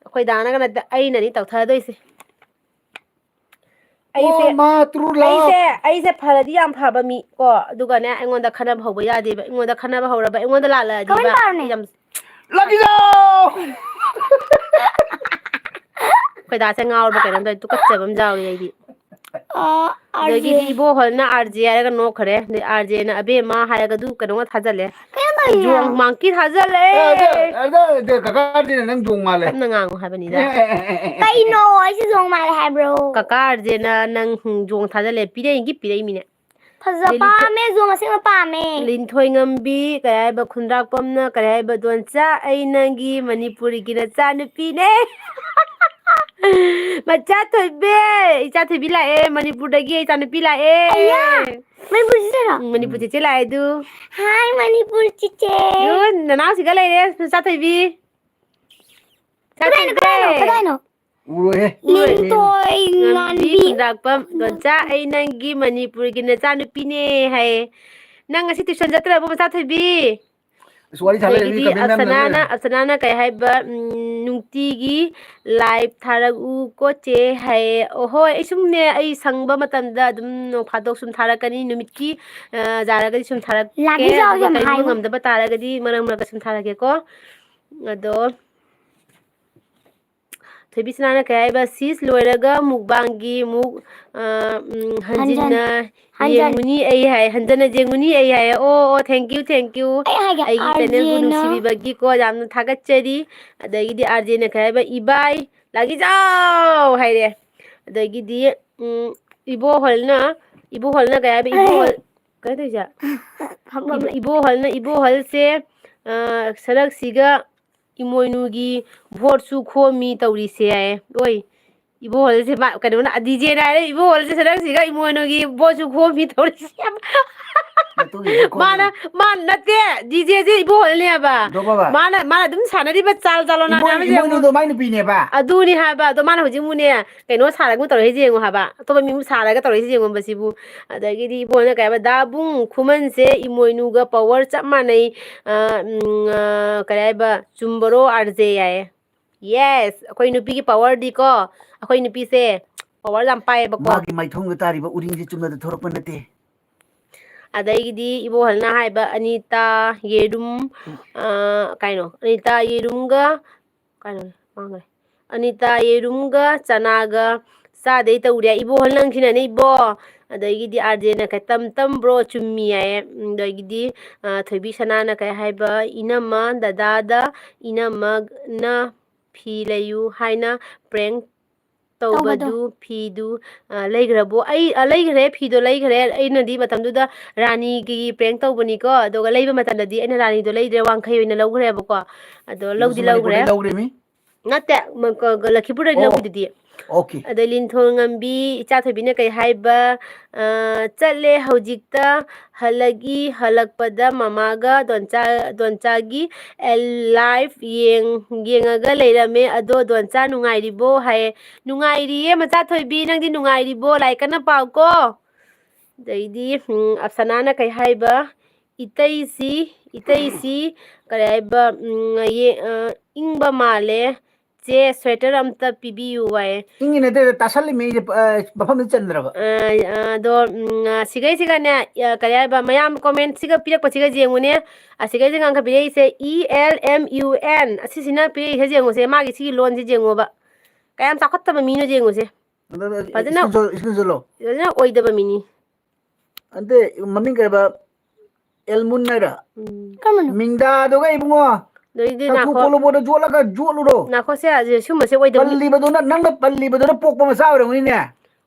ꯑꯩꯈꯣꯏ ꯗꯥꯅꯒ ꯅꯠꯇꯦ, ꯑꯩꯅꯅꯤ ꯇꯧꯊꯗꯣꯏꯁꯦ꯫ ꯑꯩꯁꯦ, ꯑꯣ, ꯃꯥ ꯇ꯭ꯔꯨ ꯂꯚ꯫ ꯑꯩꯁꯦ, ꯑꯩꯁꯦ ꯐꯔꯗꯤ ꯌꯥꯝ ꯐꯕ ꯃꯤ ꯀꯣ, ꯑꯗꯨꯒꯅꯦ, ꯑꯩꯉꯣꯟꯗ ꯈꯠꯅꯕ ꯍꯧꯕ ꯌꯥꯗꯦꯕ꯫ ꯑꯩꯉꯣꯟꯗ ꯈꯠꯅꯕ ꯍꯧꯔꯕ, ꯑꯩꯉꯣꯟꯗ ꯂꯥꯜꯂꯛꯑꯗꯤꯕ, ꯀꯃꯥꯏꯅ ꯇꯧꯔꯅꯤ? ꯌꯥꯝ ꯂꯛꯀꯤ ꯖꯥꯎ! ꯑꯩꯈꯣꯏ ꯗꯥꯁꯦ ꯉꯥꯎꯔꯕ ꯀꯩꯅꯣꯝ ꯇꯧꯔꯦ, ꯇꯨꯀꯠꯆꯕ ꯑꯃ ꯌꯥꯎꯔꯦ ꯑꯩꯗꯤ꯫ ꯑ, ꯑꯗꯒꯤꯗꯤ RJ꯫ ꯏꯕꯣꯍꯣꯏꯅ RJ ꯍꯥꯏꯔꯒ ꯅꯣꯛꯈ꯭ꯔꯦ꯫ ꯑꯗꯩ RJꯅ "ꯑꯕꯦꯝꯃ" ꯍꯥꯏꯔꯒ ꯑꯗꯨ ꯀꯩꯅꯣꯝꯒ ꯊꯥꯖꯜꯂꯦ꯫ ꯀꯩꯅꯣ ꯇꯧꯔꯤꯁꯦ? ꯖꯣꯡ ꯃꯥꯡꯀꯤ ꯊꯥꯖꯜꯂꯦ꯫ ꯑꯦ, ꯑꯗꯨ, ꯑꯗꯨ, ꯑꯗꯨ, ꯀꯀꯥ RJꯅ ꯅꯪ ꯖꯣꯡ ꯃꯥꯜꯂꯦ꯫ ꯇꯞꯅ ꯉꯥꯡꯉꯨ ꯍꯥꯏꯕꯅꯤꯗ꯫ ꯀꯩꯅꯣ ꯑꯩꯁꯦ ꯖꯣꯡ ꯃꯥꯜꯂꯦ ꯍꯥꯏꯕ꯭ꯔꯣ? ꯀꯀꯥ RJꯅ ꯅꯪ, ꯎꯝ, ꯖꯣꯡ ꯊꯥꯖꯜꯂꯦ꯫ ꯄꯤꯔꯛꯏꯒꯤ ꯄꯤꯔꯛꯏꯃꯤꯅꯦ꯫ ꯐꯖ ꯂꯤꯂꯤ ꯊ-, ꯄꯥꯝꯃꯦ, ꯖꯣꯡ ꯑꯁꯦꯡꯕ ꯄꯥꯝꯃꯦ꯫ ꯂꯤꯟꯊꯣꯏꯉꯝꯕꯤ, ꯀꯩ ꯍꯥꯏꯕ, ꯈꯨꯟꯗ꯭ꯔꯥꯛꯄꯝꯅ ꯀꯩ ꯍꯥꯏꯕ, "ꯗꯣꯟꯆꯥ, ꯑꯩ ꯅꯪꯒꯤ ꯃꯅꯤꯄꯨꯔꯒꯤ ꯅꯆꯥꯅꯨꯄꯤꯅꯦ"꯫ ꯃꯆꯥ ꯊꯣꯏꯕꯤ, ꯏꯆꯥ ꯊꯣꯏꯕꯤ ꯂꯥꯛꯑꯦ, ꯃꯅꯤꯄꯨꯔꯗꯒꯤ ꯏꯆꯥ ꯅꯨꯄꯤ ꯂꯥꯛꯑꯦ꯫ ꯑꯌꯥ! ꯃꯅꯤꯄꯨꯔ ꯆꯤꯆꯦꯔꯣ? ꯎꯝ, ꯃꯅꯤꯄꯨꯔ ꯆꯤꯆꯦ ꯂꯥꯛꯑꯦ ꯑꯗꯨ꯫ ꯍꯥꯏ, ꯃꯅꯤꯄꯨꯔ ꯆꯤꯆꯦ꯫ ꯑꯗꯨ ꯅꯅꯥꯎꯁꯤꯒ ꯂꯩꯔꯦ, ꯃꯆꯥ ꯊꯣꯏꯕꯤ꯫ ꯃꯆꯥ ꯀꯗꯥꯏꯅꯣ, ꯊꯣꯏꯕꯤ꯫ ꯀꯗꯥꯏꯅꯣ, ꯀꯗꯥꯏꯅꯣ? ꯎꯔꯣꯏꯍꯦ꯫ ꯂꯤꯟꯊꯣꯏ ꯉꯝꯕꯤ, ꯉꯥꯟꯕꯤ꯫ ꯈꯨꯟꯗ꯭ꯔꯥꯛꯄꯝ, "ꯗꯣꯟꯆꯥ, ꯑꯩ ꯅꯪꯒꯤ ꯃꯅꯤꯄꯨꯔꯒꯤ ꯅꯆꯥꯅꯨꯄꯤꯅꯦ" ꯍꯥꯏꯌꯦ꯫ ꯅꯪ ꯉꯁꯤ tuition ꯆꯠꯇ꯭ꯔꯕꯣ, ꯃꯆꯥ ꯊꯣꯏꯕꯤ? ꯑꯁ, ꯋꯥꯔꯤ ꯁꯥ ꯂꯩꯔꯦ, ꯃꯤ ꯑꯗꯒꯤꯗꯤ comment ꯃꯌꯥꯝ ꯑꯞꯁꯅꯥꯅ, ꯂꯩꯔꯦ꯫ ꯑꯞꯁꯅꯥꯅ ꯀꯩ ꯍꯥꯏꯕ, ꯎꯝ, "ꯅꯨꯡꯇꯤꯒꯤ live ꯊꯥꯔꯛꯎ ꯀꯣ ꯆꯦ" ꯍꯥꯏꯌꯦ꯫ ꯑꯣ, ꯍꯣꯏ, ꯑꯩ ꯁꯨꯝꯅꯦ, ꯑꯩ ꯁꯪꯕ ꯃꯇꯝꯗ ꯑꯗꯨꯝ ꯅꯣꯡ ꯐꯥꯗꯣꯛ ꯁꯨꯝ ꯊꯥꯔꯛꯀꯅꯤ, ꯅꯨꯃꯤꯠꯀꯤ, ꯑ, ꯌꯥꯔꯒꯗꯤ ꯁꯨꯝ ꯊꯥꯔꯛꯀꯦ, ꯂꯥꯛꯀꯦ ꯆꯥꯎ ꯑꯗꯨꯒ ꯌꯥꯝ ꯀꯩꯒꯨꯝꯕ ꯍꯥꯏꯉꯣ꯫ ꯉꯝꯗꯕ ꯇꯥꯔꯒꯗꯤ ꯃꯔꯛ ꯃꯔꯛꯇ ꯁꯨꯝ ꯊꯥꯔꯛꯀꯦꯀꯣ꯫ ꯑꯗꯣ, ꯊꯣꯏꯕꯤꯁꯅꯥꯅ ꯀꯩ ꯍꯥꯏꯕ? "Sis, ꯂꯣꯏꯔꯒ ꯃꯨꯛꯕꯥꯡꯒꯤ ꯃꯨꯛ, ꯑ, ꯎꯝ, ꯍꯟꯖꯟ-, ꯍꯟꯖꯤꯟꯅ ꯍꯟꯖꯟ-, ꯌꯦꯡꯉꯨꯅꯤ ꯑꯩ" ꯍꯥꯏ꯫ "ꯍꯟꯖꯟꯅ ꯌꯦꯡꯉꯨꯅꯤ ꯑꯩ" ꯍꯥꯏ꯫ ꯑꯣ, ꯑꯣ, thank you, thank you꯫ ꯑꯩ ꯍꯥꯏꯒꯦ, ꯑꯩꯒꯤ channelꯕꯨ RJꯅ ꯅꯨꯡꯁꯤꯕꯤꯕꯒꯤꯀꯣ ꯌꯥꯝꯅ ꯊꯥꯒꯠꯆꯔꯤ꯫ ꯑꯗꯒꯤꯗꯤ RJꯅ ꯀꯩ ꯍꯥꯏꯕ? "ꯏꯕꯥꯏ, ꯂꯥꯒꯤꯖꯥꯎ" ꯍꯥꯏꯔꯦ꯫ ꯑꯗꯒꯤꯗꯤ, ꯎꯝ, ꯏꯕꯣꯍꯜꯅ, ꯏꯕꯣꯍꯜꯅ ꯀꯩ ꯍꯥꯏꯕ? ꯏꯕꯣꯍꯜ, ꯀꯩꯅꯣ ꯇꯧꯔꯤꯁꯦ? ꯐꯝꯃꯝꯃꯦ꯫ ꯏꯕꯣꯍꯜꯅ, ꯏꯕꯣꯍꯜꯁꯦ, ꯑ, ꯁꯔꯛꯁꯤꯒ ꯏꯃꯣꯏꯅꯨꯒꯤ ꯚꯣꯠꯁꯨ ꯈꯣꯝꯃꯤ ꯇꯧꯔꯤꯁꯦ ꯍꯥꯏꯌꯦ꯫ ꯑꯣꯏ, ꯏꯕꯣꯍꯜꯁꯦ ꯃꯥ, ꯀꯩꯅꯣꯅ, DJꯅ ꯍꯥꯏꯔꯦ, "ꯏꯕꯣꯍꯜꯁꯦ ꯁꯔꯛꯁꯤꯒ ꯏꯃꯣꯏꯅꯨꯒꯤ ꯚꯣꯠꯁꯨ ꯈꯣꯝꯃꯤ ꯇꯧꯔꯤꯁꯦ" ꯍꯥꯏꯕ꯫ ꯃꯇꯨꯡꯒꯤꯗꯤ ꯈꯣꯝꯃꯤ꯫ ꯃꯥꯅ, ꯃꯥ ꯅꯠꯇꯦ, DJꯁꯦ ꯏꯕꯣꯍꯜꯅꯦ ꯍꯥꯏꯕ꯫ ꯑꯗꯣ ꯕꯕꯥ꯫ ꯃꯥꯅ, ꯃꯥꯅ ꯑꯗꯨꯝ ꯁꯥꯟꯅꯔꯤꯕ ꯆꯥꯜ ꯆꯥꯂꯣꯟ ꯏꯃꯣꯏ-, ꯃꯌꯥꯝꯁꯦ ꯌꯦꯡꯉꯨ꯫ ꯏꯃꯣꯏꯅꯨꯗꯣ ꯃꯥꯏ ꯅꯨꯄꯤꯅꯦꯕ꯫ ꯑꯗꯨꯅꯤ ꯍꯥꯏꯕ꯫ ꯑꯗꯣ ꯃꯥꯅ ꯍꯧꯖꯤꯛ ꯑꯃꯨꯛꯅꯦ, ꯀꯩꯅꯣ ꯁꯥꯔꯒ ꯇꯧꯔꯛꯏꯁꯦ ꯌꯦꯡꯉꯣ ꯍꯥꯏꯕ, ꯑꯇꯣꯞꯄ ꯃꯤ ꯁꯥꯔꯒ ꯇꯧꯔꯛꯏꯁꯦ ꯌꯦꯡꯉꯣ ꯃꯁꯤꯕꯨ꯫ ꯑꯗꯒꯤꯗꯤ ꯏꯕꯣꯅ ꯀꯩ ꯍꯥꯏꯕ, "ꯗꯥꯕꯨꯡ, ꯈꯨꯃꯟꯁꯦ ꯏꯃꯣꯏꯅꯨꯒ power ꯆꯞ ꯃꯥꯟꯅꯩ", ꯑ, ꯎꯝ, ꯑ, ꯀꯩ ꯍꯥꯏꯕ, "ꯆꯨꯝꯕꯔꯣ RJ?" ꯍꯥꯏꯌꯦ꯫ Yes, ꯑꯩꯈꯣꯏ ꯅꯨꯄꯤꯒꯤ powerꯗꯤꯀꯣ, ꯑꯩꯈꯣꯏ ꯅꯨꯄꯤꯁꯦ power ꯌꯥꯝ ꯄꯥꯏꯌꯦꯕꯀꯣ꯫ ꯃꯥꯒꯤ ꯃꯥꯏꯊꯣꯡꯗ ꯇꯥꯔꯤꯕ ꯎꯔꯤꯡꯁꯤ ꯆꯨꯝꯅꯗ ꯊꯣꯔꯛꯄ ꯅꯠꯇꯦ꯫ ꯑꯗꯒꯤꯗꯤ ꯏꯕꯣꯍꯜꯅ ꯍꯥꯏꯕ, "ꯑꯅꯤꯇꯥ ꯌꯦꯔꯨꯝ", ꯑ, ꯀꯩꯅꯣ, "ꯑꯅꯤꯇꯥ ꯌꯦꯔꯨꯝꯒ", ꯀꯩꯅꯣ, ꯃꯥꯡꯈ꯭ꯔꯦ꯫ "ꯑꯅꯤꯇꯥ ꯌꯦꯔꯨꯝꯒ ꯆꯅꯥꯒ ꯆꯥꯗꯩ ꯇꯧꯔꯦ ꯏꯕꯣꯍꯜ ꯅꯪꯁꯤꯅꯅꯦ ꯏꯕꯣ"꯫ ꯑꯗꯒꯤꯗꯤ RJꯅ ꯀꯩ, "ꯇꯝ ꯇꯝ bro, ꯆꯨꯝꯃꯤ" ꯍꯥꯏꯌꯦ꯫ ꯑꯗꯒꯤꯗꯤ, ꯑ, ꯊꯣꯏꯕꯤ ꯁꯅꯥꯅ ꯀꯩ ꯍꯥꯏꯕ, "ꯏꯅꯝꯃ ꯗꯗꯥꯗ ꯏꯅꯝꯃꯅ ꯐꯤ ꯂꯩꯌꯨ ꯍꯥꯏꯅ prank ꯇꯧꯕꯗꯨ ꯇꯧꯕꯗꯣ꯫ ꯐꯤꯗꯨ, ꯑ, ꯂꯩꯈ꯭ꯔꯕꯣ?" ꯑꯩ, ꯑ, ꯂꯩꯈ꯭ꯔꯦ, ꯐꯤꯗꯣ ꯂꯩꯈ꯭ꯔꯦ꯫ ꯑꯩꯅꯗꯤ ꯃꯇꯝꯗꯨꯗ ꯔꯥꯅꯤꯒꯤ prank ꯇꯧꯕꯅꯤꯀꯣ, ꯑꯗꯨꯒ ꯂꯩꯕ ꯃꯇꯝꯗꯗꯤ ꯑꯩꯅ ꯔꯥꯅꯤꯗꯣ ꯂꯩꯗ꯭ꯔꯦ, ꯋꯥꯡꯈꯩ ꯑꯣꯏꯅ ꯂꯧꯈ꯭ꯔꯦꯕꯀꯣ꯫ ꯑꯗꯣ ꯁꯤꯗꯁꯨ ꯂꯧꯗꯤ ꯂꯧꯈ꯭ꯔꯦ꯫ ꯃꯅꯤꯄꯨꯔꯗꯩ ꯂꯧꯈ꯭ꯔꯤꯃꯤ? ꯅꯠꯇꯦ, ꯃ-, ꯀ-, ꯀ-, ꯂꯈꯤꯄꯨꯔꯗꯗꯤ ꯑꯣ, ꯂꯧꯈꯤꯗꯨꯗꯤ꯫ Okay꯫ ꯑꯗꯩ ꯂꯤꯟꯊꯣꯏ ꯉꯝꯕꯤ, ꯏꯆꯥ ꯊꯣꯏꯕꯤꯅ ꯀꯩ ꯍꯥꯏꯕ, ꯑ, "ꯆꯠꯂꯦ ꯍꯧꯖꯤꯛꯇ ꯍꯜꯂꯛꯏ, ꯍꯜꯂꯛꯄꯗ ꯃꯃꯥꯒ ꯗꯣꯟꯆꯥ-, ꯗꯣꯟꯆꯥꯒꯤ live ꯌꯦꯡ-, ꯌꯦꯡꯉꯒ ꯂꯩꯔꯝꯃꯦ꯫ ꯑꯗꯣ ꯗꯣꯟꯆꯥ ꯅꯨꯡꯉꯥꯏꯔꯤꯕꯣ?" ꯍꯥꯏꯌꯦ꯫ "ꯅꯨꯡꯉꯥꯏꯔꯤꯌꯦ ꯃꯆꯥ ꯊꯣꯏꯕꯤ, ꯅꯪꯗꯤ ꯅꯨꯡꯉꯥꯏꯔꯤꯕꯣ? ꯂꯥꯏꯔꯤꯛ ꯀꯟꯅ ꯄꯥꯎꯀꯣ"꯫ ꯑꯗꯩꯗꯤ, ꯎꯝ, ꯑꯞꯁꯅꯥꯅ ꯀꯩ ꯍꯥꯏꯕ? "ꯏꯇꯩꯁꯤ, ꯏꯇꯩꯁꯤ ꯀꯔꯤ ꯍꯥꯏꯕ, ꯎꯝ, ꯌꯦ-, ꯑ, ꯏꯪꯕ ꯃꯥꯜꯂꯦ꯫ ꯆꯦ, sweater ꯑꯝꯇ ꯄꯤꯕꯤꯌꯨ" ꯍꯥꯏꯌꯦ꯫ ꯏꯪꯉꯤ ꯅꯠꯇꯦ, ꯇꯥꯁꯜꯂꯤꯃꯤ, ꯑꯩꯁꯦ, ꯑ, ꯃꯐꯝꯗ ꯆꯟꯗ꯭ꯔꯕ꯫ ꯑ, ꯑ, ꯑꯗꯣ, ꯎꯝ, ꯑ, ꯁꯤꯈꯩꯁꯤꯒꯅꯦ, ꯑ, ꯀꯔꯤ ꯍꯥꯏꯕ, ꯃꯌꯥꯝ commentꯁꯤꯒ ꯄꯤꯔꯛꯄꯁꯤꯒ ꯌꯦꯡꯉꯨꯅꯦ꯫ ꯑꯁꯤꯈꯩꯁꯤ ꯉꯥꯡꯈ ꯄꯤꯔꯛꯏꯁꯦ, E L M U N꯫ ꯑꯁꯤꯁꯤꯅ ꯄꯤꯔꯛꯏꯁꯦ ꯌꯦꯡꯉꯨꯁꯦ, ꯃꯥꯒꯤ ꯁꯤꯒꯤ ꯂꯣꯟꯁꯤ ꯌꯦꯡꯉꯣꯕ꯫ ꯀꯌꯥꯝ ꯆꯥꯎꯈꯠꯇꯕ ꯃꯤꯅꯣ ꯌꯦꯡꯉꯨꯁꯦ꯫ ꯑꯗꯨ ꯐꯖꯅ screenshot, screenshot ꯂꯧ꯫ ꯐꯖꯅ ꯑꯣꯏꯗꯕ ꯃꯤꯅꯤ꯫ ꯑꯗꯩ ꯃꯃꯤꯡ ꯀꯩꯕ? ꯑꯦꯜꯃꯨꯟ ꯍꯥꯏꯔ? ꯎꯝ꯫ ꯀꯔꯝꯕꯅꯣ? ꯃꯤꯡꯗꯥꯗꯨꯒ ꯏꯕꯨꯡꯉꯣ꯫ ꯑꯗꯩꯗꯤ ꯆꯐꯨ ꯉꯥꯏꯈꯣ꯫ ꯀꯣꯂꯣꯕꯣꯗ ꯌꯣꯠꯂꯒ ꯌꯣꯠꯂꯨꯔꯣ꯫ ꯉꯥꯏꯈꯣꯁꯦ, ꯑꯁꯤ ꯁꯨꯝꯕꯁꯦ ꯑꯣꯏꯗꯕ ꯃꯤ-, ꯄꯜꯂꯤꯕꯗꯣ ꯅꯪ, ꯅꯪꯅ ꯄꯜꯂꯤꯕꯗꯨꯅ ꯄꯣꯛꯄ ꯃꯆꯥ ꯑꯣꯏꯔꯝꯒꯅꯤꯅꯦ꯫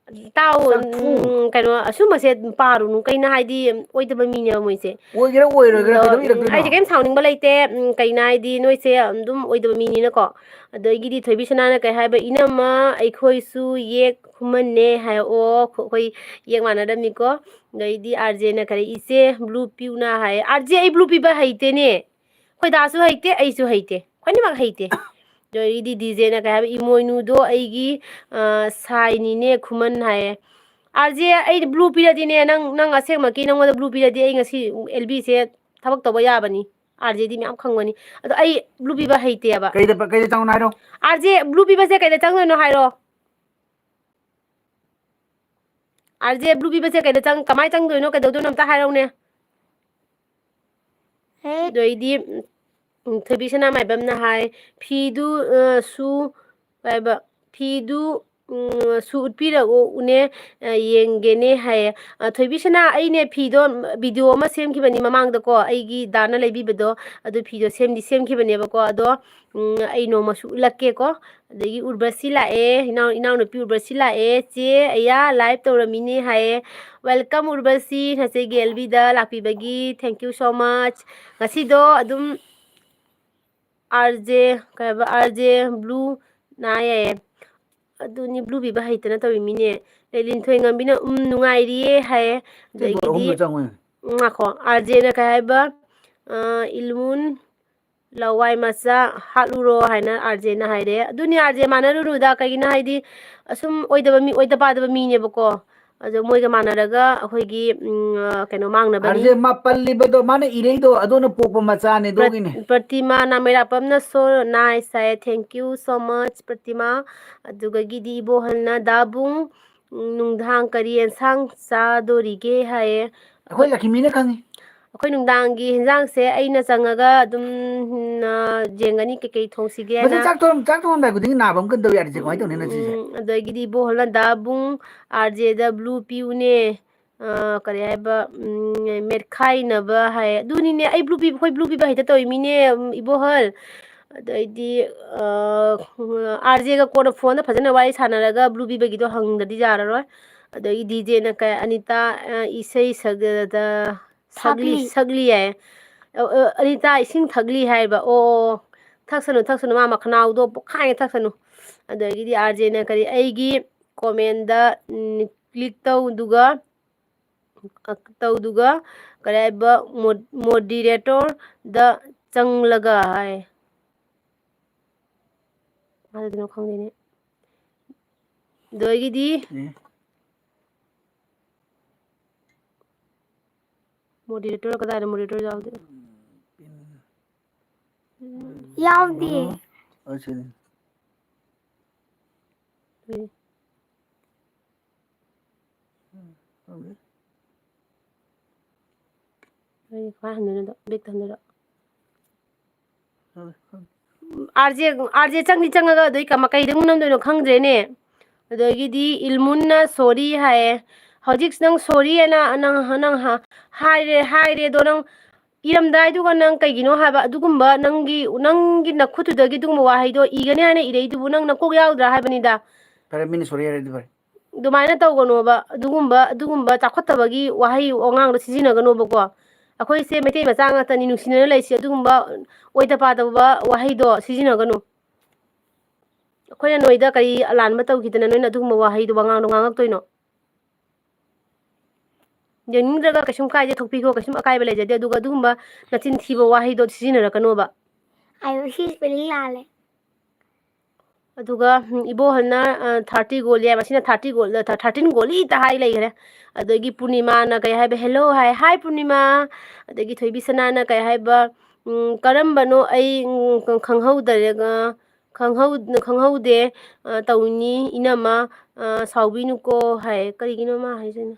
ꯇꯥꯎ, ꯆꯐꯨ꯫ ꯎꯝ, ꯀꯩꯅꯣ, ꯑꯁꯨꯝꯕꯁꯦ ꯄꯥꯔꯨꯅꯨ꯫ ꯀꯩꯅꯣ ꯍꯥꯏꯗꯤ, ꯑꯣꯏꯗꯕ ꯃꯤꯅꯦꯕ ꯃꯣꯏꯁꯦ꯫ ꯑꯣꯏꯒꯦꯔꯥ ꯑꯣꯏꯔꯣꯏꯒꯦꯔꯥ ꯑꯗꯣ, ꯀꯩꯗꯧ ꯎꯝ, ꯏꯔꯛꯇꯣꯏꯅꯣ? ꯑꯩꯁꯦ ꯀꯩꯝ ꯁꯥꯎꯅꯤꯡꯕ ꯂꯩꯇꯦ꯫ ꯎꯝ, ꯀꯩꯅꯣ ꯍꯥꯏꯗꯤ, ꯅꯣꯏꯁꯦ ꯑꯗꯨꯝ ꯑꯣꯏꯗꯕ ꯃꯤꯅꯤꯅꯀꯣ꯫ ꯑꯗꯒꯤꯗꯤ ꯊꯣꯏꯕꯤ ꯁꯅꯥꯅ ꯀꯩ ꯍꯥꯏꯕ? "ꯏꯅꯝꯃ, ꯑꯩꯈꯣꯏꯁꯨ ꯌꯦꯛ ꯈꯨꯃꯟꯅꯦ" ꯍꯥꯏ꯫ ꯑꯣ, ꯈꯣ-, ꯑꯩꯈꯣꯏ ꯌꯦꯛ ꯃꯥꯟꯅꯗꯕꯅꯤꯀꯣ꯫ ꯑꯗꯩꯗꯤ ꯑꯥꯔ ꯖꯦꯅ ꯀꯔꯤ, "ꯏꯆꯦ, ꯕ꯭ꯂꯨ ꯄꯤꯌꯨꯅ" ꯍꯥꯏ꯫ ꯑꯥꯔ ꯖꯦ, ꯑꯩ ꯕ꯭ꯂꯨ ꯄꯤꯕ ꯍꯩꯇꯦꯅꯦ꯫ ꯑꯩꯈꯣꯏ ꯗꯥꯁꯨ ꯍꯩꯇꯦ, ꯑꯩꯁꯨ ꯍꯩꯇꯦ, ꯈ꯭ꯋꯥꯏꯅꯤꯃꯛ ꯍꯩꯇꯦ꯫ ꯑꯗꯩꯗꯤ ꯗꯤ ꯖꯦꯅ ꯀꯩ ꯍꯥꯏꯕ? "ꯏꯃꯣꯏꯅꯨꯗꯣ ꯑꯩꯒꯤ, ꯑ, ꯁꯥꯏꯅꯤꯅꯦ ꯈꯨꯃꯟ" ꯍꯥꯏꯌꯦ꯫ ꯑꯥꯔ ꯖꯦ, ꯑꯩ ꯕ꯭ꯂꯨ ꯄꯤꯔꯗꯤꯅꯦ, ꯅꯪ, ꯅꯪ ꯑꯁꯦꯡꯃꯛꯀꯤ ꯅꯪꯉꯣꯟꯗ ꯕ꯭ꯂꯨ ꯄꯤꯔꯗꯤ, ꯑꯩ ꯉꯁꯤ ꯑꯦꯜ ꯕꯤꯁꯦ ꯊꯕꯛ ꯇꯧꯕ ꯌꯥꯕꯅꯤ꯫ ꯑꯥꯔ ꯖꯦꯗꯤ ꯃꯌꯥꯝ ꯈꯪꯕꯅꯤ꯫ ꯑꯗꯣ ꯑꯩ ꯕ꯭ꯂꯨ ꯄꯤꯕ ꯍꯩꯇꯦꯕ꯫ ꯀꯩꯗ, ꯀꯩꯗ ꯆꯪꯉꯣ ꯍꯥꯏꯔꯣ? ꯑꯥꯔ ꯖꯦ, ꯕ꯭ꯂꯨ ꯄꯤꯕꯁꯦ ꯀꯩꯗ ꯆꯪꯗꯣꯏꯅꯣ ꯍꯥꯏꯔꯣ? ꯑꯥꯔ ꯖꯦ, ꯕ꯭ꯂꯨ ꯄꯤꯕꯁꯦ ꯀꯩꯗ ꯆꯪ-, ꯀꯃꯥꯏ ꯆꯪꯗꯣꯏꯅꯣ, ꯀꯩꯗꯧꯗꯣꯏꯅꯣ ꯑꯝꯇ ꯍꯥꯏꯔꯛꯎꯅꯦ꯫ ꯍꯦ꯫ ꯑꯗꯩꯗꯤ, ꯎꯝ, ꯊꯣꯏꯕꯤ ꯁꯅꯥꯃꯥꯏꯕꯝꯅ ꯍꯥꯏ, "ꯐꯤꯗꯨ, ꯑ, ꯁꯨ-, ꯀꯩ ꯍꯥꯏꯕ, ꯐꯤꯗꯨ, ꯎꯝ, ꯁꯨ ꯎꯠꯄꯤꯔꯛꯎ, ꯎꯅꯦ, ꯑ, ꯌꯦꯡꯒꯦꯅꯦ" ꯍꯥꯏꯌꯦ꯫ ꯑ, ꯊꯣꯏꯕꯤ ꯁꯅꯥ, ꯑꯩꯅꯦ ꯐꯤꯗꯣ, ꯎꯝ, ꯚꯤꯗꯤꯑꯣ ꯑꯃ ꯁꯦꯝꯈꯤꯕꯅꯤ ꯃꯃꯥꯡꯗꯀꯣ, ꯑꯩꯒꯤ ꯗꯥꯅ ꯂꯩꯕꯤꯕꯗꯣ, ꯑꯗꯨ ꯐꯤꯗꯣ ꯁꯦꯝꯗꯤ ꯁꯦꯝꯈꯤꯕꯅꯦꯕꯀꯣ, ꯑꯗꯣ, ꯎꯝ, ꯑꯩ ꯅꯣꯡꯃꯁꯨ ꯎꯠꯂꯛꯀꯦꯀꯣ꯫ ꯑꯗꯒꯤ ꯎꯔꯕꯁꯤ ꯂꯥꯛꯑꯦ, ꯏꯅꯥꯎ-, ꯏꯅꯥꯎꯅꯨꯄꯤ ꯎꯔꯕꯁꯤ ꯂꯥꯛꯑꯦ, "ꯆꯦ, ꯑꯌꯥ, live ꯇꯧꯔꯝꯃꯤꯅꯦ" ꯍꯥꯏꯌꯦ꯫ Welcome ꯎꯔꯕꯁꯤ, ꯅꯆꯦꯒꯤ ꯑꯦꯜ ꯕꯤꯗ ꯂꯥꯛꯄꯤꯕꯒꯤ, thank you so much꯫ ꯉꯁꯤꯗꯣ ꯑꯗꯨꯝ ꯑꯥꯔ ꯖꯦ, ꯀꯩ ꯍꯥꯏꯕ, ꯑꯥꯔ ꯖꯦ ꯕ꯭ꯂꯨ ꯅꯥ ꯌꯥꯏꯌꯦ꯫ ꯑꯗꯨꯅꯤ, ꯕ꯭ꯂꯨ ꯄꯤꯕ ꯍꯩꯇꯅ ꯇꯧꯔꯤꯃꯤꯅꯦ꯫ ꯂꯩꯂꯤꯟꯊꯣꯏ ꯉꯝꯕꯤꯅ, "ꯎꯝ, ꯅꯨꯡꯉꯥꯏꯔꯤꯌꯦ" ꯍꯥꯏꯌꯦ꯫ ꯁꯤ ꯗꯣꯠ ꯑꯗꯒꯤꯗꯤ, ꯑꯍꯨꯝꯗꯣ ꯆꯪꯉꯨꯅꯦ꯫ ꯎꯝ, ꯉꯥꯏꯈꯣ, ꯑꯥꯔ ꯖꯦꯅ ꯀꯩ ꯍꯥꯏꯕ, ꯑ, "ꯏꯜꯃꯨꯟ ꯂꯋꯥꯏ ꯃꯆꯥ ꯍꯥꯠꯂꯨꯔꯣ" ꯍꯥꯏꯅ ꯑꯥꯔ ꯖꯦꯅ ꯍꯥꯏꯔꯦ꯫ ꯑꯗꯨꯅꯤ, ꯑꯥꯔ ꯖꯦ ꯃꯥꯟꯅꯔꯨꯅꯨꯗ, ꯀꯩꯒꯤꯅꯣ ꯍꯥꯏꯗꯤ, ꯑꯁꯨꯝ ꯑꯣꯏꯗꯕ ꯃꯤ, ꯑꯣꯏꯗ ꯄꯥꯗꯕ ꯃꯤꯅꯦꯕꯀꯣ꯫ ꯑꯗꯣ ꯃꯣꯏꯒ ꯃꯥꯟꯅꯔꯒ ꯑꯩꯈꯣꯏꯒꯤ, ꯎꯝ, ꯑ, ꯀꯩꯅꯣ ꯃꯥꯡꯅꯕꯅꯤ꯫ ꯑꯥꯔ ꯖꯦ ꯃꯥ ꯄꯜꯂꯤꯕꯗꯣ, ꯃꯥꯅ ꯏꯔꯩꯗꯣ, ꯑꯗꯨꯅ ꯄꯣꯛꯄ ꯃꯆꯥꯅꯦ, ꯄ꯭ꯔꯠ-, ꯑꯗꯨꯒꯤꯅꯦ꯫ ꯄ꯭ꯔꯇꯤꯃꯥ ꯅꯥꯃꯩꯔꯥꯄꯝꯅ so nice ꯍꯥꯏꯌꯦ, thank you so much ꯄ꯭ꯔꯇꯤꯃꯥ꯫ ꯑꯗꯨꯒꯒꯤꯗꯤ ꯏꯕꯣꯍꯜꯅ, "ꯗꯥꯕꯨꯡ, ꯎꯝ, ꯅꯨꯡꯗꯥꯡ ꯀꯔꯤ ꯑꯦꯟꯁꯥꯡ ꯆꯥꯗꯣꯔꯤꯒꯦ?" ꯍꯥꯏꯌꯦ꯫ ꯑꯩꯈꯣꯏ ꯑꯩꯈꯣꯏ ꯂꯛꯈꯤꯃꯤꯅ ꯈꯪꯉꯤ꯫ ꯑꯩꯈꯣꯏ ꯅꯨꯡꯗꯥꯡꯒꯤ ꯍꯦꯟꯖꯥꯡꯁꯦ ꯑꯩꯅ ꯆꯪꯉꯒ ꯑꯗꯨꯝ, ꯎꯝ, ꯑ, ꯌꯦꯡꯒꯅꯤ ꯀꯩꯀꯩ ꯊꯣꯡꯁꯤꯒꯦꯅ꯫ ꯃꯁꯤ ꯆꯥꯛ ꯊꯣꯡ-, ꯆꯥꯛ ꯊꯣꯡꯉꯝꯗꯥꯏ ꯈꯨꯗꯤꯡꯒꯤ ꯅꯥꯕ ꯑꯃ ꯀꯟꯗꯧ ꯌꯥꯔꯤꯁꯦ ꯀꯃꯥꯏꯅ ꯇꯧꯅꯤ ꯅꯪ ꯁꯤꯁꯦ? ꯎꯝ, ꯑꯗꯒꯤꯗꯤ ꯏꯕꯣ ꯍꯣꯜꯅꯗ ꯕꯨꯡ, ꯑꯥꯔ ꯖꯦꯗ ꯕ꯭ꯂꯨ ꯄꯤꯌꯨꯅꯦ꯫ ꯑ, ꯀꯔꯤ ꯍꯥꯏꯕ, ꯎꯝ, ꯃꯦꯠꯈꯥꯏꯅꯕ ꯍꯥꯏ꯫ ꯑꯗꯨꯅꯤꯅꯦ, ꯑꯩ ꯕ꯭ꯂꯨ ꯄꯤꯕ, ꯑꯩꯈꯣꯏ ꯕ꯭ꯂꯨ ꯄꯤꯕ ꯍꯦꯛꯇ ꯇꯧꯔꯤꯃꯤꯅꯦ, ꯎꯝ, ꯏꯕꯣꯍꯜ꯫ ꯑꯗꯩꯗꯤ, ꯑ, ꯑꯥꯔ ꯖꯦꯒ ꯀꯣꯟꯅ ꯐꯣꯟꯗ ꯐꯖꯅ ꯋꯥꯔꯤ ꯁꯥꯟꯅꯔꯒ ꯕ꯭ꯂꯨ ꯄꯤꯕꯒꯤꯗꯣ ꯍꯪꯗꯗꯤ ꯌꯥꯔꯔꯣꯏ꯫ ꯑꯗꯒꯤ ꯗꯤ ꯖꯦꯅ ꯀ-, ꯑꯅꯤꯇꯥ, ꯑ, ꯏꯁꯩ ꯁꯛ-, ꯗ-, ꯁꯛꯂꯤ, ꯁꯛꯂꯤ꯫ ꯁꯛꯂꯤ ꯍꯥꯏꯌꯦ꯫ ꯑ, ꯑ, ꯑꯅꯤꯇꯥ ꯏꯁꯤꯡ ꯊꯛꯂꯤ ꯍꯥꯏꯕ꯫ ꯑꯣ, ꯑꯣ, ꯑꯣ꯫ ꯊꯛꯁꯅꯨ, ꯊꯛꯁꯅꯨ, ꯃꯥ ꯃꯈꯅꯥꯎꯗꯣ ꯄꯣꯛꯈꯥꯏꯅ ꯊꯛꯁꯅꯨ꯫ ꯑꯗꯒꯤꯗꯤ ꯑꯥꯔ ꯖꯦꯅ ꯀꯔꯤ, ꯑꯩꯒꯤ ꯀꯣꯃꯦꯟꯗ, ꯎꯝ, ꯀ꯭ꯂꯤꯛ ꯇꯧ, ꯑꯗꯨꯒ ꯇꯧꯗꯨꯒ ꯀꯔꯤ ꯍꯥꯏꯕ, ꯃꯣ-, ꯃꯣꯗꯤꯔꯦꯇꯣꯔꯗ ꯆꯪꯂꯒ ꯍꯥꯏ꯫ ꯀꯃꯥꯏꯅ ꯇꯧꯗꯣꯏꯅꯣ ꯈꯪꯗꯦꯅꯦ꯫ ꯑꯗꯨꯗꯒꯤꯗꯤ ꯎꯝ꯫ ꯃꯣꯗꯤꯔꯦꯇꯣꯔ ꯀꯗꯥꯏꯗ ꯃꯣꯗꯤꯔꯦꯇꯣꯔ ꯌꯥꯎꯗꯦ? ꯌꯥꯎꯗꯦ꯫ ꯑꯣ, ꯑꯣ, ꯁꯤꯅꯤ꯫ ꯎꯝ꯫ ꯎꯝ, ꯈꯪꯗꯦ꯫ ꯑꯩ ꯀꯃꯥꯏ ꯍꯟꯗꯣꯏꯅꯣ ꯑꯗꯣ? Back ꯍꯟꯗꯣꯏꯔꯣ? ꯈꯪꯗꯦ, ꯈꯪꯗꯦ꯫ ꯑꯥꯔ ꯖꯦ, ꯑꯥꯔ ꯖꯦ ꯆꯪꯗꯤ ꯆꯪꯉꯒ ꯑꯗꯨꯏ ꯀꯃ-, ꯀꯩꯗ ꯑꯃꯨꯛ ꯅꯝꯗꯣꯏꯅꯣ ꯈꯪꯗ꯭ꯔꯦꯅꯦ꯫ ꯑꯗꯒꯤꯗꯤ ꯏꯜꯃꯨꯟꯅ sorry ꯍꯥꯏꯌꯦ꯫ ꯍꯧꯖꯤꯛ ꯅꯪ sorry ꯍꯥꯏꯅ ꯅꯪ, ꯅꯪ ꯍꯥ-, ꯍꯥꯏꯔꯦ, ꯍꯥꯏꯔꯦ ꯑꯗꯣ ꯅꯪ ꯏꯔꯝꯗꯥꯏꯗꯨꯒ ꯅꯪ ꯀꯩꯒꯤꯅꯣ ꯍꯥꯏꯕ ꯑꯗꯨꯒꯨꯝꯕ ꯅꯪꯒꯤ, ꯅꯪꯒꯤ ꯅꯈꯨꯠꯇꯨꯗꯒꯤ ꯑꯗꯨꯒꯨꯝꯕ ꯋꯥꯍꯩꯗꯣ ꯏꯒꯅꯤ ꯍꯥꯏꯅ ꯏꯔꯛꯏꯗꯨꯕꯨ ꯅꯪ ꯅꯀꯣꯛ ꯌꯥꯎꯗ꯭ꯔꯥ ꯍꯥꯏꯕꯅꯤꯗ꯫ ꯐꯔꯦ, ꯃꯤꯅ sorry ꯍꯥꯏꯔꯗꯤ ꯐꯔꯦ꯫ ꯑꯗꯨꯃꯥꯏꯅ ꯇꯧꯒꯅꯣꯕ꯫ ꯑꯗꯨꯒꯨꯝꯕ, ꯑꯗꯨꯒꯨꯝꯕ ꯆꯥꯎꯈꯠꯇꯕꯒꯤ ꯋꯥꯍꯩ ꯋꯥꯉꯥꯡꯗꯣ ꯁꯤꯖꯤꯟꯅꯒꯅꯣꯕꯀꯣ꯫ ꯑꯩꯈꯣꯏꯁꯦ ꯃꯩꯇꯩ ꯃꯆꯥ ꯉꯥꯛꯇꯅꯤ, ꯅꯨꯡꯁꯤꯅꯅ ꯂꯩꯁꯤ꯫ ꯑꯗꯨꯒꯨꯝꯕ ꯑꯣꯏꯗ ꯄꯥꯗꯕ ꯋꯥꯍꯩꯗꯣ ꯁꯤꯖꯤꯟꯅꯒꯅꯨ꯫ ꯑꯩꯈꯣꯏꯅ ꯅꯣꯏꯗ ꯀꯔꯤ ꯑꯂꯥꯟꯕ ꯇꯧꯈꯤꯗꯅ ꯅꯣꯏꯅ ꯑꯗꯨꯒꯨꯝꯕ ꯋꯥꯍꯩꯗꯣ, ꯋꯥꯉꯥꯡꯗꯣ ꯉꯥꯡꯉꯛꯇꯣꯏꯅꯣ? ꯌꯦꯡꯅꯤꯡꯗ꯭ꯔꯒ ꯀꯩꯁꯨꯝ ꯀꯥꯏꯗꯦ, ꯊꯣꯛꯄꯤꯈꯣ, ꯀꯩꯁꯨꯝ ꯑꯀꯥꯏꯕ ꯂꯩꯖꯗꯦ꯫ ꯑꯗꯨꯒ ꯑꯗꯨꯒꯨꯝꯕ ꯅꯆꯤꯟ ꯊꯤꯕ ꯋꯥꯍꯩꯗꯣ ꯁꯤꯖꯤꯟꯅꯔꯛꯀꯅꯣꯕ꯫ ꯑꯩ ꯁꯤ spelling ꯂꯥꯜꯂꯦ꯫ ꯑꯗꯨꯒ, ꯎꯝ, ꯏꯕꯣꯍꯜꯅ, ꯑ, thirty ꯒꯣꯜꯂꯤ ꯍꯥꯏ, ꯃꯁꯤꯅ thirty ꯒꯣꯜ, ꯊ-, thirteen ꯒꯣꯜꯂꯤꯇ ꯍꯥꯏ ꯂꯩꯈ꯭ꯔꯦ꯫ ꯑꯗꯒꯤ ꯄꯨꯔꯅꯤꯃꯥꯅ ꯀꯩ ꯍꯥꯏꯕ, "Hello" ꯍꯥꯏ, "Hi ꯄꯨꯔꯅꯤꯃꯥ"꯫ ꯑꯗꯒꯤ ꯊꯣꯏꯕꯤꯁꯅꯥꯅ ꯀꯩ ꯍꯥꯏꯕ, ꯎꯝ, "ꯀꯔꯝꯕꯅꯣ ꯑꯩ, ꯎꯝ, ꯈꯪꯍꯧꯗꯔꯦ-, ꯑ, ꯈꯪꯍꯧ-, ꯈꯪꯍꯧꯗꯦ, ꯑ, ꯇꯧꯅꯤ ꯏꯅꯝꯃ, ꯑ, ꯁꯥꯎꯕꯤꯅꯨꯀꯣ" ꯍꯥꯏ꯫ ꯀꯔꯤꯒꯤꯅꯣ ꯃꯥ ꯍꯥꯏꯁꯤꯅ?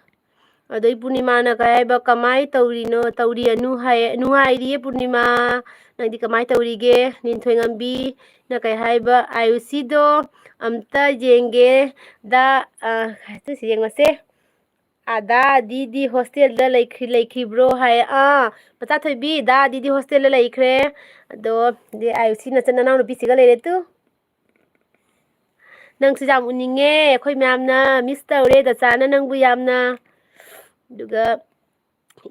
ꯑꯗꯩ ꯄꯨꯔꯅꯤꯃꯥꯅ ꯀꯩ ꯍꯥꯏꯕ, "ꯀꯃꯥꯏ ꯇꯧꯔꯤꯅꯣ, ꯇꯧꯔꯤ ꯑꯅꯨ?" ꯍꯥꯏ꯫ "ꯅꯨꯡꯉꯥꯏꯔꯤꯌꯦ ꯄꯨꯔꯅꯤꯃꯥ, ꯅꯪꯗꯤ ꯀꯃꯥꯏ ꯇꯧꯔꯤꯒꯦ?" ꯂꯤꯟꯊꯣꯏꯉꯝꯕꯤꯅ ꯀꯩ ꯍꯥꯏꯕ, "ꯑꯥꯌꯨꯁꯤꯗꯣ ꯑꯝꯇ ꯌꯦꯡꯒꯦ ꯗ", ꯑ, ꯁꯤ ꯌꯦꯡꯉꯁꯦ꯫ "ꯑꯗꯥ ꯗꯤꯗꯤ ꯍꯣꯁꯇꯦꯜꯗ ꯂꯩꯈ꯭ꯔꯤ-, ꯂꯩꯈ꯭ꯔꯤꯕ꯭ꯔꯣ?" ꯍꯥꯏ꯫ "ꯑꯥ, ꯃꯆꯥꯊꯣꯏꯕꯤ, ꯗꯥ ꯗꯤꯗꯤ ꯍꯣꯁꯇꯦꯜꯗ ꯂꯩꯈ꯭ꯔꯦ꯫ ꯑꯗꯣ ꯗꯤ ꯑꯥꯌꯨꯁꯤ ꯅꯆꯟ ꯅꯅꯥꯎ ꯅꯨꯄꯤꯁꯤꯒ ꯂꯩꯔꯦ ꯇꯨ꯫ ꯅꯪꯁꯨ ꯌꯥꯝ ꯎꯅꯤꯡꯉꯦ, ꯑꯩꯈꯣꯏ ꯃꯌꯥꯝꯅ ꯃꯤꯁ ꯇꯧꯔꯦ ꯗꯆꯥꯅ ꯅꯪꯕꯨ ꯌꯥꯝꯅ"꯫ ꯑꯗꯨꯒ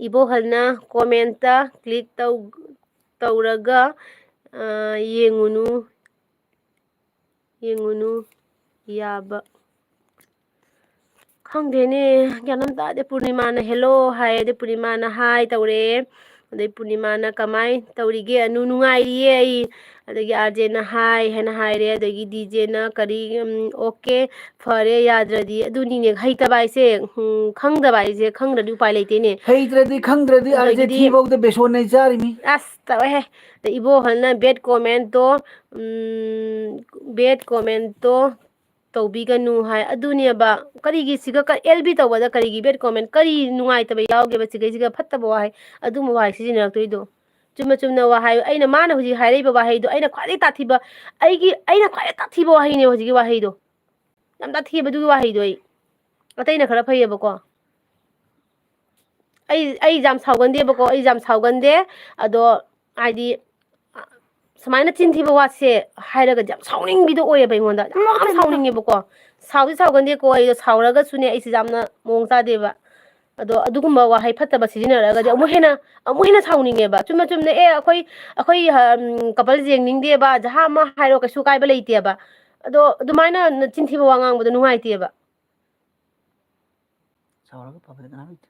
ꯏꯕꯣꯍꯜꯅ ꯀꯣꯃꯦꯟꯇ ꯀ꯭ꯂꯤꯛ ꯇꯧ-, ꯇꯧꯔꯒ, ꯑ, ꯌꯦꯡꯉꯨꯅꯨ, ꯌꯦꯡꯉꯨꯅꯨ ꯌꯥꯕ꯫ ꯈꯪꯗꯦꯅꯦ, ꯒ꯭ꯌꯥꯟ ꯑꯃ ꯇꯥꯗꯦ꯫ ꯄꯨꯔꯅꯤꯃꯥꯅ "ꯍꯦꯜꯂꯣ" ꯍꯥꯏ, ꯑꯗꯩ ꯄꯨꯔꯅꯤꯃꯥꯅ "ꯍꯥꯏ" ꯇꯧꯔꯛꯑꯦ꯫ ꯑꯗꯩ ꯄꯨꯔꯅꯤꯃꯥꯅ "ꯀꯃꯥꯏ ꯇꯧꯔꯤꯒꯦ ꯑꯅꯨ?" "ꯅꯨꯡꯉꯥꯏꯔꯤꯌꯦ ꯑꯩ"꯫ ꯑꯗꯒꯤ ꯑꯥꯔ ꯖꯦꯅ "ꯍꯥꯏ" ꯍꯥꯏꯅ ꯍꯥꯏꯔꯦ꯫ ꯑꯗꯒꯤ ꯗꯤ ꯖꯦꯅ ꯀꯔꯤ, ꯎꯝ, "ꯑꯣꯀꯦ, ꯐꯔꯦ, ꯌꯥꯗ꯭ꯔꯗꯤ"꯫ ꯑꯗꯨꯅꯤꯅꯦ, ꯍꯩꯇꯕ ꯍꯥꯏꯁꯦ, ꯎꯝ, ꯈꯪꯗꯕ ꯍꯥꯏꯁꯦ, ꯈꯪꯗ꯭ꯔꯗꯤ ꯎꯄꯥꯏ ꯂꯩꯇꯦꯅꯦ꯫ ꯍꯩꯇ꯭ꯔꯗꯤ ꯈꯪꯗ꯭ꯔꯗꯤ ꯑꯥꯔ ꯖꯦ ꯑꯗꯒꯤꯗꯤ ꯊꯤꯐꯧꯗ ꯕꯦꯁꯣꯟꯅꯦ ꯆꯥꯔꯤꯃꯤ꯫ ꯑꯁ, ꯇꯧꯋꯦꯍꯦ꯫ ꯑꯗ ꯏꯕꯣꯍꯜꯅ ꯕꯦꯠ ꯀꯣꯃꯦꯟꯇꯣ, ꯎꯝ, ꯕꯦꯠ ꯀꯣꯃꯦꯟꯇꯣ ꯇꯧꯕꯤꯒꯅꯨ ꯍꯥꯏ꯫ ꯑꯗꯨꯅꯦꯕ, ꯀꯔꯤꯒꯤ ꯁꯤꯒ ꯀ-, ꯑꯦꯜ ꯕꯤ ꯇꯧꯕꯗ ꯀꯔꯤꯒꯤ ꯕꯦꯠ ꯀꯣꯃꯦꯟ? ꯀꯔꯤ ꯅꯨꯡꯉꯥꯏꯇꯕ ꯌꯥꯎꯒꯦꯕ ꯁꯤꯒꯩꯁꯤꯒ? ꯐꯠꯇꯕ ꯋꯥꯍꯩ, ꯑꯗꯨꯝꯕ ꯋꯥꯍꯩ ꯁꯤꯖꯤꯟꯅꯔꯛꯇꯣꯏꯗꯣ? ꯆꯨꯝꯅ ꯆꯨꯝꯅ ꯋꯥꯍꯩ, ꯑꯩꯅ, ꯃꯥꯅ ꯍꯧꯖꯤꯛ ꯍꯥꯏꯔꯛꯏꯕ ꯋꯥꯍꯩꯗꯣ, ꯑꯩꯅ ꯈ꯭ꯋꯥꯏꯗꯒꯤ ꯇꯥꯊꯤꯕ, ꯑꯩꯒꯤ, ꯑꯩꯅ ꯈ꯭ꯋꯥꯏꯗꯒꯤ ꯇꯥꯊꯤꯕ ꯋꯥꯍꯩꯅꯦꯕ ꯍꯧꯖꯤꯛꯀꯤ ꯋꯥꯍꯩꯗꯣ꯫ ꯌꯥꯝ ꯇꯥꯊꯤꯑꯕ ꯑꯗꯨꯒꯤ ꯋꯥꯍꯩꯗꯣ ꯑꯩ꯫ ꯑꯇꯩꯅ ꯈꯔ ꯐꯩꯌꯦꯕꯀꯣ꯫ ꯑꯩ, ꯑꯩ ꯌꯥꯝ ꯁꯥꯎꯒꯟꯗꯦꯕꯀꯣ, ꯑꯩ ꯌꯥꯝ ꯁꯥꯎꯒꯟꯗꯦ꯫ ꯑꯗꯣ ꯍꯥꯏꯗꯤ, ꯑ, ꯁꯨꯃꯥꯏꯅ ꯆꯤꯟ ꯊꯤꯕ ꯋꯥꯁꯦ ꯍꯥꯏꯔꯒꯗꯤ ꯌꯥꯝ ꯁꯥꯎꯅꯤꯡꯕꯤꯗꯣ ꯑꯣꯏꯌꯦꯕ ꯑꯩꯉꯣꯟꯗ꯫ ꯌꯥꯝ ꯁꯥꯎꯅꯤꯡꯉꯦꯕꯀꯣ꯫ ꯁꯥꯎꯗꯤ ꯁꯥꯎꯒꯟꯗꯦꯀꯣ, ꯑꯩꯗꯣ ꯁꯥꯎꯔꯒꯁꯨꯅꯦ, ꯑꯩꯁꯦ ꯌꯥꯝꯅ ꯃꯑꯣꯡ ꯆꯥꯗꯦꯕ꯫ ꯑꯗꯣ ꯑꯗꯨꯒꯨꯝꯕ ꯋꯥꯍꯩ ꯐꯠꯇꯕ ꯁꯤꯖꯤꯟꯅꯔꯒꯗꯤ ꯑꯃꯨꯛ ꯍꯦꯟꯅ, ꯑꯃꯨꯛ ꯍꯦꯟꯅ ꯁꯥꯎꯅꯤꯡꯉꯦꯕ꯫ ꯆꯨꯝꯅ ꯆꯨꯝꯅ, "ꯑꯦ, ꯑꯩꯈꯣꯏ, ꯑꯩꯈꯣꯏ, ꯎꯝ, ꯀꯄꯜꯁ ꯌꯦꯡꯅꯤꯡꯗꯦꯕ", ꯖꯍꯥ ꯑꯃ ꯍꯥꯏꯔꯣ, ꯀꯩꯁꯨ ꯀꯥꯏꯕ ꯂꯩꯇꯦꯕ꯫ ꯑꯗꯣ ꯑꯗꯨꯃꯥꯏꯅ ꯆꯤꯟ ꯊꯤꯕ ꯋꯥ ꯉꯥꯡꯕꯗꯣ ꯅꯨꯡꯉꯥꯏꯇꯦꯕ꯫ ꯁꯥꯎꯔꯒ ꯐꯕꯗ ꯀꯅꯥꯝ ꯂꯩꯇꯦ꯫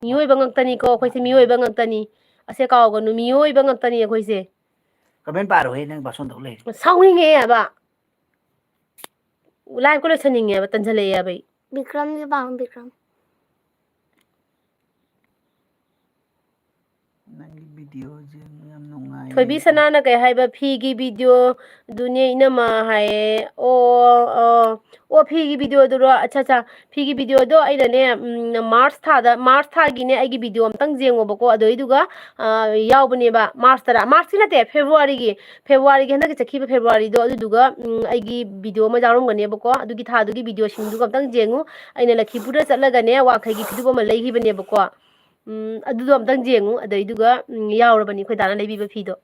ꯃꯤꯑꯣꯏꯕ ꯉꯥꯛꯇꯅꯤꯀꯣ ꯑꯩꯈꯣꯏꯁꯦ, ꯃꯤꯑꯣꯏꯕ ꯉꯥꯛꯇꯅꯤ꯫ ꯑꯁꯦ ꯀꯥꯎꯒꯅꯨ, ꯃꯤꯑꯣꯏꯕ ꯉꯥꯛꯇꯅꯤ ꯑꯩꯈꯣꯏꯁꯦ꯫ ꯀꯃꯦꯟ ꯄꯥꯔꯣꯍꯦ, ꯅꯪ ꯕꯥꯁꯣꯟ ꯇꯧ ꯂꯩꯔꯦ꯫ ꯁꯥꯎꯅꯤꯡꯉꯦ ꯍꯥꯏꯕ꯫ ꯂꯥꯏꯐꯀ ꯂꯣꯏꯁꯟꯅꯤꯡꯉꯦꯕ, ꯇꯟꯖꯜꯂꯛꯑꯦꯕ ꯑꯩ꯫ ꯕꯤꯀ꯭ꯔꯝꯒꯤ ꯄꯥꯎ, ꯕꯤꯀ꯭ꯔꯝ꯫ ꯅꯪꯒꯤ videoꯁꯦ ꯌꯥꯝ ꯅꯨꯡꯉꯥꯏꯌꯦ꯫ ꯊꯣꯏꯕꯤ ꯁꯅꯥꯅ ꯀꯩ ꯍꯥꯏꯕ? ꯐꯤꯒꯤ videoꯗꯨꯅꯦ ꯏꯅꯝꯃ ꯍꯥꯏꯌꯦ꯫ ꯑꯣ, ꯑꯣ, ꯑꯣ, ꯐꯤꯒꯤ videoꯗꯨꯔꯣ? ꯑꯠꯆꯥ, ꯑꯠꯆꯥ, ꯐꯤꯒꯤ videoꯗꯣ ꯑꯩꯅꯅꯦ, ꯎꯝ, March ꯊꯥꯗ, March ꯊꯥꯒꯤꯅꯦ ꯑꯩꯒꯤ video ꯑꯝꯇꯪ ꯌꯦꯡꯉꯣꯕꯀꯣ꯫ ꯑꯗꯨꯏꯗꯨꯒ, ꯑ, ꯌꯥꯎꯕꯅꯦꯕ꯫ March ꯇꯔꯥ, Marchꯀꯤ ꯅꯠꯇꯦ, Februaryꯒꯤ, Februaryꯒꯤ, ꯍꯟꯗꯛꯀꯤ ꯆꯠꯈꯤꯕ Februaryꯗꯣ, ꯑꯗꯨꯗꯨꯒ, ꯎꯝ, ꯑꯩꯒꯤ video ꯑꯃ ꯌꯥꯎꯔꯝꯒꯅꯦꯕꯀꯣ꯫ ꯑꯗꯨꯒꯤ ꯊꯥꯗꯨꯒꯤ videoꯁꯤꯡꯗꯨꯒ ꯑꯝꯇꯪ ꯌꯦꯡꯉꯨ꯫ ꯑꯩꯅ ꯂꯈꯤꯄꯨꯔꯗ ꯆꯠꯂꯒꯅꯦ, ꯋꯥꯡꯈꯩꯒꯤ ꯐꯤꯗꯨꯞ ꯑꯃ ꯂꯩꯈꯤꯕꯅꯦꯕꯀꯣ꯫ ꯎꯝ, ꯑꯗꯨꯗꯣ ꯑꯝꯇꯪ ꯌꯦꯡꯉꯨ꯫ ꯑꯗꯩꯗꯨꯒ, ꯎꯝ, ꯌꯥꯎꯔꯕꯅꯤ ꯑꯩꯈꯣꯏ ꯗꯥꯅ ꯂꯩꯕꯤꯕ ꯐꯤꯗꯣ꯫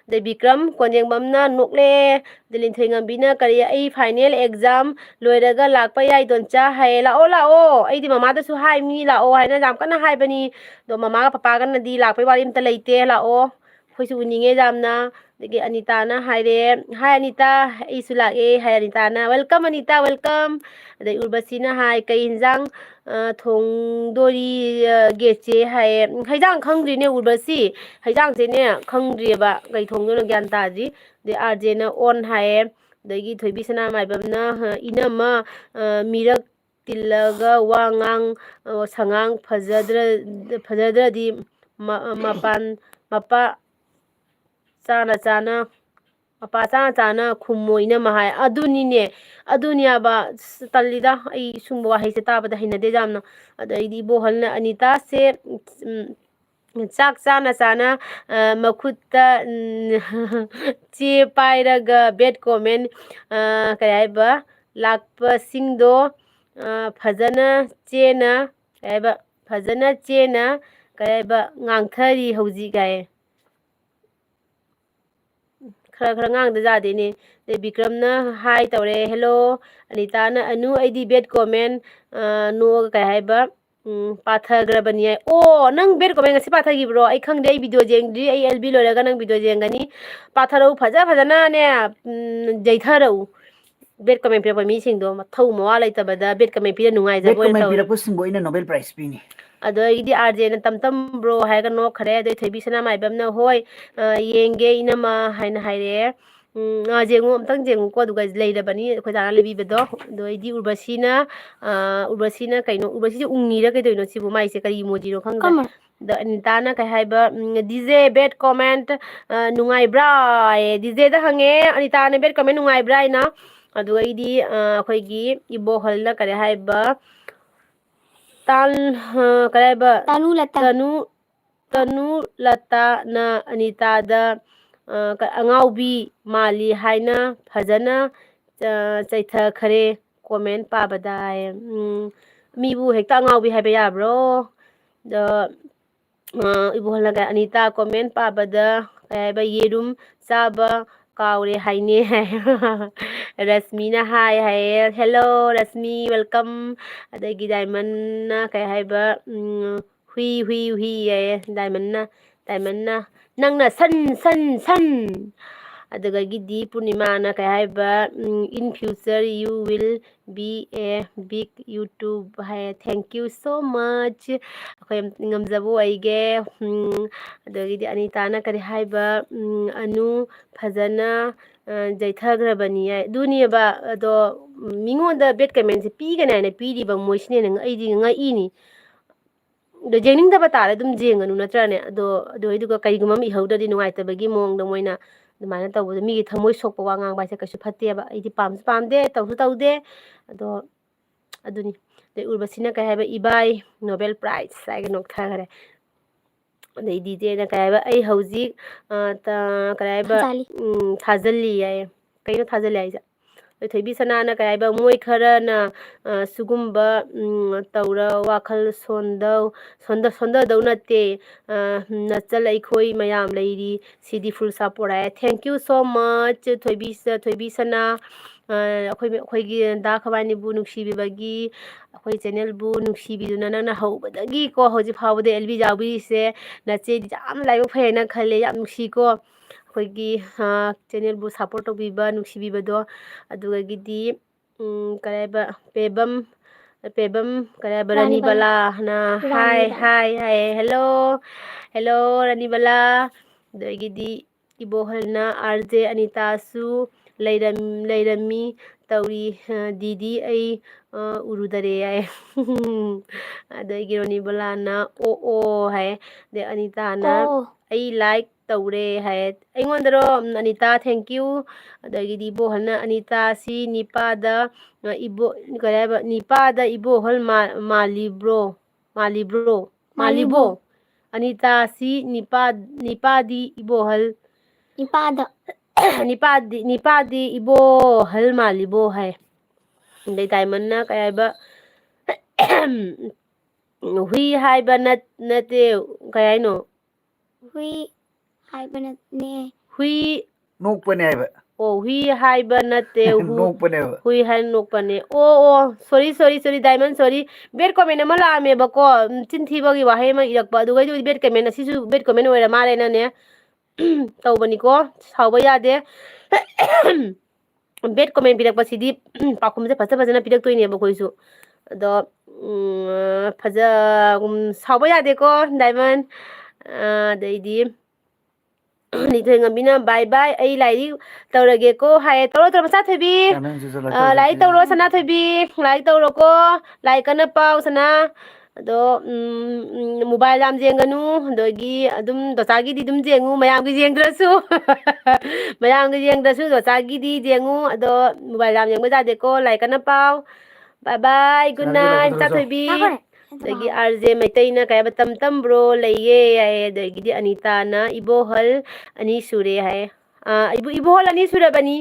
ꯑꯗꯩ ꯕꯤꯀ꯭ꯔꯝ ꯀꯣꯟꯖꯦꯡꯕꯝꯅ ꯅꯣꯛꯂꯦ꯫ ꯑꯗꯩ ꯂꯤꯟꯊꯣꯏꯉꯝꯕꯤꯅ ꯀꯔꯤ, "ꯑꯩ final exam ꯂꯣꯏꯔꯒ ꯂꯥꯛꯄ ꯌꯥꯏ ꯗꯣꯟꯆꯥ" ꯍꯥꯏꯌꯦ꯫ ꯂꯥꯛꯑꯣ, ꯂꯥꯛꯑꯣ꯫ ꯑꯩꯗꯤ ꯃꯃꯥꯗꯁꯨ ꯍꯥꯏ, ꯃꯤ ꯂꯥꯛꯑꯣ ꯍꯥꯏꯅ ꯌꯥꯝ ꯀꯟꯅ ꯍꯥꯏꯕꯅꯤ꯫ ꯑꯗꯣ ꯃꯃꯥꯒ ꯄꯄꯥꯒꯅꯗꯤ ꯂꯥꯛꯄꯩ ꯋꯥꯔꯤ ꯑꯝꯇ ꯂꯩꯇꯦ, ꯂꯥꯛꯑꯣ꯫ ꯑꯩꯈꯣꯏꯁꯨ ꯎꯅꯤꯡꯉꯦ ꯌꯥꯝꯅ꯫ ꯑꯗꯒꯤ ꯑꯅꯤꯇꯥꯅ ꯍꯥꯏꯔꯦ, "Hi ꯑꯅꯤꯇꯥ, ꯑꯩꯁꯨ ꯂꯥꯛꯑꯦ" ꯍꯥꯏ ꯑꯅꯤꯇꯥꯅ꯫ "Welcome Anita, welcome"꯫ ꯑꯗꯩ ꯎꯔꯕꯁꯤꯅ ꯍꯥꯏ, "ꯀꯩ ꯏꯟꯖꯥꯡ, ꯑ, ꯊꯣꯡꯗꯣꯔꯤ, ꯑ, ꯒꯦ ꯆꯦ?" ꯍꯥꯏꯌꯦ꯫ ꯎꯝ, ꯍꯩꯖꯥꯡ ꯈꯪꯗ꯭ꯔꯤꯅꯦ ꯎꯔꯕꯁꯤ꯫ ꯍꯩꯖꯥꯡꯁꯦꯅꯦ ꯈꯪꯗ꯭ꯔꯤꯑꯕ, ꯀꯩ ꯊꯣꯡꯗꯣꯏꯅꯣ ꯒ꯭ꯌꯥꯟ ꯇꯥꯗ꯭ꯔꯤ꯫ ꯑꯗꯩ ꯑꯥꯔ ꯖꯦꯅ ꯑꯣꯟ ꯍꯥꯏꯌꯦ꯫ ꯑꯗꯒꯤ ꯊꯣꯏꯕꯤ ꯁꯅꯥꯃꯥꯏꯕꯝꯅ, ꯑ, "ꯏꯅꯝꯃ, ꯑ, ꯃꯤꯔꯛ ꯇꯤꯜꯂꯒ ꯋꯥ ꯉꯥꯡ, ꯑ, ꯁꯉꯥꯡ ꯐꯖꯗ꯭ꯔ-, ꯐꯖꯗ꯭ꯔꯗꯤ ꯃ-, ꯃꯄꯥꯟ, ꯃꯄꯥ ꯆꯥꯅ ꯆꯥꯅ, ꯃꯄꯥ ꯆꯥꯅ ꯆꯥꯅ ꯈꯨꯝꯃꯣ ꯏꯅꯝꯃ" ꯍꯥꯏ꯫ ꯑꯗꯨꯅꯤꯅꯦ, ꯑꯗꯨꯅꯦꯕ꯫ ꯑꯁ, ꯇꯜꯂꯤꯗ, ꯑꯩ ꯁꯨꯝꯕ ꯋꯥꯍꯩꯁꯦ ꯇꯥꯕꯗ ꯍꯩꯅꯗꯦ ꯌꯥꯝꯅ꯫ ꯑꯗꯩꯗꯤ ꯏꯕꯣꯍꯜꯅ "ꯑꯅꯤꯇꯥꯁꯦ, ꯎꯝ, ꯆꯥꯛ ꯆꯥꯅ ꯆꯥꯅ, ꯑ, ꯃꯈꯨꯠꯇ, ꯎꯝ, ꯆꯦ ꯄꯥꯏꯔꯒ bad comment, ꯑ, ꯀꯩ ꯍꯥꯏꯕ, ꯂꯥꯛꯄꯁꯤꯡꯗꯣ, ꯑ, ꯐꯖꯅ ꯆꯦꯅ", ꯀꯩ ꯍꯥꯏꯕ, "ꯐꯖꯅ ꯆꯦꯅ", ꯀꯩ ꯍꯥꯏꯕ, "ꯉꯥꯡꯊꯔꯤ ꯍꯧꯖꯤꯛ" ꯍꯥꯏꯌꯦ꯫ ꯈꯔ ꯈꯔ ꯉꯥꯡꯗ ꯌꯥꯗꯦꯅꯦ꯫ ꯑꯗꯩ ꯕꯤꯀ꯭ꯔꯝꯅ ꯍꯥꯏ ꯇꯧꯔꯦ, "Hello"꯫ ꯑꯅꯤꯇꯥꯅ, "ꯑꯅꯨ, ꯑꯩꯗꯤ bad comment, ꯑ, ꯅꯣꯛꯑꯒ ꯀꯩ ꯍꯥꯏꯕ, ꯎꯝ, ꯄꯥꯊꯈ꯭ꯔꯕꯅꯤ" ꯍꯥꯏ꯫ ꯑꯣ, ꯅꯪ bad comment ꯉꯁꯤ ꯄꯥꯊꯈꯤꯕ꯭ꯔꯣ? ꯑꯩ ꯈꯪꯗꯦ, ꯑꯩ video ꯌꯦꯡꯗ꯭ꯔꯤ꯫ ꯑꯩ L B ꯂꯣꯏꯔꯒ ꯅꯪ video ꯌꯦꯡꯒꯅꯤ꯫ ꯄꯥꯊꯔꯛꯎ, ꯐꯖ ꯐꯖꯅꯅꯦ, ꯎꯝ, ꯌꯩꯊꯔꯛꯎ꯫ Bad comment ꯄꯤꯔꯛꯄ ꯃꯤꯁꯤꯡꯗꯣ ꯃꯊꯧ ꯃꯋꯥ ꯂꯩꯇꯕꯗ bad comment ꯄꯤꯔ bad ꯅꯨꯡꯉꯥꯏꯖꯕ ꯑꯣꯏꯅ comment ꯇꯧꯔꯤ꯫ ꯄꯤꯔꯛꯄꯁꯤꯡꯕꯨ ꯑꯩꯅ Nobel Prize ꯄꯤꯅꯤ꯫ ꯑꯗꯣ ꯑꯩꯒꯤꯗꯤ ꯑꯥꯔ ꯖꯦꯅ "ꯇꯝ ꯇꯝ bro" ꯍꯥꯏꯔꯒ ꯅꯣꯛꯈ꯭ꯔꯦ꯫ ꯑꯗꯩ ꯊꯣꯏꯕꯤ ꯁꯅꯥꯃꯥꯏꯕꯝꯅ "ꯍꯣꯏ, ꯑ, ꯌꯦꯡꯒꯦ ꯏꯅꯝꯃ" ꯍꯥꯏꯅ ꯍꯥꯏꯔꯛꯑꯦ꯫ ꯎꯝ, ꯑꯥ, ꯌꯦꯡꯉꯨ, ꯑꯝꯇꯪ ꯌꯦꯡꯉꯨꯀꯣ, ꯑꯗꯨꯒ ꯂꯩꯔꯕꯅꯤ ꯑꯩꯈꯣꯏ ꯗꯥꯅ ꯂꯩꯕꯤꯕꯗꯣ꯫ ꯑꯗꯣ ꯑꯩꯗꯤ ꯎꯔꯕꯁꯤꯅ, ꯑꯥ, ꯎꯔꯕꯁꯤꯅ ꯀꯩꯅꯣ, ꯎꯔꯕꯁꯤꯁꯦ ꯎꯪꯉꯤꯔ ꯀꯩꯗꯧꯔꯤꯅꯣ ꯁꯤꯕꯨ, ꯃꯥꯏꯁꯦ ꯀꯔꯤ emojiꯅꯣ ꯈꯪꯗ꯭ꯔꯦ꯫ ꯀꯃ? ꯑꯗꯣ ꯑꯅꯤꯇꯥꯅ ꯀꯩ ꯍꯥꯏꯕ, ꯎꯝ, "DJ bad comment, ꯑ, ꯅꯨꯡꯉꯥꯏꯕ꯭ꯔꯥ?" ꯑꯦ, DJꯗ ꯍꯪꯉꯦ, "ꯑꯅꯤꯇꯥꯅ bad comment ꯅꯨꯡꯉꯥꯏꯕ꯭ꯔꯥ?" ꯍꯥꯏꯅ꯫ ꯑꯗꯨꯒ ꯑꯩꯗꯤ, ꯑ, ꯑꯩꯈꯣꯏꯒꯤ ꯏꯕꯣꯍꯜꯅ ꯀꯔꯤ ꯍꯥꯏꯕ, ꯇꯥꯟ-, ꯑ, ꯀꯔꯤ ꯍꯥꯏꯕ? ꯇꯥꯅꯨ ꯂꯇꯥ꯫ ꯇꯅꯨ, ꯇꯅꯨ ꯂꯇꯥꯅ ꯑꯅꯤꯇꯥꯗ, ꯑ, ꯀ-, "ꯑꯉꯥꯎꯕꯤ ꯃꯥꯜꯂꯤ" ꯍꯥꯏꯅ ꯐꯖꯅ, ꯑ, ꯆꯩꯊꯈ꯭ꯔꯦ comment ꯄꯥꯕꯗ ꯍꯥꯏꯌꯦ꯫ ꯎꯝ, ꯃꯤꯕꯨ ꯍꯦꯛꯇ ꯑꯉꯥꯎꯕꯤ ꯍꯥꯏꯕ ꯌꯥꯕ꯭ꯔꯣ? ꯑꯗꯣ, ꯑ, ꯏꯕꯣꯍꯜꯅ ꯀꯩ, ꯑꯅꯤꯇꯥ comment ꯄꯥꯕꯗ ꯀꯩ ꯍꯥꯏꯕ, "ꯌꯦꯔꯨꯝ ꯆꯥꯕ ꯀꯥꯎꯔꯦ" ꯍꯥꯏꯅꯦ ꯍꯥꯏ꯫ ꯔꯁꯃꯤꯅ ꯍꯥꯏ ꯍꯥꯏꯌꯦ, "Hello ꯔꯁꯃꯤ, welcome"꯫ ꯑꯗꯒꯤ ꯗꯥꯏꯃꯟꯅ ꯀꯩ ꯍꯥꯏꯕ, ꯎꯝ, "ꯍꯨꯏ, ꯍꯨꯏ, ꯍꯨꯏ" ꯍꯥꯏꯌꯦ ꯗꯥꯏꯃꯟꯅ, ꯗꯥꯏꯃꯟꯅ, "ꯅꯪꯅ ꯁꯟ, ꯁꯟ, ꯁꯟ"꯫ ꯑꯗꯨꯗꯒꯤꯗꯤ ꯄꯨꯔꯅꯤꯃꯥꯅ ꯀꯩ ꯍꯥꯏꯕ, ꯎꯝ, "In future you will be a big YouTube" ꯍꯥꯏꯌꯦ꯫ Thank you so much꯫ ꯑꯩꯈꯣꯏ ꯌꯥꯝ ꯉꯝꯖꯕ ꯑꯣꯏꯒꯦ꯫ ꯎꯝ, ꯑꯗꯒꯤꯗꯤ ꯑꯅꯤꯇꯥꯅ ꯀꯔꯤ ꯍꯥꯏꯕ, ꯎꯝ, "ꯑꯅꯨ ꯐꯖꯅ, ꯑ, ꯌꯩꯊꯈ꯭ꯔꯕꯅꯤ" ꯍꯥꯏ꯫ ꯑꯗꯨꯅꯦꯕ, ꯑꯗꯣ, ꯎꯝ, ꯃꯤꯉꯣꯟꯗ bad commentꯁꯦ ꯄꯤꯒꯅꯤ ꯍꯥꯏꯅ ꯄꯤꯔꯤꯕ ꯃꯣꯏꯁꯤꯅ ꯍꯦꯟꯅ ꯑꯩꯗꯤ ꯉꯛꯏꯅꯤ꯫ ꯑꯗꯣ ꯌꯦꯡꯅꯤꯡꯗꯕ ꯇꯥꯔꯦ ꯑꯗꯨꯝ ꯌꯦꯡꯒꯅꯨ ꯅꯠꯇ꯭ꯔꯥꯅꯦ? ꯑꯗꯣ, ꯑꯗꯨ ꯑꯗꯨꯒ ꯀꯔꯤꯒꯨꯝꯕ ꯑꯃ ꯏꯍꯧꯗ꯭ꯔꯗꯤ ꯅꯨꯡꯉꯥꯏꯇꯕꯒꯤ ꯃꯑꯣꯡꯗ ꯃꯣꯏꯅ ꯑꯗꯨꯃꯥꯏꯅ ꯇꯧꯕꯗꯣ, ꯃꯤꯒꯤ ꯊꯃꯣꯏ ꯁꯣꯛꯄ ꯋꯥ ꯉꯥꯡꯕ ꯍꯥꯏꯁꯦ ꯀꯩꯁꯨ ꯐꯠꯇꯦꯕ꯫ ꯑꯩꯗꯤ ꯄꯥꯝꯁꯨ ꯄꯥꯝꯗꯦ, ꯇꯧꯁꯨ ꯇꯧꯗꯦ꯫ ꯑꯗꯣ ꯑꯗꯨꯅꯤ꯫ ꯑꯗꯩ ꯎꯔꯕꯁꯤꯅ ꯀꯩ ꯍꯥꯏꯕ, "ꯏꯕꯥꯏ, Nobel Prize" ꯍꯥꯏꯒ ꯅꯣꯛꯊꯈ꯭ꯔꯦ꯫ ꯑꯗꯩ DJꯅ ꯀꯩ ꯍꯥꯏꯕ, "ꯑꯩ ꯍꯧꯖꯤꯛ, ꯑ, ꯇ-, ꯀꯩ ꯍꯥꯏꯕ, ꯊꯥꯖꯜꯂꯤ꯫ ꯎꯝ, ꯊꯥꯖꯜꯂꯤ" ꯍꯥꯏꯌꯦ꯫ ꯀꯩꯅꯣ ꯊꯥꯖꯜꯂꯤ ꯍꯥꯏꯁꯦ? ꯑꯗꯩ ꯊꯣꯏꯕꯤ ꯁꯅꯥꯅ ꯀꯩ ꯍꯥꯏꯕ, "ꯃꯣꯏ ꯈꯔꯅ, ꯑ, ꯁꯤꯒꯨꯝꯕ, ꯎꯝ, ꯇꯧꯔ ꯋꯥꯈꯜ ꯁꯣꯟꯗꯧ-, ꯁꯣꯟꯗ-, ꯁꯣꯟꯗꯗꯧ ꯅꯠꯇꯦ꯫ ꯑ, ꯅꯆꯜ ꯑꯩꯈꯣꯏ ꯃꯌꯥꯝ ꯂꯩꯔꯤ꯫ ꯁꯤꯗꯤ full support" high. Thank you so much, ꯊꯣꯏꯕꯤ ꯁ-, ꯊꯣꯏꯕꯤ ꯁꯅꯥ꯫ ꯑ, ꯑꯩꯈꯣꯏ, ꯑꯩꯈꯣꯏꯒꯤ ꯗꯥ ꯈꯕꯥꯏꯅꯤꯕꯨ ꯅꯨꯡꯁꯤꯕꯤꯕꯒꯤ, ꯑꯩꯈꯣꯏ channelꯕꯨ ꯅꯨꯡꯁꯤꯕꯤꯗꯨꯅ ꯅꯪꯅ ꯍꯧꯕꯗꯒꯤꯀꯣ ꯍꯧꯖꯤꯛ ꯐꯥꯎꯕꯗ ꯑꯦꯜꯕꯤ ꯌꯥꯎꯕꯤꯔꯤꯁꯦ ꯅꯆꯦꯗꯤ ꯌꯥꯝ ꯂꯥꯏꯕꯛ ꯐꯩ ꯍꯥꯏꯅ ꯈꯜꯂꯦ꯫ ꯌꯥꯝ ꯅꯨꯡꯁꯤꯀꯣ꯫ ꯑꯩꯈꯣꯏꯒꯤ, ꯑ, channelꯕꯨ support ꯇꯧꯕꯤꯕ, ꯅꯨꯡꯁꯤꯕꯤꯕꯗꯣ꯫ ꯑꯗꯨꯗꯒꯤꯗꯤ, ꯎꯝ, ꯀꯔꯤ ꯍꯥꯏꯕ, ꯄꯦꯕꯝ, ꯄꯦꯕꯝ, ꯀꯔꯤ ꯍꯥꯏꯕ, ꯔꯥꯅꯤ ꯔꯥꯅꯤꯕꯂꯥ꯫ ꯕꯂꯥꯅ, ꯍꯥꯏ, ꯔꯥꯅꯤꯕꯂꯥ꯫ ꯍꯥꯏ, ꯍꯥꯏ, "Hello, hello, ꯔꯥꯅꯤꯕꯂꯥ"꯫ ꯑꯗꯒꯤꯗꯤ, ꯏꯕꯣꯍꯜꯅ, "ꯑꯥꯔ ꯖꯦ ꯑꯅꯤꯇꯥꯁꯨ ꯂꯩꯔꯝ-, ꯂꯩꯔꯝꯃꯤ ꯇꯧꯔꯤ, ꯑ, ꯗꯤꯗꯤ ꯑꯩ, ꯑ, ꯎꯔꯨꯗꯔꯦ" ꯍꯥꯏ꯫ ꯑꯗꯒꯤ ꯔꯣꯅꯤꯕꯂꯥꯅ, "ꯑꯣ, ꯑꯣ" ꯍꯥꯏ꯫ ꯑꯗꯩ ꯑꯅꯤꯇꯥꯅ, "ꯑꯣ꯫ ꯑꯩ like ꯇꯧꯔꯦ" ꯍꯥꯏ꯫ ꯑꯩꯉꯣꯟꯗꯔꯣ? ꯎꯝ, ꯑꯅꯤꯇꯥ, thank you꯫ ꯑꯗꯒꯤꯗꯤ ꯏꯕꯣꯍꯜꯅ, "ꯑꯅꯤꯇꯥꯁꯤ ꯅꯤꯄꯥꯗ, ꯑ, ꯏꯕꯣ-, ꯀꯔꯤ ꯍꯥꯏꯕ? ꯅꯤꯄꯥꯗ ꯏꯕꯣꯍꯜ ꯃꯥ-, ꯃꯥꯜꯂꯤꯕ꯭ꯔꯣ? ꯃꯥꯜꯂꯤꯕ꯭ꯔꯣ? ꯃꯥꯜꯂꯤꯕꯣ? ꯃꯥꯜꯂꯤꯕꯣ?" ꯑꯅꯤꯇꯥꯁꯤ ꯅꯤꯄꯥ-, ꯅꯤꯄꯥꯗꯤ ꯏꯕꯣꯍꯜ꯫ ꯅꯤꯄꯥꯗ꯫ ꯅꯤꯄꯥꯗꯤ, ꯅꯤꯄꯥꯗꯤ ꯏꯕꯣꯍꯜ ꯃꯥꯜꯂꯤꯕꯣ ꯍꯥꯏ꯫ ꯑꯗꯩ ꯗꯥꯏꯃꯟꯅ ꯀꯩ ꯍꯥꯏꯕ? "ꯍꯨꯏ ꯍꯥꯏꯕ ꯅꯠ-, ꯅꯠꯇꯦ", ꯀꯩ ꯍꯥꯏꯅꯣ? "ꯍꯨꯏ ꯍꯥꯏꯕ ꯅꯠꯅꯦ꯫ ꯍꯨꯏ" ꯅꯣꯛꯄꯅꯦ ꯍꯥꯏꯕ꯫ ꯑꯣ, "ꯍꯨꯏ ꯍꯥꯏꯕ ꯅꯠꯇꯦ, ꯍꯨ-, ꯅꯣꯛꯄꯅꯦꯕ꯫ ꯍꯨꯏ ꯍꯥꯏꯅ ꯅꯣꯛꯄꯅꯦ"꯫ ꯑꯣ, ꯑꯣ, sorry, sorry, sorry, diamond, sorry꯫ Bad comment ꯑꯃ ꯂꯥꯛꯑꯝꯃꯦꯕꯀꯣ, ꯎꯝ, ꯆꯤꯟ ꯊꯤꯕꯒꯤ ꯋꯥꯍꯩ ꯑꯃ ꯏꯔꯛꯄ, ꯑꯗꯨꯒꯩꯗꯨꯗꯤ bad comment, ꯑꯁꯤꯁꯨ bad comment ꯑꯣꯏꯔ ꯃꯥꯜꯂꯦꯅꯅꯦ꯫ ꯇꯧꯕꯅꯤꯀꯣ, ꯁꯥꯎꯕ ꯌꯥꯗꯦ꯫ Bad comment ꯄꯤꯔꯛꯄꯁꯤꯗꯤ ꯄꯥꯎꯈꯨꯝꯁꯦ ꯐꯖ ꯐꯖꯅ ꯄꯤꯔꯛꯇꯣꯏꯅꯦꯕ ꯑꯩꯈꯣꯏꯁꯨ꯫ ꯑꯗꯣ, ꯎꯝ, ꯐꯖ-, ꯎꯝ, ꯁꯥꯎꯕ ꯌꯥꯗꯦꯀꯣ, ꯗꯥꯏꯃꯟ꯫ ꯑ, ꯑꯗꯩꯗꯤ, ꯅꯤꯊꯣꯏꯉꯝꯕꯤꯅ, "Bye bye, ꯑꯩ ꯂꯥꯏꯔꯤꯛ ꯇꯧꯔꯒꯦꯀꯣ" ꯍꯥꯏꯌꯦ꯫ ꯇꯧꯔꯣ, ꯇꯧꯔꯣ, ꯃꯆꯥ ꯊꯣꯏꯕꯤ꯫ ꯀꯥꯟꯅꯕꯁꯨ ꯆꯠꯂꯣ, ꯑ, ꯆꯠꯂꯣ, ꯂꯥꯏꯔꯤꯛ ꯆꯠꯂꯣ꯫ ꯇꯧꯔꯣ, ꯁꯅꯥꯊꯣꯏꯕꯤ꯫ ꯂꯥꯏꯔꯤꯛ ꯇꯧꯔꯣꯀꯣ꯫ ꯂꯥꯏꯔꯤꯛ ꯀꯟꯅ ꯄꯥꯎ, ꯁꯅꯥ꯫ ꯑꯗꯣ, ꯎꯝ, ꯎꯝ, mobile ꯌꯥꯝ ꯌꯦꯡꯒꯅꯨ꯫ ꯑꯗꯒꯤ ꯑꯗꯨꯝ ꯗꯣꯆꯥꯒꯤꯗꯤ ꯑꯗꯨꯝ ꯌꯦꯡꯉꯨ, ꯃꯌꯥꯝꯒꯤ ꯌꯦꯡꯗ꯭ꯔꯁꯨ꯫ ꯃꯌꯥꯝꯒꯤ ꯌꯦꯡꯗ꯭ꯔꯁꯨ ꯗꯣꯆꯥꯒꯤꯗꯤ ꯌꯦꯡꯉꯨ꯫ ꯑꯗꯣ mobile ꯌꯥꯝ ꯌꯦꯡꯕ ꯌꯥꯗꯦꯀꯣ꯫ ꯂꯥꯏꯔꯤꯛ ꯀꯟꯅ ꯄꯥꯎ꯫ Bye bye, good night, ꯆꯥꯊꯣꯏꯕꯤ꯫ ꯉꯥꯏꯈꯣꯅꯦ꯫ ꯑꯗꯒꯤ ꯑꯥꯔ ꯖꯦ ꯃꯩꯇꯩꯅ ꯀꯩ ꯍꯥꯏꯕ, "ꯇꯝ ꯇꯝꯕ꯭ꯔꯣ?" "ꯂꯩꯌꯦ" ꯍꯥꯏꯌꯦ꯫ ꯑꯗꯒꯤꯗꯤ ꯑꯅꯤꯇꯥꯅ, "ꯏꯕꯣꯍꯜ ꯑꯅꯤ ꯁꯨꯔꯦ" ꯍꯥꯏꯌꯦ꯫ ꯑ, ꯏꯕꯨ-, ꯏꯕꯣꯍꯜ ꯑꯅꯤ ꯁꯨꯔꯕꯅꯤ꯫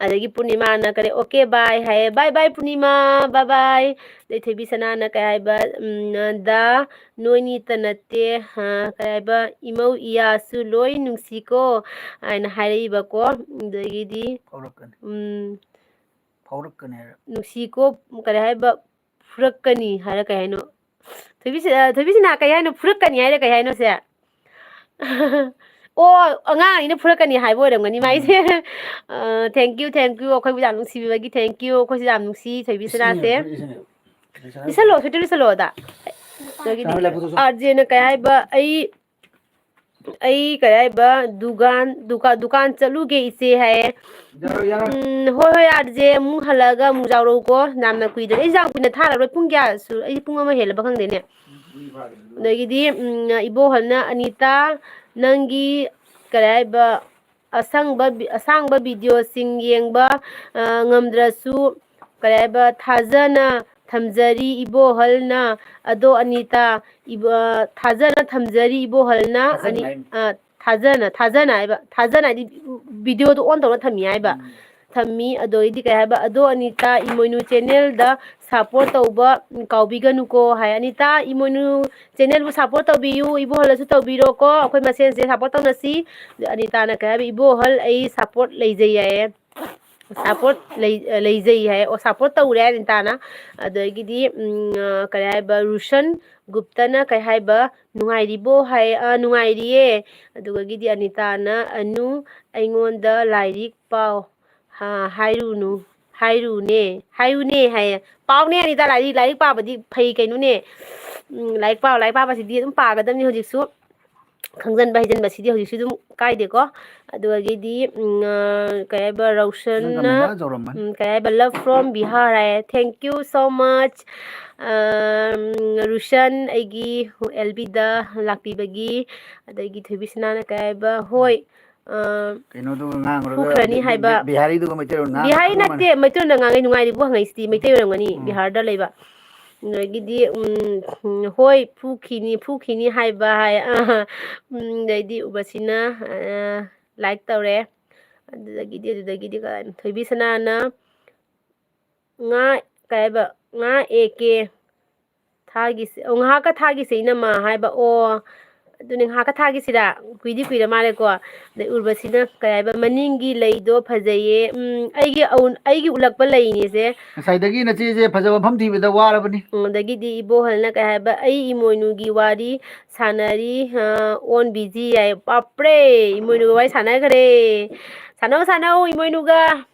ꯑꯗꯒꯤ ꯄꯨꯔꯅꯤꯃꯥꯅ ꯀꯔꯤ, "Okay, bye" ꯍꯥꯏꯌꯦ꯫ "Bye bye, ꯄꯨꯔꯅꯤꯃꯥ, bye bye"꯫ ꯑꯗꯩ ꯊꯣꯏꯕꯤ ꯁꯅꯥꯅ ꯀꯩ ꯍꯥꯏꯕ, ꯎꯝ, "ꯗꯥ, ꯅꯣꯏꯅꯤꯇ ꯅꯠꯇꯦ, ꯑ, ꯀꯩ ꯍꯥꯏꯕ, ꯏꯃꯧ ꯏꯌꯥꯁꯨ ꯂꯣꯏ ꯅꯨꯡꯁꯤꯀꯣ" ꯍꯥꯏꯅ ꯍꯥꯏꯔꯛꯏꯕꯀꯣ꯫ ꯑꯗꯒꯤꯗꯤ, ꯐꯥꯎꯔꯛꯀꯅꯤ꯫ ꯎꯝ, ꯐꯥꯎꯔꯛꯀꯅꯤ ꯍꯥꯏꯔ꯫ "ꯅꯨꯡꯁꯤꯀꯣ", ꯀꯔꯤ ꯍꯥꯏꯕ, "ꯐꯨꯔꯛꯀꯅꯤ" ꯍꯥꯏꯔ ꯀꯩ ꯍꯥꯏꯅꯣ? ꯊꯣꯏꯕꯤꯁꯤ-, ꯑ, ꯊꯣꯏꯕꯤꯁꯤꯅ ꯀꯩ ꯍꯥꯏꯅꯣ? "ꯐꯨꯔꯛꯀꯅꯤ" ꯍꯥꯏꯔ ꯀꯩ ꯍꯥꯏꯅꯣ ꯁꯦ? ꯑꯣ, ꯑꯉꯥꯡ ꯑꯅꯤꯅ ꯐꯨꯔꯛꯀꯅꯤ ꯍꯥꯏꯕ ꯑꯣꯏꯔꯝꯒꯅꯤ ꯃꯥꯏꯁꯦ꯫ ꯎꯝ꯫ ꯑ, thank you, thank you, ꯑꯩꯈꯣꯏꯕꯨ ꯌꯥꯝ ꯅꯨꯡꯁꯤꯕꯤꯕꯒꯤ thank you, ꯑꯩꯈꯣꯏꯁꯨ ꯌꯥꯝ ꯅꯨꯡꯁꯤ ꯊꯣꯏꯕꯤ ꯁꯅꯥꯁꯦ꯫ ꯏꯁꯤꯡ, ꯏꯁꯤꯡ, ꯏꯁꯤꯡ꯫ ꯂꯤꯁꯜꯂꯣ, ꯁ꯭ꯋꯤꯇꯤ, ꯂꯤꯁꯜꯂꯣ ꯑꯗ꯫ ꯑꯗꯒꯤꯗꯤ ꯆꯥꯅ ꯂꯐꯨꯗꯨꯁꯨ꯫ ꯑꯥꯔ ꯖꯦꯅ ꯀꯩ ꯍꯥꯏꯕ, ꯑꯩ ꯑꯩ ꯀꯩ ꯍꯥꯏꯕ, ꯗꯨꯀꯥꯟ, ꯗꯨꯀꯥꯟ, ꯗꯨꯀꯥꯟ ꯆꯠꯂꯨꯒꯦ ꯏꯆꯦ ꯍꯥꯏꯌꯦ꯫ ꯌꯥꯔꯣꯏ, ꯌꯥꯔꯣꯏ꯫ ꯎꯝ, ꯍꯣꯏ, ꯍꯣꯏ, ꯑꯥꯔꯖꯦ, ꯑꯃꯨꯛ ꯍꯜꯂꯛꯑꯒ ꯑꯃꯨꯛ ꯌꯥꯎꯔꯛꯎꯀꯣ꯫ ꯌꯥꯝꯅ ꯀꯨꯏꯗ꯭ꯔꯦ꯫ ꯑꯩ ꯌꯥꯝ ꯀꯨꯏꯅ ꯊꯥꯔꯔꯣꯏ꯫ ꯄꯨꯡ ꯀꯌꯥ ꯁꯨ-, ꯑꯩ ꯄꯨꯡ ꯑꯃ ꯍꯦꯜꯂꯕ ꯈꯪꯗꯦꯅꯦ꯫ ꯑꯗꯒꯤꯗꯤ, ꯎꯝ, ꯏꯕꯣꯍꯜꯅ, "ꯑꯅꯤꯇꯥ, ꯅꯪꯒꯤ ꯀꯔꯤ ꯍꯥꯏꯕ, ꯑꯁꯪꯕ ꯚꯤ-, ꯑꯁꯥꯡꯕ ꯚꯤꯗꯤꯑꯣꯁꯤꯡ ꯌꯦꯡꯕ, ꯑ, ꯉꯝꯗ꯭ꯔꯁꯨ, ꯀꯔꯤ ꯍꯥꯏꯕ, ꯊꯥꯖꯅ ꯊꯝꯖꯔꯤ ꯏꯕꯣꯍꯜꯅ꯫ ꯑꯗꯣ ꯑꯅꯤꯇꯥ, ꯏꯕ-, ꯊꯥꯖꯅ ꯊꯝꯖꯔꯤ ꯏꯕꯣꯍꯜꯅ, ꯊꯥꯖꯅ ꯑꯅꯤ-, ꯍꯥꯏꯅꯤ꯫ ꯑ, ꯊꯥꯖꯅ, ꯊꯥꯖꯅ ꯍꯥꯏꯕ, ꯊꯥꯖꯅ ꯍꯥꯏꯗꯤ ꯚꯤꯗꯤꯑꯣꯗꯣ on ꯇꯧꯔ ꯊꯝꯃꯤ ꯍꯥꯏꯕ꯫ ꯎꯝ꯫ ꯊꯝꯃꯤ꯫ ꯑꯗꯣ ꯑꯩꯗꯤ ꯀꯩ ꯍꯥꯏꯕ, ꯑꯗꯣ ꯑꯅꯤꯇꯥ, ꯏꯃꯣꯏꯅꯨ ꯆꯦꯅꯦꯜꯗ ꯁꯞꯄꯣꯔꯠ ꯇꯧꯕ ꯀꯥꯎꯕꯤꯒꯅꯨꯀꯣ" ꯍꯥꯏ꯫ ꯑꯅꯤꯇꯥ, ꯏꯃꯣꯏꯅꯨ ꯆꯦꯅꯦꯜꯕꯨ ꯁꯞꯄꯣꯔꯠ ꯇꯧꯕꯤꯌꯨ, ꯏꯕꯣꯍꯜꯅꯁꯨ ꯇꯧꯕꯤꯔꯣꯀꯣ, ꯑꯩꯈꯣꯏ ꯃꯁꯦꯟꯁꯦ ꯁꯞꯄꯣꯔꯠ ꯇꯧꯅꯁꯤ꯫ ꯑꯗꯣ ꯑꯅꯤꯇꯥꯅ ꯀꯩ ꯍꯥꯏꯕ, "ꯏꯕꯣꯍꯜ, ꯑꯩ ꯁꯞꯄꯣꯔꯠ ꯂꯩꯖꯩ" ꯍꯥꯏꯌꯦ꯫ ꯁꯞꯄꯣꯔꯠ ꯂꯩ-, ꯂꯩꯖꯩ ꯍꯥꯏ꯫ ꯑꯣ, ꯁꯞꯄꯣꯔꯠ ꯇꯧꯔꯦ ꯍꯥꯏ ꯑꯅꯤꯇꯥꯅ꯫ ꯑꯗꯒꯤꯗꯤ, ꯎꯝ, ꯑ, ꯀꯔꯤ ꯍꯥꯏꯕ, ꯔꯨꯁꯟ ꯒꯨꯞꯇꯅ ꯀꯩ ꯍꯥꯏꯕ, "ꯅꯨꯡꯉꯥꯏꯔꯤꯕꯣ?" ꯍꯥꯏ꯫ "ꯑ, ꯅꯨꯡꯉꯥꯏꯔꯤꯌꯦ꯫" ꯑꯗꯨꯗꯒꯤꯗꯤ ꯑꯅꯤꯇꯥꯅ, "ꯑꯅꯨ, ꯑꯩꯉꯣꯟꯗ ꯂꯥꯏꯔꯤꯛ ꯄꯥꯎ, ꯍꯥ, ꯍꯥꯏꯔꯨꯅꯨ, ꯍꯥꯏꯔꯨꯅꯦ, ꯍꯥꯏꯌꯨꯅꯦ" ꯍꯥꯏꯌꯦ꯫ ꯄꯥꯎꯅꯦ ꯑꯅꯤꯇꯥ, ꯂꯥꯏꯔꯤꯛ, ꯂꯥꯏꯔꯤꯛ ꯄꯥꯕꯗꯤ ꯐꯩ ꯀꯩꯅꯣꯅꯦ꯫ ꯎꯝ, ꯂꯥꯏꯔꯤꯛ ꯄꯥꯎ, ꯂꯥꯏꯔꯤꯛ ꯄꯥꯕꯁꯤꯗꯤ ꯑꯗꯨꯝ ꯄꯥꯒꯗꯕꯅꯤ ꯍꯧꯖꯤꯛꯁꯨ꯫ ꯈꯪꯖꯟꯕ ꯍꯩꯖꯟꯕꯁꯤꯗꯤ ꯍꯧꯖꯤꯛꯁꯨ ꯑꯗꯨꯝ ꯀꯥꯏꯗꯦꯀꯣ꯫ ꯑꯗꯨꯗꯒꯤꯗꯤ, ꯎꯝ, ꯑ, ꯀꯩ ꯍꯥꯏꯕ, ꯔꯧꯁꯟꯅ, ꯅꯪꯅ ꯃꯦꯅꯥ ꯇꯧꯔꯝꯃꯅꯤ꯫ ꯎꯝ, ꯀꯩ ꯍꯥꯏꯕ, "Love from Bihar" high. Thank you so much, ꯑ, ꯎꯝ, ꯔꯨꯁꯟ, ꯑꯩꯒꯤ ꯑꯦꯜ ꯕꯤꯗ ꯂꯥꯛꯄꯤꯕꯒꯤ꯫ ꯑꯗꯒꯤ ꯊꯣꯏꯕꯤꯁꯅꯥꯅ ꯀꯩ ꯍꯥꯏꯕ, "ꯍꯣꯏ, ꯑ, ꯀꯩꯅꯣꯗꯨꯒ ꯉꯥꯡꯉꯨꯔꯒ ꯐꯨꯈ꯭ꯔꯅꯤ" ꯕꯤ-, ꯍꯥꯏꯕ꯫ ꯕꯤ-, ꯕꯤꯍꯥꯔꯤꯗꯨꯒ ꯃꯩꯇꯩꯂꯣꯟ ꯉꯥꯡꯉꯨꯔꯒ ꯕꯤꯍꯥꯔꯤ ꯈꯪꯉꯝꯃꯅꯤ꯫ ꯅꯠꯇꯦ, ꯃꯩꯇꯩꯂꯣꯟꯗ ꯉꯥꯡꯉꯦ, "ꯅꯨꯡꯉꯥꯏꯔꯤꯕꯣ?" ꯍꯪꯉꯛꯏꯁꯤꯗꯤ ꯃꯩꯇꯩ ꯑꯣꯏꯔꯝꯒꯅꯤ, ꯎꯝ꯫ ꯕꯤꯍꯥꯔꯗ ꯂꯩꯕ꯫ ꯑꯗꯒꯤꯗꯤ, ꯎꯝ, ꯎꯝ, "ꯍꯣꯏ, ꯐꯨꯈꯤꯅꯤ, ꯐꯨꯈꯤꯅꯤ" ꯍꯥꯏꯕ ꯍꯥꯏ꯫ ꯑ, ꯎꯝ, ꯑꯗꯩꯗꯤ ꯎꯕꯁꯤꯅ, ꯑ, ꯂꯥꯏꯛ ꯇꯧꯔꯦ꯫ ꯑꯗꯨꯗꯒꯤꯗꯤ, ꯑꯗꯨꯗꯒꯤꯗꯤ ꯀꯗꯥꯏꯅꯣ? ꯊꯣꯏꯕꯤ ꯁꯅꯥꯅ, "ꯉꯥ", ꯀꯩ ꯍꯥꯏꯕ? "ꯉꯥ ꯑꯦ ꯀꯦ ꯊꯥꯒꯤꯁꯦ", ꯑꯣ, "ꯉꯥꯏꯍꯥꯛꯀ ꯊꯥꯒꯤꯁꯦ, ꯏꯅꯝꯃ" ꯍꯥꯏꯕ꯫ ꯑꯣ, ꯑꯗꯨꯅꯦ, "ꯉꯥꯏꯍꯥꯛꯀ ꯊꯥꯒꯤꯁꯤꯔꯥ? ꯀꯨꯏꯗꯤ ꯀꯨꯏꯔ ꯃꯥꯜꯂꯦꯀꯣ꯫ ꯑꯗꯩ ꯎꯔꯕꯁꯤꯅ ꯀꯩ ꯍꯥꯏꯕ? "ꯃꯅꯤꯡꯒꯤ ꯂꯩꯗꯣ ꯐꯖꯩꯌꯦ꯫" ꯎꯝ, ꯑꯩꯒꯤ ꯑꯎꯟ-, ꯑꯩꯒꯤ ꯎꯠꯂꯛꯄ ꯂꯩꯅꯦꯁꯦ꯫ ꯉꯁꯥꯏꯗꯒꯤ ꯅꯆꯦꯁꯦ ꯐꯖꯕ ꯃꯐꯝ ꯊꯤꯕꯗ ꯋꯥꯔꯕꯅꯤ꯫ ꯎꯝ, ꯑꯗꯒꯤꯗꯤ ꯏꯕꯣꯍꯜꯅ ꯀꯩ ꯍꯥꯏꯕ? "ꯑꯩ ꯏꯃꯣꯏꯅꯨꯒꯤ ꯋꯥꯔꯤ ꯁꯥꯟꯅꯔꯤ, ꯑ, ꯑꯣꯟ ꯕꯤꯖꯤ" ꯍꯥꯏ꯫ ꯕꯥꯞꯔꯦ! ꯏꯃꯣꯏꯅꯨꯒ ꯋꯥꯔꯤ ꯁꯥꯟꯅꯈ꯭ꯔꯦ꯫ ꯁꯥꯟꯅꯧ, ꯁꯥꯟꯅꯧ ꯏꯃꯣꯏꯅꯨꯒ꯫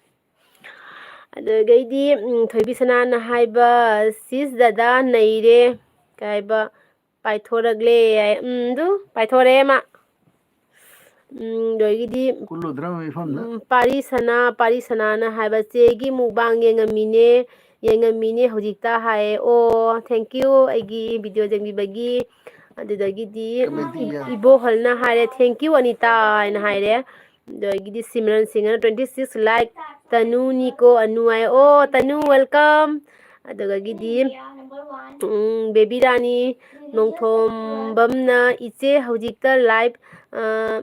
ꯑꯗꯨꯗꯒꯤꯗꯤ, ꯎꯝ, ꯊꯣꯏꯕꯤ ꯁꯅꯥꯅ ꯍꯥꯏꯕ, "ꯁꯤꯁ ꯗꯗꯥ ꯅꯩꯔꯦ" ꯀꯩ ꯍꯥꯏꯕ, "ꯄꯥꯏꯊꯣꯔꯛꯂꯦ" ꯍꯥꯏ꯫ ꯎꯝ, ꯑꯗꯨ ꯄꯥꯏꯊꯣꯔꯛꯑꯦ ꯃꯥ꯫ ꯎꯝ, ꯑꯗꯒꯤꯗꯤ, ꯀꯨꯜꯂꯨꯗ꯭ꯔꯕ ꯃꯤꯐꯝꯗ꯫ ꯎꯝ, ꯄꯥꯔꯤ ꯁꯅꯥ, ꯄꯥꯔꯤ ꯁꯅꯥꯅ ꯍꯥꯏꯕ, "ꯆꯦꯒꯤ ꯃꯨꯛꯕꯥꯡ ꯌꯦꯡꯉꯝꯃꯤꯅꯦ, ꯌꯦꯡꯉꯝꯃꯤꯅꯦ ꯍꯧꯖꯤꯛꯇ" ꯍꯥꯏꯌꯦ꯫ ꯑꯣ, thank you, ꯑꯩꯒꯤ video ꯌꯦꯡꯕꯤꯕꯒꯤ꯫ ꯑꯗꯨꯗꯒꯤꯗꯤ, ꯀꯃꯦꯟꯇꯤ ꯌꯥꯝ꯫ ꯏꯕꯣꯍꯜꯅ ꯍꯥꯏꯔꯦ, "Thank you, ꯑꯅꯤꯇꯥ" ꯍꯥꯏꯅ ꯍꯥꯏꯔꯦ꯫ ꯑꯗꯒꯤꯗꯤ ꯁꯤꯃꯔꯟ ꯁꯤꯡꯅ twenty six like, "ꯇꯅꯨꯅꯤꯀꯣ ꯑꯅꯨ" ꯍꯥꯏ꯫ ꯑꯣ, ꯇꯅꯨ, welcome꯫ ꯑꯗꯨꯗꯒꯤꯗꯤ, ꯎꯝ, ꯕꯦꯕꯤ ꯔꯥꯅꯤ ꯅꯣꯡꯊꯣꯝꯕꯝꯅ, "ꯏꯆꯦ ꯍꯧꯖꯤꯛꯇ live, ꯑ,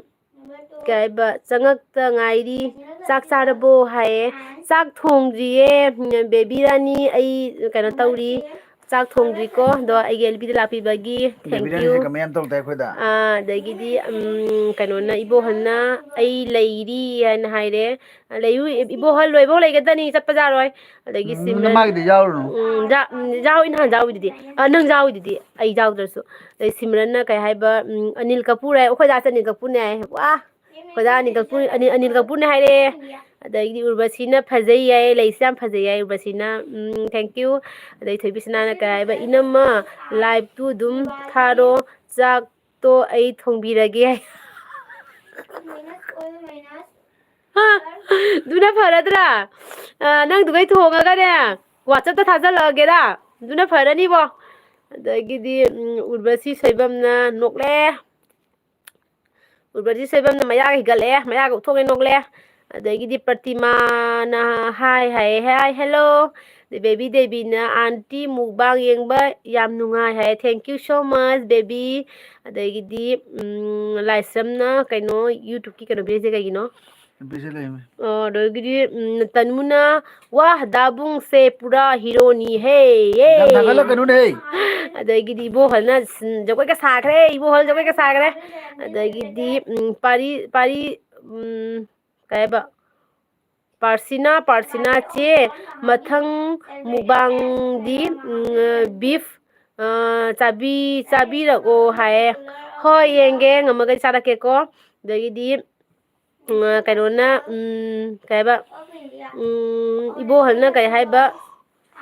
ꯀꯩ ꯍꯥꯏꯕ, ꯆꯪꯉꯛꯇ ꯉꯥꯏꯔꯤ, ꯆꯥꯛ ꯆꯥꯔꯕꯣ?" ꯍꯥꯏꯌꯦ꯫ ꯆꯥꯛ ꯊꯣꯡꯗ꯭ꯔꯤꯌꯦ, ꯕꯦꯕꯤ ꯔꯥꯅꯤ, ꯑꯩ ꯀꯩꯅꯣ ꯇꯧꯔꯤ, ꯆꯥꯛ ꯊꯣꯡꯗ꯭ꯔꯤꯀꯣ꯫ ꯑꯗꯣ ꯑꯩꯒꯤ ꯑꯦꯜ ꯕꯤꯗ ꯂꯥꯛꯄꯤꯕꯒꯤ thank you꯫ ꯕꯦꯕꯤ ꯔꯥꯅꯤꯁꯦ comment ꯌꯥꯝ ꯇꯧꯗꯦ ꯑꯩꯈꯣꯏꯗ꯫ ꯑꯥ, ꯑꯗꯒꯤꯗꯤ, ꯎꯝ, ꯀꯩꯅꯣꯅ, ꯏꯕꯣꯍꯜꯅ, "ꯑꯩ ꯂꯩꯔꯤ" ꯍꯥꯏꯅ ꯍꯥꯏꯔꯦ꯫ "ꯂꯩꯌꯨ, ꯏꯕꯣꯍꯜ, ꯂꯣꯏꯕꯧ ꯂꯩꯒꯗꯅꯤ, ꯆꯠꯄ ꯌꯥꯔꯣꯏ"꯫ ꯑꯗꯒꯤ ꯎꯝ, ꯁꯤꯃꯔꯟ-, ꯃꯥꯒꯤꯗꯤ ꯌꯥꯎꯔꯨꯅꯨ꯫ ꯎꯝ, ꯌꯥ-, ꯎꯝ, ꯌꯥꯎꯏ, ꯅꯍꯥꯟ ꯌꯥꯎꯏꯗꯨꯗꯤ꯫ ꯑ, ꯅꯪ ꯌꯥꯎꯏꯗꯨꯗꯤ, ꯑꯩ ꯌꯥꯎꯗ꯭ꯔꯁꯨ꯫ ꯑꯗꯩ ꯁꯤꯃꯔꯟꯅ ꯀꯩ ꯍꯥꯏꯕ, ꯎꯝ, "ꯑꯅꯤꯜ ꯀꯄꯨꯔ" ꯍꯥꯏ, ꯑꯩꯈꯣꯏ ꯗꯥꯁꯦ ꯑꯅꯤꯜ ꯀꯄꯨꯔꯅꯦ ꯍꯥꯏ꯫ ꯋꯥ! ꯑꯩꯈꯣꯏ ꯗꯥ ꯑꯅꯤꯜ ꯀꯄꯨꯔ, ꯑꯅꯤ-, ꯑꯅꯤꯜ ꯀꯄꯨꯔꯅꯦ ꯍꯥꯏꯔꯛꯑꯦ꯫ ꯑꯗꯒꯤꯗꯤ ꯎꯔꯕꯁꯤꯅ "ꯐꯖꯩ" ꯍꯥꯏꯌꯦ, ꯂꯩꯁꯦ ꯌꯥꯝ ꯐꯖꯩ ꯍꯥꯏꯌꯦ ꯎꯔꯕꯁꯤꯅ꯫ ꯎꯝ, thank you꯫ ꯑꯗꯩ ꯊꯣꯏꯕꯤꯁꯅꯥꯅ ꯀꯩ ꯍꯥꯏꯕ, "ꯏꯅꯝꯃ, live ꯇꯨ ꯑꯗꯨꯝ ꯊꯥꯔꯣ, ꯆꯥꯛꯇꯣ ꯑꯩ ꯊꯣꯡꯕꯤꯔꯒꯦ" ꯍꯥꯏ꯫ ꯑꯗꯨꯅ ꯐꯔꯗ꯭ꯔꯥ? ꯑ, ꯅꯪꯗꯨꯒꯩ ꯊꯣꯡꯉꯒꯅꯦ, WhatsApp-ꯇ ꯊꯥꯖꯤꯜꯂꯛꯑꯒꯦꯔꯥ? ꯑꯗꯨꯅ ꯐꯔꯅꯤꯕꯣ꯫ ꯑꯗꯒꯤꯗꯤ, ꯎꯝ, ꯎꯔꯕꯁꯤ ꯁꯣꯏꯕꯝꯅ ꯅꯣꯛꯂꯦ꯫ ꯎꯔꯕꯁꯤ ꯁꯣꯏꯕꯝꯅ ꯃꯌꯥꯒ ꯍꯤꯒꯠꯂꯛꯑꯦ, ꯃꯌꯥꯒ ꯎꯠꯊꯣꯛꯂꯦ, ꯅꯣꯛꯂꯦ꯫ ꯑꯗꯒꯤꯗꯤ ꯄ꯭ꯔꯇꯤꯃꯥꯅ hi ꯍꯥꯏꯌꯦ, hi, hello꯫ ꯑꯗꯩ ꯕꯦꯕꯤ ꯗꯦꯕꯤꯅ "Aunty ꯃꯨꯛꯕꯥꯡ ꯌꯦꯡꯕ ꯌꯥꯝ ꯅꯨꯡꯉꯥꯏ" ꯍꯥꯏꯌꯦ, thank you so much baby꯫ ꯑꯗꯒꯤꯗꯤ, ꯎꯝ, ꯂꯥꯏꯁ꯭ꯔꯝꯅ ꯀꯩꯅꯣ, YouTube-ꯀꯤ ꯀꯩꯅꯣ ꯄꯤꯔꯤꯁꯦ ꯀꯩꯒꯤꯅꯣ? ꯄꯤꯁꯦ ꯂꯩꯃꯦ꯫ ꯑꯣ, ꯑꯗꯒꯤꯗꯤ, ꯎꯝ, ꯇꯟꯃꯨꯅ "ꯋꯥꯍ, ꯗꯥꯕꯨꯡꯁꯦ ꯄꯨꯔꯥ ꯍꯤꯔꯣꯅꯤ ꯍꯦ, ꯌꯦ!" ꯌꯥꯝ ꯊꯥꯒꯠꯂꯛꯀꯅꯨꯅꯦ꯫ ꯑꯗꯒꯤꯗꯤ ꯏꯕꯣꯍꯜꯅ, ꯎꯝ, ꯖꯒꯣꯏꯒ ꯁꯥꯈ꯭ꯔꯦ, ꯏꯕꯣꯍꯜ ꯖꯒꯣꯏꯒ ꯁꯥꯈ꯭ꯔꯦ꯫ ꯑꯗꯒꯤꯗꯤ, ꯎꯝ, ꯄꯥꯔꯤ, ꯄꯥꯔꯤ, ꯎꯝ, ꯀꯩ ꯍꯥꯏꯕ? ꯄꯥꯔꯁꯤꯅꯥ, ꯄꯥꯔꯁꯤꯅꯥ ꯆꯦ, ꯃꯊꯪ ꯃꯨꯛꯕꯥꯡꯗꯤ, ꯎꯝ, beef, ꯑ, ꯆꯥꯕꯤ-, ꯆꯥꯕꯤꯔꯛꯑꯣ ꯍꯥꯏꯌꯦ꯫ ꯍꯣꯏ, ꯌꯦꯡꯒꯦ, ꯉꯝꯃꯒꯗꯤ ꯆꯥꯔꯛꯀꯦꯀꯣ꯫ ꯑꯗꯒꯤꯗꯤ, ꯎꯝ, ꯀꯩꯅꯣꯅ, ꯎꯝ, ꯀꯩ ꯍꯥꯏꯕ, ꯎꯝ, ꯏꯕꯣꯍꯜꯅ ꯀꯩ ꯍꯥꯏꯕ,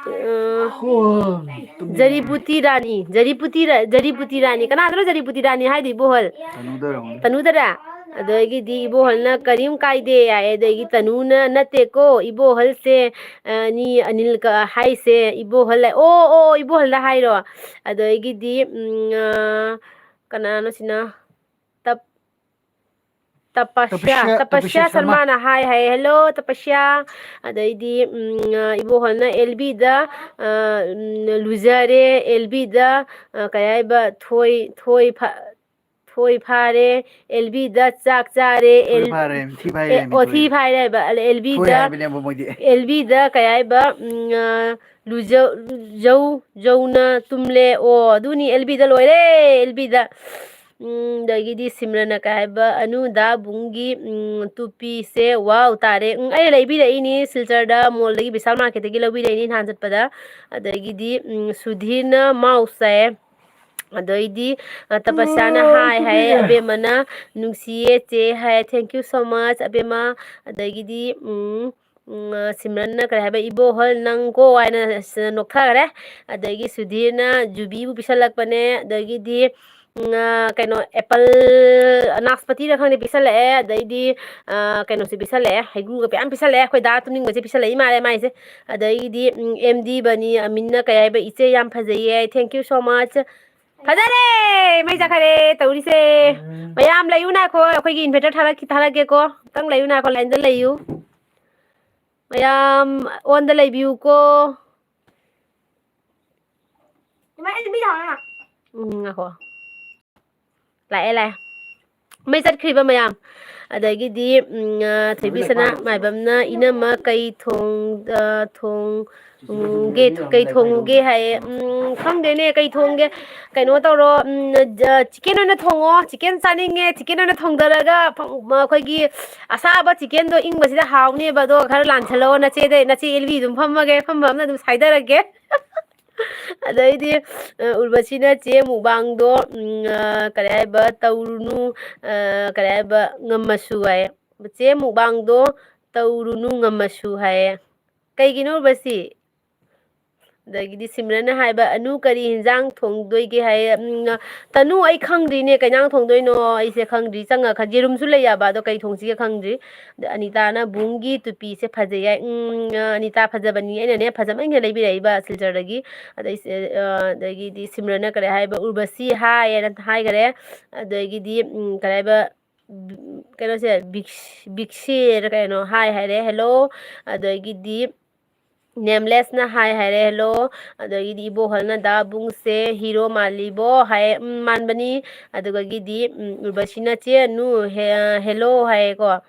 ꯑ, ꯍꯣꯏ, ꯇꯨꯝꯅꯤꯡꯉꯦ꯫ ꯖꯔꯤꯕꯨꯇꯤ ꯔꯥꯅꯤ, ꯖꯔꯤꯕꯨꯇꯤ ꯔꯥ-, ꯖꯔꯤꯕꯨꯇꯤ ꯔꯥꯅꯤ꯫ ꯀꯅꯥꯗꯅꯣ ꯖꯔꯤꯕꯨꯇꯤ ꯔꯥꯅꯤ ꯍꯥꯏꯗꯣ, ꯏꯕꯣꯍꯜ? ꯇꯅꯨꯗ ꯑꯣꯏꯔꯝꯒꯅꯤ꯫ ꯇꯅꯨꯗꯔꯥ? ꯑꯗꯒꯤꯗꯤ ꯏꯕꯣꯍꯜꯅ ꯀꯔꯤꯝ ꯀꯥꯏꯗꯦ ꯍꯥꯏ꯫ ꯑꯗꯒꯤ ꯇꯅꯨꯅ, "ꯅꯠꯇꯦꯀꯣ, ꯏꯕꯣꯍꯜꯁꯦ, ꯑ, ꯅꯤ ꯑꯅꯤꯜ ꯀ-, ꯍꯥꯏꯁꯦ ꯏꯕꯣꯍꯜ ꯍꯥꯏ-, ꯑꯣ, ꯑꯣ, ꯏꯕꯣꯍꯜꯗ ꯍꯥꯏꯔꯣ?" ꯑꯗꯒꯤꯗꯤ, ꯎꯝ, ꯑ, ꯀꯅꯥꯅꯣ ꯁꯤꯅ? ꯇꯞ-, ꯇꯄꯁ꯭ꯌꯥ, ꯇꯄꯁ꯭ꯌꯥ, ꯇꯄꯁ꯭ꯌꯥ ꯇꯄꯁ꯭ꯌꯥ ꯁꯔꯃꯥ꯫ ꯁꯔꯃꯥꯅ ꯍꯥꯏ ꯍꯥꯏ, "Hello, ꯇꯄꯁ꯭ꯌꯥ"꯫ ꯑꯗꯩꯗꯤ, ꯎꯝ, ꯑ, ꯏꯕꯣꯍꯜꯅ ꯑꯦꯜ ꯕꯤꯗ, ꯑ, ꯎꯝ, ꯂꯨꯖꯔꯦ, ꯑꯦꯜ ꯕꯤꯗ, ꯑ, ꯀꯩ ꯍꯥꯏꯕ, ꯊꯣꯏ, ꯊꯣꯏ ꯐ-, ꯊꯣꯏ ꯐꯥꯔꯦ, ꯑꯦꯜ ꯕꯤꯗ ꯆꯥꯛ ꯆꯥꯔꯦ, ꯊꯣꯏ ꯑꯦꯜ-, ꯐꯥꯔꯦ, ꯊꯤ ꯐꯥꯏꯔꯦ, ꯑꯦ, ꯑꯣ, ꯊꯤ ꯊꯣꯏ꯫ ꯐꯥꯏꯔꯦ ꯍꯥꯏꯕ, ꯑꯦꯜ ꯊꯣꯏ ꯕꯤꯗ, ꯍꯥꯏꯕꯅꯦꯕ ꯃꯣꯏꯗꯤ꯫ ꯑꯦꯜ ꯕꯤꯗ ꯀꯩ ꯍꯥꯏꯕ, ꯎꯝ, ꯑ, ꯂꯨꯖꯧ-, ꯖꯧ-, ꯖꯧꯅ ꯇꯨꯝꯂꯦ꯫ ꯑꯣ, ꯑꯗꯨꯅꯤ, ꯑꯦꯜ ꯕꯤꯗ ꯂꯣꯏꯔꯦ, ꯑꯦꯜ ꯕꯤꯗ꯫ ꯎꯝ, ꯑꯗꯒꯤꯗꯤ ꯁꯤꯝꯔꯟꯅ ꯀꯩ ꯍꯥꯏꯕ, "ꯑꯅꯨꯗꯥꯕꯨꯡꯒꯤ, ꯎꯝ, ꯇꯨꯄꯤꯁꯦ ꯋꯥꯎ ꯇꯥꯔꯦ"꯫ ꯎꯝ, ꯑꯩꯅ ꯂꯩꯕꯤꯔꯛꯏꯅꯤ, ꯁꯤꯜꯆꯔꯗ ꯃꯣꯜꯗꯒꯤ, ꯕꯤꯁꯥꯜ ꯃꯥꯔꯀꯦꯠꯇꯒꯤ ꯂꯧꯕꯤꯔꯛꯏꯅꯤ ꯅꯍꯥꯟ ꯆꯠꯄꯗ꯫ ꯑꯗꯒꯤꯗꯤ, ꯎꯝ, ꯁꯨꯙꯤꯔꯅ ꯃꯥꯎꯁ ꯆꯥꯏꯌꯦ꯫ ꯑꯗꯩꯗꯤ, ꯑ, ꯇꯄꯁ꯭ꯌꯥꯅ ꯍꯥꯏ ꯍꯥꯏ, "ꯑꯕꯦꯝꯃꯅ ꯅꯨꯡꯁꯤꯌꯦ ꯆꯦ" ꯍꯥꯏ꯫ Thank you so much, ꯑꯕꯦꯝꯃ꯫ ꯑꯗꯒꯤꯗꯤ, ꯎꯝ, ꯎꯝ, ꯑ, ꯁꯤꯝꯔꯟꯅ ꯀꯔꯤ ꯍꯥꯏꯕ, "ꯏꯕꯣꯍꯜ ꯅꯪ ꯀꯣ" ꯍꯥꯏꯅ ꯁ-, ꯅꯣꯛꯊꯈꯔꯦ꯫ ꯑꯗꯒꯤ ꯁꯨꯙꯤꯔꯅ ꯖꯨꯕꯤꯕꯨ ꯄꯤꯁꯜꯂꯛꯄꯅꯦ꯫ ꯑꯗꯒꯤꯗꯤ, ꯎꯝ, ꯑ, ꯀꯩꯅꯣ, ꯑꯦꯄꯜ, ꯅꯥꯁꯄꯇꯤꯔ ꯈꯪꯗꯦ ꯄꯤꯁꯜꯂꯛꯑꯦ꯫ ꯑꯗꯩꯗꯤ, ꯑ, ꯀꯩꯅꯣꯁꯨ ꯄꯤꯁꯜꯂꯛꯑꯦ, ꯍꯩꯒ꯭ꯔꯨꯒ ꯃꯌꯥꯝ ꯄꯤꯁꯜꯂꯛꯑꯦ꯫ ꯑꯩꯈꯣꯏ ꯗꯥ ꯇꯨꯝꯅꯤꯡꯕꯁꯦ ꯄꯤꯁꯜꯂꯛꯏ ꯃꯥꯜꯂꯦ ꯃꯥꯏꯁꯦ꯫ ꯑꯗꯒꯤꯗꯤ, ꯎꯝ, ꯑꯦꯝ ꯗꯤ ꯕꯅꯤ ꯑꯃꯤꯟꯅ ꯀꯩ ꯍꯥꯏꯕ, "ꯏꯆꯦ ꯌꯥꯝ ꯐꯖꯩꯌꯦ", thank you so much꯫ ꯐꯖꯔꯦ! ꯃꯩ ꯆꯠꯈꯔꯦ ꯇꯧꯔꯤꯁꯦ꯫ ꯎꯝ꯫ ꯃꯌꯥꯝ ꯂꯩꯌꯨ ꯅꯥꯈꯣ, ꯑꯩꯈꯣꯏꯒꯤ inverter ꯊꯥꯔꯛꯈꯤ-, ꯊꯥꯔꯛꯀꯦꯀꯣ꯫ ꯑꯝꯇꯪ ꯂꯩꯌꯨ ꯅꯥꯈꯣ, line ꯗ ꯂꯩꯌꯨ꯫ ꯃꯌꯥꯝ on ꯗ ꯂꯩꯕꯤꯌꯨꯀꯣ꯫ ꯎꯝ, ꯉꯥꯏꯈꯣ꯫ ꯂꯥꯛꯑꯦ, ꯂꯥꯛꯑꯦ꯫ ꯃꯩ ꯆꯠꯈ꯭ꯔꯤꯕ ꯃꯌꯥꯝ꯫ ꯑꯗꯒꯤꯗꯤ, ꯎꯝ, ꯑ, ꯊꯣꯏꯕꯤꯁꯅꯥ ꯃꯥꯏꯕꯝꯅ, "ꯏꯅꯝꯃ ꯀꯩ ꯊꯣꯡ-, ꯑ, ꯊꯣꯡ-, ꯎꯝ, ꯒꯦ-, ꯀꯩ ꯊꯣꯡꯉꯨꯒꯦ?" ꯍꯥꯏꯌꯦ꯫ ꯎꯝ, ꯈꯪꯗꯦꯅꯦ, ꯀꯩ ꯊꯣꯡꯒꯦ? ꯀꯩꯅꯣ ꯇꯧꯔꯣ, ꯎꯝ, ꯖ-, chicken ꯑꯣꯏꯅ ꯊꯣꯡꯉꯣ꯫ Chicken ꯆꯥꯅꯤꯡꯉꯦ꯫ Chicken ꯑꯣꯏꯅ ꯊꯣꯡꯗꯔꯒ ꯐ-, ꯃ-, ꯑꯩꯈꯣꯏꯒꯤ ꯑꯁꯥꯕ chicken ꯗꯣ ꯏꯪꯕꯁꯤꯗ ꯍꯥꯎꯅꯦꯕ꯫ ꯑꯗꯣ ꯈꯔ ꯂꯥꯟꯁꯜꯂꯛꯑꯣ ꯅꯆꯦꯗꯩ, ꯅꯆꯦ ꯑꯦꯜꯕꯤ ꯑꯗꯨꯝ ꯐꯝꯃꯒꯦ, ꯐꯝ ꯐꯝꯅ ꯑꯗꯨꯝ ꯁꯥꯏꯗꯔꯒꯦ꯫ ꯑꯗꯩꯗꯤ, ꯑ, ꯎꯔꯕꯁꯤꯅ ꯆꯦ ꯃꯨꯛꯕꯥꯡꯗꯣ, ꯎꯝ, ꯑ, ꯀꯔꯤ ꯍꯥꯏꯕ, ꯇꯧꯔꯨꯅꯨ, ꯑ, ꯀꯔꯤ ꯍꯥꯏꯕ, ꯉꯝꯃꯁꯨ ꯍꯥꯏꯌꯦ꯫ ꯆꯦ ꯃꯨꯛꯕꯥꯡꯗꯣ ꯇꯧꯔꯨꯅꯨ ꯉꯝꯃꯁꯨ ꯍꯥꯏꯌꯦ꯫ ꯀꯩꯒꯤꯅꯣ ꯎꯔꯕꯁꯤ? ꯑꯗꯒꯤꯗꯤ ꯁꯤꯝꯔꯟꯅ ꯍꯥꯏꯕ, "ꯑꯅꯨ, ꯀꯔꯤ ꯍꯤꯟꯖꯥꯡ ꯊꯣꯡꯗꯣꯏꯒꯦ?" ꯍꯥꯏꯌꯦ꯫ "ꯎꯝ, ꯇꯅꯨ, ꯑꯩ ꯈꯪꯗ꯭ꯔꯤꯅꯦ, ꯀꯩ ꯏꯟꯖꯥꯡ ꯊꯣꯡꯗꯣꯏꯅꯣ, ꯑꯩꯁꯦ ꯈꯪꯗ꯭ꯔꯤ꯫ ꯆꯪꯉ ꯈ-, ꯌꯦꯔꯨꯝꯁꯨ ꯂꯩ ꯌꯥꯕ, ꯑꯗꯣ ꯀꯩ ꯊꯣꯡꯁꯤꯒꯦ ꯈꯪꯗ꯭ꯔꯤ꯫" ꯑꯗ ꯑꯅꯤꯇꯥꯅ, "ꯕꯨꯡꯒꯤ ꯇꯨꯄꯤꯁꯦ ꯐꯖꯩ" ꯍꯥꯏ꯫ "ꯎꯝ, ꯑ, ꯑꯅꯤꯇꯥ, ꯐꯖꯕꯅꯤ, ꯑꯩꯅꯅꯦ ꯐꯖꯃꯟꯒꯤ ꯂꯩꯕꯤꯔꯛꯏꯕ ꯁꯤꯜꯆꯔꯗꯒꯤ꯫" ꯑꯗꯩ ꯁꯤ-, ꯑ, ꯑꯗꯒꯤꯗꯤ ꯁꯤꯝꯔꯟꯅ ꯀꯔꯤ ꯍꯥꯏꯕ, "ꯎꯔꯕꯁꯤ ꯍꯥꯏ" ꯍꯥꯏꯅ ꯍꯥꯏꯈꯔꯦ꯫ ꯑꯗꯒꯤꯗꯤ, ꯎꯝ, ꯀꯔꯤ ꯍꯥꯏꯕ, ꯀꯩꯅꯣꯁꯦ, ꯕꯤꯛꯁ-, ꯕꯤꯛꯁꯤꯔ ꯀꯩꯅꯣ ꯍꯥꯏ ꯍꯥꯏꯔꯦ, "ꯍꯦꯜꯂꯣ꯫" ꯑꯗꯒꯤꯗꯤ ꯅꯦꯝꯂꯦꯁꯅ ꯍꯥꯏ ꯍꯥꯏꯔꯦ, "ꯍꯦꯜꯂꯣ꯫" ꯑꯗꯒꯤꯗꯤ ꯏꯕꯣꯍꯜꯅ, "ꯗꯥ ꯕꯨꯡꯁꯦ ꯍꯤꯔꯣ ꯃꯥꯜꯂꯤꯕꯣ?" ꯍꯥꯏ꯫ "ꯎꯝ, ꯃꯥꯟꯕꯅꯤ꯫" ꯑꯗꯨꯒꯗꯤ, ꯎꯝ, ꯎꯔꯕꯁꯤꯅ, "ꯆꯦ ꯑꯅꯨ, ꯍꯦ-, ꯍꯦꯜꯂꯣ" ꯍꯥꯏꯌꯦꯀꯣ꯫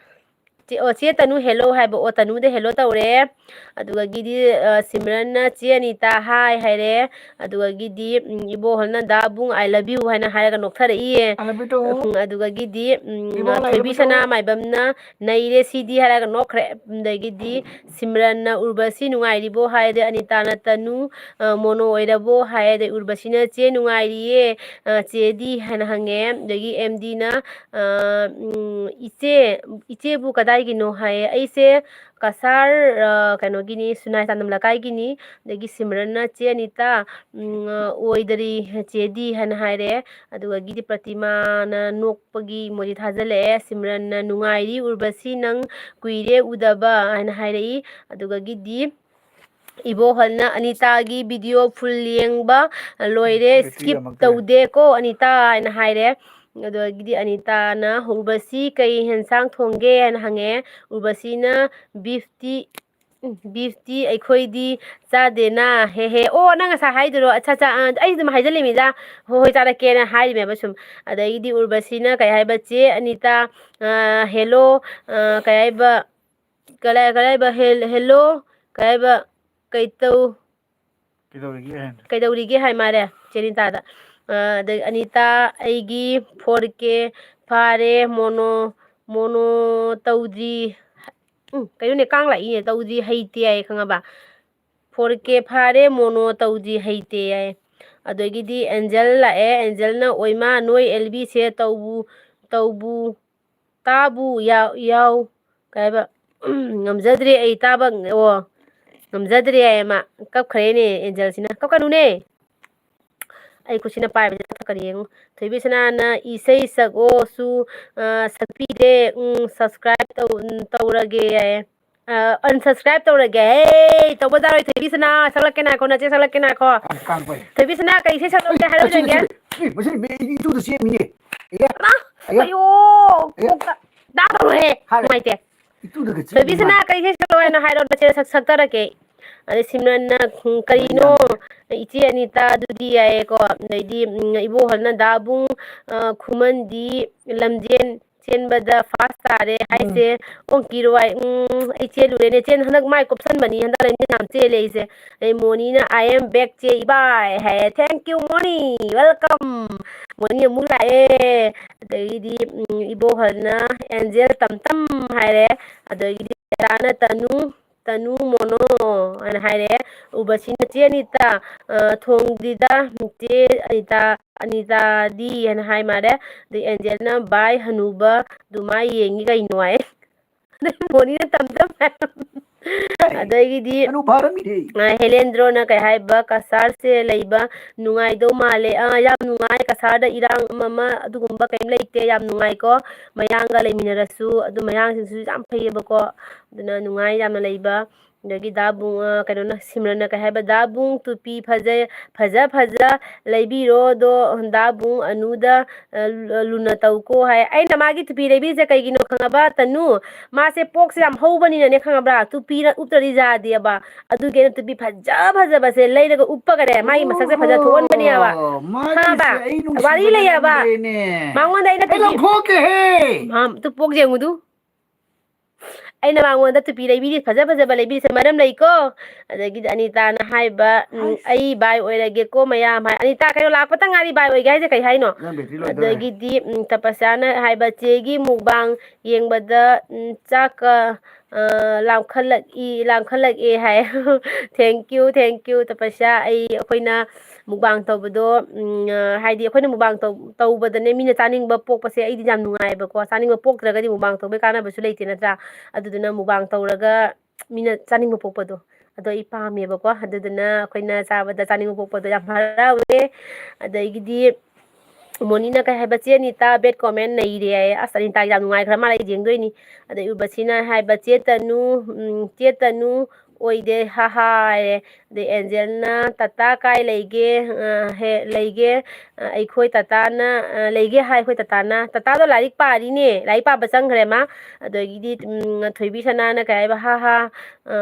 "ꯆꯦ, ꯑꯣ, ꯆꯦ ꯇꯅꯨ ꯍꯦꯜꯂꯣ" ꯍꯥꯏꯕ, ꯑꯣ, ꯇꯅꯨꯗ ꯍꯦꯜꯂꯣ ꯇꯧꯔꯦ꯫ ꯑꯗꯨꯗꯒꯤꯗꯤ, ꯑ, ꯁꯤꯝꯔꯟꯅ, "ꯆꯦ ꯑꯅꯤꯇꯥ ꯍꯥꯏ" ꯍꯥꯏꯔꯦ꯫ ꯑꯗꯨꯗꯒꯤꯗꯤ, ꯎꯝ, ꯏꯕꯣꯍꯜꯅ, "ꯗꯥ ꯕꯨꯡ, I love you" ꯍꯥꯏꯅ ꯍꯥꯏꯔꯒ ꯅꯣꯛꯊꯔꯛꯏꯌꯦ꯫ I love you too. ꯎꯝ, ꯑꯗꯨꯗꯒꯤꯗꯤ, ꯎꯝ, ꯏꯕꯣꯍꯜ, I love you ꯊꯣꯏꯕꯤꯁꯅꯥ too꯫ ꯃꯥꯏꯕꯝꯅ, "ꯅꯩꯔꯦ ꯁꯤꯗꯤ" ꯍꯥꯏꯔꯒ ꯅꯣꯛꯈ꯭ꯔꯦ꯫ ꯑꯗꯒꯤꯗꯤ ꯁꯤꯝꯔꯟꯅ, "ꯎꯔꯕꯁꯤ ꯅꯨꯡꯉꯥꯏꯔꯤꯕꯣ?" ꯍꯥꯏꯔꯦ꯫ ꯑꯅꯤꯇꯥꯅ, "ꯇꯅꯨ, ꯑ, ꯃꯣꯅꯣ ꯑꯣꯏꯔꯕꯣ?" ꯍꯥꯏ꯫ ꯑꯗꯩ ꯎꯔꯕꯁꯤꯅ, "ꯆꯦ ꯅꯨꯡꯉꯥꯏꯔꯤꯌꯦ, ꯑ, ꯆꯦꯗꯤ?" ꯍꯥꯏꯅ ꯍꯪꯉꯦ꯫ ꯑꯗꯒꯤ ꯑꯦꯝ ꯗꯤꯅ, ꯑ, ꯎꯝ, "ꯏꯆꯦ, ꯏꯆꯦꯕꯨ ꯀꯗꯥꯏꯒꯤꯅꯣ?" ꯍꯥꯏꯌꯦ꯫ "ꯑꯩꯁꯦ ꯀꯁꯥꯔ, ꯑ, ꯀꯩꯅꯣꯒꯤꯅꯤ, ꯁꯨꯅꯥꯏ ꯆꯥꯟꯗꯝ ꯂꯩꯀꯥꯏꯒꯤꯅꯤ꯫" ꯑꯗꯒꯤ ꯁꯤꯝꯔꯟꯅ, "ꯆꯦ ꯑꯅꯤꯇꯥ, ꯎꯝ, ꯑ, ꯑꯣꯏꯗꯔꯤ ꯆꯦꯗꯤ" ꯍꯥꯏꯅ ꯍꯥꯏꯔꯦ꯫ ꯑꯗꯨꯗꯒꯤꯗꯤ ꯄ꯭ꯔꯇꯤꯃꯥꯅ ꯅꯣꯛꯄꯒꯤ ꯏꯃꯣꯖꯤ ꯊꯥꯖꯤꯜꯂꯛꯑꯦ꯫ ꯁꯤꯝꯔꯟꯅ, "ꯅꯨꯡꯉꯥꯏꯔꯤ ꯎꯔꯕꯁꯤ, ꯅꯪ ꯀꯨꯏꯔꯦ ꯎꯗꯕ" ꯍꯥꯏꯅ ꯍꯥꯏꯔꯛꯏ꯫ ꯑꯗꯨꯗꯒꯤꯗꯤ ꯏꯕꯣꯍꯜꯅ, "ꯑꯅꯤꯇꯥꯒꯤ ꯚꯤꯗꯤꯑꯣ ꯐꯨꯜ ꯌꯦꯡꯕ ꯂꯣꯏꯔꯦ, ꯕꯦꯇ꯭ꯔꯤ ꯁ꯭ꯀꯤꯞ ꯌꯥꯝꯃꯛꯇ꯭ꯔꯦ꯫ ꯇꯧꯗꯦꯀꯣ ꯑꯅꯤꯇꯥ" ꯍꯥꯏꯅ ꯍꯥꯏꯔꯦ꯫ ꯑꯗꯨꯗꯒꯤꯗꯤ ꯑꯅꯤꯇꯥꯅ, "ꯎꯔꯕꯁꯤ ꯀꯩ ꯌꯦꯟꯁꯥꯡ ꯊꯣꯡꯒꯦ?" ꯍꯥꯏꯅ ꯍꯪꯉꯦ꯫ ꯎꯔꯕꯁꯤꯅ, "ꯕꯤꯐꯇꯤ, ꯎꯝ, ꯕꯤꯐꯇꯤ ꯑꯩꯈꯣꯏꯗꯤ ꯆꯥꯗꯦꯅ, ꯍꯦ ꯍꯦ꯫" ꯑꯣ, ꯅꯪ ꯉꯁꯥꯏ ꯍꯥꯏꯗꯨꯔꯣ? ꯑꯠꯆꯥ, ꯑꯠꯆꯥ, ꯑ, ꯑꯩꯁꯨ ꯑꯗꯨꯝ ꯍꯥꯏꯖꯜꯂꯤꯃꯤꯗ꯫ "ꯍꯣꯏ, ꯍꯣꯏ, ꯆꯥꯔꯛꯀꯦꯅ" ꯍꯥꯏꯔꯤꯃꯦꯕ ꯁꯨꯝ꯫ ꯑꯗꯒꯤꯗꯤ ꯎꯔꯕꯁꯤꯅ ꯀꯩ ꯍꯥꯏꯕ, "ꯆꯦ ꯑꯅꯤꯇꯥ, ꯑ, ꯍꯦꯜꯂꯣ, ꯑ, ꯀꯩ ꯍꯥꯏꯕ, ꯀꯔꯥꯏ-, ꯀꯔꯥꯏꯕ, ꯍꯦꯜ-, ꯍꯦꯜꯂꯣ, ꯀꯩ ꯍꯥꯏꯕ, ꯀꯩꯇꯧ-" ꯀꯩꯗꯧꯔꯤꯒꯦ ꯍꯥꯏꯅ꯫ "ꯀꯩꯗꯧꯔꯤꯒꯦ?" ꯍꯥꯏ ꯃꯥꯔꯦ, ꯆꯦ ꯑꯅꯤꯇꯥꯗ꯫ ꯑ, ꯑꯗꯩ ꯑꯅꯤꯇꯥ, "ꯑꯩꯒꯤ ꯐꯣꯔ ꯀꯦ ꯐꯥꯔꯦ, ꯃꯣꯅꯣ, ꯃꯣꯅꯣ ꯇꯧꯗ꯭ꯔꯤ꯫" ꯎꯝ, ꯀꯩꯅꯣꯅꯦ, ꯀꯥꯡ ꯂꯥꯛꯏꯅꯦ, "ꯇꯧꯗ꯭ꯔꯤ ꯍꯩꯇꯦ" ꯍꯥꯏꯌꯦ, ꯈꯪꯉꯕ? "ꯐꯣꯔ ꯀꯦ ꯐꯥꯔꯦ, ꯃꯣꯅꯣ ꯇꯧꯗ꯭ꯔꯤ ꯍꯩꯇꯦ" ꯍꯥꯏꯌꯦ꯫ ꯑꯗꯒꯤꯗꯤ ꯑꯦꯟꯖꯦꯜ ꯂꯥꯛꯑꯦ, ꯑꯦꯟꯖꯦꯜꯅ, "ꯑꯣꯏꯃꯥ, ꯅꯣꯏ ꯑꯦꯜ ꯕꯤꯁꯦ ꯇꯧꯕꯨ, ꯇꯧꯕꯨ, ꯇꯥꯕꯨ ꯌꯥꯎ-, ꯌꯥꯎ-", ꯀꯩ ꯍꯥꯏꯕ? "ꯉꯝꯖꯗ꯭ꯔꯦ ꯑꯩ ꯇꯥꯕ", ꯑꯣ꯫ ꯉꯝꯖꯗ꯭ꯔꯦ ꯍꯥꯏꯌꯦ ꯃꯥ꯫ ꯀꯞꯈ꯭ꯔꯦꯅꯦ ꯑꯦꯟꯖꯦꯜꯁꯤꯅ꯫ ꯀꯞꯀꯅꯨꯅꯦ꯫ ꯑꯩ ꯈꯨꯠꯁꯤꯅ ꯄꯥꯏꯕꯁꯦ ꯀꯞꯊꯛꯀꯅꯤ ꯌꯦꯡꯉꯨ꯫ ꯊꯣꯏꯕꯤꯁꯅꯥꯅ ꯏꯁꯩ ꯁꯛꯑꯣꯁꯨ, ꯑ, ꯁꯛꯄꯤꯗꯦ꯫ ꯎꯝ, subscribe ꯇꯧ-, ꯎꯝ, ꯇꯧꯔꯒꯦ ꯍꯥꯏꯌꯦ꯫ ꯑ, unsubscribe ꯇꯧꯔꯒꯦ꯫ ꯍꯦ, ꯇꯧꯕ ꯌꯥꯔꯣꯏ ꯊꯣꯏꯕꯤꯁꯅꯥ꯫ ꯁꯛꯂꯛꯀꯦ ꯉꯥꯏꯈꯣ, ꯅꯆꯦ ꯁꯛꯂꯛꯀꯦ ꯉꯥꯏꯈꯣ꯫ ꯀꯥꯡ-, ꯀꯥꯡꯄꯩ꯫ ꯊꯣꯏꯕꯤꯁꯅꯥ ꯀꯔꯤ ꯏꯁꯩ ꯁꯛꯂꯛꯀꯦ ꯍꯥꯏꯔꯣ ꯁꯤ, ꯁꯤ, ꯌꯦꯡꯒꯦ꯫ ꯁꯤ, ꯃꯁꯤ ꯏꯇꯨꯗ ꯆꯦꯟꯕꯤꯅꯦ꯫ ꯑꯦ꯫ ꯑꯃ, ꯑꯦ꯫ ꯑꯌꯣ, ꯑꯦ꯫ ꯀꯣꯛꯇ ꯗꯥ ꯇꯧꯔꯦ꯫ ꯍꯥꯏꯔꯦ꯫ ꯅꯨꯡꯉꯥꯏꯇꯦ꯫ ꯏꯇꯨꯗꯒ ꯆꯦꯟꯕ ꯊꯣꯏꯕꯤꯁꯅꯥ ꯃꯥꯜꯂꯦ꯫ ꯀꯔꯤ ꯏꯁꯩ ꯁꯛꯂꯛꯑꯣ ꯍꯥꯏꯅꯣ ꯍꯥꯏꯔꯣ, ꯅꯆꯦ ꯁꯛ-, ꯁꯛꯆꯔꯛꯀꯦ꯫ ꯑꯗꯩ ꯁꯤꯝꯔꯟꯅ, ꯎꯝ, ꯀꯔꯤꯅꯣ, ꯃꯌꯥꯝꯁꯦ꯫ ꯏꯆꯦ ꯑꯅꯤꯇꯥ ꯑꯗꯨꯗꯤ ꯌꯥꯏꯌꯦꯀꯣ꯫ ꯑꯗꯩꯗꯤ, ꯎꯝ, ꯏꯕꯣꯍꯜꯅ ꯗꯥꯕꯨꯡ, ꯑ, ꯈꯨꯃꯟꯗꯤ ꯂꯝꯖꯦꯟ ꯆꯦꯟꯕꯗ first ꯇꯥꯔꯦ ꯎꯝ꯫ ꯍꯥꯏꯁꯦ꯫ ꯑꯣꯡꯀꯤꯔꯣꯏ, ꯎꯝ, ꯑꯩ ꯆꯦꯜꯂꯨꯔꯦꯅꯦ꯫ ꯆꯦꯟ-, ꯍꯟꯗꯛ ꯃꯥꯏ ꯀꯨꯞꯁꯟꯕꯅꯤ, ꯍꯟꯗꯛ ꯂꯝꯖꯦꯟ ꯌꯥꯝ ꯆꯦꯜꯂꯦ ꯑꯩꯁꯦ꯫ ꯑꯗꯩ ꯃꯣꯅꯤꯅ "I am back ꯆꯦ ꯏꯕꯥꯏ" ꯍꯥꯏꯌꯦ꯫ Thank you, money, welcome꯫ Money ꯑꯃꯨꯛ ꯂꯥꯛꯑꯦ꯫ ꯑꯗꯒꯤꯗꯤ, ꯎꯝ, ꯏꯕꯣꯍꯜꯅ ꯑꯦꯟꯖꯦꯜ ꯇꯝꯇꯝ ꯍꯥꯏꯔꯦ꯫ ꯑꯗꯒꯤꯗꯤ ꯇꯔꯥꯅ "ꯇꯅꯨ, ꯇꯅꯨ ꯃꯣꯅꯣ" ꯍꯥꯏꯅ ꯍꯥꯏꯔꯦ꯫ ꯎꯕꯁꯤꯅ "ꯆꯦ ꯑꯅꯤꯇꯥ, ꯑ, ꯊꯣꯡꯗ꯭ꯔꯤꯗ, ꯆꯦ ꯑꯅꯤꯇꯥ, ꯑꯅꯤꯇꯥꯗꯤ" ꯍꯥꯏꯅ ꯍꯥꯏ ꯃꯥꯜꯂꯦ꯫ ꯑꯗꯩ ꯑꯦꯟꯖꯦꯜꯅ "ꯕꯥꯏ ꯍꯅꯨꯕ ꯑꯗꯨꯃꯥꯏ ꯌꯦꯡꯉꯤ ꯀꯩꯅꯣ" ꯍꯥꯏ꯫ ꯑꯗꯩ ꯃꯣꯅꯤꯅ "ꯇꯝ ꯇꯝ" ꯍꯥꯏ꯫ ꯑꯦ, ꯑꯗꯒꯤꯗꯤ, ꯍꯅꯨ ꯐꯥꯔꯝꯃꯤꯅꯦ꯫ ꯑ, ꯍꯦꯂꯦꯟꯗ꯭ꯔꯣꯅ ꯀꯩ ꯍꯥꯏꯕ, "ꯀꯁꯥꯔꯁꯦ ꯂꯩꯕ ꯅꯨꯡꯉꯥꯏꯗꯧ ꯃꯥꯜꯂꯦ"꯫ ꯑ, ꯌꯥꯝ ꯅꯨꯡꯉꯥꯏ, ꯀꯁꯥꯔꯗ ꯏꯔꯥꯡ ꯑꯃ ꯑꯃ ꯑꯗꯨꯒꯨꯝꯕ ꯀꯩꯝ ꯂꯩꯇꯦ, ꯌꯥꯝ ꯅꯨꯡꯉꯥꯏꯀꯣ꯫ ꯃꯌꯥꯡꯒ ꯂꯩꯃꯤꯟꯅꯔꯁꯨ ꯑꯗꯨꯝ ꯃꯌꯥꯡꯁꯤꯡꯁꯨ ꯌꯥꯝ ꯐꯩꯌꯦꯕꯀꯣ꯫ ꯑꯗꯨꯅ ꯅꯨꯡꯉꯥꯏ ꯌꯥꯝꯅ ꯂꯩꯕ꯫ ꯑꯗꯒꯤ ꯗꯥ ꯕꯨꯡ, ꯑ, ꯀꯩꯅꯣꯅ, ꯁꯤꯝꯔꯟꯅ ꯀꯩ ꯍꯥꯏꯕ, "ꯗꯥ ꯕꯨꯡ ꯇꯨꯄꯤ ꯐꯖꯩ, ꯐꯖ ꯐꯖ ꯂꯩꯕꯤꯔꯣ, ꯑꯗꯣ ꯗꯥ ꯕꯨꯡ ꯑꯅꯨꯗ, ꯑ, ꯂꯨ-, ꯂꯨꯅ ꯇꯧꯀꯣ" ꯍꯥꯏ꯫ ꯑꯩꯅ ꯃꯥꯒꯤ ꯇꯨꯄꯤ ꯂꯩꯕꯤꯔꯤꯁꯦ ꯀꯩꯒꯤꯅꯣ ꯈꯪꯉꯕ, ꯇꯅꯨ? ꯃꯥꯁꯦ ꯄꯣꯛꯁꯦ ꯌꯥꯝ ꯍꯧꯕꯅꯤꯅꯅꯦ, ꯈꯪꯉꯕ꯭ꯔꯥ? ꯇꯨꯄꯤꯅ ꯎꯞꯇ꯭ꯔꯗꯤ ꯌꯥꯗꯦꯕ꯫ ꯑꯗꯨꯒꯤ ꯑꯩꯅ ꯇꯨꯄꯤ ꯐꯖ ꯐꯖꯕꯁꯦ ꯂꯩꯔꯒ ꯎꯞꯄꯒꯅꯦ, ꯃꯥꯒꯤ ꯃꯁꯛꯁꯦ ꯐꯖ ꯊꯣꯛꯍꯟꯕꯅꯦꯕ꯫ ꯑꯣ, ꯃꯥꯒꯤꯁꯦ ꯈꯪꯉꯕ? ꯑꯩ ꯅꯨꯡꯁꯤꯕꯅ ꯋꯥꯔꯤ ꯂꯩꯌꯦꯕ꯫ ꯉꯝꯗ꯭ꯔꯦꯅꯦ꯫ ꯃꯉꯣꯟꯗ ꯑꯩꯅ ꯑꯩ ꯇꯨꯄꯤ ꯂꯧꯊꯣꯛꯀꯦꯍꯦ! ꯃꯥ, ꯇꯨ ꯄꯣꯛ ꯌꯦꯡꯉꯨꯗꯨ꯫ ꯑꯩꯅ ꯃꯉꯣꯟꯗ ꯇꯨꯄꯤ ꯂꯩꯕꯤꯔꯤ, ꯐꯖ ꯐꯖꯕ ꯂꯩꯕꯤꯔꯤꯁꯦ ꯃꯔꯝ ꯂꯩꯀꯣ꯫ ꯑꯗꯒꯤꯗꯤ ꯑꯅꯤꯇꯥꯅ ꯍꯥꯏꯕ, ꯎꯝ, ꯍꯩꯁ꯫ "ꯑꯩ ꯕꯥꯏ ꯑꯣꯏꯔꯒꯦꯀꯣ ꯃꯌꯥꯝ" ꯍꯥꯏ꯫ ꯑꯅꯤꯇꯥ, ꯀꯩꯅꯣ, ꯂꯥꯛꯄꯇ ꯉꯥꯏꯔꯤ, ꯕꯥꯏ ꯑꯣꯏꯒꯦ ꯍꯥꯏꯁꯦ ꯀꯩ ꯍꯥꯏꯅꯣ? ꯅꯪ ꯕꯦꯇ꯭ꯔꯤ ꯂꯣꯏꯗꯧꯔꯦ꯫ ꯑꯗꯒꯤꯗꯤ, ꯎꯝ, ꯇꯄꯁ꯭ꯌꯥꯅ ꯍꯥꯏꯕ, "ꯆꯦꯒꯤ ꯃꯨꯛꯕꯥꯡ ꯌꯦꯡꯕꯗ, ꯎꯝ, ꯆꯥꯛꯀ, ꯑ, ꯂꯥꯝꯈꯠꯂꯛꯏ, ꯂꯥꯝꯈꯠꯂꯛꯑꯦ" ꯍꯥꯏ꯫ Thank you, thank you, ꯇꯄꯁ꯭ꯌꯥ꯫ ꯑꯩ, ꯑꯩꯈꯣꯏꯅ ꯃꯨꯛꯕꯥꯡ ꯇꯧꯕꯗꯣ, ꯎꯝ, ꯑ, ꯍꯥꯏꯗꯤ ꯑꯩꯈꯣꯏꯅ ꯃꯨꯛꯕꯥꯡ ꯇꯧ-, ꯇꯧꯕꯗꯅꯦ, ꯃꯤꯅ ꯆꯥꯅꯤꯡꯕ ꯄꯣꯛꯄꯁꯦ ꯑꯩꯗꯤ ꯌꯥꯝ ꯅꯨꯡꯉꯥꯏꯌꯦꯕꯀꯣ꯫ ꯆꯥꯅꯤꯡꯕ ꯄꯣꯛꯇ꯭ꯔꯒꯗꯤ ꯃꯨꯛꯕꯥꯡ ꯇꯧꯕꯩ ꯀꯥꯟꯅꯕꯁꯨ ꯂꯩꯇꯦ, ꯅꯠꯇ꯭ꯔꯥ? ꯑꯗꯨꯗꯨꯅ ꯃꯨꯛꯕꯥꯡ ꯇꯧꯔꯒ ꯃꯤꯅ ꯆꯥꯅꯤꯡꯕ ꯄꯣꯛꯄꯗꯣ, ꯑꯗꯣ ꯑꯩ ꯄꯥꯝꯃꯦꯕꯀꯣ꯫ ꯑꯗꯨꯗꯨꯅ ꯑꯩꯈꯣꯏꯅ ꯆꯥꯕꯗ ꯆꯥꯅꯤꯡꯕ ꯄꯣꯛꯄꯗꯣ ꯌꯥꯝ ꯍꯔꯥꯎꯋꯦ꯫ ꯑꯗꯒꯤꯗꯤ ꯃꯣꯅꯤꯅ ꯀꯩ ꯍꯥꯏꯕ, "ꯆꯦ ꯑꯅꯤꯇꯥ, bad comment ꯅꯩꯔꯦ" ꯍꯥꯏꯌꯦ꯫ ꯑꯁ, ꯑꯅꯤꯇꯥ ꯌꯥꯝ ꯅꯨꯡꯉꯥꯏꯈ꯭ꯔ ꯃꯥꯜꯂꯦ, ꯑꯩ ꯌꯦꯡꯗꯣꯏꯅꯤ꯫ ꯑꯗꯩ ꯎꯔꯕꯁꯤꯅ ꯍꯥꯏꯕ, "ꯆꯦ ꯇꯅꯨ, ꯎꯝ, ꯆꯦ ꯇꯅꯨ ꯑꯣꯏꯗꯦ, ꯍꯥ ꯍꯥ" ꯍꯥꯏꯔꯦ꯫ ꯑꯗꯩ ꯑꯦꯟꯖꯦꯜꯅ, "ꯇꯥꯇꯥ ꯀꯥꯏ ꯂꯩꯒꯦ? ꯑ, ꯍꯦ, ꯂꯩꯒꯦ, ꯑ, ꯑꯩꯈꯣꯏ ꯇꯥꯇꯥꯅ, ꯑ, ꯂꯩꯒꯦ ꯍꯥꯏ ꯑꯩꯈꯣꯏ ꯇꯥꯇꯥꯅ"꯫ ꯇꯥꯇꯥꯗꯣ ꯂꯥꯏꯔꯤꯛ ꯄꯥꯔꯤꯅꯦ, ꯂꯥꯏꯔꯤꯛ ꯄꯥꯕ ꯆꯪꯈ꯭ꯔꯦ ꯃꯥ꯫ ꯑꯗꯒꯤꯗꯤ, ꯎꯝ, ꯊꯣꯏꯕꯤ ꯁꯅꯥꯅ ꯀꯩ ꯍꯥꯏꯕ, "ꯍꯥ ꯍꯥ, ꯑ,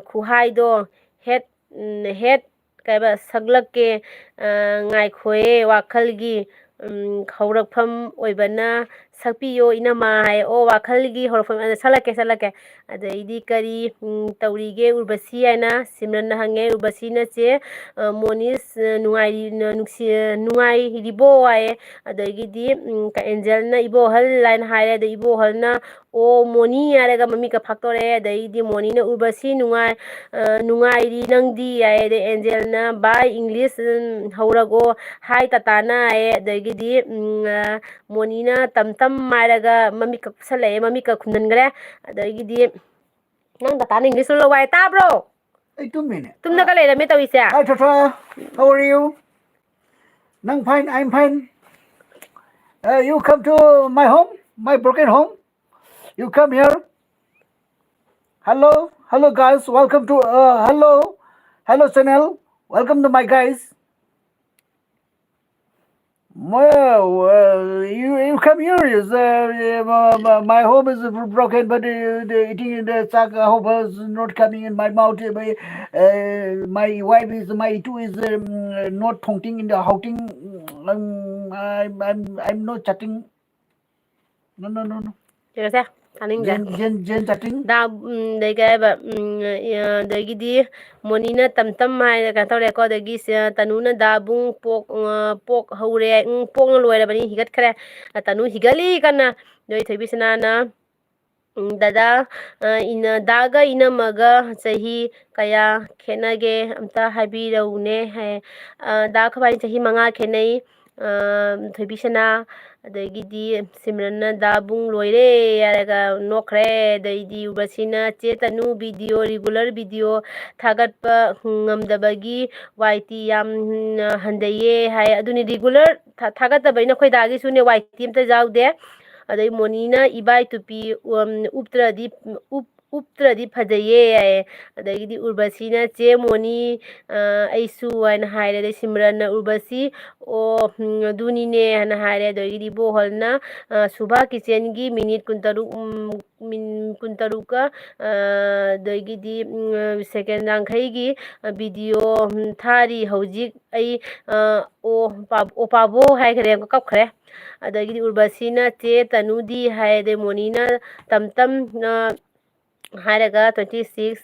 ꯈꯨꯍꯥꯏꯗꯣ, ꯍꯦꯠ, ꯎꯝ, ꯍꯦꯠ, ꯀꯩ ꯍꯥꯏꯕ, ꯁꯛꯂꯛꯀꯦ, ꯑ, ꯉꯥꯏꯈꯣꯌꯦ, ꯋꯥꯈꯜꯒꯤ, ꯎꯝ, ꯍꯧꯔꯛꯐꯝ ꯑꯣꯏꯕꯅ ꯁꯛꯄꯤꯌꯣ ꯏꯅꯝꯃ" ꯍꯥꯏ꯫ "ꯑꯣ, ꯋꯥꯈꯜꯒꯤ ꯍꯧꯔꯛꯐꯝ, ꯑ, ꯁꯛꯂꯛꯀꯦ, ꯁꯛꯂꯛꯀꯦ"꯫ ꯑꯗꯩꯗꯤ "ꯀꯔꯤ, ꯎꯝ, ꯇꯧꯔꯤꯒꯦ ꯎꯔꯕꯁꯤ?" ꯍꯥꯏꯅ ꯁꯤꯝꯔꯟꯅ ꯍꯪꯉꯦ꯫ ꯎꯔꯕꯁꯤꯅ, "ꯆꯦ, ꯑ, ꯃꯣꯅꯤꯁ, ꯑ, ꯅꯨꯡꯉꯥꯏꯔꯤ-, ꯅ-, ꯅꯨꯡꯁꯤ-, ꯑ, ꯅꯨꯡꯉꯥꯏꯔꯤꯕꯣ?" ꯍꯥꯏꯌꯦ꯫ ꯑꯗꯒꯤꯗꯤ, ꯎꯝ, ꯀ-, ꯑꯦꯟꯖꯦꯜꯅ "ꯏꯕꯣꯍꯜ" ꯍꯥꯏꯅ ꯍꯥꯏꯔꯦ꯫ ꯑꯗꯩ ꯏꯕꯣꯍꯜꯅ "ꯑꯣ, ꯃꯣꯅꯤ" ꯍꯥꯏꯔꯒ ꯃꯃꯤꯠꯀ ꯐꯥꯛꯇꯣꯔꯛꯑꯦ꯫ ꯑꯗꯩꯗꯤ ꯃꯣꯅꯤꯅ "ꯎꯔꯕꯁꯤ ꯅꯨꯡꯉꯥꯏ-, ꯑ, ꯅꯨꯡꯉꯥꯏꯔꯤ ꯅꯪꯗꯤ" ꯍꯥꯏꯌꯦ꯫ ꯑꯗꯩ ꯑꯦꯟꯖꯦꯜꯅ "ꯚꯥꯏ, ꯏꯪꯂꯤꯁ, ꯎꯝ, ꯍꯧꯔꯒꯣ, ꯍꯥꯏ ꯇꯥꯇꯥꯅ" ꯍꯥꯏꯌꯦ꯫ ꯑꯗꯒꯤꯗꯤ, ꯎꯝ, ꯑ, ꯃꯣꯅꯤꯅ "ꯇꯝ ꯇꯝ" ꯍꯥꯏꯔꯒ ꯃꯃꯤꯠꯀ ꯀꯨꯞꯁꯜꯂꯛꯑꯦ, ꯃꯃꯤꯠꯀ ꯈꯨꯝꯖꯤꯟꯈ꯭ꯔꯦ꯫ ꯑꯗꯒꯤꯗꯤ, "ꯅꯪ ꯇꯥꯇꯥꯅ ꯏꯪꯂꯤꯁ ꯂꯣꯜꯂꯣ ꯍꯥꯏ, ꯇꯥꯕ꯭ꯔꯣ?" ꯑꯩ ꯇꯨꯝꯃꯤꯅꯦ꯫ ꯇꯨꯝꯗꯒ ꯂꯩꯔꯝꯃꯦ ꯇꯧꯔꯤꯁꯦ꯫ Hi, Tata. How are you? Nang fine, I'm fine. Uh, you come to my home, my broken home. You come here. Hello, hello guys, welcome to, uh, hello, hello channel. Welcome to my guys. Well, uh, you, you come here. Is, uh, uh, my, my home is broken, but, uh, the eating in the sak, uh, hope is not coming in my mouth. Uh, my, uh, my wife is, my two is, um, not pointing in the houting. Um, I'm, I'm, I'm not chatting. No, no, no, no. ꯌꯦꯡꯉꯁꯦ, ꯇꯥꯅꯤꯡꯗꯦ꯫ Jen, Jen, Jen chatting. ꯗꯥ, ꯎꯝ, ꯑꯗꯩ ꯀꯩ ꯍꯥꯏꯕ, ꯎꯝ, ꯑ, ꯑꯗꯒꯤꯗꯤ ꯃꯣꯅꯤꯅ "ꯇꯝ ꯇꯝ" ꯍꯥꯏꯅ ꯀꯩꯅꯣ ꯇꯧꯔꯦꯀꯣ꯫ ꯑꯗꯒꯤ ꯁ-, ꯇꯅꯨꯅ "ꯗꯥꯕꯨꯡ ꯄꯣꯛ-, ꯑ, ꯄꯣꯛ ꯍꯧꯔꯦ", ꯎꯝ, ꯄꯣꯛꯅ ꯂꯣꯏꯔꯕꯅꯤ, ꯍꯤꯒꯠꯈ꯭ꯔꯦ꯫ ꯑ, ꯇꯅꯨ ꯍꯤꯒꯠꯂꯤ ꯀꯟꯅ꯫ ꯑꯗꯩ ꯊꯣꯏꯕꯤ ꯁꯅꯥꯅ, ꯎꯝ, "ꯗꯗꯥ, ꯑ, ꯏꯅ-, ꯗꯥꯒ ꯏꯅꯝꯃꯒ ꯆꯍꯤ ꯀꯌꯥ ꯈꯦꯠꯅꯒꯦ? ꯑꯝꯇ ꯍꯥꯏꯕꯤꯔꯧꯅꯦ" ꯍꯥꯏ꯫ ꯑ, "ꯗꯥ, ꯑꯩꯈꯣꯏꯕꯥꯅꯤ ꯆꯍꯤ ꯃꯉꯥ ꯈꯦꯠꯅꯩ"꯫ ꯊꯣꯏꯕꯤꯁꯅꯥ꯫ ꯑꯗꯒꯤꯗꯤ ꯁꯤꯝꯔꯟꯅ "ꯗꯥꯕꯨꯡ ꯂꯣꯏꯔꯦ" ꯍꯥꯏꯔꯒ ꯅꯣꯛꯈ꯭ꯔꯦ꯫ ꯑꯗꯩꯗꯤ ꯎꯔꯕꯁꯤꯅ "ꯆꯦ ꯇꯅꯨ, ꯚꯤꯗꯤꯑꯣ, ꯔꯤꯒꯨꯂꯔ ꯚꯤꯗꯤꯑꯣ ꯊꯥꯒꯠꯄ ꯉꯝꯗꯕꯒꯤ ꯋꯥꯏ ꯇꯤ ꯌꯥꯝ ꯍꯟꯊꯩꯌꯦ" ꯍꯥꯏ꯫ ꯑꯗꯨꯅꯤ, ꯔꯤꯒꯨꯂꯔ ꯊꯥꯒꯠꯇꯕꯩ ꯅꯈꯣꯏ ꯗꯥꯒꯤꯁꯨꯅꯦ, ꯋꯥꯏ ꯇꯤ ꯑꯝꯇ ꯌꯥꯎꯗꯦ꯫ ꯑꯗꯩ ꯃꯣꯅꯤꯅ "ꯏꯕꯥꯏ ꯇꯨꯄꯤ ꯎꯞꯇ꯭ꯔꯗꯤ ꯎꯞ ꯎꯞꯇ꯭ꯔꯗꯤ ꯐꯖꯩꯌꯦ" ꯍꯥꯏꯌꯦ꯫ ꯑꯗꯒꯤꯗꯤ ꯎꯔꯕꯁꯤꯅ "ꯆꯦ ꯃꯣꯅꯤ, ꯑꯩꯁꯨ" ꯍꯥꯏꯅ ꯍꯥꯏꯔꯦ꯫ ꯑꯗꯩ ꯁꯤꯝꯔꯟꯅ "ꯎꯔꯕꯁꯤ, ꯑꯣ, ꯑꯗꯨꯅꯤꯅꯦ" ꯍꯥꯏꯅ ꯍꯥꯏꯔꯦ꯫ ꯑꯗꯒꯤꯗꯤ ꯏꯕꯣꯍꯜꯅ "ꯁꯨꯚꯥ ꯀꯤꯆꯦꯟꯒꯤ ꯃꯤꯅꯤꯠ ꯀꯨꯟꯇꯔꯨꯛ, ꯀꯨꯟꯇꯔꯨꯛꯀ ꯑꯗꯒꯤꯗꯤ ꯁꯦꯀꯦꯟ ꯌꯥꯡꯈꯩꯒꯤ ꯚꯤꯗꯤꯑꯣ ꯊꯥꯔꯤ ꯍꯧꯖꯤꯛ ꯑꯩ, ꯑꯣ, ꯑꯣꯄꯥꯕꯣ" ꯍꯥꯏꯈ꯭ꯔꯦ, ꯀꯞꯈ꯭ꯔꯦ꯫ ꯑꯗꯒꯤꯗꯤ ꯎꯔꯕꯁꯤꯅ "ꯆꯦ ꯇꯅꯨꯗꯤ" ꯍꯥꯏ꯫ ꯑꯗꯩ ꯃꯣꯅꯤꯅ "ꯇꯝ ꯇꯝ" ꯍꯥꯏꯔꯒ twenty six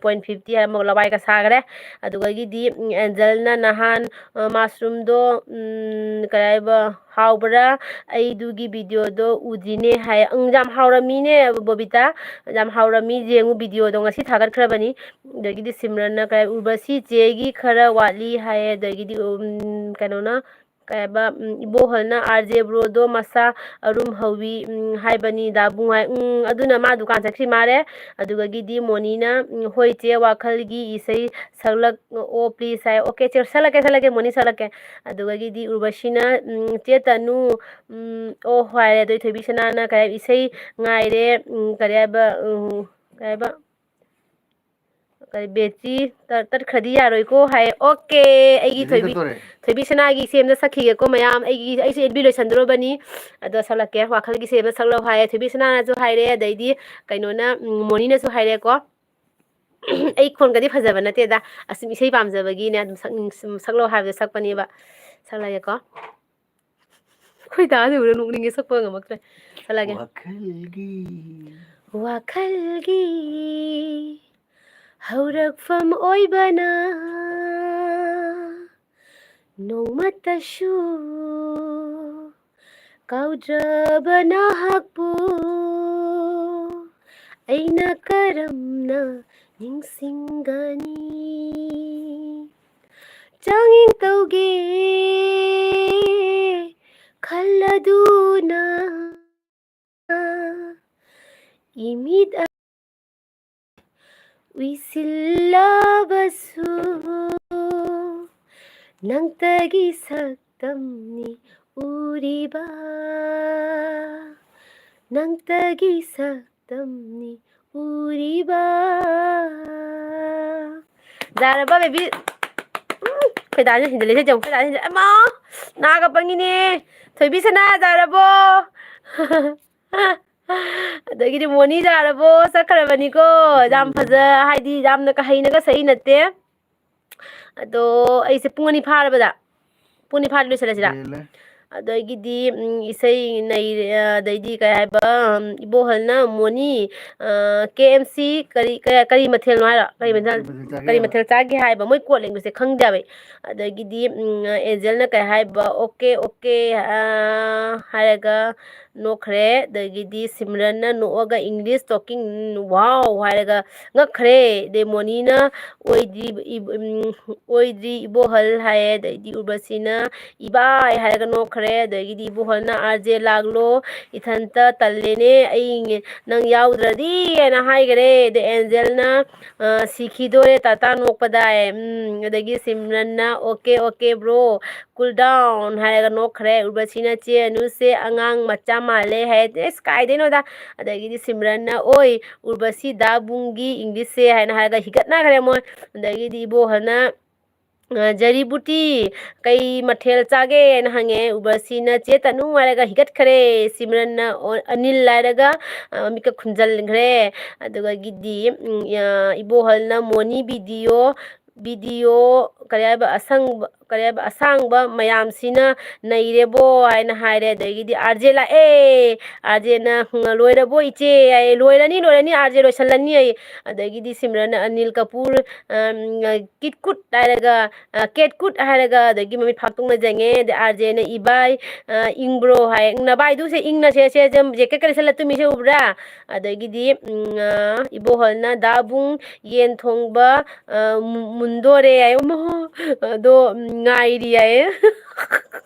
point fifty ꯍꯥꯏꯔ ꯑꯃꯨꯛ ꯂꯋꯥꯏꯒ ꯁꯥꯈ꯭ꯔꯦ꯫ ꯑꯗꯨꯗꯒꯤꯗꯤ ꯑꯦꯟꯖꯜꯅ "ꯅꯍꯥꯟ ꯃꯁꯔꯨꯝꯗꯣ ꯀꯔꯤ ꯍꯥꯏꯕ, ꯍꯥꯎꯕ꯭ꯔꯥ? ꯑꯩꯗꯨꯒꯤ ꯚꯤꯗꯤꯑꯣꯗꯣ ꯎꯗ꯭ꯔꯤꯅꯦ" ꯍꯥꯏ꯫ "ꯎꯝ, ꯌꯥꯝ ꯍꯥꯎꯔꯝꯃꯤꯅꯦ ꯕꯣꯕꯤꯇꯥ, ꯌꯥꯝ ꯍꯥꯎꯔꯝꯃꯤ, ꯌꯦꯡꯉꯨ, ꯚꯤꯗꯤꯑꯣꯗꯣ ꯉꯁꯤ ꯊꯥꯒꯠꯈ꯭ꯔꯕꯅꯤ"꯫ ꯑꯗꯒꯤꯗꯤ ꯁꯤꯝꯔꯟꯅ "ꯀꯔꯤ, ꯎꯔꯕꯁꯤ ꯆꯦꯒꯤ ꯈꯔ ꯋꯥꯠꯂꯤ" ꯍꯥꯏꯌꯦ꯫ ꯑꯗꯒꯤꯗꯤ ꯀꯩꯅꯣꯅ ꯀꯩ ꯍꯥꯏꯕ, ꯏꯕꯣꯍꯜꯅ "ꯑꯥꯔ ꯖꯦ ꯕ꯭ꯔꯣꯗꯣ ꯃꯁꯥ ꯑꯔꯨꯝ ꯍꯧꯋꯤ" ꯍꯥꯏꯕꯅꯤ ꯗꯥꯕꯨꯡ ꯍꯥꯏ꯫ "ꯎꯝ, ꯑꯗꯨꯅ ꯃꯥ ꯗꯨꯀꯥꯟ ꯆꯠꯈ꯭ꯔꯤ ꯃꯥꯜꯂꯦ"꯫ ꯑꯗꯨꯗꯒꯤꯗꯤ ꯃꯣꯅꯤꯅ "ꯍꯣꯏ ꯆꯦ, ꯋꯥꯈꯜꯒꯤ ꯏꯁꯩ ꯁꯛꯂꯛꯑꯣ please" ꯍꯥꯏ꯫ "ꯑꯣꯀꯦ ꯆꯦ, ꯁꯛꯂꯛꯀꯦ, ꯁꯛꯂꯛꯀꯦ ꯃꯣꯅꯤ, ꯁꯛꯂꯛꯀꯦ"꯫ ꯑꯗꯨꯗꯒꯤꯗꯤ ꯎꯔꯕꯁꯤꯅ "ꯆꯦ ꯇꯅꯨ", ꯑꯣ ꯍꯥꯏꯔꯦ꯫ ꯑꯗꯩ ꯊꯣꯏꯕꯤꯁꯅꯥꯅ ꯀꯩ ꯍꯥꯏꯕ, "ꯏꯁꯩ ꯉꯥꯏꯔꯦ", ꯀꯔꯤ ꯍꯥꯏꯕ, ꯀꯩ ꯍꯥꯏꯕ, ꯀꯔꯤ, "ꯕꯦꯇ꯭ꯔꯤ ꯇꯠꯈ꯭ꯔꯗꯤ ꯌꯥꯔꯣꯏꯀꯣ" ꯍꯥꯏ꯫ "ꯑꯣꯀꯦ, ꯑꯩꯒꯤ ꯊꯣꯏꯕꯤ, ꯊꯣꯏꯕꯤꯁꯅꯥꯒꯤ ꯏꯁꯩ ꯑꯝꯇ ꯁꯛꯈꯤꯒꯦꯀꯣ ꯃꯌꯥꯝ, ꯑꯩꯒꯤ, ꯑꯩꯁꯨ ꯑꯦꯜ ꯕꯤ ꯂꯣꯏꯁꯟꯗꯣꯔꯕꯅꯤ, ꯑꯗꯣ ꯁꯛꯂꯛꯀꯦ, ꯋꯥꯈꯜꯒꯤ ꯏꯁꯩ ꯑꯃ ꯁꯛꯂꯛꯑꯣ" ꯍꯥꯏ꯫ ꯊꯣꯏꯕꯤꯁꯅꯥꯅꯁꯨ ꯍꯥꯏꯔꯦ, ꯑꯗꯩꯗꯤ ꯀꯩꯅꯣꯅ, ꯃꯣꯅꯤꯅꯁꯨ ꯍꯥꯏꯔꯦꯀꯣ꯫ ꯑꯩ ꯈꯣꯟꯒꯗꯤ ꯐꯖꯕ ꯅꯠꯇꯦꯗ, ꯑꯁꯨꯝ ꯏꯁꯩ ꯄꯥꯝꯖꯕꯒꯤꯅꯦ, ꯑꯗꯨꯝ ꯁꯛꯅꯤꯡ-, ꯁꯨꯝ ꯁꯛꯂꯛꯑꯣ ꯍꯥꯏꯕꯗ ꯁꯛꯄꯅꯦꯕ꯫ ꯁꯛꯂꯒꯦꯀꯣ꯫ ꯑꯩꯈꯣꯏ ꯗꯥꯗꯤ ꯎꯔ ꯅꯣꯛꯅꯤꯡꯉꯦ, ꯁꯛꯄ ꯉꯝꯃꯛꯇ꯭ꯔꯦ꯫ ꯁꯛꯂꯒꯦ꯫ ꯋꯥꯈꯜꯒꯤ, ꯋꯥꯈꯜꯒꯤ ꯍꯧꯔꯛꯐꯝ ꯑꯣꯏꯕꯅ ꯅꯣꯡꯃꯇꯁꯨ ꯀꯥꯎꯗ꯭ꯔꯕ ꯅꯍꯥꯛꯄꯨ ꯑꯩꯅ ꯀꯔꯝꯅ ꯅꯤꯡꯁꯤꯡꯒꯅꯤ? ꯆꯥꯡꯌꯦꯡ ꯇꯧꯒꯦ ꯈꯜꯂꯗꯨꯅ ꯏꯃꯤꯠ ꯎꯏꯁꯤꯜꯂꯕꯁꯨ ꯅꯪꯇꯒꯤ ꯁꯛꯇꯝꯅꯤ ꯎꯔꯤꯕ, ꯅꯪꯇꯒꯤ ꯁꯛꯇꯝꯅꯤ ꯎꯔꯤꯕ꯫ ꯌꯥꯔꯕ, baby? ꯎꯝ, ꯑꯩꯈꯣꯏ ꯗꯥꯁꯤꯅ ꯍꯦꯟꯖꯜꯂꯛꯏꯁꯦ ꯌꯦꯡꯉꯨ, ꯑꯩꯈꯣꯏ ꯗꯥꯁꯤꯅ ꯍꯦꯟꯖꯜ-, ꯑꯃ, ꯅꯥꯒ ꯄꯪꯉꯤꯅꯦ꯫ ꯊꯣꯏꯕꯤ ꯁꯅꯥ, ꯌꯥꯔꯕꯣ? ꯑꯗꯒꯤꯗꯤ ꯃꯣꯅꯤ ꯌꯥꯔꯕꯣ? ꯆꯠꯈ꯭ꯔꯕꯅꯤꯀꯣ꯫ ꯌꯥꯝ ꯐꯖ-, ꯍꯥꯏꯗꯤ ꯌꯥꯝꯅ ꯀꯥ ꯍꯩꯅꯒ ꯁꯛꯏ ꯅꯠꯇꯦ꯫ ꯑꯗꯣ ꯑꯩꯁꯦ ꯄꯨꯡ ꯑꯅꯤ ꯐꯥꯔꯕꯗ, ꯄꯨꯡ ꯑꯅꯤ ꯐꯥꯔꯗꯤ ꯂꯣꯏꯁꯤꯜꯂꯁꯤꯔꯥ? ꯍꯦꯜꯂꯦ꯫ ꯑꯗꯒꯤꯗꯤ, ꯎꯝ, ꯏꯁꯩ ꯅꯩꯔꯦ, ꯑꯗꯩꯗꯤ ꯀꯩ ꯍꯥꯏꯕ, ꯎꯝ, ꯏꯕꯣꯍꯜꯅ ꯃꯣꯅꯤ, ꯑ, KFC ꯀꯔꯤ, ꯀ-, ꯀꯔꯤ ꯃꯊꯦꯜꯅꯣ ꯍꯥꯏꯔꯣ? ꯀꯔꯤ ꯎꯝ, ꯃꯊꯦꯜ, ꯀꯔꯤ ꯃꯊꯦꯜ ꯆꯥꯒꯦ ꯀꯔꯤ ꯍꯥꯏꯕ? ꯃꯊꯦꯜ ꯆꯥꯒꯦ ꯍꯥꯏꯕ? ꯃꯣꯏ code ꯂꯦꯡꯕꯁꯦ ꯈꯪꯗꯦꯕ ꯑꯩ꯫ ꯑꯗꯒꯤꯗꯤ, ꯎꯝ, ꯑꯦꯟꯖꯦꯜꯅ ꯀꯩ ꯍꯥꯏꯕ? "Okay, okay," ꯑ, ꯍꯥꯏꯔꯒ ꯅꯣꯛꯈ꯭ꯔꯦ꯫ ꯑꯗꯒꯤꯗꯤ ꯁꯤꯝꯔꯟꯅ ꯅꯣꯛꯑꯒ English talking, wow ꯍꯥꯏꯔꯒ ꯉꯛꯈ꯭ꯔꯦ꯫ ꯑꯗꯩ ꯃꯣꯅꯤꯅ "ꯑꯣꯏꯗ꯭ꯔꯤ ꯏꯕ-, ꯎꯝ, ꯑꯣꯏꯗ꯭ꯔꯤ ꯏꯕꯣꯍꯜ" ꯍꯥꯏꯌꯦ꯫ ꯑꯗꯩꯗꯤ ꯎꯔꯕꯁꯤꯅ "ꯏꯕꯥꯏ" ꯍꯥꯏꯔꯒ ꯅꯣꯛꯈ꯭ꯔꯦ꯫ ꯑꯗꯒꯤꯗꯤ ꯏꯕꯣꯍꯜꯅ "ꯑꯥꯔ ꯖꯦ ꯂꯥꯛꯂꯣ, ꯏꯊꯟꯇ ꯇꯜꯂꯦꯅꯦ ꯑꯩ ꯅꯪ ꯌꯥꯎꯗ꯭ꯔꯗꯤ" ꯍꯥꯏꯅ ꯍꯥꯏꯈꯔꯦ꯫ ꯑꯗꯩ ꯑꯦꯟꯖꯦꯜꯅ, ꯑ, "ꯁꯤꯈꯤꯗꯣꯔꯦ ꯇꯥꯇꯥ ꯅꯣꯛꯄꯗꯥꯏ"꯫ ꯎꯝ, ꯑꯗꯒꯤ ꯁꯤꯝꯔꯟꯅ "Okay, okay, bro, cool down" ꯍꯥꯏꯔꯒ ꯅꯣꯛꯈ꯭ꯔꯦ꯫ ꯎꯔꯕꯁꯤꯅ "ꯆꯦ ꯑꯅꯨꯁꯦ ꯑꯉꯥꯡ ꯃꯆꯥ ꯃꯥꯜꯂꯦ" ꯍꯥꯏ꯫ ꯑꯁ, ꯀꯥꯏꯗꯩꯅꯣꯗ꯫ ꯑꯗꯒꯤꯗꯤ ꯁꯤꯝꯔꯟꯅ "ꯑꯣꯏ, ꯎꯔꯕꯁꯤ ꯗꯥ ꯕꯨꯡꯒꯤ English ꯁꯦ" ꯍꯥꯏꯅ ꯍꯥꯏꯔꯒ ꯍꯤꯒꯠꯅꯈ꯭ꯔꯦ ꯃꯣꯏ꯫ ꯑꯗꯒꯤꯗꯤ ꯏꯕꯣꯍꯜꯅ, ꯑ, "ꯖꯔꯤꯕꯨꯇꯤ, ꯀꯩ ꯃꯊꯦꯜ ꯆꯥꯒꯦ?" ꯍꯥꯏꯅ ꯍꯪꯉꯦ꯫ ꯎꯔꯕꯁꯤꯅ "ꯆꯦ ꯇꯅꯨ" ꯍꯥꯏꯔꯒ ꯍꯤꯒꯠꯈ꯭ꯔꯦ꯫ ꯁꯤꯝꯔꯟꯅ, ꯑꯣ, "ꯑꯅꯤꯜ" ꯍꯥꯏꯔꯒ, ꯑ, ꯃꯤꯠꯀ ꯈꯨꯝꯖꯤꯟꯈ꯭ꯔꯦ꯫ ꯑꯗꯨꯗꯒꯤꯗꯤ, ꯎꯝ, ꯑ, ꯏꯕꯣꯍꯜꯅ "ꯃꯣꯅꯤ video, video ꯀꯔꯤ ꯍꯥꯏꯕ, ꯑꯁꯪꯕ, ꯀꯔꯤ ꯍꯥꯏꯕ, ꯑꯁꯥꯡꯕ ꯃꯌꯥꯝꯁꯤꯅ ꯅꯩꯔꯦꯕꯣ ꯍꯥꯏꯅ ꯍꯥꯏꯔꯦ꯫ ꯑꯗꯒꯤꯗꯤ ꯑꯥꯔ ꯖꯦ ꯂꯥꯛꯑꯦ, ꯑꯥꯔ ꯖꯦꯅ "ꯂꯣꯏꯔꯕꯣ ꯏꯆꯦ?" ꯍꯥꯏꯌꯦ꯫ "ꯂꯣꯏꯔꯅꯤ, ꯂꯣꯏꯔꯅꯤ, ꯑꯥꯔ ꯖꯦ ꯂꯣꯏꯁꯜꯂꯅꯤ" ꯍꯥꯏꯌꯦ꯫ ꯑꯗꯒꯤꯗꯤ ꯁꯤꯝꯔꯟꯅ ꯑꯅꯤꯜ ꯀꯄꯨꯔ, ꯑꯝ, ꯀꯤꯠ ꯀꯨꯠ ꯍꯥꯏꯔꯒ, ꯑ, ꯀꯦꯠ ꯀꯨꯠ ꯍꯥꯏꯔꯒ, ꯑꯗꯒꯤ ꯃꯃꯤꯠ ꯐꯥꯛꯇꯣꯛꯅ ꯌꯦꯡꯉꯦ꯫ ꯑꯗꯩ ꯑꯥꯔ ꯖꯦꯅ "ꯏꯕꯥꯏ, ꯑ, ꯏꯪꯕ꯭ꯔꯣ?" ꯍꯥꯏ꯫ "ꯅꯕꯥꯏꯗꯨꯁꯦ ꯏꯪꯅ ꯁꯦ, ꯁꯦ, ꯁꯦ, ꯖꯦꯀꯦꯠꯀ ꯂꯤꯠꯁꯜꯂ ꯇꯨꯝꯃꯤꯁꯦ ꯎꯕ꯭ꯔꯥ?" ꯑꯗꯒꯤꯗꯤ, ꯎꯝ, ꯑ, ꯏꯕꯣꯍꯜꯅ "ꯗꯥꯕꯨꯡ ꯌꯦꯟ ꯊꯣꯡꯕ, ꯑ, ꯃꯨ-, ꯃꯨꯟꯗꯣꯔꯦ" ꯍꯥꯏ꯫ ꯑꯃ, ꯑꯗꯣ, ꯎꯝ, ꯉꯥꯏꯔꯤ ꯍꯥꯏꯌꯦ꯫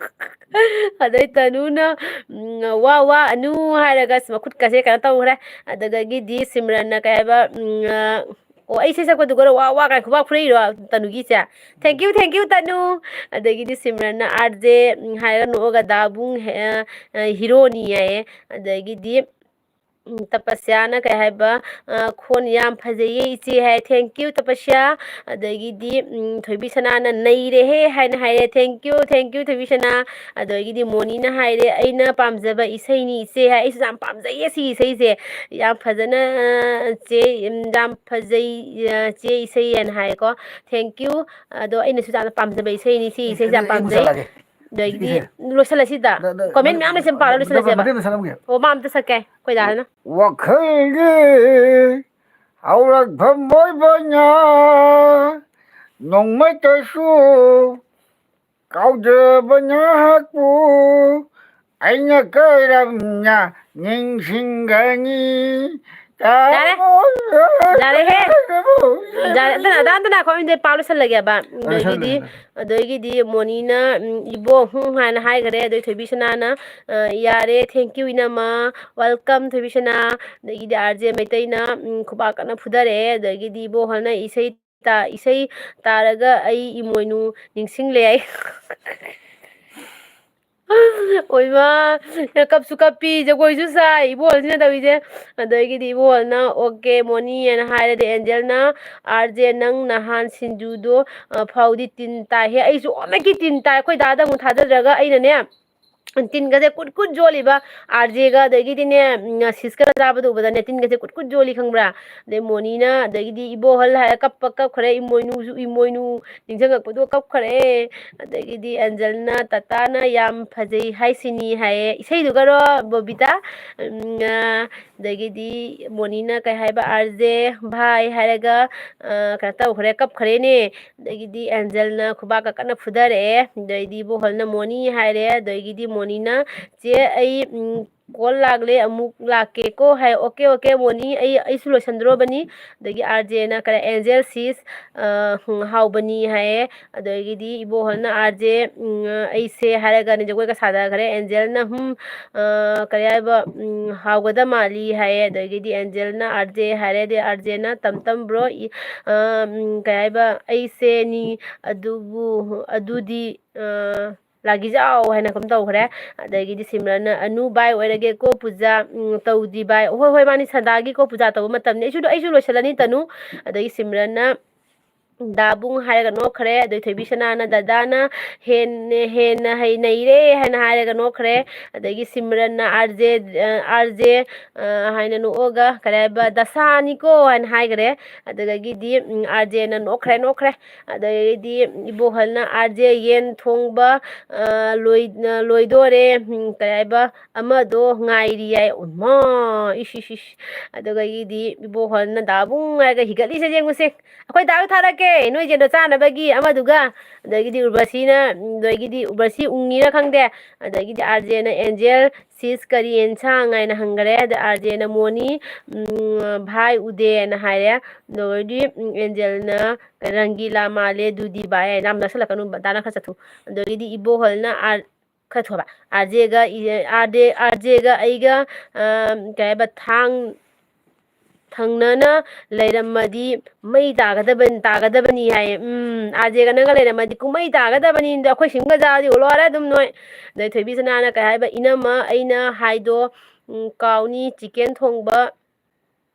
ꯑꯗꯩ ꯇꯅꯨꯅ, ꯎꯝ, "ꯋꯥ, ꯋꯥ, ꯑꯅꯨ" ꯍꯥꯏꯔꯒ ꯑꯁ ꯃꯈꯨꯠꯀꯁꯦ ꯀꯩꯅꯣ ꯇꯧꯈ꯭ꯔꯦ꯫ ꯑꯗꯨꯗꯒꯤꯗꯤ ꯁꯤꯝꯔꯟꯅ ꯀꯩ ꯍꯥꯏꯕ, ꯎꯝ, ꯑ, ꯑꯣ, ꯑꯩ ꯏꯁꯩ ꯁꯛꯄꯗꯨꯒꯔꯣ "ꯋꯥ, ꯋꯥ" ꯀꯥꯏ ꯈꯨꯕꯥꯛ ꯈꯨꯔꯩꯔꯣ ꯇꯅꯨꯒꯤꯁꯦ? "Thank you, thank you, ꯇꯅꯨ"꯫ ꯑꯗꯒꯤꯗꯤ ꯁꯤꯝꯔꯟꯅ "ꯑꯥꯔ ꯖꯦ", ꯎꯝ, ꯍꯥꯏꯔꯒ ꯅꯣꯛꯑꯒ "ꯗꯥꯕꯨꯡ ꯍꯦ-, ꯑ, ꯑ, ꯍꯤꯔꯣꯅꯤ" ꯍꯥꯏꯌꯦ꯫ ꯑꯗꯒꯤꯗꯤ ꯎꯝ, ꯇꯄꯁ꯭ꯌꯥꯅ ꯀꯩ ꯍꯥꯏꯕ, ꯑ, "ꯈꯣꯟ ꯌꯥꯝ ꯐꯖꯩꯌꯦ ꯏꯆꯦ" ꯍꯥꯏ꯫ "Thank you, ꯇꯄꯁ꯭ꯌꯥ"꯫ ꯑꯗꯒꯤꯗꯤ, ꯎꯝ, ꯊꯣꯏꯕꯤ ꯁꯅꯥꯅ "ꯅꯩꯔꯦꯍꯦ" ꯍꯥꯏꯅ ꯍꯥꯏꯔꯦ꯫ "Thank you, thank you, ꯊꯣꯏꯕꯤ ꯁꯅꯥ"꯫ ꯑꯗꯒꯤꯗꯤ ꯃꯣꯅꯤꯅ ꯍꯥꯏꯔꯦ, "ꯑꯩꯅ ꯄꯥꯝꯖꯕ ꯏꯁꯩꯅꯤ ꯏꯆꯦ" ꯍꯥꯏ꯫ "ꯑꯩꯁꯨ ꯌꯥꯝ ꯄꯥꯝꯖꯩꯌꯦ ꯁꯤꯒꯤ ꯏꯁꯩꯁꯦ꯫ ꯌꯥꯝ ꯐꯖꯅ, ꯑ, ꯆꯦ, ꯎꯝ, ꯌꯥꯝ ꯐꯖꯩ, ꯑ, ꯆꯦ ꯏꯁꯩ" ꯍꯥꯏꯅ ꯍꯥꯏꯀꯣ꯫ "Thank you"꯫ ꯑꯗꯣ ꯑꯩꯅꯁꯨ ꯌꯥꯝꯅ ꯄꯥꯝꯖꯕ ꯏꯁꯩꯅꯤ ꯁꯤ ꯏꯁꯩꯁꯦ, ꯑꯩ, ꯌꯥꯝ ꯑꯩ ꯄꯥꯝꯖꯩ꯫ ꯃꯨꯠꯁꯜꯂꯛꯑꯒꯦ꯫ ꯑꯗꯒꯤꯗꯤ ꯏꯆꯦ, ꯂꯣꯏꯁꯤꯜꯂꯁꯤꯗ꯫ ꯅ-, ꯅ-, comment ꯅ-, ꯃꯌꯥꯝ ꯂꯩꯁꯟ ꯄꯥꯔꯣ, ꯅ-, ꯂꯣꯏꯁꯤꯜꯂꯁꯦꯕ꯫ ꯃꯇꯦꯛ ꯑꯃ ꯁꯛꯂꯝꯒꯦ꯫ ꯑꯣ, ꯃꯥ ꯑꯝꯇ ꯁꯛꯀꯦ, ꯑꯩꯈꯣꯏ ꯗꯥꯗꯨꯅ꯫ ꯋꯥꯈꯜꯒꯤ ꯍꯧꯔꯛꯐꯝ ꯑꯣꯏꯕꯅ ꯅꯣꯡꯃꯩꯇꯁꯨ ꯀꯥꯎꯖꯕ ꯅꯍꯥꯛꯄꯨ ꯑꯩꯅ ꯀꯔꯝꯅ ꯅꯤꯡꯁꯤꯡꯒꯅꯤ? ꯌꯥꯔꯦ꯫ ꯌꯥꯔꯦꯍꯦ꯫ ꯌꯥꯔꯦ, ꯑꯝꯇ, ꯑꯝꯇ, ꯑꯝꯇ ꯉꯥꯏꯈꯣ, ꯑꯝꯇ ꯄꯥꯎ ꯂꯣꯏꯁꯜꯂꯒꯦꯕ꯫ ꯑꯗꯒꯤꯗꯤ, ꯂꯣꯏꯁꯜꯂꯣ, ꯂꯣꯏꯁꯜꯂꯣ꯫ ꯑꯗꯒꯤꯗꯤ ꯃꯣꯅꯤꯅ, ꯎꯝ, "ꯏꯕꯣ, ꯍꯨꯝ" ꯍꯥꯏꯅ ꯍꯥꯏꯈ꯭ꯔꯦ꯫ ꯑꯗꯩ ꯊꯣꯏꯕꯤ ꯁꯅꯥꯅ, ꯑ, "ꯌꯥꯔꯦ, thank you, ꯏꯅꯝꯃ, welcome, ꯊꯣꯏꯕꯤ ꯁꯅꯥ"꯫ ꯑꯗꯒꯤꯗꯤ ꯑꯥꯔ ꯖꯦ ꯃꯩꯇꯩꯅ, ꯎꯝ, ꯈꯨꯕꯥꯛ ꯀꯟꯅ ꯐꯨꯊꯔꯛꯑꯦ꯫ ꯑꯗꯒꯤꯗꯤ ꯏꯕꯣꯍꯜꯅ "ꯏꯁꯩ ꯇꯥ-, ꯏꯁꯩ ꯇꯥꯔꯒ ꯑꯩ ꯏꯃꯣꯏꯅꯨ ꯅꯤꯡꯁꯤꯡꯂꯦ" ꯍꯥꯏ꯫ ꯑꯣꯏꯃꯥ, ꯀꯞꯁꯨ ꯀꯞꯄꯤ, ꯖꯒꯣꯏꯁꯨ ꯁꯥꯏ, ꯏꯕꯣꯍꯜꯁꯤꯅ ꯇꯧꯔꯤꯁꯦ꯫ ꯑꯗꯒꯤꯗꯤ ꯏꯕꯣꯍꯜꯅ "ꯑꯣꯀꯦ, ꯃꯣꯅꯤ" ꯍꯥꯏꯅ ꯍꯥꯏꯔꯦ꯫ ꯑꯗꯩ ꯑꯦꯟꯖꯦꯜꯅ, "ꯑꯥꯔ ꯖꯦ, ꯅꯪ ꯅꯍꯥꯟ ꯁꯤꯡꯖꯨꯗꯣ, ꯑ, ꯐꯥꯎꯗꯤ ꯇꯤꯟ ꯇꯥꯏꯍꯦ"꯫ ꯑꯩꯁꯨ ꯑꯣꯃꯦꯛꯀꯤ ꯇꯤꯟ ꯇꯥꯏ꯫ ꯑꯩꯈꯣꯏ ꯗꯥꯗ ꯑꯃꯨꯛ ꯊꯥꯖꯗ꯭ꯔꯒ ꯑꯩꯅꯅꯦ, ꯇꯤꯟꯒꯁꯦ ꯀꯨꯠ ꯀꯨꯠ ꯌꯣꯜꯂꯤꯕ, ꯑꯥꯔ ꯖꯦꯒ ꯑꯗꯒꯤꯗꯤꯅꯦ, ꯎꯝ, ꯁꯤꯁꯀ ꯆꯥꯕꯗ ꯎꯕꯗꯅꯦ, ꯇꯤꯟꯒꯁꯦ ꯀꯨꯠ ꯀꯨꯠ ꯌꯣꯜꯂꯤ, ꯈꯪꯕ꯭ꯔꯥ? ꯑꯗꯩ ꯃꯣꯅꯤꯅ, ꯑꯗꯒꯤꯗꯤ ꯏꯕꯣꯍꯜ ꯍꯥꯏꯔ ꯀꯞꯄ ꯀꯞꯈ꯭ꯔꯦ, ꯏꯃꯣꯏꯅꯨꯁꯨ, ꯏꯃꯣꯏꯅꯨ ꯅꯤꯡꯁꯤꯡꯉꯛꯄꯗꯣ ꯀꯞꯈ꯭ꯔꯦ꯫ ꯑꯗꯒꯤꯗꯤ ꯑꯦꯟꯖꯦꯜꯅ, "ꯇꯥꯇꯥꯅ ꯌꯥꯝ ꯐꯖꯩ ꯍꯥꯏꯁꯤꯅꯤ" ꯍꯥꯏꯌꯦ, ꯏꯁꯩꯗꯨꯒꯔꯣ, ꯕꯣꯕꯤꯇꯥ? ꯎꯝ, ꯑ, ꯑꯗꯒꯤꯗꯤ ꯃꯣꯅꯤꯅ ꯀꯩ ꯍꯥꯏꯕ, "ꯑꯥꯔ ꯖꯦ ꯚꯥꯏ" ꯍꯥꯏꯔꯒ, ꯑ, ꯀꯩꯅꯣ ꯇꯧꯈ꯭ꯔꯦ, ꯀꯞꯈ꯭ꯔꯦꯅꯦ꯫ ꯑꯗꯒꯤꯗꯤ ꯑꯦꯟꯖꯦꯜꯅ ꯈꯨꯕꯥꯛꯀ ꯀꯟꯅ ꯐꯨꯊꯔꯛꯑꯦ꯫ ꯑꯗꯩꯗꯤ ꯏꯕꯣꯍꯜꯅ "ꯃꯣꯅꯤ" ꯍꯥꯏꯔꯦ꯫ ꯑꯗꯒꯤꯗꯤ ꯃꯣꯅꯤꯅ, "ꯆꯦ, ꯑꯩ, ꯎꯝ, ꯀꯣꯜ ꯂꯥꯛꯂꯦ, ꯑꯃꯨꯛ ꯂꯥꯛꯀꯦꯀꯣ" ꯍꯥꯏ꯫ "ꯑꯣꯀꯦ, ꯑꯣꯀꯦ, ꯃꯣꯅꯤ, ꯑꯩ, ꯑꯩꯁꯨ ꯂꯣꯏꯁꯟꯗ꯭ꯔꯣꯕꯅꯤ"꯫ ꯑꯗꯒꯤ ꯑꯥꯔ ꯖꯦꯅ ꯀꯔꯤ, "ꯑꯦꯟꯖꯦꯜ ꯁꯤꯁ, ꯑ, ꯍꯥꯎꯕꯅꯤ" ꯍꯥꯏꯌꯦ꯫ ꯑꯗꯒꯤꯗꯤ ꯏꯕꯣꯍꯜꯅ, "ꯑꯥꯔ ꯖꯦ, ꯎꯝ, ꯑꯩꯁꯦ" ꯍꯥꯏꯔꯒꯅꯦ ꯖꯒꯣꯏꯒ ꯁꯥꯊꯈ꯭ꯔꯦ꯫ ꯑꯦꯟꯖꯦꯜꯅ, "ꯍꯨꯝ, ꯑ, ꯀꯔꯤ ꯍꯥꯏꯕ, ꯎꯝ, ꯍꯥꯎꯒꯗ ꯃꯥꯜꯂꯤ" ꯍꯥꯏꯌꯦ꯫ ꯑꯗꯒꯤꯗꯤ ꯑꯦꯟꯖꯦꯜꯅ "ꯑꯥꯔ ꯖꯦ" ꯍꯥꯏꯔꯦ꯫ ꯑꯗꯩ ꯑꯥꯔ ꯖꯦꯅ, "ꯇꯝ ꯇꯝ ꯕ꯭ꯔꯣ, ꯏ-, ꯑ, ꯎꯝ, ꯀꯩ ꯍꯥꯏꯕ, ꯑꯩꯁꯦ ꯅꯤ, ꯑꯗꯨꯕꯨ, ꯑꯗꯨꯗꯤ, ꯑ, ꯂꯥꯒꯤꯖꯥꯎ" ꯍꯥꯏꯅ ꯀꯝ ꯇꯧꯈ꯭ꯔꯦ꯫ ꯑꯗꯒꯤꯗꯤ ꯁꯤꯝꯔꯟꯅ, "ꯑꯅꯨ ꯕꯥꯏ ꯑꯣꯏꯔꯒꯦꯀꯣ ꯄꯨꯖꯥ, ꯎꯝ, ꯇꯧꯗꯤ ꯕꯥꯏ"꯫ "ꯍꯣꯏ, ꯍꯣꯏ, ꯃꯥꯅꯤ, ꯁꯟꯗꯥꯒꯤꯀꯣ ꯄꯨꯖꯥ ꯇꯧꯕ ꯃꯇꯝꯅꯤ꯫ ꯑꯩꯁꯨ, ꯑꯩꯁꯨ ꯂꯣꯏꯁꯤꯜꯂꯅꯤ ꯇꯅꯨ"꯫ ꯑꯗꯒꯤ ꯁꯤꯝꯔꯟꯅ, "ꯗꯥꯕꯨꯡ" ꯍꯥꯏꯔꯒ ꯅꯣꯛꯈ꯭ꯔꯦ꯫ ꯑꯗꯩ ꯊꯣꯏꯕꯤ ꯁꯅꯥꯅ "ꯗꯗꯥꯅ ꯍꯦꯟꯅ, ꯍꯦꯟꯅ ꯍꯩ ꯅꯩꯔꯦ" ꯍꯥꯏꯅ ꯍꯥꯏꯔꯒ ꯅꯣꯛꯈ꯭ꯔꯦ꯫ ꯑꯗꯒꯤ ꯁꯤꯝꯔꯟꯅ "ꯑꯥꯔ ꯖꯦ, ꯑ, ꯑꯥꯔ ꯖꯦ, ꯑ, ꯍꯥꯏꯅ ꯅꯣꯛꯑꯒ, ꯀꯔꯤ ꯍꯥꯏꯕ, "ꯗꯁꯥꯅꯤꯀꯣ" ꯍꯥꯏꯅ ꯍꯥꯏꯈ꯭ꯔꯦ꯫ ꯑꯗꯨꯗꯒꯤꯗꯤ, ꯎꯝ, ꯑꯥꯔ ꯖꯦꯅ ꯅꯣꯛꯈ꯭ꯔꯦ, ꯅꯣꯛꯈ꯭ꯔꯦ꯫ ꯑꯗꯩꯗꯤ ꯏꯕꯣꯍꯜꯅ, "ꯑꯥꯔ ꯖꯦ, ꯌꯦꯟ ꯊꯣꯡꯕ, ꯑ, ꯂꯣꯏ-, ꯑ, ꯂꯣꯏꯗꯣꯔꯦ, ꯎꯝ, ꯀꯔꯤ ꯍꯥꯏꯕ, ꯑꯃꯗꯣ ꯉꯥꯏꯔꯤ" ꯍꯥꯏ꯫ ꯎꯃꯥ! ꯏꯁ, ꯏꯁ, ꯏꯁ! ꯑꯗꯨꯗꯒꯤꯗꯤ ꯏꯕꯣꯍꯜꯅ ꯗꯥꯕꯨꯡ ꯍꯥꯏꯔꯒ ꯍꯤꯒꯠꯂꯤꯁꯦ ꯌꯦꯡꯉꯨꯁꯦ꯫ ꯑꯩꯈꯣꯏ ꯗꯥꯗꯣ ꯊꯥꯔꯛꯀꯦ, ꯅꯣꯏ ꯌꯦꯟꯗꯣ ꯆꯥꯅꯕꯒꯤ ꯑꯃꯗꯨꯒ꯫ ꯑꯗꯒꯤꯗꯤ ꯎꯔꯕꯁꯤꯅ, ꯑꯗꯒꯤꯗꯤ ꯎꯔꯕꯁꯤ ꯎꯪꯉꯤꯔꯥ ꯈꯪꯗꯦ꯫ ꯑꯗꯒꯤꯗꯤ ꯑꯥꯔ ꯖꯦꯅ, "ꯑꯦꯟꯖꯦꯜ, ꯁꯤꯁ ꯀꯔꯤ ꯑꯦꯟꯁꯥꯡ?" ꯍꯥꯏꯅ ꯍꯪꯈꯔꯦ꯫ ꯑꯗ ꯑꯥꯔ ꯖꯦꯅ, "ꯃꯣꯅꯤ, ꯎꯝ, ꯚꯥꯏ ꯎꯗꯦꯅ" ꯍꯥꯏꯔꯦ꯫ ꯑꯗꯨꯗꯩꯗꯤ, ꯎꯝ, ꯑꯦꯟꯖꯦꯜꯅ, "ꯔꯪꯒꯤꯂꯥ ꯃꯥꯜꯂꯦ ꯑꯗꯨꯗꯤ ꯚꯥꯏ" ꯍꯥꯏꯅ ꯌꯥꯝ ꯅꯛꯁꯜꯂꯛꯀꯅꯨ, ꯗꯥꯅ ꯈꯔ ꯆꯠꯊꯣꯛ꯫ ꯑꯗꯒꯤꯗꯤ ꯏꯕꯣꯍꯜꯅ ꯑꯥꯔ-, ꯈꯔ ꯊꯣꯛꯑꯕ꯫ "R ꯖꯦꯒ E-, R J, R ꯖꯦꯒ ꯑꯩꯒ, ꯑ, ꯀꯩ ꯍꯥꯏꯕ, ꯊꯥꯡ-, ꯊꯪꯅꯅ ꯂꯩꯔꯝꯃꯗꯤ ꯃꯩ ꯇꯥꯒꯗꯕ-, ꯇꯥꯒꯗꯕꯅꯤ" ꯍꯥꯏꯌꯦ꯫ ꯎꯝ, "ꯑꯥꯔ ꯖꯦꯒ ꯅꯪꯒ ꯂꯩꯔꯝꯃꯗꯤ ꯀꯨꯝꯍꯩ ꯇꯥꯒꯗꯕꯅꯤ, ꯑꯗꯣ ꯑꯩꯈꯣꯏ ꯁꯤꯝꯒ ꯆꯥꯔꯗꯤ ꯂꯣꯏꯔꯦ ꯑꯗꯨꯝ ꯅꯣꯏ꯫ ꯑꯗꯩ ꯊꯣꯏꯕꯤ ꯁꯅꯥꯅ ꯀꯩ ꯍꯥꯏꯕ, "ꯏꯅꯝꯃ, ꯑꯩꯅ ꯍꯥꯏꯗꯣ, ꯎꯝ, ꯀꯥꯎꯅꯤ, ꯆꯤꯀꯦꯟ ꯊꯣꯡꯕ,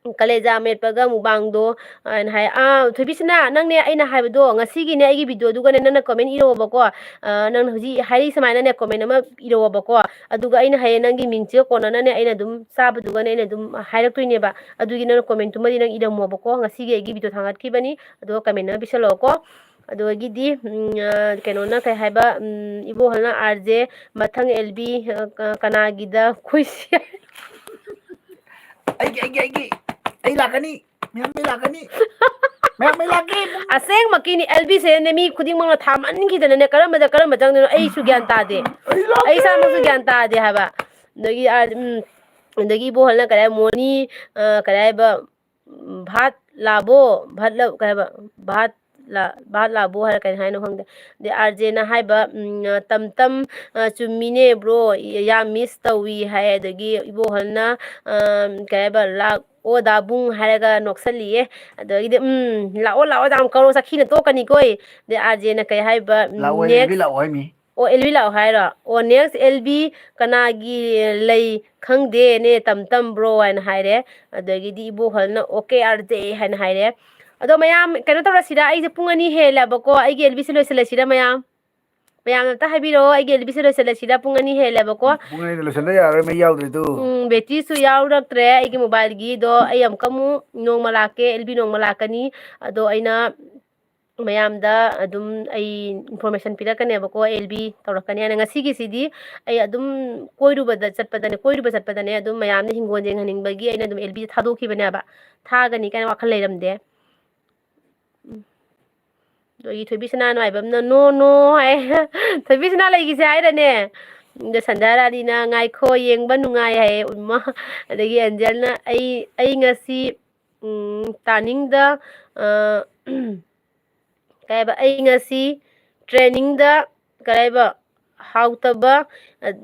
ꯀꯂꯦꯖꯥ ꯃꯦꯠꯄꯒ ꯃꯨꯛꯕꯥꯡꯗꯣ, ꯑꯅ ꯍꯥꯏ꯫ ꯑꯥ, ꯊꯣꯏꯕꯤꯁꯅꯥ, ꯅꯪꯅꯦ ꯑꯩꯅ ꯍꯥꯏꯕꯗꯣ, ꯉꯁꯤꯒꯤꯅꯦ ꯑꯩꯒꯤ videoꯗꯨꯒꯅꯦ ꯅꯪꯅ comment ꯏꯔꯛꯑꯣꯕꯀꯣ꯫ ꯑ, ꯅꯪꯅ ꯍꯧꯖꯤꯛ ꯍꯥꯏꯔꯤ ꯁꯨꯃꯥꯏꯅꯅꯦ comment ꯑꯃ ꯏꯔꯛꯑꯣꯕꯀꯣ꯫ ꯑꯗꯨꯒ ꯑꯩꯅ ꯍꯌꯦꯡ ꯅꯪꯒꯤ ꯃꯤꯡꯁꯤꯒ ꯀꯣꯟꯅꯅꯅꯦ ꯑꯩꯅ ꯑꯗꯨꯝ ꯆꯥꯕꯗꯨꯒꯅꯦ ꯑꯩꯅ ꯑꯗꯨꯝ ꯍꯥꯏꯔꯛꯇꯣꯏꯅꯦꯕ꯫ ꯑꯗꯨꯒꯤ ꯅꯪꯅ commentꯇꯨꯃꯗꯤ ꯅꯪ ꯏꯔꯝꯃꯣꯕꯀꯣ꯫ ꯉꯁꯤꯒꯤ ꯑꯩꯒꯤ video ꯊꯥꯡꯒꯠꯈꯤꯕꯅꯤ꯫ ꯑꯗꯨꯒ comment ꯑꯃ ꯄꯤꯁꯜꯂꯛꯑꯣꯀꯣ꯫ ꯑꯗꯨꯗꯒꯤꯗꯤ, ꯎꯝ, ꯑ, ꯀꯩꯅꯣꯅ ꯀꯩ ꯍꯥꯏꯕ, ꯎꯝ, ꯏꯕꯣꯍꯜꯅ, "ꯑꯥꯔ ꯖꯦ, ꯃꯊꯪ ꯑꯦꯜ ꯕꯤ, ꯑ, ꯀ-, ꯀꯅꯥꯒꯤꯗ ꯈꯨꯏꯁꯤ?" ꯑꯩꯒꯤ, ꯑꯩꯒꯤ, ꯑꯩꯒꯤ, ꯑꯩ ꯂꯥꯛꯀꯅꯤ, ꯃꯌꯥꯝ ꯑꯩ ꯂꯥꯛꯀꯅꯤ, ꯃꯌꯥꯝ ꯑꯩ ꯂꯥꯛꯀꯦ꯫ ꯑꯁꯦꯡꯃꯛꯀꯤꯅꯤ, ꯑꯦꯜ ꯕꯤꯁꯦꯅꯦ, ꯃꯤ ꯈꯨꯗꯤꯡꯃꯛꯅ ꯊꯥꯃꯟꯈꯤꯗꯅꯅꯦ, ꯀꯔꯝꯕꯗ ꯀꯔꯝꯕ ꯆꯪꯗꯣꯏꯅꯣ ꯑꯩꯁꯨ ꯒ꯭ꯌꯥꯟ ꯇꯥꯗꯦ꯫ ꯑꯩ ꯂꯥꯛꯀꯦ꯫ ꯑꯩ ꯏꯁꯥꯃꯛꯁꯨ ꯒ꯭ꯌꯥꯟ ꯇꯥꯗꯦ ꯍꯥꯏꯕ꯫ ꯑꯗꯒꯤ, ꯑꯥ, ꯎꯝ, ꯑꯗꯒꯤ ꯏꯕꯣꯍꯜꯅ ꯀꯔꯤ ꯍꯥꯏ, ꯃꯣꯅꯤ, ꯑ, ꯀꯔꯤ ꯍꯥꯏꯕ, ꯎꯝ, ꯚꯥꯠ ꯂꯥꯕꯣ, ꯚꯥꯠ ꯂ-, ꯀꯩ ꯍꯥꯏꯕ, ꯚꯥꯠ ꯂ-, ꯚꯥꯠ ꯂꯥꯕꯣ ꯍꯥꯏꯔ ꯀꯩ ꯍꯥꯏꯅꯣ ꯈꯪꯗꯦ꯫ ꯑꯗꯩ ꯑꯥꯔ ꯖꯦꯅ ꯍꯥꯏꯕ, ꯎꯝ, "ꯇꯝ ꯇꯝ, ꯑ, ꯆꯨꯝꯃꯤꯅꯦ bro, ꯌꯥꯝ miss ꯇꯧꯏ" ꯍꯥꯏ꯫ ꯑꯗꯒꯤ ꯏꯕꯣꯍꯜꯅ, ꯑ, ꯀꯩ ꯍꯥꯏꯕ, "ꯂꯥꯛꯑꯣ ꯗꯥꯕꯨꯡ" ꯍꯥꯏꯔꯒ ꯅꯣꯛꯁꯜꯂꯤꯌꯦ꯫ ꯑꯗꯒꯤꯗꯤ, ꯎꯝ, "ꯂꯥꯛꯑꯣ, ꯂꯥꯛꯑꯣ, ꯌꯥꯝ ꯀꯧꯔꯣ, ꯆꯈꯤꯅ ꯇꯣꯛꯀꯅꯤꯀꯣꯏ"꯫ ꯑꯗꯩ ꯑꯥꯔ ꯖꯦꯅ ꯀꯩ ꯍꯥꯏꯕ, ꯂꯥꯛꯑꯣ, next ꯑꯦꯜ ꯕꯤ ꯂꯥꯛꯑꯣ ꯍꯥꯏꯃꯤ꯫ ꯑꯣ, ꯑꯦꯜ ꯕꯤ ꯂꯥꯛꯑꯣ ꯍꯥꯏꯔꯣ? ꯑꯣ, next ꯑꯦꯜ ꯕꯤ ꯀꯅꯥꯒꯤ ꯂꯩ ꯈꯪꯗꯦꯅꯦ, ꯇꯝ ꯇꯝ bro ꯍꯥꯏꯅ ꯍꯥꯏꯔꯦ꯫ ꯑꯗꯒꯤꯗꯤ ꯏꯕꯣꯍꯜꯅ "ꯑꯣꯀꯦ ꯑꯥꯔ ꯖꯦ" ꯍꯥꯏꯅ ꯍꯥꯏꯔꯦ꯫ ꯑꯗꯣ ꯃꯌꯥꯝ ꯀꯩꯅꯣ ꯇꯧꯔꯁꯤꯔ, ꯑꯩꯁꯦ ꯄꯨꯡ ꯑꯅꯤ ꯍꯦꯜꯂꯦꯕꯀꯣ꯫ ꯑꯩꯒꯤ ꯑꯦꯜ ꯕꯤꯁꯦ ꯂꯣꯏꯁꯤꯜꯂꯁꯤꯔ ꯃꯌꯥꯝ? ꯃꯌꯥꯝ ꯑꯝꯇ ꯍꯥꯏꯕꯤꯔꯛꯑꯣ, ꯑꯩꯒꯤ ꯑꯦꯜ ꯕꯤꯁꯦ ꯂꯣꯏꯁꯤꯜꯂꯁꯤꯔ? ꯄꯨꯡ ꯑꯅꯤ ꯍꯦꯜꯂꯦꯕꯀꯣ꯫ ꯄꯨꯡ ꯑꯅꯤꯗ ꯂꯣꯏꯁꯤꯟꯗ ꯌꯥꯔꯣꯏ, ꯃꯩ ꯌꯥꯎꯗ꯭ꯔꯤꯗꯨ꯫ ꯎꯝ, batteryꯁꯨ ꯌꯥꯎꯔꯛꯇ꯭ꯔꯦ ꯑꯩꯒꯤ mobileꯒꯤꯗꯣ꯫ ꯑꯩ ꯑꯃꯨꯛꯀ ꯑꯃꯨꯛ ꯅꯣꯡꯃ ꯂꯥꯛꯀꯦ, ꯑꯦꯜ ꯕꯤ ꯅꯣꯡꯃ ꯂꯥꯛꯀꯅꯤ꯫ ꯑꯗꯣ ꯑꯩꯅ ꯃꯌꯥꯝꯗ ꯑꯗꯨꯝ ꯑꯩ information ꯄꯤꯔꯛꯀꯅꯦꯕꯀꯣ, ꯑꯦꯜ ꯕꯤ ꯇꯧꯔꯛꯀꯅꯤ ꯍꯥꯏꯅ꯫ ꯉꯁꯤꯒꯤꯁꯤꯗꯤ ꯑꯩ ꯑꯗꯨꯝ ꯀꯣꯏꯔꯨꯕꯗ ꯆꯠꯄꯗꯅꯦ, ꯀꯣꯏꯔꯨꯕ ꯆꯠꯄꯗꯅꯦ ꯑꯗꯨꯝ ꯃꯌꯥꯝꯅ ꯍꯤꯡꯒꯣꯜ ꯌꯦꯡꯍꯟꯅꯤꯡꯕꯒꯤ ꯑꯩꯅ ꯑꯗꯨꯝ ꯑꯦꯜ ꯕꯤ ꯊꯥꯗꯣꯛꯈꯤꯕꯅꯦꯕ꯫ ꯊꯥꯒꯅꯤ ꯀꯥꯏꯅ ꯋꯥꯈꯜ ꯂꯩꯔꯝꯗꯦ꯫ ꯎꯝ꯫ ꯑꯗꯒꯤ ꯊꯣꯏꯕꯤꯁꯅꯥ ꯅꯨꯡꯉꯥꯏꯕꯝꯅ "No, no" ꯍꯥꯏ꯫ ꯊꯣꯏꯕꯤꯁꯅꯥ ꯂꯩꯈꯤꯁꯦ ꯍꯥꯏꯔꯅꯦ? ꯑꯗ ꯁꯟꯙ꯭ꯌꯥꯔꯥꯅꯤꯅ "ꯉꯥꯏꯈꯣ, ꯌꯦꯡꯕ ꯅꯨꯡꯉꯥꯏ" ꯍꯥꯏꯌꯦ, ꯎꯝ꯫ ꯑꯗꯒꯤ ꯑꯦꯟꯖꯦꯜꯅ "ꯑꯩ, ꯑꯩ ꯉꯁꯤ, ꯎꯝ, ꯇꯥꯅꯤꯡꯗ, ꯑ, ꯀꯩ ꯍꯥꯏꯕ, ꯑꯩ ꯉꯁꯤ trainingꯗ" ꯀꯩ ꯍꯥꯏꯕ, "ꯍꯥꯎꯇꯕ,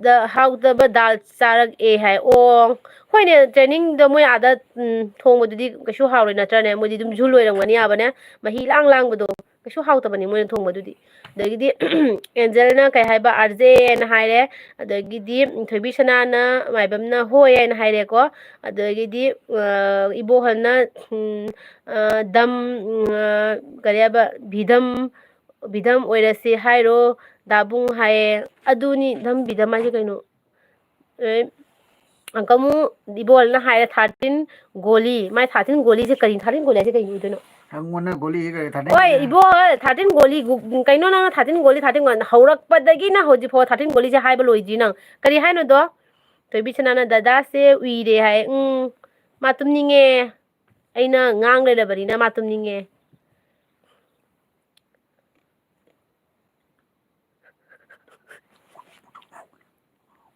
ꯗ, ꯍꯥꯎꯇꯕ ꯗꯥꯜ ꯆꯥꯔꯛꯑꯦ" ꯍꯥꯏ꯫ ꯑꯣ, ꯍꯣꯏꯅꯦ, trainingꯗ ꯃꯣꯏ ꯑꯥꯗ, ꯎꯝ, ꯊꯣꯡꯕꯗꯨꯗꯤ ꯀꯩꯁꯨ ꯍꯥꯎꯔꯣꯏ ꯅꯠꯇ꯭ꯔꯅꯦ? ꯃꯣꯏꯗꯤ ꯑꯗꯨꯝ ꯖꯨ ꯂꯣꯏꯔꯝꯒꯅꯤ ꯌꯥꯕꯅꯦ, ꯃꯍꯤ ꯂꯥꯡ ꯂꯥꯡꯕꯗꯣ꯫ ꯀꯩꯁꯨ ꯍꯥꯎꯇꯕꯅꯤ ꯃꯣꯏꯅ ꯊꯣꯡꯕꯗꯨꯗꯤ꯫ ꯑꯗꯒꯤꯗꯤ ꯑꯦꯟꯖꯦꯜꯅ ꯀꯩ ꯍꯥꯏꯕ, "ꯑꯥꯔꯖꯦ" ꯍꯥꯏꯅ ꯍꯥꯏꯔꯦ꯫ ꯑꯗꯒꯤꯗꯤ ꯊꯣꯏꯕꯤ ꯁꯅꯥꯅ, ꯃꯥꯏꯕꯝꯅ "ꯍꯣꯏ" ꯍꯥꯏꯅ ꯍꯥꯏꯔꯦꯀꯣ꯫ ꯑꯗꯒꯤꯗꯤ, ꯑ, ꯏꯕꯣꯍꯜꯅ, ꯎꯝ, ꯑ, "ꯗꯝ", ꯎꯝ, ꯑ, ꯀꯔꯤ ꯍꯥꯏꯕ, "ꯚꯤꯗꯝ, ꯚꯤꯗꯝ ꯑꯣꯏꯔꯁꯦ ꯍꯥꯏꯔꯣ ꯗꯥꯕꯨꯡ" ꯍꯥꯏꯌꯦ꯫ ꯑꯗꯨꯅꯤ, ꯙꯝ ꯚꯤꯗꯝ ꯍꯥꯏꯁꯦ ꯀꯩꯅꯣ? ꯑꯦ, ꯑꯪꯀꯃꯨ ꯏꯕꯣꯍꯜꯅ ꯍꯥꯏꯔꯦ, "ꯊꯥꯔꯇꯤꯟ ꯒꯣꯂꯤ"꯫ ꯃꯥꯏ ꯊꯥꯔꯇꯤꯟ ꯒꯣꯂꯤꯁꯦ ꯀꯔꯤꯅꯣ? ꯊꯥꯔꯇꯤꯟ ꯒꯣꯂꯤ ꯍꯥꯏꯁꯦ ꯀꯩꯅꯣ ꯑꯣꯏꯗꯣꯏꯅꯣ? ꯑꯩꯉꯣꯟꯗ ꯒꯣꯂꯤ ꯍꯦꯛ ꯂꯩꯔꯦ, ꯊꯥꯔꯇꯤꯟ ꯍꯣꯏ, ꯒꯣꯂꯤ꯫ ꯏꯕꯣꯍꯜ, ꯊꯥꯔꯇꯤꯟ ꯒꯣꯂꯤ, ꯒꯨ-, ꯀꯩꯅꯣ ꯅꯪꯅ ꯊꯥꯔꯇꯤꯟ ꯒꯣꯂꯤ, ꯊꯥꯔꯇꯤꯟ ꯒꯣꯂꯤ ꯍꯧꯔꯛꯄꯗꯒꯤꯅ ꯍꯧꯖꯤꯛ ꯐꯥꯎ ꯊꯥꯔꯇꯤꯟ ꯒꯣꯂꯤꯁꯦ ꯍꯥꯏꯕ ꯂꯣꯏꯗ꯭ꯔꯤ ꯅꯪ꯫ ꯀꯔꯤ ꯍꯥꯏꯅꯣꯗꯣ? ꯊꯣꯏꯕꯤ ꯁꯅꯥꯅ "ꯗꯗꯥꯁꯦ ꯎꯏꯔꯦ" ꯍꯥꯏ꯫ ꯎꯝ, ꯃꯥ ꯇꯨꯝꯅꯤꯡꯉꯦ꯫ ꯑꯩꯅ ꯉꯥꯡ ꯂꯩꯔꯕꯅꯤꯅ ꯃꯥ ꯇꯨꯝꯅꯤꯡꯉꯦ꯫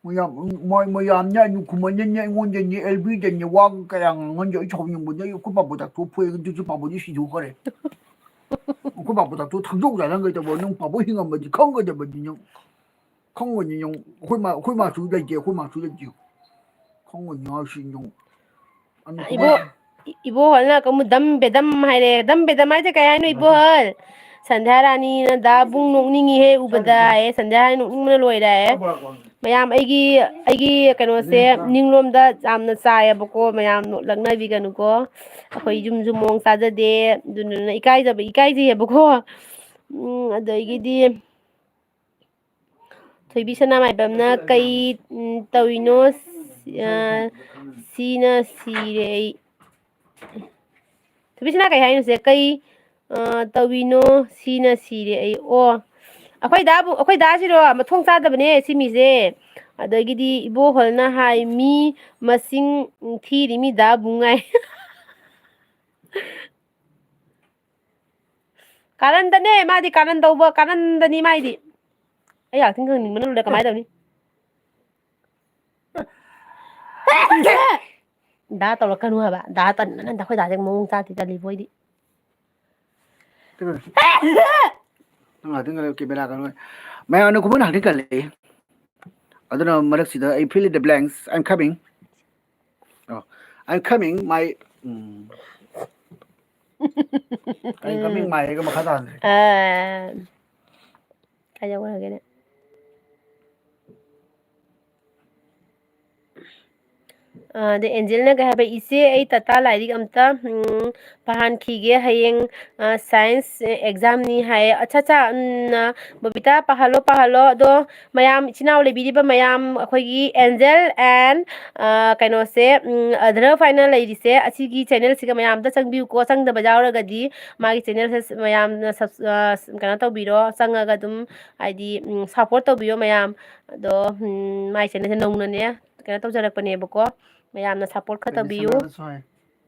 ꯃꯌꯥꯝ, ꯃꯣꯏ ꯃꯌꯥꯝꯅꯦ, ꯑꯅꯨ ꯈꯨꯃꯟꯅꯅꯦ, ꯑꯩꯉꯣꯟꯗꯅꯦ, ꯑꯦꯜꯕꯤꯗꯅꯦ, ꯋꯥ ꯀꯌꯥ ꯉꯥꯡꯍꯟꯗꯦ꯫ ꯑꯩ ꯁꯥꯎꯅꯤꯡꯕꯗꯩ ꯑꯩꯈꯣꯏ ꯄꯥꯕꯨ ꯗꯥꯛꯇꯔ ꯐꯨꯏ, ꯑꯗꯨꯁꯨ ꯄꯥꯕꯨꯗꯤ ꯁꯤꯗꯣꯛꯈ꯭ꯔꯦ꯫ ꯑꯩꯈꯣꯏ ꯄꯥꯕꯨ ꯗꯥꯛꯇꯔ ꯊꯥꯡꯗꯣꯛ ꯌꯥꯔꯝꯒꯗꯕ, ꯅꯪ ꯄꯥꯕꯨ ꯍꯤꯡꯉꯝꯃꯗꯤ ꯈꯪꯒꯗꯕꯅꯤ ꯅꯪ꯫ ꯈꯪꯒꯅꯤ ꯅꯪ꯫ ꯑꯩꯈꯣꯏ ꯃꯥ, ꯑꯩꯈꯣꯏ ꯃꯥꯁꯨ ꯂꯩꯇꯦ, ꯑꯩꯈꯣꯏ ꯃꯥꯁꯨ ꯂꯩꯇꯦ꯫ ꯈꯪꯒꯅꯤ ꯍꯥꯏꯁꯤ ꯅꯪ꯫ ꯑꯅꯨ ꯏꯕꯣ-, ꯈꯨꯃꯟ꯫ ꯏ-, ꯏꯕꯣꯍꯜꯅ ꯀꯃꯨ "ꯗꯝ ꯕꯦꯗꯝ" ꯍꯥꯏꯔꯦ꯫ "ꯗꯝ ꯕꯦꯗꯝ" ꯍꯥꯏꯁꯦ ꯀꯩ ꯍꯥꯏꯅꯣ ꯏꯕꯣꯍꯜ? ꯁꯟꯙ꯭ꯌꯥ ꯔꯥꯅꯤꯅ ꯗꯥ ꯕꯨꯡ ꯅꯣꯛꯅꯤꯡꯉꯤꯍꯦ ꯎꯕꯗ ꯍꯥꯏꯌꯦ꯫ ꯁꯟꯙ꯭ꯌꯥ ꯔꯥꯅꯤ ꯅꯣꯛꯅꯤꯡꯕꯅ ꯂꯣꯏꯔꯦ ꯍꯥꯏꯌꯦ꯫ ꯃꯌꯥꯝ ꯑꯩꯒꯤ, ꯑꯩꯒꯤ ꯀꯩꯅꯣꯁꯦ ꯅꯤꯡꯂꯣꯝꯗ ꯌꯥꯝꯅ ꯆꯥꯏꯌꯦꯕꯀꯣ, ꯃꯌꯥꯝ ꯂꯛꯅꯕꯤꯒꯅꯨꯀꯣ꯫ ꯑꯩꯈꯣꯏ ꯌꯨꯝꯁꯨ ꯃꯑꯣꯡ ꯆꯥꯖꯗꯦ, ꯑꯗꯨꯗꯨꯅ ꯏꯀꯥꯏꯖꯕ, ꯏꯀꯥꯏꯖꯩꯌꯦꯕꯀꯣ꯫ ꯎꯝ, ꯑꯗꯒꯤꯗꯤ ꯊꯣꯏꯕꯤ ꯁꯅꯥꯃꯥꯏꯕꯝꯅ ꯀꯩ, ꯎꯝ, ꯇꯧꯏꯅꯣ? ꯑ, ꯁꯤꯅ ꯁꯤꯔꯦ ꯑꯩ꯫ ꯊꯣꯏꯕꯤ ꯁꯅꯥ ꯀꯩ ꯍꯥꯏꯅꯣ ꯁꯦ? ꯀꯩ, ꯑ, ꯇꯧꯏꯅꯣ? ꯁꯤꯅ ꯁꯤꯔꯦ ꯑꯩ꯫ ꯑꯣ, ꯑꯩꯈꯣꯏ ꯗꯥꯕꯨ, ꯑꯩꯈꯣꯏ ꯗꯥꯁꯤꯔꯣ? ꯃꯊꯣꯡ ꯆꯥꯗꯕꯅꯦ ꯁꯤ ꯃꯤꯁꯦ꯫ ꯑꯗꯒꯤꯗꯤ ꯏꯕꯣꯍꯜꯅ ꯍꯥꯏ, "ꯃꯤ ꯃꯁꯤꯡ ꯊꯤꯔꯤ ꯃꯤ ꯗꯥꯕꯨꯡ" ꯍꯥꯏ꯫ ꯀꯥꯔꯟꯗꯅꯦ ꯃꯥꯗꯤ, ꯀꯥꯔꯟ ꯇꯧꯕ, ꯀꯥꯔꯟꯗꯅꯤ ꯃꯥꯏꯗꯤ꯫ ꯑꯩ ꯌꯥ ꯊꯤꯟ ꯈꯪꯅꯤꯡꯕꯅ ꯂꯣꯏꯔꯦ, ꯀꯃꯥꯏꯅ ꯇꯧꯅꯤ? ꯗꯥ ꯇꯧꯔꯛꯀꯅꯨ ꯍꯥꯏꯕ, ꯗꯥ ꯇꯟꯕꯅ ꯑꯩꯈꯣꯏ ꯗꯥꯁꯦ ꯃꯑꯣꯡ ꯆꯥꯗꯦ, ꯇꯜꯂꯤꯕꯣ ꯑꯩꯗꯤ꯫ ꯅꯪ ꯉꯥꯛꯇꯪ ꯂꯩꯌꯨ, ꯀꯦꯃꯦꯔꯥ ꯀꯩꯅꯣ꯫ ꯃꯌꯥꯝꯅ ꯈꯨꯃꯟ ꯉꯥꯛꯇꯪ ꯀꯜꯂꯛꯏ꯫ ꯑꯗꯨꯅ ꯃꯔꯛꯁꯤꯗ ꯑꯩ fill in the blanks, I'm coming. ꯑꯣ, I'm coming, my, ꯎꯝ, ꯑꯩ ꯃꯃꯤꯡ ꯎꯝ꯫ ꯃꯥꯏꯔꯒ ꯃꯈꯥ ꯇꯥꯍꯟꯗ꯭ꯔꯦ꯫ ꯑ, ꯀꯥꯏ ꯌꯧꯈ꯭ꯔꯒꯦꯅꯦ? ꯑ, ꯑꯗ ꯑꯦꯟꯖꯦꯜꯅ ꯀꯩ ꯍꯥꯏꯕ, "ꯏꯆꯦ, ꯑꯩ ꯇꯥꯇꯥ ꯂꯥꯏꯔꯤꯛ ꯑꯝꯇ, ꯎꯝ, ꯄꯥꯍꯟꯈꯤꯒꯦ꯫ ꯍꯌꯦꯡ, ꯑ, science examꯅꯤ" ꯍꯥꯏꯌꯦ꯫ "ꯑꯠꯆꯥ, ꯑꯠꯆꯥ, ꯎꯝ, ꯑ, ꯕꯕꯤꯇꯥ, ꯄꯥꯍꯜꯂꯣ, ꯄꯥꯍꯜꯂꯣ꯫ ꯑꯗꯣ ꯃꯌꯥꯝ, ꯏꯆꯤꯟ ꯏꯅꯥꯎ ꯂꯩꯕꯤꯔꯤꯕ ꯃꯌꯥꯝ, ꯑꯩꯈꯣꯏꯒꯤ ꯑꯦꯟꯖꯦꯜ and, ꯑ, ꯀꯩꯅꯣꯁꯦ, ꯎꯝ, ꯑꯗ꯭ꯔꯐ ꯍꯥꯏꯅ ꯂꯩꯔꯤꯁꯦ, ꯑꯁꯤꯒꯤ channelꯁꯤꯒ ꯃꯌꯥꯝ ꯑꯝꯇ ꯆꯪꯕꯤꯌꯨꯀꯣ꯫ ꯆꯪꯗꯕ ꯌꯥꯎꯔꯒꯗꯤ ꯃꯥꯒꯤ channelꯁꯦ ꯃꯌꯥꯝꯅ subs-, ꯑ, ꯀꯩꯅꯣ ꯇꯧꯕꯤꯔꯣ, ꯆꯪꯉꯒ ꯑꯗꯨꯝ ꯍꯥꯏꯗꯤ, ꯎꯝ, support ꯇꯧꯕꯤꯌꯣ ꯃꯌꯥꯝ꯫ ꯑꯗꯣ, ꯎꯝ, ꯃꯥꯏ channelꯁꯦ ꯅꯧꯅꯅꯦ ꯀꯩꯅꯣ ꯇꯧꯖꯔꯛꯄꯅꯦꯕꯀꯣ꯫ ꯃꯌꯥꯝꯅ support ꯈꯔ ꯊꯣꯏꯕꯤ ꯇꯧꯕꯤꯌꯨ꯫ ꯁꯅꯥꯗꯁꯨ ꯍꯥꯏ꯫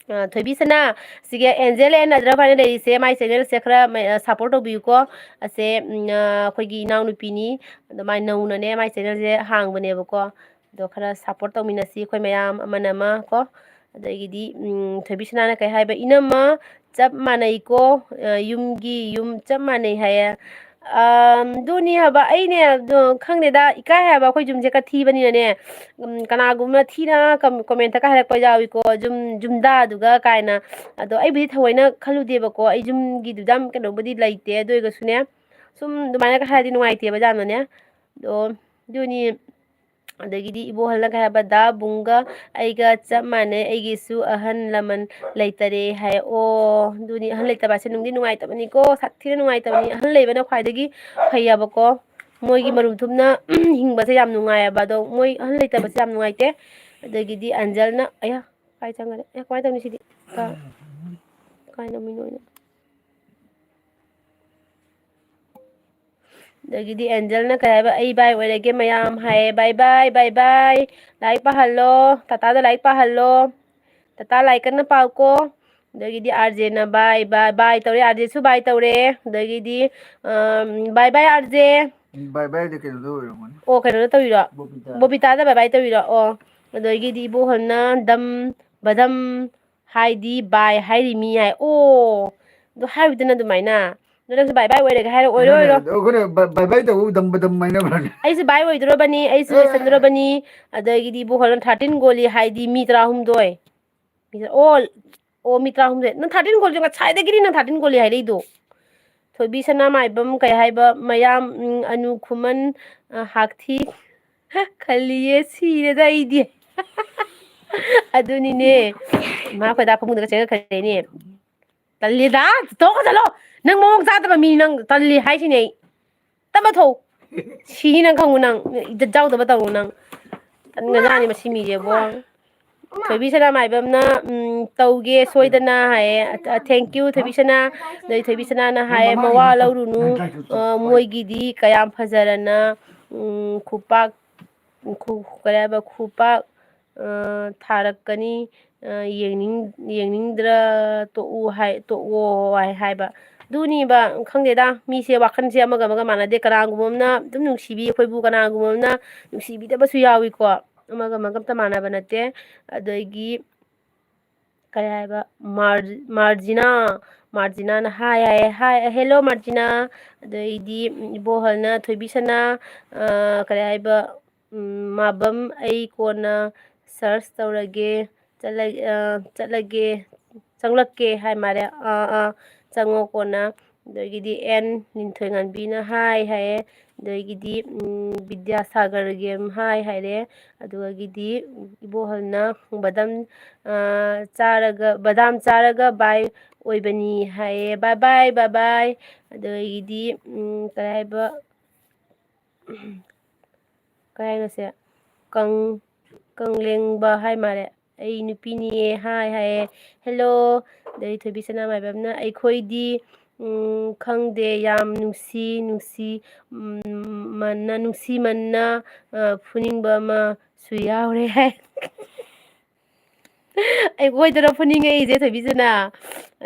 ꯑ, ꯊꯣꯏꯕꯤ ꯁꯅꯥ, ꯁꯤꯒꯤ ꯑꯦꯟꯖꯦꯜ and ꯑꯗ꯭ꯔꯐ ꯍꯥꯏꯅ ꯂꯩꯔꯤꯁꯦ, ꯃꯥꯏ channelꯁꯦ ꯈꯔ ꯃ-, ꯑ, support ꯇꯧꯕꯤꯌꯨꯀꯣ꯫ ꯑꯁꯦ, ꯎꯝ, ꯑ, ꯑꯩꯈꯣꯏꯒꯤ ꯏꯅꯥꯎꯅꯨꯄꯤꯅꯤ꯫ ꯑꯗꯣ ꯃꯥꯏ ꯅꯧꯅꯅꯦ ꯃꯥꯏ channelꯁꯦ ꯍꯥꯡꯕꯅꯦꯕꯀꯣ꯫ ꯑꯗꯣ ꯈꯔ support ꯇꯧꯃꯤꯟꯅꯁꯤ ꯑꯩꯈꯣꯏ ꯃꯌꯥꯝ ꯑꯃꯅ ꯑꯃ ꯀꯣ꯫ ꯑꯗꯒꯤꯗꯤ, ꯎꯝ, ꯊꯣꯏꯕꯤ ꯁꯅꯥꯅ ꯀꯩ ꯍꯥꯏꯕ, "ꯏꯅꯝꯃ, ꯆꯞ ꯃꯥꯟꯅꯩꯀꯣ, ꯑ, ꯌꯨꯝꯒꯤ ꯌꯨꯝ ꯆꯞ ꯃꯥꯟꯅꯩ" ꯍꯥꯏꯌꯦ꯫ ꯑꯝ, ꯑꯗꯨꯅꯤ ꯍꯥꯏꯕ, ꯑꯩꯅꯦ, ꯑꯗꯣ ꯈꯪꯗꯦꯗ, ꯏꯀꯥꯏ ꯍꯥꯏꯕ, ꯑꯩꯈꯣꯏ ꯌꯨꯝꯁꯦ ꯈꯔ ꯊꯤꯕꯅꯤꯅꯅꯦ, ꯎꯝ, ꯀꯅꯥꯒꯨꯝꯕꯅ ꯊꯤꯅ ꯀꯝ-, commentꯇꯒ ꯍꯥꯏꯔꯛꯄ ꯌꯥꯎꯏꯀꯣ, "ꯌꯨꯝ, ꯌꯨꯝꯗꯥꯗꯨꯒ" ꯀꯥꯏꯅ꯫ ꯑꯗꯣ ꯑꯩꯕꯨꯗꯤ ꯊꯑꯣꯏꯅ ꯈꯜꯂꯨꯗꯦꯕꯀꯣ, ꯑꯩ ꯌꯨꯝꯒꯤꯗꯨꯗ ꯌꯥꯝ ꯀꯩꯅꯣꯕꯨꯗꯤ ꯂꯩꯇꯦ, ꯑꯗꯨ ꯑꯣꯏꯔꯒꯁꯨꯅꯦ, ꯁꯨꯝ ꯑꯗꯨꯃꯥꯏꯅꯒ ꯍꯥꯏꯔꯗꯤ ꯅꯨꯡꯉꯥꯏꯇꯦꯕ ꯌꯥꯝꯅꯅꯦ꯫ ꯑꯗꯣ ꯑꯗꯨꯅꯤ, ꯑꯗꯒꯤꯗꯤ ꯏꯕꯣꯍꯜꯅ ꯀꯩ ꯍꯥꯏꯕ, "ꯗꯥ ꯕꯨꯡꯒ ꯑꯩꯒ ꯆꯞ ꯃꯥꯟꯅꯩ, ꯑꯩꯒꯤꯁꯨ ꯑꯍꯜ ꯂꯃꯟ ꯂꯩꯇꯔꯦ" ꯍꯥꯏ꯫ ꯑꯣ, ꯑꯗꯨꯅꯤ, ꯑꯍꯜ ꯂꯩꯇꯕ ꯍꯥꯏꯁꯦ ꯅꯨꯡꯗꯤ ꯅꯨꯡꯉꯥꯏꯇꯕꯅꯤꯀꯣ, ꯁꯥꯊꯤꯅ ꯅꯨꯡꯉꯥꯏꯇꯕꯅꯤ꯫ ꯑꯍꯜ ꯂꯩꯕꯅ ꯈ꯭ꯋꯥꯏꯗꯒꯤ ꯐꯩꯌꯦꯕꯀꯣ, ꯃꯣꯏꯒꯤ ꯃꯔꯨꯝ ꯊꯨꯞꯅ ꯍꯤꯡꯕꯁꯦ ꯌꯥꯝ ꯅꯨꯡꯉꯥꯏꯌꯦꯕ꯫ ꯑꯗꯣ ꯃꯣꯏ ꯑꯍꯜ ꯂꯩꯇꯕꯁꯦ ꯌꯥꯝ ꯅꯨꯡꯉꯥꯏꯇꯦ꯫ ꯑꯗꯒꯤꯗꯤ ꯑꯟꯖꯜꯅ, ꯑꯌꯥ, ꯀꯥꯏ ꯆꯪꯈꯔꯦ? ꯑꯦ, ꯀꯃꯥꯏꯅ ꯇꯧꯅꯤ ꯁꯤꯗꯤ? ꯀ-, ꯀꯥꯏ ꯅꯝꯃꯤꯅꯣ ꯑꯩꯅ? ꯑꯗꯒꯤꯗꯤ ꯑꯦꯟꯖꯦꯜꯅ ꯀꯩ ꯍꯥꯏꯕ, "ꯑꯩ ꯕꯥꯏ ꯑꯣꯏꯔꯒꯦ ꯃꯌꯥꯝ" ꯍꯥꯏꯌꯦ꯫ "ꯕꯥꯏ ꯕꯥꯏ, ꯕꯥꯏ ꯕꯥꯏ꯫ ꯂꯥꯏꯔꯤꯛ ꯄꯥꯍꯜꯂꯣ꯫ ꯇꯥꯇꯥꯗ ꯂꯥꯏꯔꯤꯛ ꯄꯥꯍꯜꯂꯣ꯫ ꯇꯥꯇꯥ ꯂꯥꯏꯔꯤꯛ ꯀꯟꯅ ꯄꯥꯎꯀꯣ"꯫ ꯑꯗꯒꯤꯗꯤ ꯑꯥꯔꯖꯦꯅ "ꯕꯥꯏ ꯕꯥꯏ", ꯕꯥꯏ ꯇꯧꯔꯦ, ꯑꯥꯔꯖꯦꯁꯨ ꯕꯥꯏ ꯇꯧꯔꯦ꯫ ꯑꯗꯒꯤꯗꯤ, ꯑꯝ, "ꯕꯥꯏ ꯕꯥꯏ ꯑꯥꯔꯖꯦ"꯫ ꯎꯝ, ꯕꯥꯏ ꯕꯥꯏꯗꯤ ꯀꯩꯅꯣꯗ ꯑꯣꯏꯔꯝꯒꯅꯤ꯫ ꯑꯣ, ꯀꯩꯅꯣꯗ ꯇꯧꯔꯤꯔꯣ? ꯕꯣꯕꯤꯇꯥ꯫ ꯕꯣꯕꯤꯇꯥꯗ ꯕꯥꯏ ꯕꯥꯏ ꯇꯧꯔꯤꯔꯣ? ꯑꯣ꯫ ꯑꯗꯒꯤꯗꯤ ꯏꯕꯣꯍꯜꯅ "ꯗꯝ ꯕꯗꯝ" ꯍꯥꯏꯗꯤ ꯕꯥꯏ ꯍꯥꯏꯔꯤ ꯃꯤ ꯍꯥꯏ꯫ ꯑꯣ, ꯑꯗꯨ ꯍꯥꯏꯔꯨꯗꯅ ꯑꯗꯨꯃꯥꯏꯅ꯫ ꯑꯗꯨ ꯅꯪꯁꯨ ꯕꯥꯏ ꯕꯥꯏ ꯑꯣꯏꯔꯒꯦ ꯍꯥꯏꯔꯣ, ꯑꯣꯏꯔꯣ, ꯀꯩꯅꯣꯅꯦ, ꯑꯣꯏꯔꯣ꯫ ꯑꯗꯣ ꯑꯩꯈꯣꯏꯅ ꯕꯥꯏ, ꯕꯥꯏ ꯕꯥꯏ ꯇꯧꯕꯕꯨ ꯗꯝ ꯕꯗꯝ ꯍꯥꯏꯅꯕ꯭ꯔꯅꯦ? ꯑꯩꯁꯨ ꯕꯥꯏ ꯑꯣꯏꯗꯣꯔꯕꯅꯤ, ꯑꯩꯁꯨ ꯑꯦ꯫ ꯂꯣꯏꯁꯟꯗꯣꯔꯕꯅꯤ꯫ ꯑꯗꯒꯤꯗꯤ ꯏꯕꯣꯍꯜꯅ "ꯊꯥꯔꯇꯤꯟ ꯒꯣꯂꯤ" ꯍꯥꯏꯗꯤ ꯃꯤ ꯇꯔꯥꯍꯨꯝꯗꯣꯏ꯫ ꯃꯤ ꯇꯔꯥ-, ꯑꯣ, ꯑꯣ, ꯃꯤ ꯇꯔꯥꯍꯨꯝꯗꯣꯏ꯫ ꯅꯪ thirteen ꯒꯣꯜꯁꯦ ꯉꯁꯥꯏꯗꯒꯤꯗꯤ ꯅꯪ thirteen ꯒꯣꯜꯂꯤ ꯍꯥꯏꯔꯛꯏꯗꯣ꯫ ꯊꯣꯏꯕꯤ ꯁꯅꯥꯃꯥꯏꯕꯝ ꯀꯩ ꯍꯥꯏꯕ ꯃꯌꯥꯝ, ꯎꯝ, ꯑꯅꯨ ꯈꯨꯃꯟ, ꯑ, ꯍꯥꯛꯊꯤ ꯈꯜꯂꯤꯌꯦ, ꯁꯤꯔꯦꯗ ꯑꯩꯗꯤ꯫ ꯑꯗꯨꯅꯤꯅꯦ꯫ ꯏꯃꯥ ꯈꯣꯏꯗꯥ ꯐꯃꯨꯡꯗꯒ ꯆꯪꯉꯛꯈ꯭ꯔꯦꯅꯦ꯫ ꯇꯜꯂꯦꯗ, ꯇꯣꯛꯑꯣ ꯆꯠꯂꯣ꯫ ꯅꯪ ꯃꯑꯣꯡ ꯆꯥꯗꯕ ꯃꯤ ꯅꯪ ꯇꯜꯂꯤ ꯍꯥꯏꯁꯤꯅꯦ ꯑꯩ꯫ ꯇꯞꯅ ꯊꯣꯛꯎ꯫ ꯁꯤꯅꯤ ꯅꯪ ꯈꯪꯉꯨ ꯅꯪ꯫ ꯏꯖꯠ ꯌꯥꯎꯗꯕ ꯇꯧꯅꯨ ꯅꯪ꯫ ꯇꯟꯒ꯭ꯔꯖꯥꯠꯅꯤ ꯃꯁꯤ ꯃꯤꯁꯦꯕꯣ꯫ ꯊꯣꯏꯕꯤ ꯁꯅꯥꯃꯥꯏꯕꯝꯅ, ꯎꯝ, "ꯇꯧꯒꯦ ꯁꯣꯏꯗꯅ" ꯍꯥꯏꯌꯦ꯫ ꯑ, thank you ꯊꯣꯏꯕꯤ ꯁꯅꯥ꯫ ꯑꯗꯩ ꯊꯣꯏꯕꯤ ꯁꯅꯥꯅ ꯍꯥꯏꯌꯦ, "ꯃꯋꯥ ꯂꯧꯔꯨꯅꯨ, ꯑ, ꯃꯣꯏꯒꯤꯗꯤ ꯀꯌꯥꯝ ꯐꯖꯔꯅ, ꯎꯝ, ꯈꯨꯄꯥꯛ, ꯈꯨ-, ꯀꯔꯤ ꯍꯥꯏꯕ, ꯈꯨꯄꯥꯛ, ꯑ, ꯊꯥꯔꯛꯀꯅꯤ, ꯑ, ꯌꯦꯡꯅꯤꯡ-, ꯌꯦꯡꯅꯤꯡꯗ꯭ꯔ ꯇꯣꯛꯎ ꯍꯥꯏ, ꯇꯣꯛꯑꯣ" ꯍꯥꯏ ꯍꯥꯏꯕ꯫ ꯑꯗꯨꯅꯤꯕ, ꯈꯪꯗꯦꯗ, ꯃꯤꯁꯦ ꯋꯥꯈꯜꯁꯦ ꯑꯃꯒ ꯑꯃꯒ ꯃꯥꯟꯅꯗꯦ꯫ ꯀꯅꯥꯒꯨꯝꯕ ꯑꯃꯅ ꯑꯗꯨꯝ ꯅꯨꯡꯁꯤꯕꯤ, ꯑꯩꯈꯣꯏꯕꯨ ꯀꯅꯥꯒꯨꯝꯕ ꯑꯃꯅ ꯅꯨꯡꯁꯤꯕꯤꯗꯕꯁꯨ ꯌꯥꯎꯏꯀꯣ꯫ ꯑꯃꯒ ꯑꯃꯒ ꯑꯝꯇ ꯃꯥꯟꯅꯕ ꯅꯠꯇꯦ꯫ ꯑꯗꯒꯤ ꯀꯔꯤ ꯍꯥꯏꯕ, ꯃꯥꯔ-, ꯃꯥꯔꯖꯤꯅꯥ, ꯃꯥꯔꯖꯤꯅꯥꯅ ꯍꯥꯏ ꯍꯥꯏꯌꯦ, ꯍꯥꯏ, "ꯍꯦꯜꯂꯣ ꯃꯥꯔꯖꯤꯅꯥ"꯫ ꯑꯗꯩꯗꯤ ꯏꯕꯣꯍꯜꯅ ꯊꯣꯏꯕꯤꯁꯅꯥ, ꯑ, ꯀꯔꯤ ꯍꯥꯏꯕ, ꯎꯝ, "ꯃꯥꯕꯝ, ꯑꯩ ꯀꯣꯟꯅ search ꯇꯧꯔꯒꯦ, ꯆꯠꯂ-, ꯑ, ꯆꯠꯂꯒꯦ, ꯆꯪꯂꯛꯀꯦ" ꯍꯥꯏ ꯃꯥꯜꯂꯦ꯫ ꯑꯥ, ꯑꯥ, ꯆꯪꯉꯣ ꯀꯣꯟꯅ꯫ ꯑꯗꯒꯤꯗꯤ ꯑꯦꯟ ꯅꯤꯡꯊꯣꯏꯉꯥꯟꯕꯤꯅ ꯍꯥꯏ ꯍꯥꯏꯌꯦ꯫ ꯑꯗꯒꯤꯗꯤ, ꯎꯝ, ꯕꯤꯗ꯭ꯌꯥꯁꯥꯒꯔꯒꯤ ꯑꯃ ꯍꯥꯏ ꯍꯥꯏꯔꯦ꯫ ꯑꯗꯨꯗꯒꯤꯗꯤ ꯏꯕꯣꯍꯜꯅ ꯕꯗꯥꯝ, ꯑ, ꯆꯥꯔꯒ, "ꯕꯗꯥꯝ ꯆꯥꯔꯒ ꯕꯥꯏ ꯑꯣꯏꯕꯅꯤ" ꯍꯥꯏꯌꯦ꯫ "Bye bye, bye bye"꯫ ꯑꯗꯒꯤꯗꯤ, ꯎꯝ, ꯀꯔꯤ ꯍꯥꯏꯕ, ꯀꯩ ꯍꯥꯏꯅꯣ ꯁꯦ? ꯀꯪ-, ꯀꯪꯂꯦꯡꯕ ꯍꯥꯏ ꯃꯥꯜꯂꯦ꯫ "ꯑꯩ ꯅꯨꯄꯤꯅꯤꯌꯦ" ꯍꯥꯏ ꯍꯥꯏꯌꯦ꯫ "ꯍꯦꯜꯂꯣ"꯫ ꯑꯗꯩ ꯊꯣꯏꯕꯤ ꯁꯅꯥꯃꯥꯏꯕꯝꯅ, "ꯑꯩꯈꯣꯏꯗꯤ, ꯎꯝ, ꯈꯪꯗꯦ, ꯌꯥꯝ ꯅꯨꯡꯁꯤ, ꯅꯨꯡꯁꯤ, ꯎꯝ, ꯃꯟꯅ, ꯅꯨꯡꯁꯤꯃꯟꯅ, ꯑ, ꯐꯨꯅꯤꯡꯕ ꯑꯃꯁꯨ ꯌꯥꯎꯔꯦ" ꯍꯥꯏ꯫ ꯑꯩꯈꯣꯏꯗꯔ ꯐꯨꯅꯤꯡꯉꯛꯏꯁꯦ ꯊꯣꯏꯕꯤꯁꯤꯅ꯫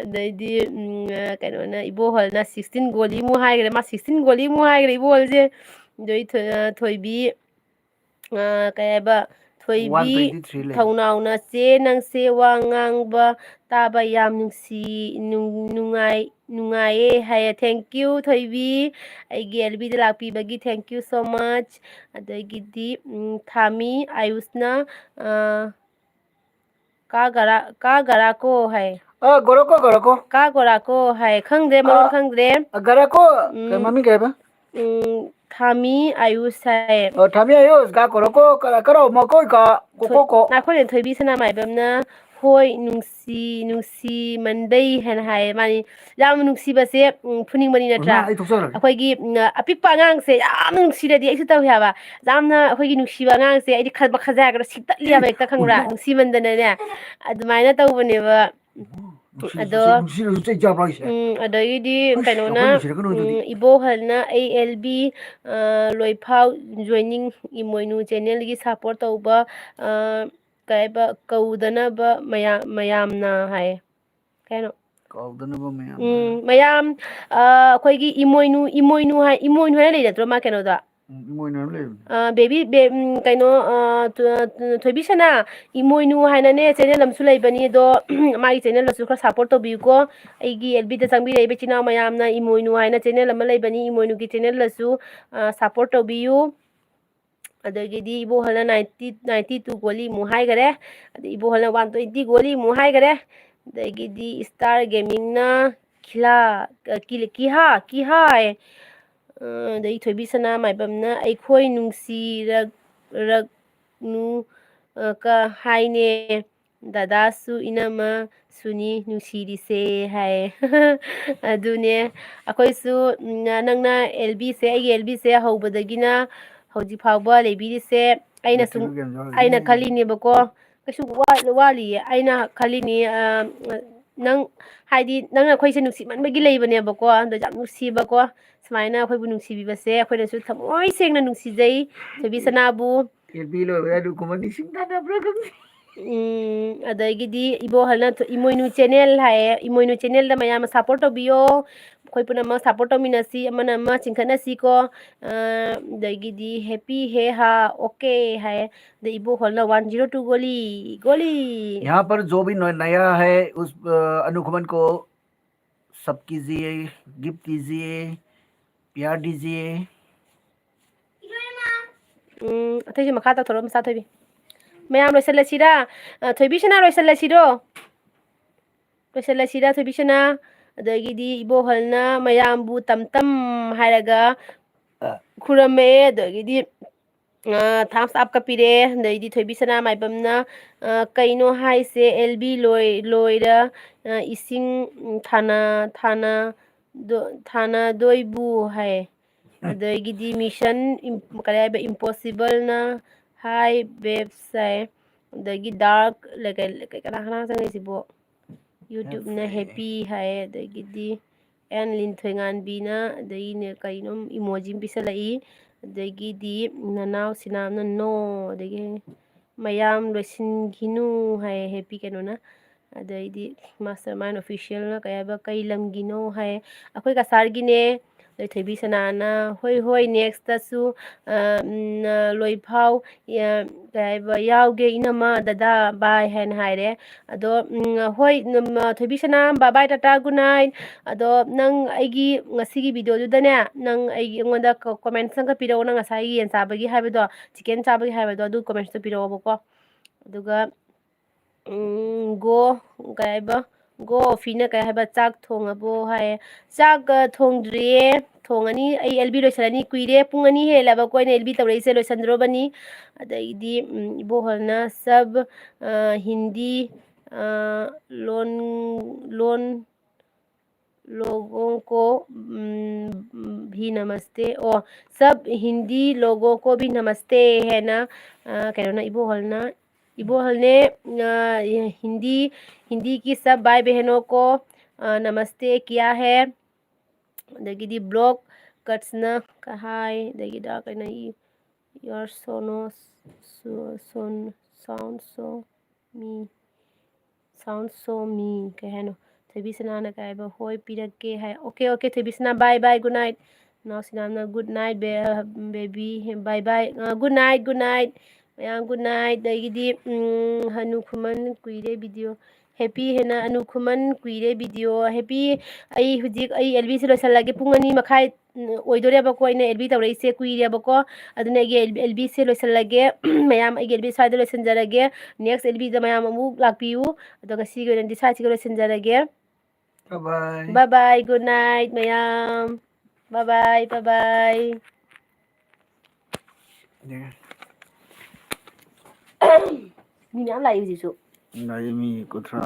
ꯑꯗꯩꯗꯤ, ꯎꯝ, ꯑ, ꯀꯩꯅꯣꯅ, ꯏꯕꯣꯍꯜꯅ sixteen ꯒꯣꯂꯤꯃꯨꯛ ꯍꯥꯏꯈ꯭ꯔꯦ, ꯃꯥ sixteen ꯒꯣꯂꯤꯃꯨꯛ ꯍꯥꯏꯈ꯭ꯔꯦ ꯏꯕꯣꯍꯜꯁꯦ꯫ ꯑꯗꯩ ꯊꯣꯏ-, ꯑ, ꯊꯣꯏꯕꯤ, ꯑ, ꯀꯩ ꯍꯥꯏꯕ, ꯊꯣꯏꯕꯤ one twenty three ꯂꯩ꯫ ꯊꯧꯅꯥꯎꯅ, "ꯆꯦ, ꯅꯪꯁꯦ ꯋꯥ ꯉꯥꯡꯕ ꯇꯥꯕ ꯌꯥꯝ ꯅꯨꯡꯁꯤ, ꯅꯨꯡ-, ꯅꯨꯡꯉꯥꯏ, ꯅꯨꯡꯉꯥꯏꯌꯦ" ꯍꯥꯏꯌꯦ꯫ "Thank you ꯊꯣꯏꯕꯤ, ꯑꯩꯒꯤ ꯑꯦꯜ ꯕꯤꯗ ꯂꯥꯛꯄꯤꯕꯒꯤ thank you so much"꯫ ꯑꯗꯒꯤꯗꯤ, ꯎꯝ, ꯊꯥꯃꯤ ꯑꯌꯨꯁꯅ, ꯑ, ꯀꯥ ꯒꯔꯥ-, ꯀꯥ ꯒꯔꯥꯀꯣ ꯍꯥꯏ꯫ ꯑ, ꯒꯣꯔꯣꯀꯣ, ꯒꯣꯔꯣꯀꯣ꯫ ꯀꯥ ꯒꯣꯔꯥꯀꯣ ꯍꯥꯏ꯫ ꯈꯪꯗ꯭ꯔꯦ, ꯃꯔꯣꯟ ꯑ, ꯈꯪꯗ꯭ꯔꯦ꯫ ꯑ, ꯒꯔꯥꯀꯣ, ꯎꯝ꯫ ꯀꯩ ꯃꯃꯤꯡ ꯀꯩ ꯍꯥꯏꯕ? ꯎꯝ, ꯊꯥꯃꯤ ꯑꯌꯨꯁ ꯍꯥꯏ꯫ ꯑ, ꯊꯥꯃꯤ ꯑꯌꯨꯁ, ꯒꯥ ꯒꯣꯔꯣꯀꯣ, ꯀ-, ꯀꯔꯣ, ꯃꯀꯣꯏ ꯀꯥ, ꯊꯣꯏ-, ꯀꯣꯀꯣ ꯀꯣ꯫ ꯉꯥꯏꯈꯣꯅꯦ, ꯊꯣꯏꯕꯤ ꯁꯅꯥꯃꯥꯏꯕꯝꯅ, "ꯍꯣꯏ, ꯅꯨꯡꯁꯤ, ꯅꯨꯡꯁꯤꯃꯟꯕꯩ" ꯍꯥꯏꯅ ꯍꯥꯏꯌꯦ꯫ ꯃꯥꯅꯤ, ꯌꯥꯝ ꯅꯨꯡꯁꯤꯕꯁꯦ, ꯎꯝ, ꯐꯨꯅꯤꯡꯕꯅꯤ ꯅꯠꯇ꯭ꯔꯥ? ꯏꯃꯥ, ꯑꯩ ꯊꯣꯛꯆꯔꯒꯦ꯫ ꯑꯩꯈꯣꯏꯒꯤ, ꯎꯝ, ꯑꯄꯤꯛꯄ ꯑꯉꯥꯡꯁꯦ ꯌꯥꯝ ꯅꯨꯡꯁꯤꯔꯗꯤ ꯑꯩꯁꯨ ꯇꯧꯏ ꯍꯥꯏꯕ꯫ ꯌꯥꯝꯅ ꯑꯩꯈꯣꯏꯒꯤ ꯅꯨꯡꯁꯤꯕ ꯑꯉꯥꯡꯁꯦ ꯑꯩꯗꯤ ꯈꯟꯕ ꯈꯟꯖꯥꯏꯔꯒ ꯁꯤꯛꯇꯠꯂꯤ ꯍꯥꯏꯕ ꯍꯦꯛꯇ, ꯈꯪꯕ꯭ꯔꯥ? ꯎꯝ꯫ ꯅꯨꯡꯁꯤꯃꯟꯗꯅꯅꯦ꯫ ꯑꯗꯨꯃꯥꯏꯅ ꯇꯧꯕꯅꯦꯕ꯫ ꯅꯨꯡꯁꯤꯔꯁꯨ ꯑꯗꯣ, ꯆꯩ-, ꯅꯨꯡꯁꯤꯔꯁꯨ ꯆꯩ ꯆꯥꯕ꯭ꯔꯣ ꯍꯥꯏꯁꯦ? ꯎꯝ, ꯑꯗꯒꯤꯗꯤ ꯑꯁ, ꯌꯥꯝ ꯀꯩꯅꯣꯅ, ꯀꯟꯅ ꯅꯨꯡꯁꯤꯔꯛꯀꯅꯨ ꯑꯗꯨꯗꯤ꯫ ꯎꯝ, ꯏꯕꯣꯍꯜꯅ ꯑꯩ ꯑꯦꯜ ꯕꯤ, ꯑ, ꯂꯣꯏꯐꯥꯎ ꯖꯣꯏꯅꯤꯡ ꯏꯃꯣꯏꯅꯨ ꯆꯦꯅꯦꯜꯒꯤ ꯁꯞꯄꯣꯔꯠ ꯇꯧꯕ, ꯑ, ꯀꯩ ꯍꯥꯏꯕ, ꯀꯧꯗꯅꯕ ꯃꯌꯥꯝ, ꯃꯌꯥꯝꯅ ꯍꯥꯏꯌꯦ꯫ ꯀꯩ ꯍꯥꯏꯅꯣ? ꯀꯧꯗꯅꯕ ꯃꯌꯥꯝꯅ꯫ ꯎꯝ, ꯃꯌꯥꯝ, ꯑ, ꯑꯩꯈꯣꯏꯒꯤ ꯏꯃꯣꯏꯅꯨ, ꯏꯃꯣꯏꯅꯨ ꯍꯥꯏ, ꯏꯃꯣꯏꯅꯨ ꯍꯥꯏꯅ ꯂꯩ ꯅꯠꯇ꯭ꯔꯣ ꯃꯥ ꯀꯩꯅꯣꯗ? ꯎꯝ, ꯏꯃꯣꯏꯅꯨ ꯍꯥꯏꯅ ꯂꯩꯕꯅꯦ꯫ ꯑ, ꯕꯦꯕꯤ, ꯕꯦ-, ꯎꯝ, ꯀꯩꯅꯣ, ꯑ, ꯊꯣ-, ꯊꯣꯏꯕꯤ ꯁꯅꯥ, ꯏꯃꯣꯏꯅꯨ ꯍꯥꯏꯅꯅꯦ ꯆꯦꯅꯦꯜ ꯑꯃꯁꯨ ꯂꯩꯕꯅꯤ, ꯑꯗꯣ ꯃꯥꯒꯤ ꯆꯦꯅꯦꯜꯗꯁꯨ ꯈꯔ ꯁꯞꯄꯣꯔꯠ ꯇꯧꯕꯤꯌꯨꯀꯣ꯫ ꯑꯩꯒꯤ ꯑꯦꯜ ꯕꯤꯗ ꯆꯪꯕꯤꯔꯛꯏꯕ ꯏꯆꯤꯟ ꯏꯅꯥꯎ ꯃꯌꯥꯝꯅ ꯏꯃꯣꯏꯅꯨ ꯍꯥꯏꯅ ꯆꯦꯅꯦꯜ ꯑꯃ ꯂꯩꯕꯅꯤ, ꯏꯃꯣꯏꯅꯨꯒꯤ ꯆꯦꯅꯦꯜꯗꯁꯨ, ꯑ, ꯁꯞꯄꯣꯔꯠ ꯇꯧꯕꯤꯌꯨ꯫ ꯑꯗꯒꯤꯗꯤ ꯏꯕꯣꯍꯜꯅ ninety, ninety two ꯒꯣꯂꯤꯃꯨꯛ ꯍꯥꯏꯈꯔꯦ꯫ ꯑꯗꯩ ꯏꯕꯣꯍꯜꯅ one twenty ꯒꯣꯂꯤꯃꯨꯛ ꯍꯥꯏꯈꯔꯦ꯫ ꯑꯗꯒꯤꯗꯤ ꯏꯁꯇꯥꯔ ꯒꯦꯃꯤꯡꯅ ꯈꯤꯂꯥ, ꯑ, ꯀꯤ-, ꯀꯤꯍꯥ, ꯀꯤꯍꯥ ꯍꯥꯏ꯫ ꯑ, ꯑꯗꯩ ꯊꯣꯏꯕꯤ ꯁꯅꯥ ꯃꯥꯏꯕꯝꯅ "ꯑꯩꯈꯣꯏ ꯅꯨꯡꯁꯤꯔꯛ-, ꯔꯛꯅꯨ, ꯑ, ꯀ ꯍꯥꯏꯅꯦ꯫ ꯗꯗꯥꯁꯨ ꯏꯅꯝꯃꯁꯨꯅꯤ ꯅꯨꯡꯁꯤꯔꯤꯁꯦ" ꯍꯥꯏ꯫ ꯑꯗꯨꯅꯦ, ꯑꯩꯈꯣꯏꯁꯨ, ꯎꯝ, ꯅꯪꯅ ꯑꯦꯜ ꯕꯤꯁꯦ, ꯑꯩꯒꯤ ꯑꯦꯜ ꯕꯤꯁꯦ ꯍꯧꯕꯗꯒꯤꯅ ꯍꯧꯖꯤꯛ ꯐꯥꯎꯕ ꯂꯩꯕꯤꯔꯤꯁꯦ, ꯑꯩꯅ ꯁꯨꯝ, ꯂꯩꯇ꯭ꯔꯤꯕ ꯀꯩꯅꯣ ꯌꯥꯎꯔꯤꯁꯦ꯫ ꯑꯩꯅ ꯈꯜꯂꯤꯅꯦꯕꯀꯣ, ꯀꯩꯁꯨ ꯋꯥ-, ꯋꯥꯠꯂꯤꯌꯦ꯫ ꯑꯩꯅ ꯈꯜꯂꯤꯅꯦ, ꯑ, ꯅꯪ, ꯍꯥꯏꯗꯤ, ꯅꯪꯅ ꯑꯩꯈꯣꯏꯁꯦ ꯅꯨꯡꯁꯤꯃꯟꯕꯒꯤ ꯂꯩꯕꯅꯦꯕꯀꯣ, ꯑꯗꯣ ꯌꯥꯝ ꯅꯨꯡꯁꯤꯕꯀꯣ, ꯁꯨꯃꯥꯏꯅ ꯑꯩꯈꯣꯏꯕꯨ ꯅꯨꯡꯁꯤꯕꯤꯕꯁꯦ ꯑꯩꯈꯣꯏꯅꯁꯨ ꯊꯃꯣꯏ ꯁꯦꯡꯅ ꯅꯨꯡꯁꯤꯖꯩ, ꯊꯣꯏꯕꯤ ꯁꯅꯥꯕꯨ꯫ ꯑꯦꯜ ꯕꯤ ꯂꯣꯏꯕꯗ ꯑꯗꯨꯒꯨꯝꯕ ꯅꯤꯡꯁꯤꯡ ꯇꯥꯟꯅꯕ꯭ꯔꯥ ꯈꯪꯗꯦ꯫ ꯎꯝ, ꯑꯗꯒꯤꯗꯤ ꯏꯕꯣꯍꯜꯅ ꯊꯣ-, ꯏꯃꯣꯏꯅꯨ ꯆꯦꯅꯦꯜ ꯍꯥꯏꯌꯦ, ꯏꯃꯣꯏꯅꯨ ꯆꯦꯅꯦꯜꯗ ꯃꯌꯥꯝ ꯑꯃ ꯁꯞꯄꯣꯔꯠ ꯇꯧꯕꯤꯌꯣ, ꯑꯩꯈꯣꯏ ꯄꯨꯝꯅꯃꯛ ꯁꯞꯄꯣꯔꯠ ꯇꯧꯃꯤꯟꯅꯁꯤ, ꯑꯃꯅ ꯑꯃ ꯆꯤꯡꯈꯠꯅꯁꯤꯀꯣ꯫ ꯑ, ꯑꯗꯒꯤꯗꯤ ꯍꯦꯄꯤ ꯍꯦ ꯍꯥ ꯑꯣꯀꯦ ꯍꯥꯏꯌꯦ, ꯑꯗꯩ ꯏꯕꯣꯍꯜꯅ one zero two ꯒꯣꯂꯤ, ꯒꯣꯂꯤ꯫ यहाँ पर जो भी नया है, उस, अ, अनुगमन को सब कीजिए, गिफ्ट कीजिए, प्यार दीजिए। ꯎꯝ, ꯑꯇꯩꯁꯨ ꯃꯈꯥ ꯇꯧꯊꯣꯔꯛꯑꯣ, ꯃꯆꯥ ꯊꯣꯏꯕꯤ꯫ ꯃꯌꯥꯝ ꯂꯣꯏꯁꯤꯜꯂꯁꯤꯔꯥ? ꯑ, ꯊꯣꯏꯕꯤꯁꯅꯥ ꯂꯣꯏꯁꯤꯜꯂꯁꯤꯔꯣ? ꯂꯣꯏꯁꯤꯜꯂꯁꯤꯔꯥ, ꯊꯣꯏꯕꯤꯁꯅꯥ? ꯑꯗꯒꯤꯗꯤ ꯏꯕꯣꯍꯜꯅ ꯃꯌꯥꯝꯕꯨ ꯇꯝ ꯇꯝ ꯍꯥꯏꯔꯒ, ꯑ, ꯈꯨꯔꯝꯃꯦ꯫ ꯑꯗꯒꯤꯗꯤ, ꯑ, thumbs up ꯀ ꯄꯤꯔꯦ꯫ ꯑꯗꯩꯗꯤ ꯊꯣꯏꯕꯤꯁꯅꯥ ꯃꯥꯏꯕꯝꯅ, ꯑ, "ꯀꯩꯅꯣ ꯍꯥꯏꯁꯦ, ꯑꯦꯜ ꯕꯤ ꯂꯣꯏ-, ꯂꯣꯏꯔ, ꯑ, ꯏꯁꯤꯡ, ꯎꯝ, ꯊꯥꯅ-, ꯊꯥꯅ-, ꯗꯣ-, ꯊꯥꯅꯗꯣꯏꯕꯨ" ꯍꯥꯏ꯫ ꯑꯗꯒꯤꯗꯤ mission ꯏꯝ-, ꯀꯔꯤ ꯍꯥꯏꯕ, impossible ꯅ "Hi babes" ꯍꯥꯏ꯫ ꯑꯗꯒꯤ dark ꯂꯩ-, ꯀꯩ-, ꯀꯩ-, ꯀꯅꯥ ꯀꯅꯥ ꯆꯪꯉꯛꯏꯁꯤꯕꯣ? YouTube ꯅ ꯍꯦꯄꯤ ꯍꯥꯏ꯫ ꯑꯗꯒꯤꯗꯤ ꯑꯦꯟ ꯂꯤꯟꯊꯣꯏꯉꯥꯟꯕꯤꯅ, ꯑꯗꯒꯤꯅꯦ ꯀꯩꯅꯣꯝ emoji ꯑꯃ ꯄꯤꯁꯜꯂꯛꯏ꯫ ꯑꯗꯒꯤꯗꯤ ꯅꯅꯥꯎ ꯁꯤꯅꯥꯝꯅ "No", ꯑꯗꯒꯤ "ꯃꯌꯥꯝ ꯂꯣꯏꯁꯤꯟꯈꯤꯅꯨ" ꯍꯥꯏ ꯍꯦꯄꯤ ꯀꯩꯅꯣꯅ꯫ ꯑꯗꯩꯗꯤ mastermind official ꯅ ꯀꯩ ꯍꯥꯏꯕ, "ꯀꯩ ꯂꯝꯒꯤꯅꯣ?" ꯍꯥꯏ꯫ "ꯑꯩꯈꯣꯏ ꯀꯁꯥꯔꯒꯤꯅꯦ"꯫ ꯑꯗꯩ ꯊꯣꯏꯕꯤ ꯁꯅꯥꯅ, "ꯍꯣꯏ, ꯍꯣꯏ, next ꯇꯁꯨ, ꯑ, ꯎꯝ, ꯑ, ꯂꯣꯏꯐꯥꯎ, ꯑ, ꯀꯩ ꯍꯥꯏꯕ, ꯌꯥꯎꯒꯦ ꯏꯅꯝꯃ, ꯗꯗꯥ, bye" ꯍꯥꯏꯅ ꯍꯥꯏꯔꯦ꯫ ꯑꯗꯣ, ꯎꯝ, ꯍꯣꯏ, ꯎꯝ, ꯑ, ꯊꯣꯏꯕꯤ ꯁꯅꯥ, bye bye, Tata, good night꯫ ꯑꯗꯣ ꯅꯪ ꯑꯩꯒꯤ ꯉꯁꯤꯒꯤ video ꯗꯨꯗꯅꯦ, ꯅꯪ ꯑꯩꯒꯤ, ꯑꯩꯉꯣꯟꯗ ꯀ-, comments ꯑꯃꯒ ꯄꯤꯔꯛꯑꯣ, ꯅꯪ ꯉꯁꯥꯏꯒꯤ ꯌꯦꯟ ꯆꯥꯕꯒꯤ ꯍꯥꯏꯕꯗꯣ, chicken ꯆꯥꯕꯒꯤ ꯍꯥꯏꯕꯗꯣ, ꯑꯗꯨ comments ꯇꯣ ꯄꯤꯔꯛꯑꯣꯕꯀꯣ꯫ ꯑꯗꯨꯒ, ꯎꯝ, ꯒꯣ, ꯀꯩ ꯍꯥꯏꯕ? ꯒꯣ ꯑꯣꯐꯤꯅ ꯀꯩ ꯍꯥꯏꯕ? "ꯆꯥꯛ ꯊꯣꯡꯉꯕꯣ?" ꯍꯥꯏꯌꯦ꯫ "ꯆꯥꯛ, ꯑ, ꯊꯣꯡꯗ꯭ꯔꯤꯌꯦ, ꯊꯣꯡꯉꯅꯤ꯫ ꯑꯩ ꯑꯦꯜ ꯕꯤ ꯂꯣꯏꯁꯜꯂꯅꯤ꯫ ꯀꯨꯏꯔꯦ, ꯄꯨꯡ ꯑꯅꯤ ꯍꯦꯜꯂꯕꯀꯣ ꯑꯩꯅ ꯑꯦꯜ ꯕꯤ ꯇꯧꯔꯛꯏꯁꯦ, ꯂꯣꯏꯁꯟꯗ꯭ꯔꯣꯕꯅꯤ꯫" ꯑꯗꯩꯗꯤ, ꯎꯝ, ꯏꯕꯣꯍꯜꯅ, "ꯁꯕ, ꯑ, ꯍꯤꯟꯗꯤ, ꯑ, ꯂꯣꯟ, ꯂꯣꯟ, ꯂꯣꯒꯣꯡ ꯀꯣ, ꯎꯝ, ꯚꯤ ꯅꯃꯁꯇꯦ"꯫ ꯑꯣ, "ꯁꯕ ꯍꯤꯟꯗꯤ ꯂꯣꯒꯣ ꯀꯣ ꯚꯤ ꯅꯃꯁꯇꯦ" ꯍꯥꯏꯅ, ꯑ, ꯀꯩꯅꯣꯅ, ꯏꯕꯣꯍꯜꯅ, ꯏꯕꯣꯍꯜꯅꯦ, ꯑ, ꯍꯤꯟꯗꯤ, "ꯍꯤꯟꯗꯤ ꯀꯤ ꯁꯕ ꯚꯥꯏ ꯕꯍꯅꯣ ꯀꯣ, ꯑ, ꯅꯃꯁꯇꯦ ꯀꯤꯌꯥ ꯍꯦ?" ꯑꯗꯒꯤꯗꯤ block cuts ꯅ ꯀꯍꯥꯏ, ꯑꯗꯒꯤꯗ ꯀꯩꯅꯣ, "Your sono, so-, son, sound so me, sound so me", ꯀꯩ ꯍꯥꯏꯅꯣ? ꯊꯣꯏꯕꯤ ꯁꯅꯥꯅ ꯀꯩ ꯍꯥꯏꯕ? "ꯍꯣꯏ, ꯄꯤꯔꯛꯀꯦ" ꯍꯥꯏ꯫ "Okay, okay, ꯊꯣꯏꯕꯤ ꯁꯅꯥ, bye bye, good night"꯫ Now ꯁꯤꯅꯥꯝꯅ, "Good night, be-, baby, bye bye, ꯑ, good night, good night, ꯃꯌꯥꯝ good night"꯫ ꯑꯗꯒꯤꯗꯤ, ꯎꯝ, "ꯍꯅꯨ ꯈꯨꯃꯟ ꯀꯨꯏꯔꯦ video", ꯍꯦꯄꯤ ꯍꯦꯟꯅ, "ꯑꯅꯨ ꯈꯨꯃꯟ ꯀꯨꯏꯔꯦ video", ꯍꯦꯄꯤ꯫ ꯑꯩ ꯍꯧꯖꯤꯛ ꯑꯩ ꯑꯦꯜ ꯕꯤꯁꯦ ꯂꯣꯏꯁꯜꯂꯒꯦ, ꯄꯨꯡ ꯑꯅꯤ ꯃꯈꯥꯏ ꯑꯣꯏꯗꯣꯔꯦꯕꯀꯣ꯫ ꯑꯩꯅ ꯑꯦꯜ ꯕꯤ ꯇꯧꯔꯛꯏꯁꯦ ꯀꯨꯏꯔꯦꯕꯀꯣ꯫ ꯑꯗꯨꯅ ꯑꯩꯒꯤ ꯑꯦꯜ ꯕꯤꯁꯦ ꯂꯣꯏꯁꯤꯜꯂꯒꯦ꯫ ꯃꯌꯥꯝ, ꯑꯩꯒꯤ ꯑꯦꯜ ꯕꯤ ꯁ꯭ꯋꯥꯏꯗ ꯂꯣꯏꯁꯤꯟꯖꯔꯒꯦ꯫ ꯅꯦꯛꯁ ꯑꯦꯜ ꯕꯤꯗ ꯃꯌꯥꯝ ꯑꯃꯨꯛ ꯂꯥꯛꯄꯤꯌꯨ꯫ ꯑꯗꯣ ꯉꯁꯤꯒꯤ ꯑꯣꯏꯅꯗꯤ ꯁ꯭ꯋꯥꯏꯁꯤꯒ ꯂꯣꯏꯁꯤꯟꯖꯔꯒꯦ꯫ Bye bye. Bye bye, good night ꯃꯌꯥꯝ꯫ Bye bye, bye bye꯫ ꯃꯤ ꯃꯌꯥꯝ ꯂꯥꯛꯏ ꯍꯧꯖꯤꯛꯁꯨ꯫ ꯂꯥꯛꯏ ꯃꯤ ꯀꯨꯟꯊ꯭ꯔꯥ꯫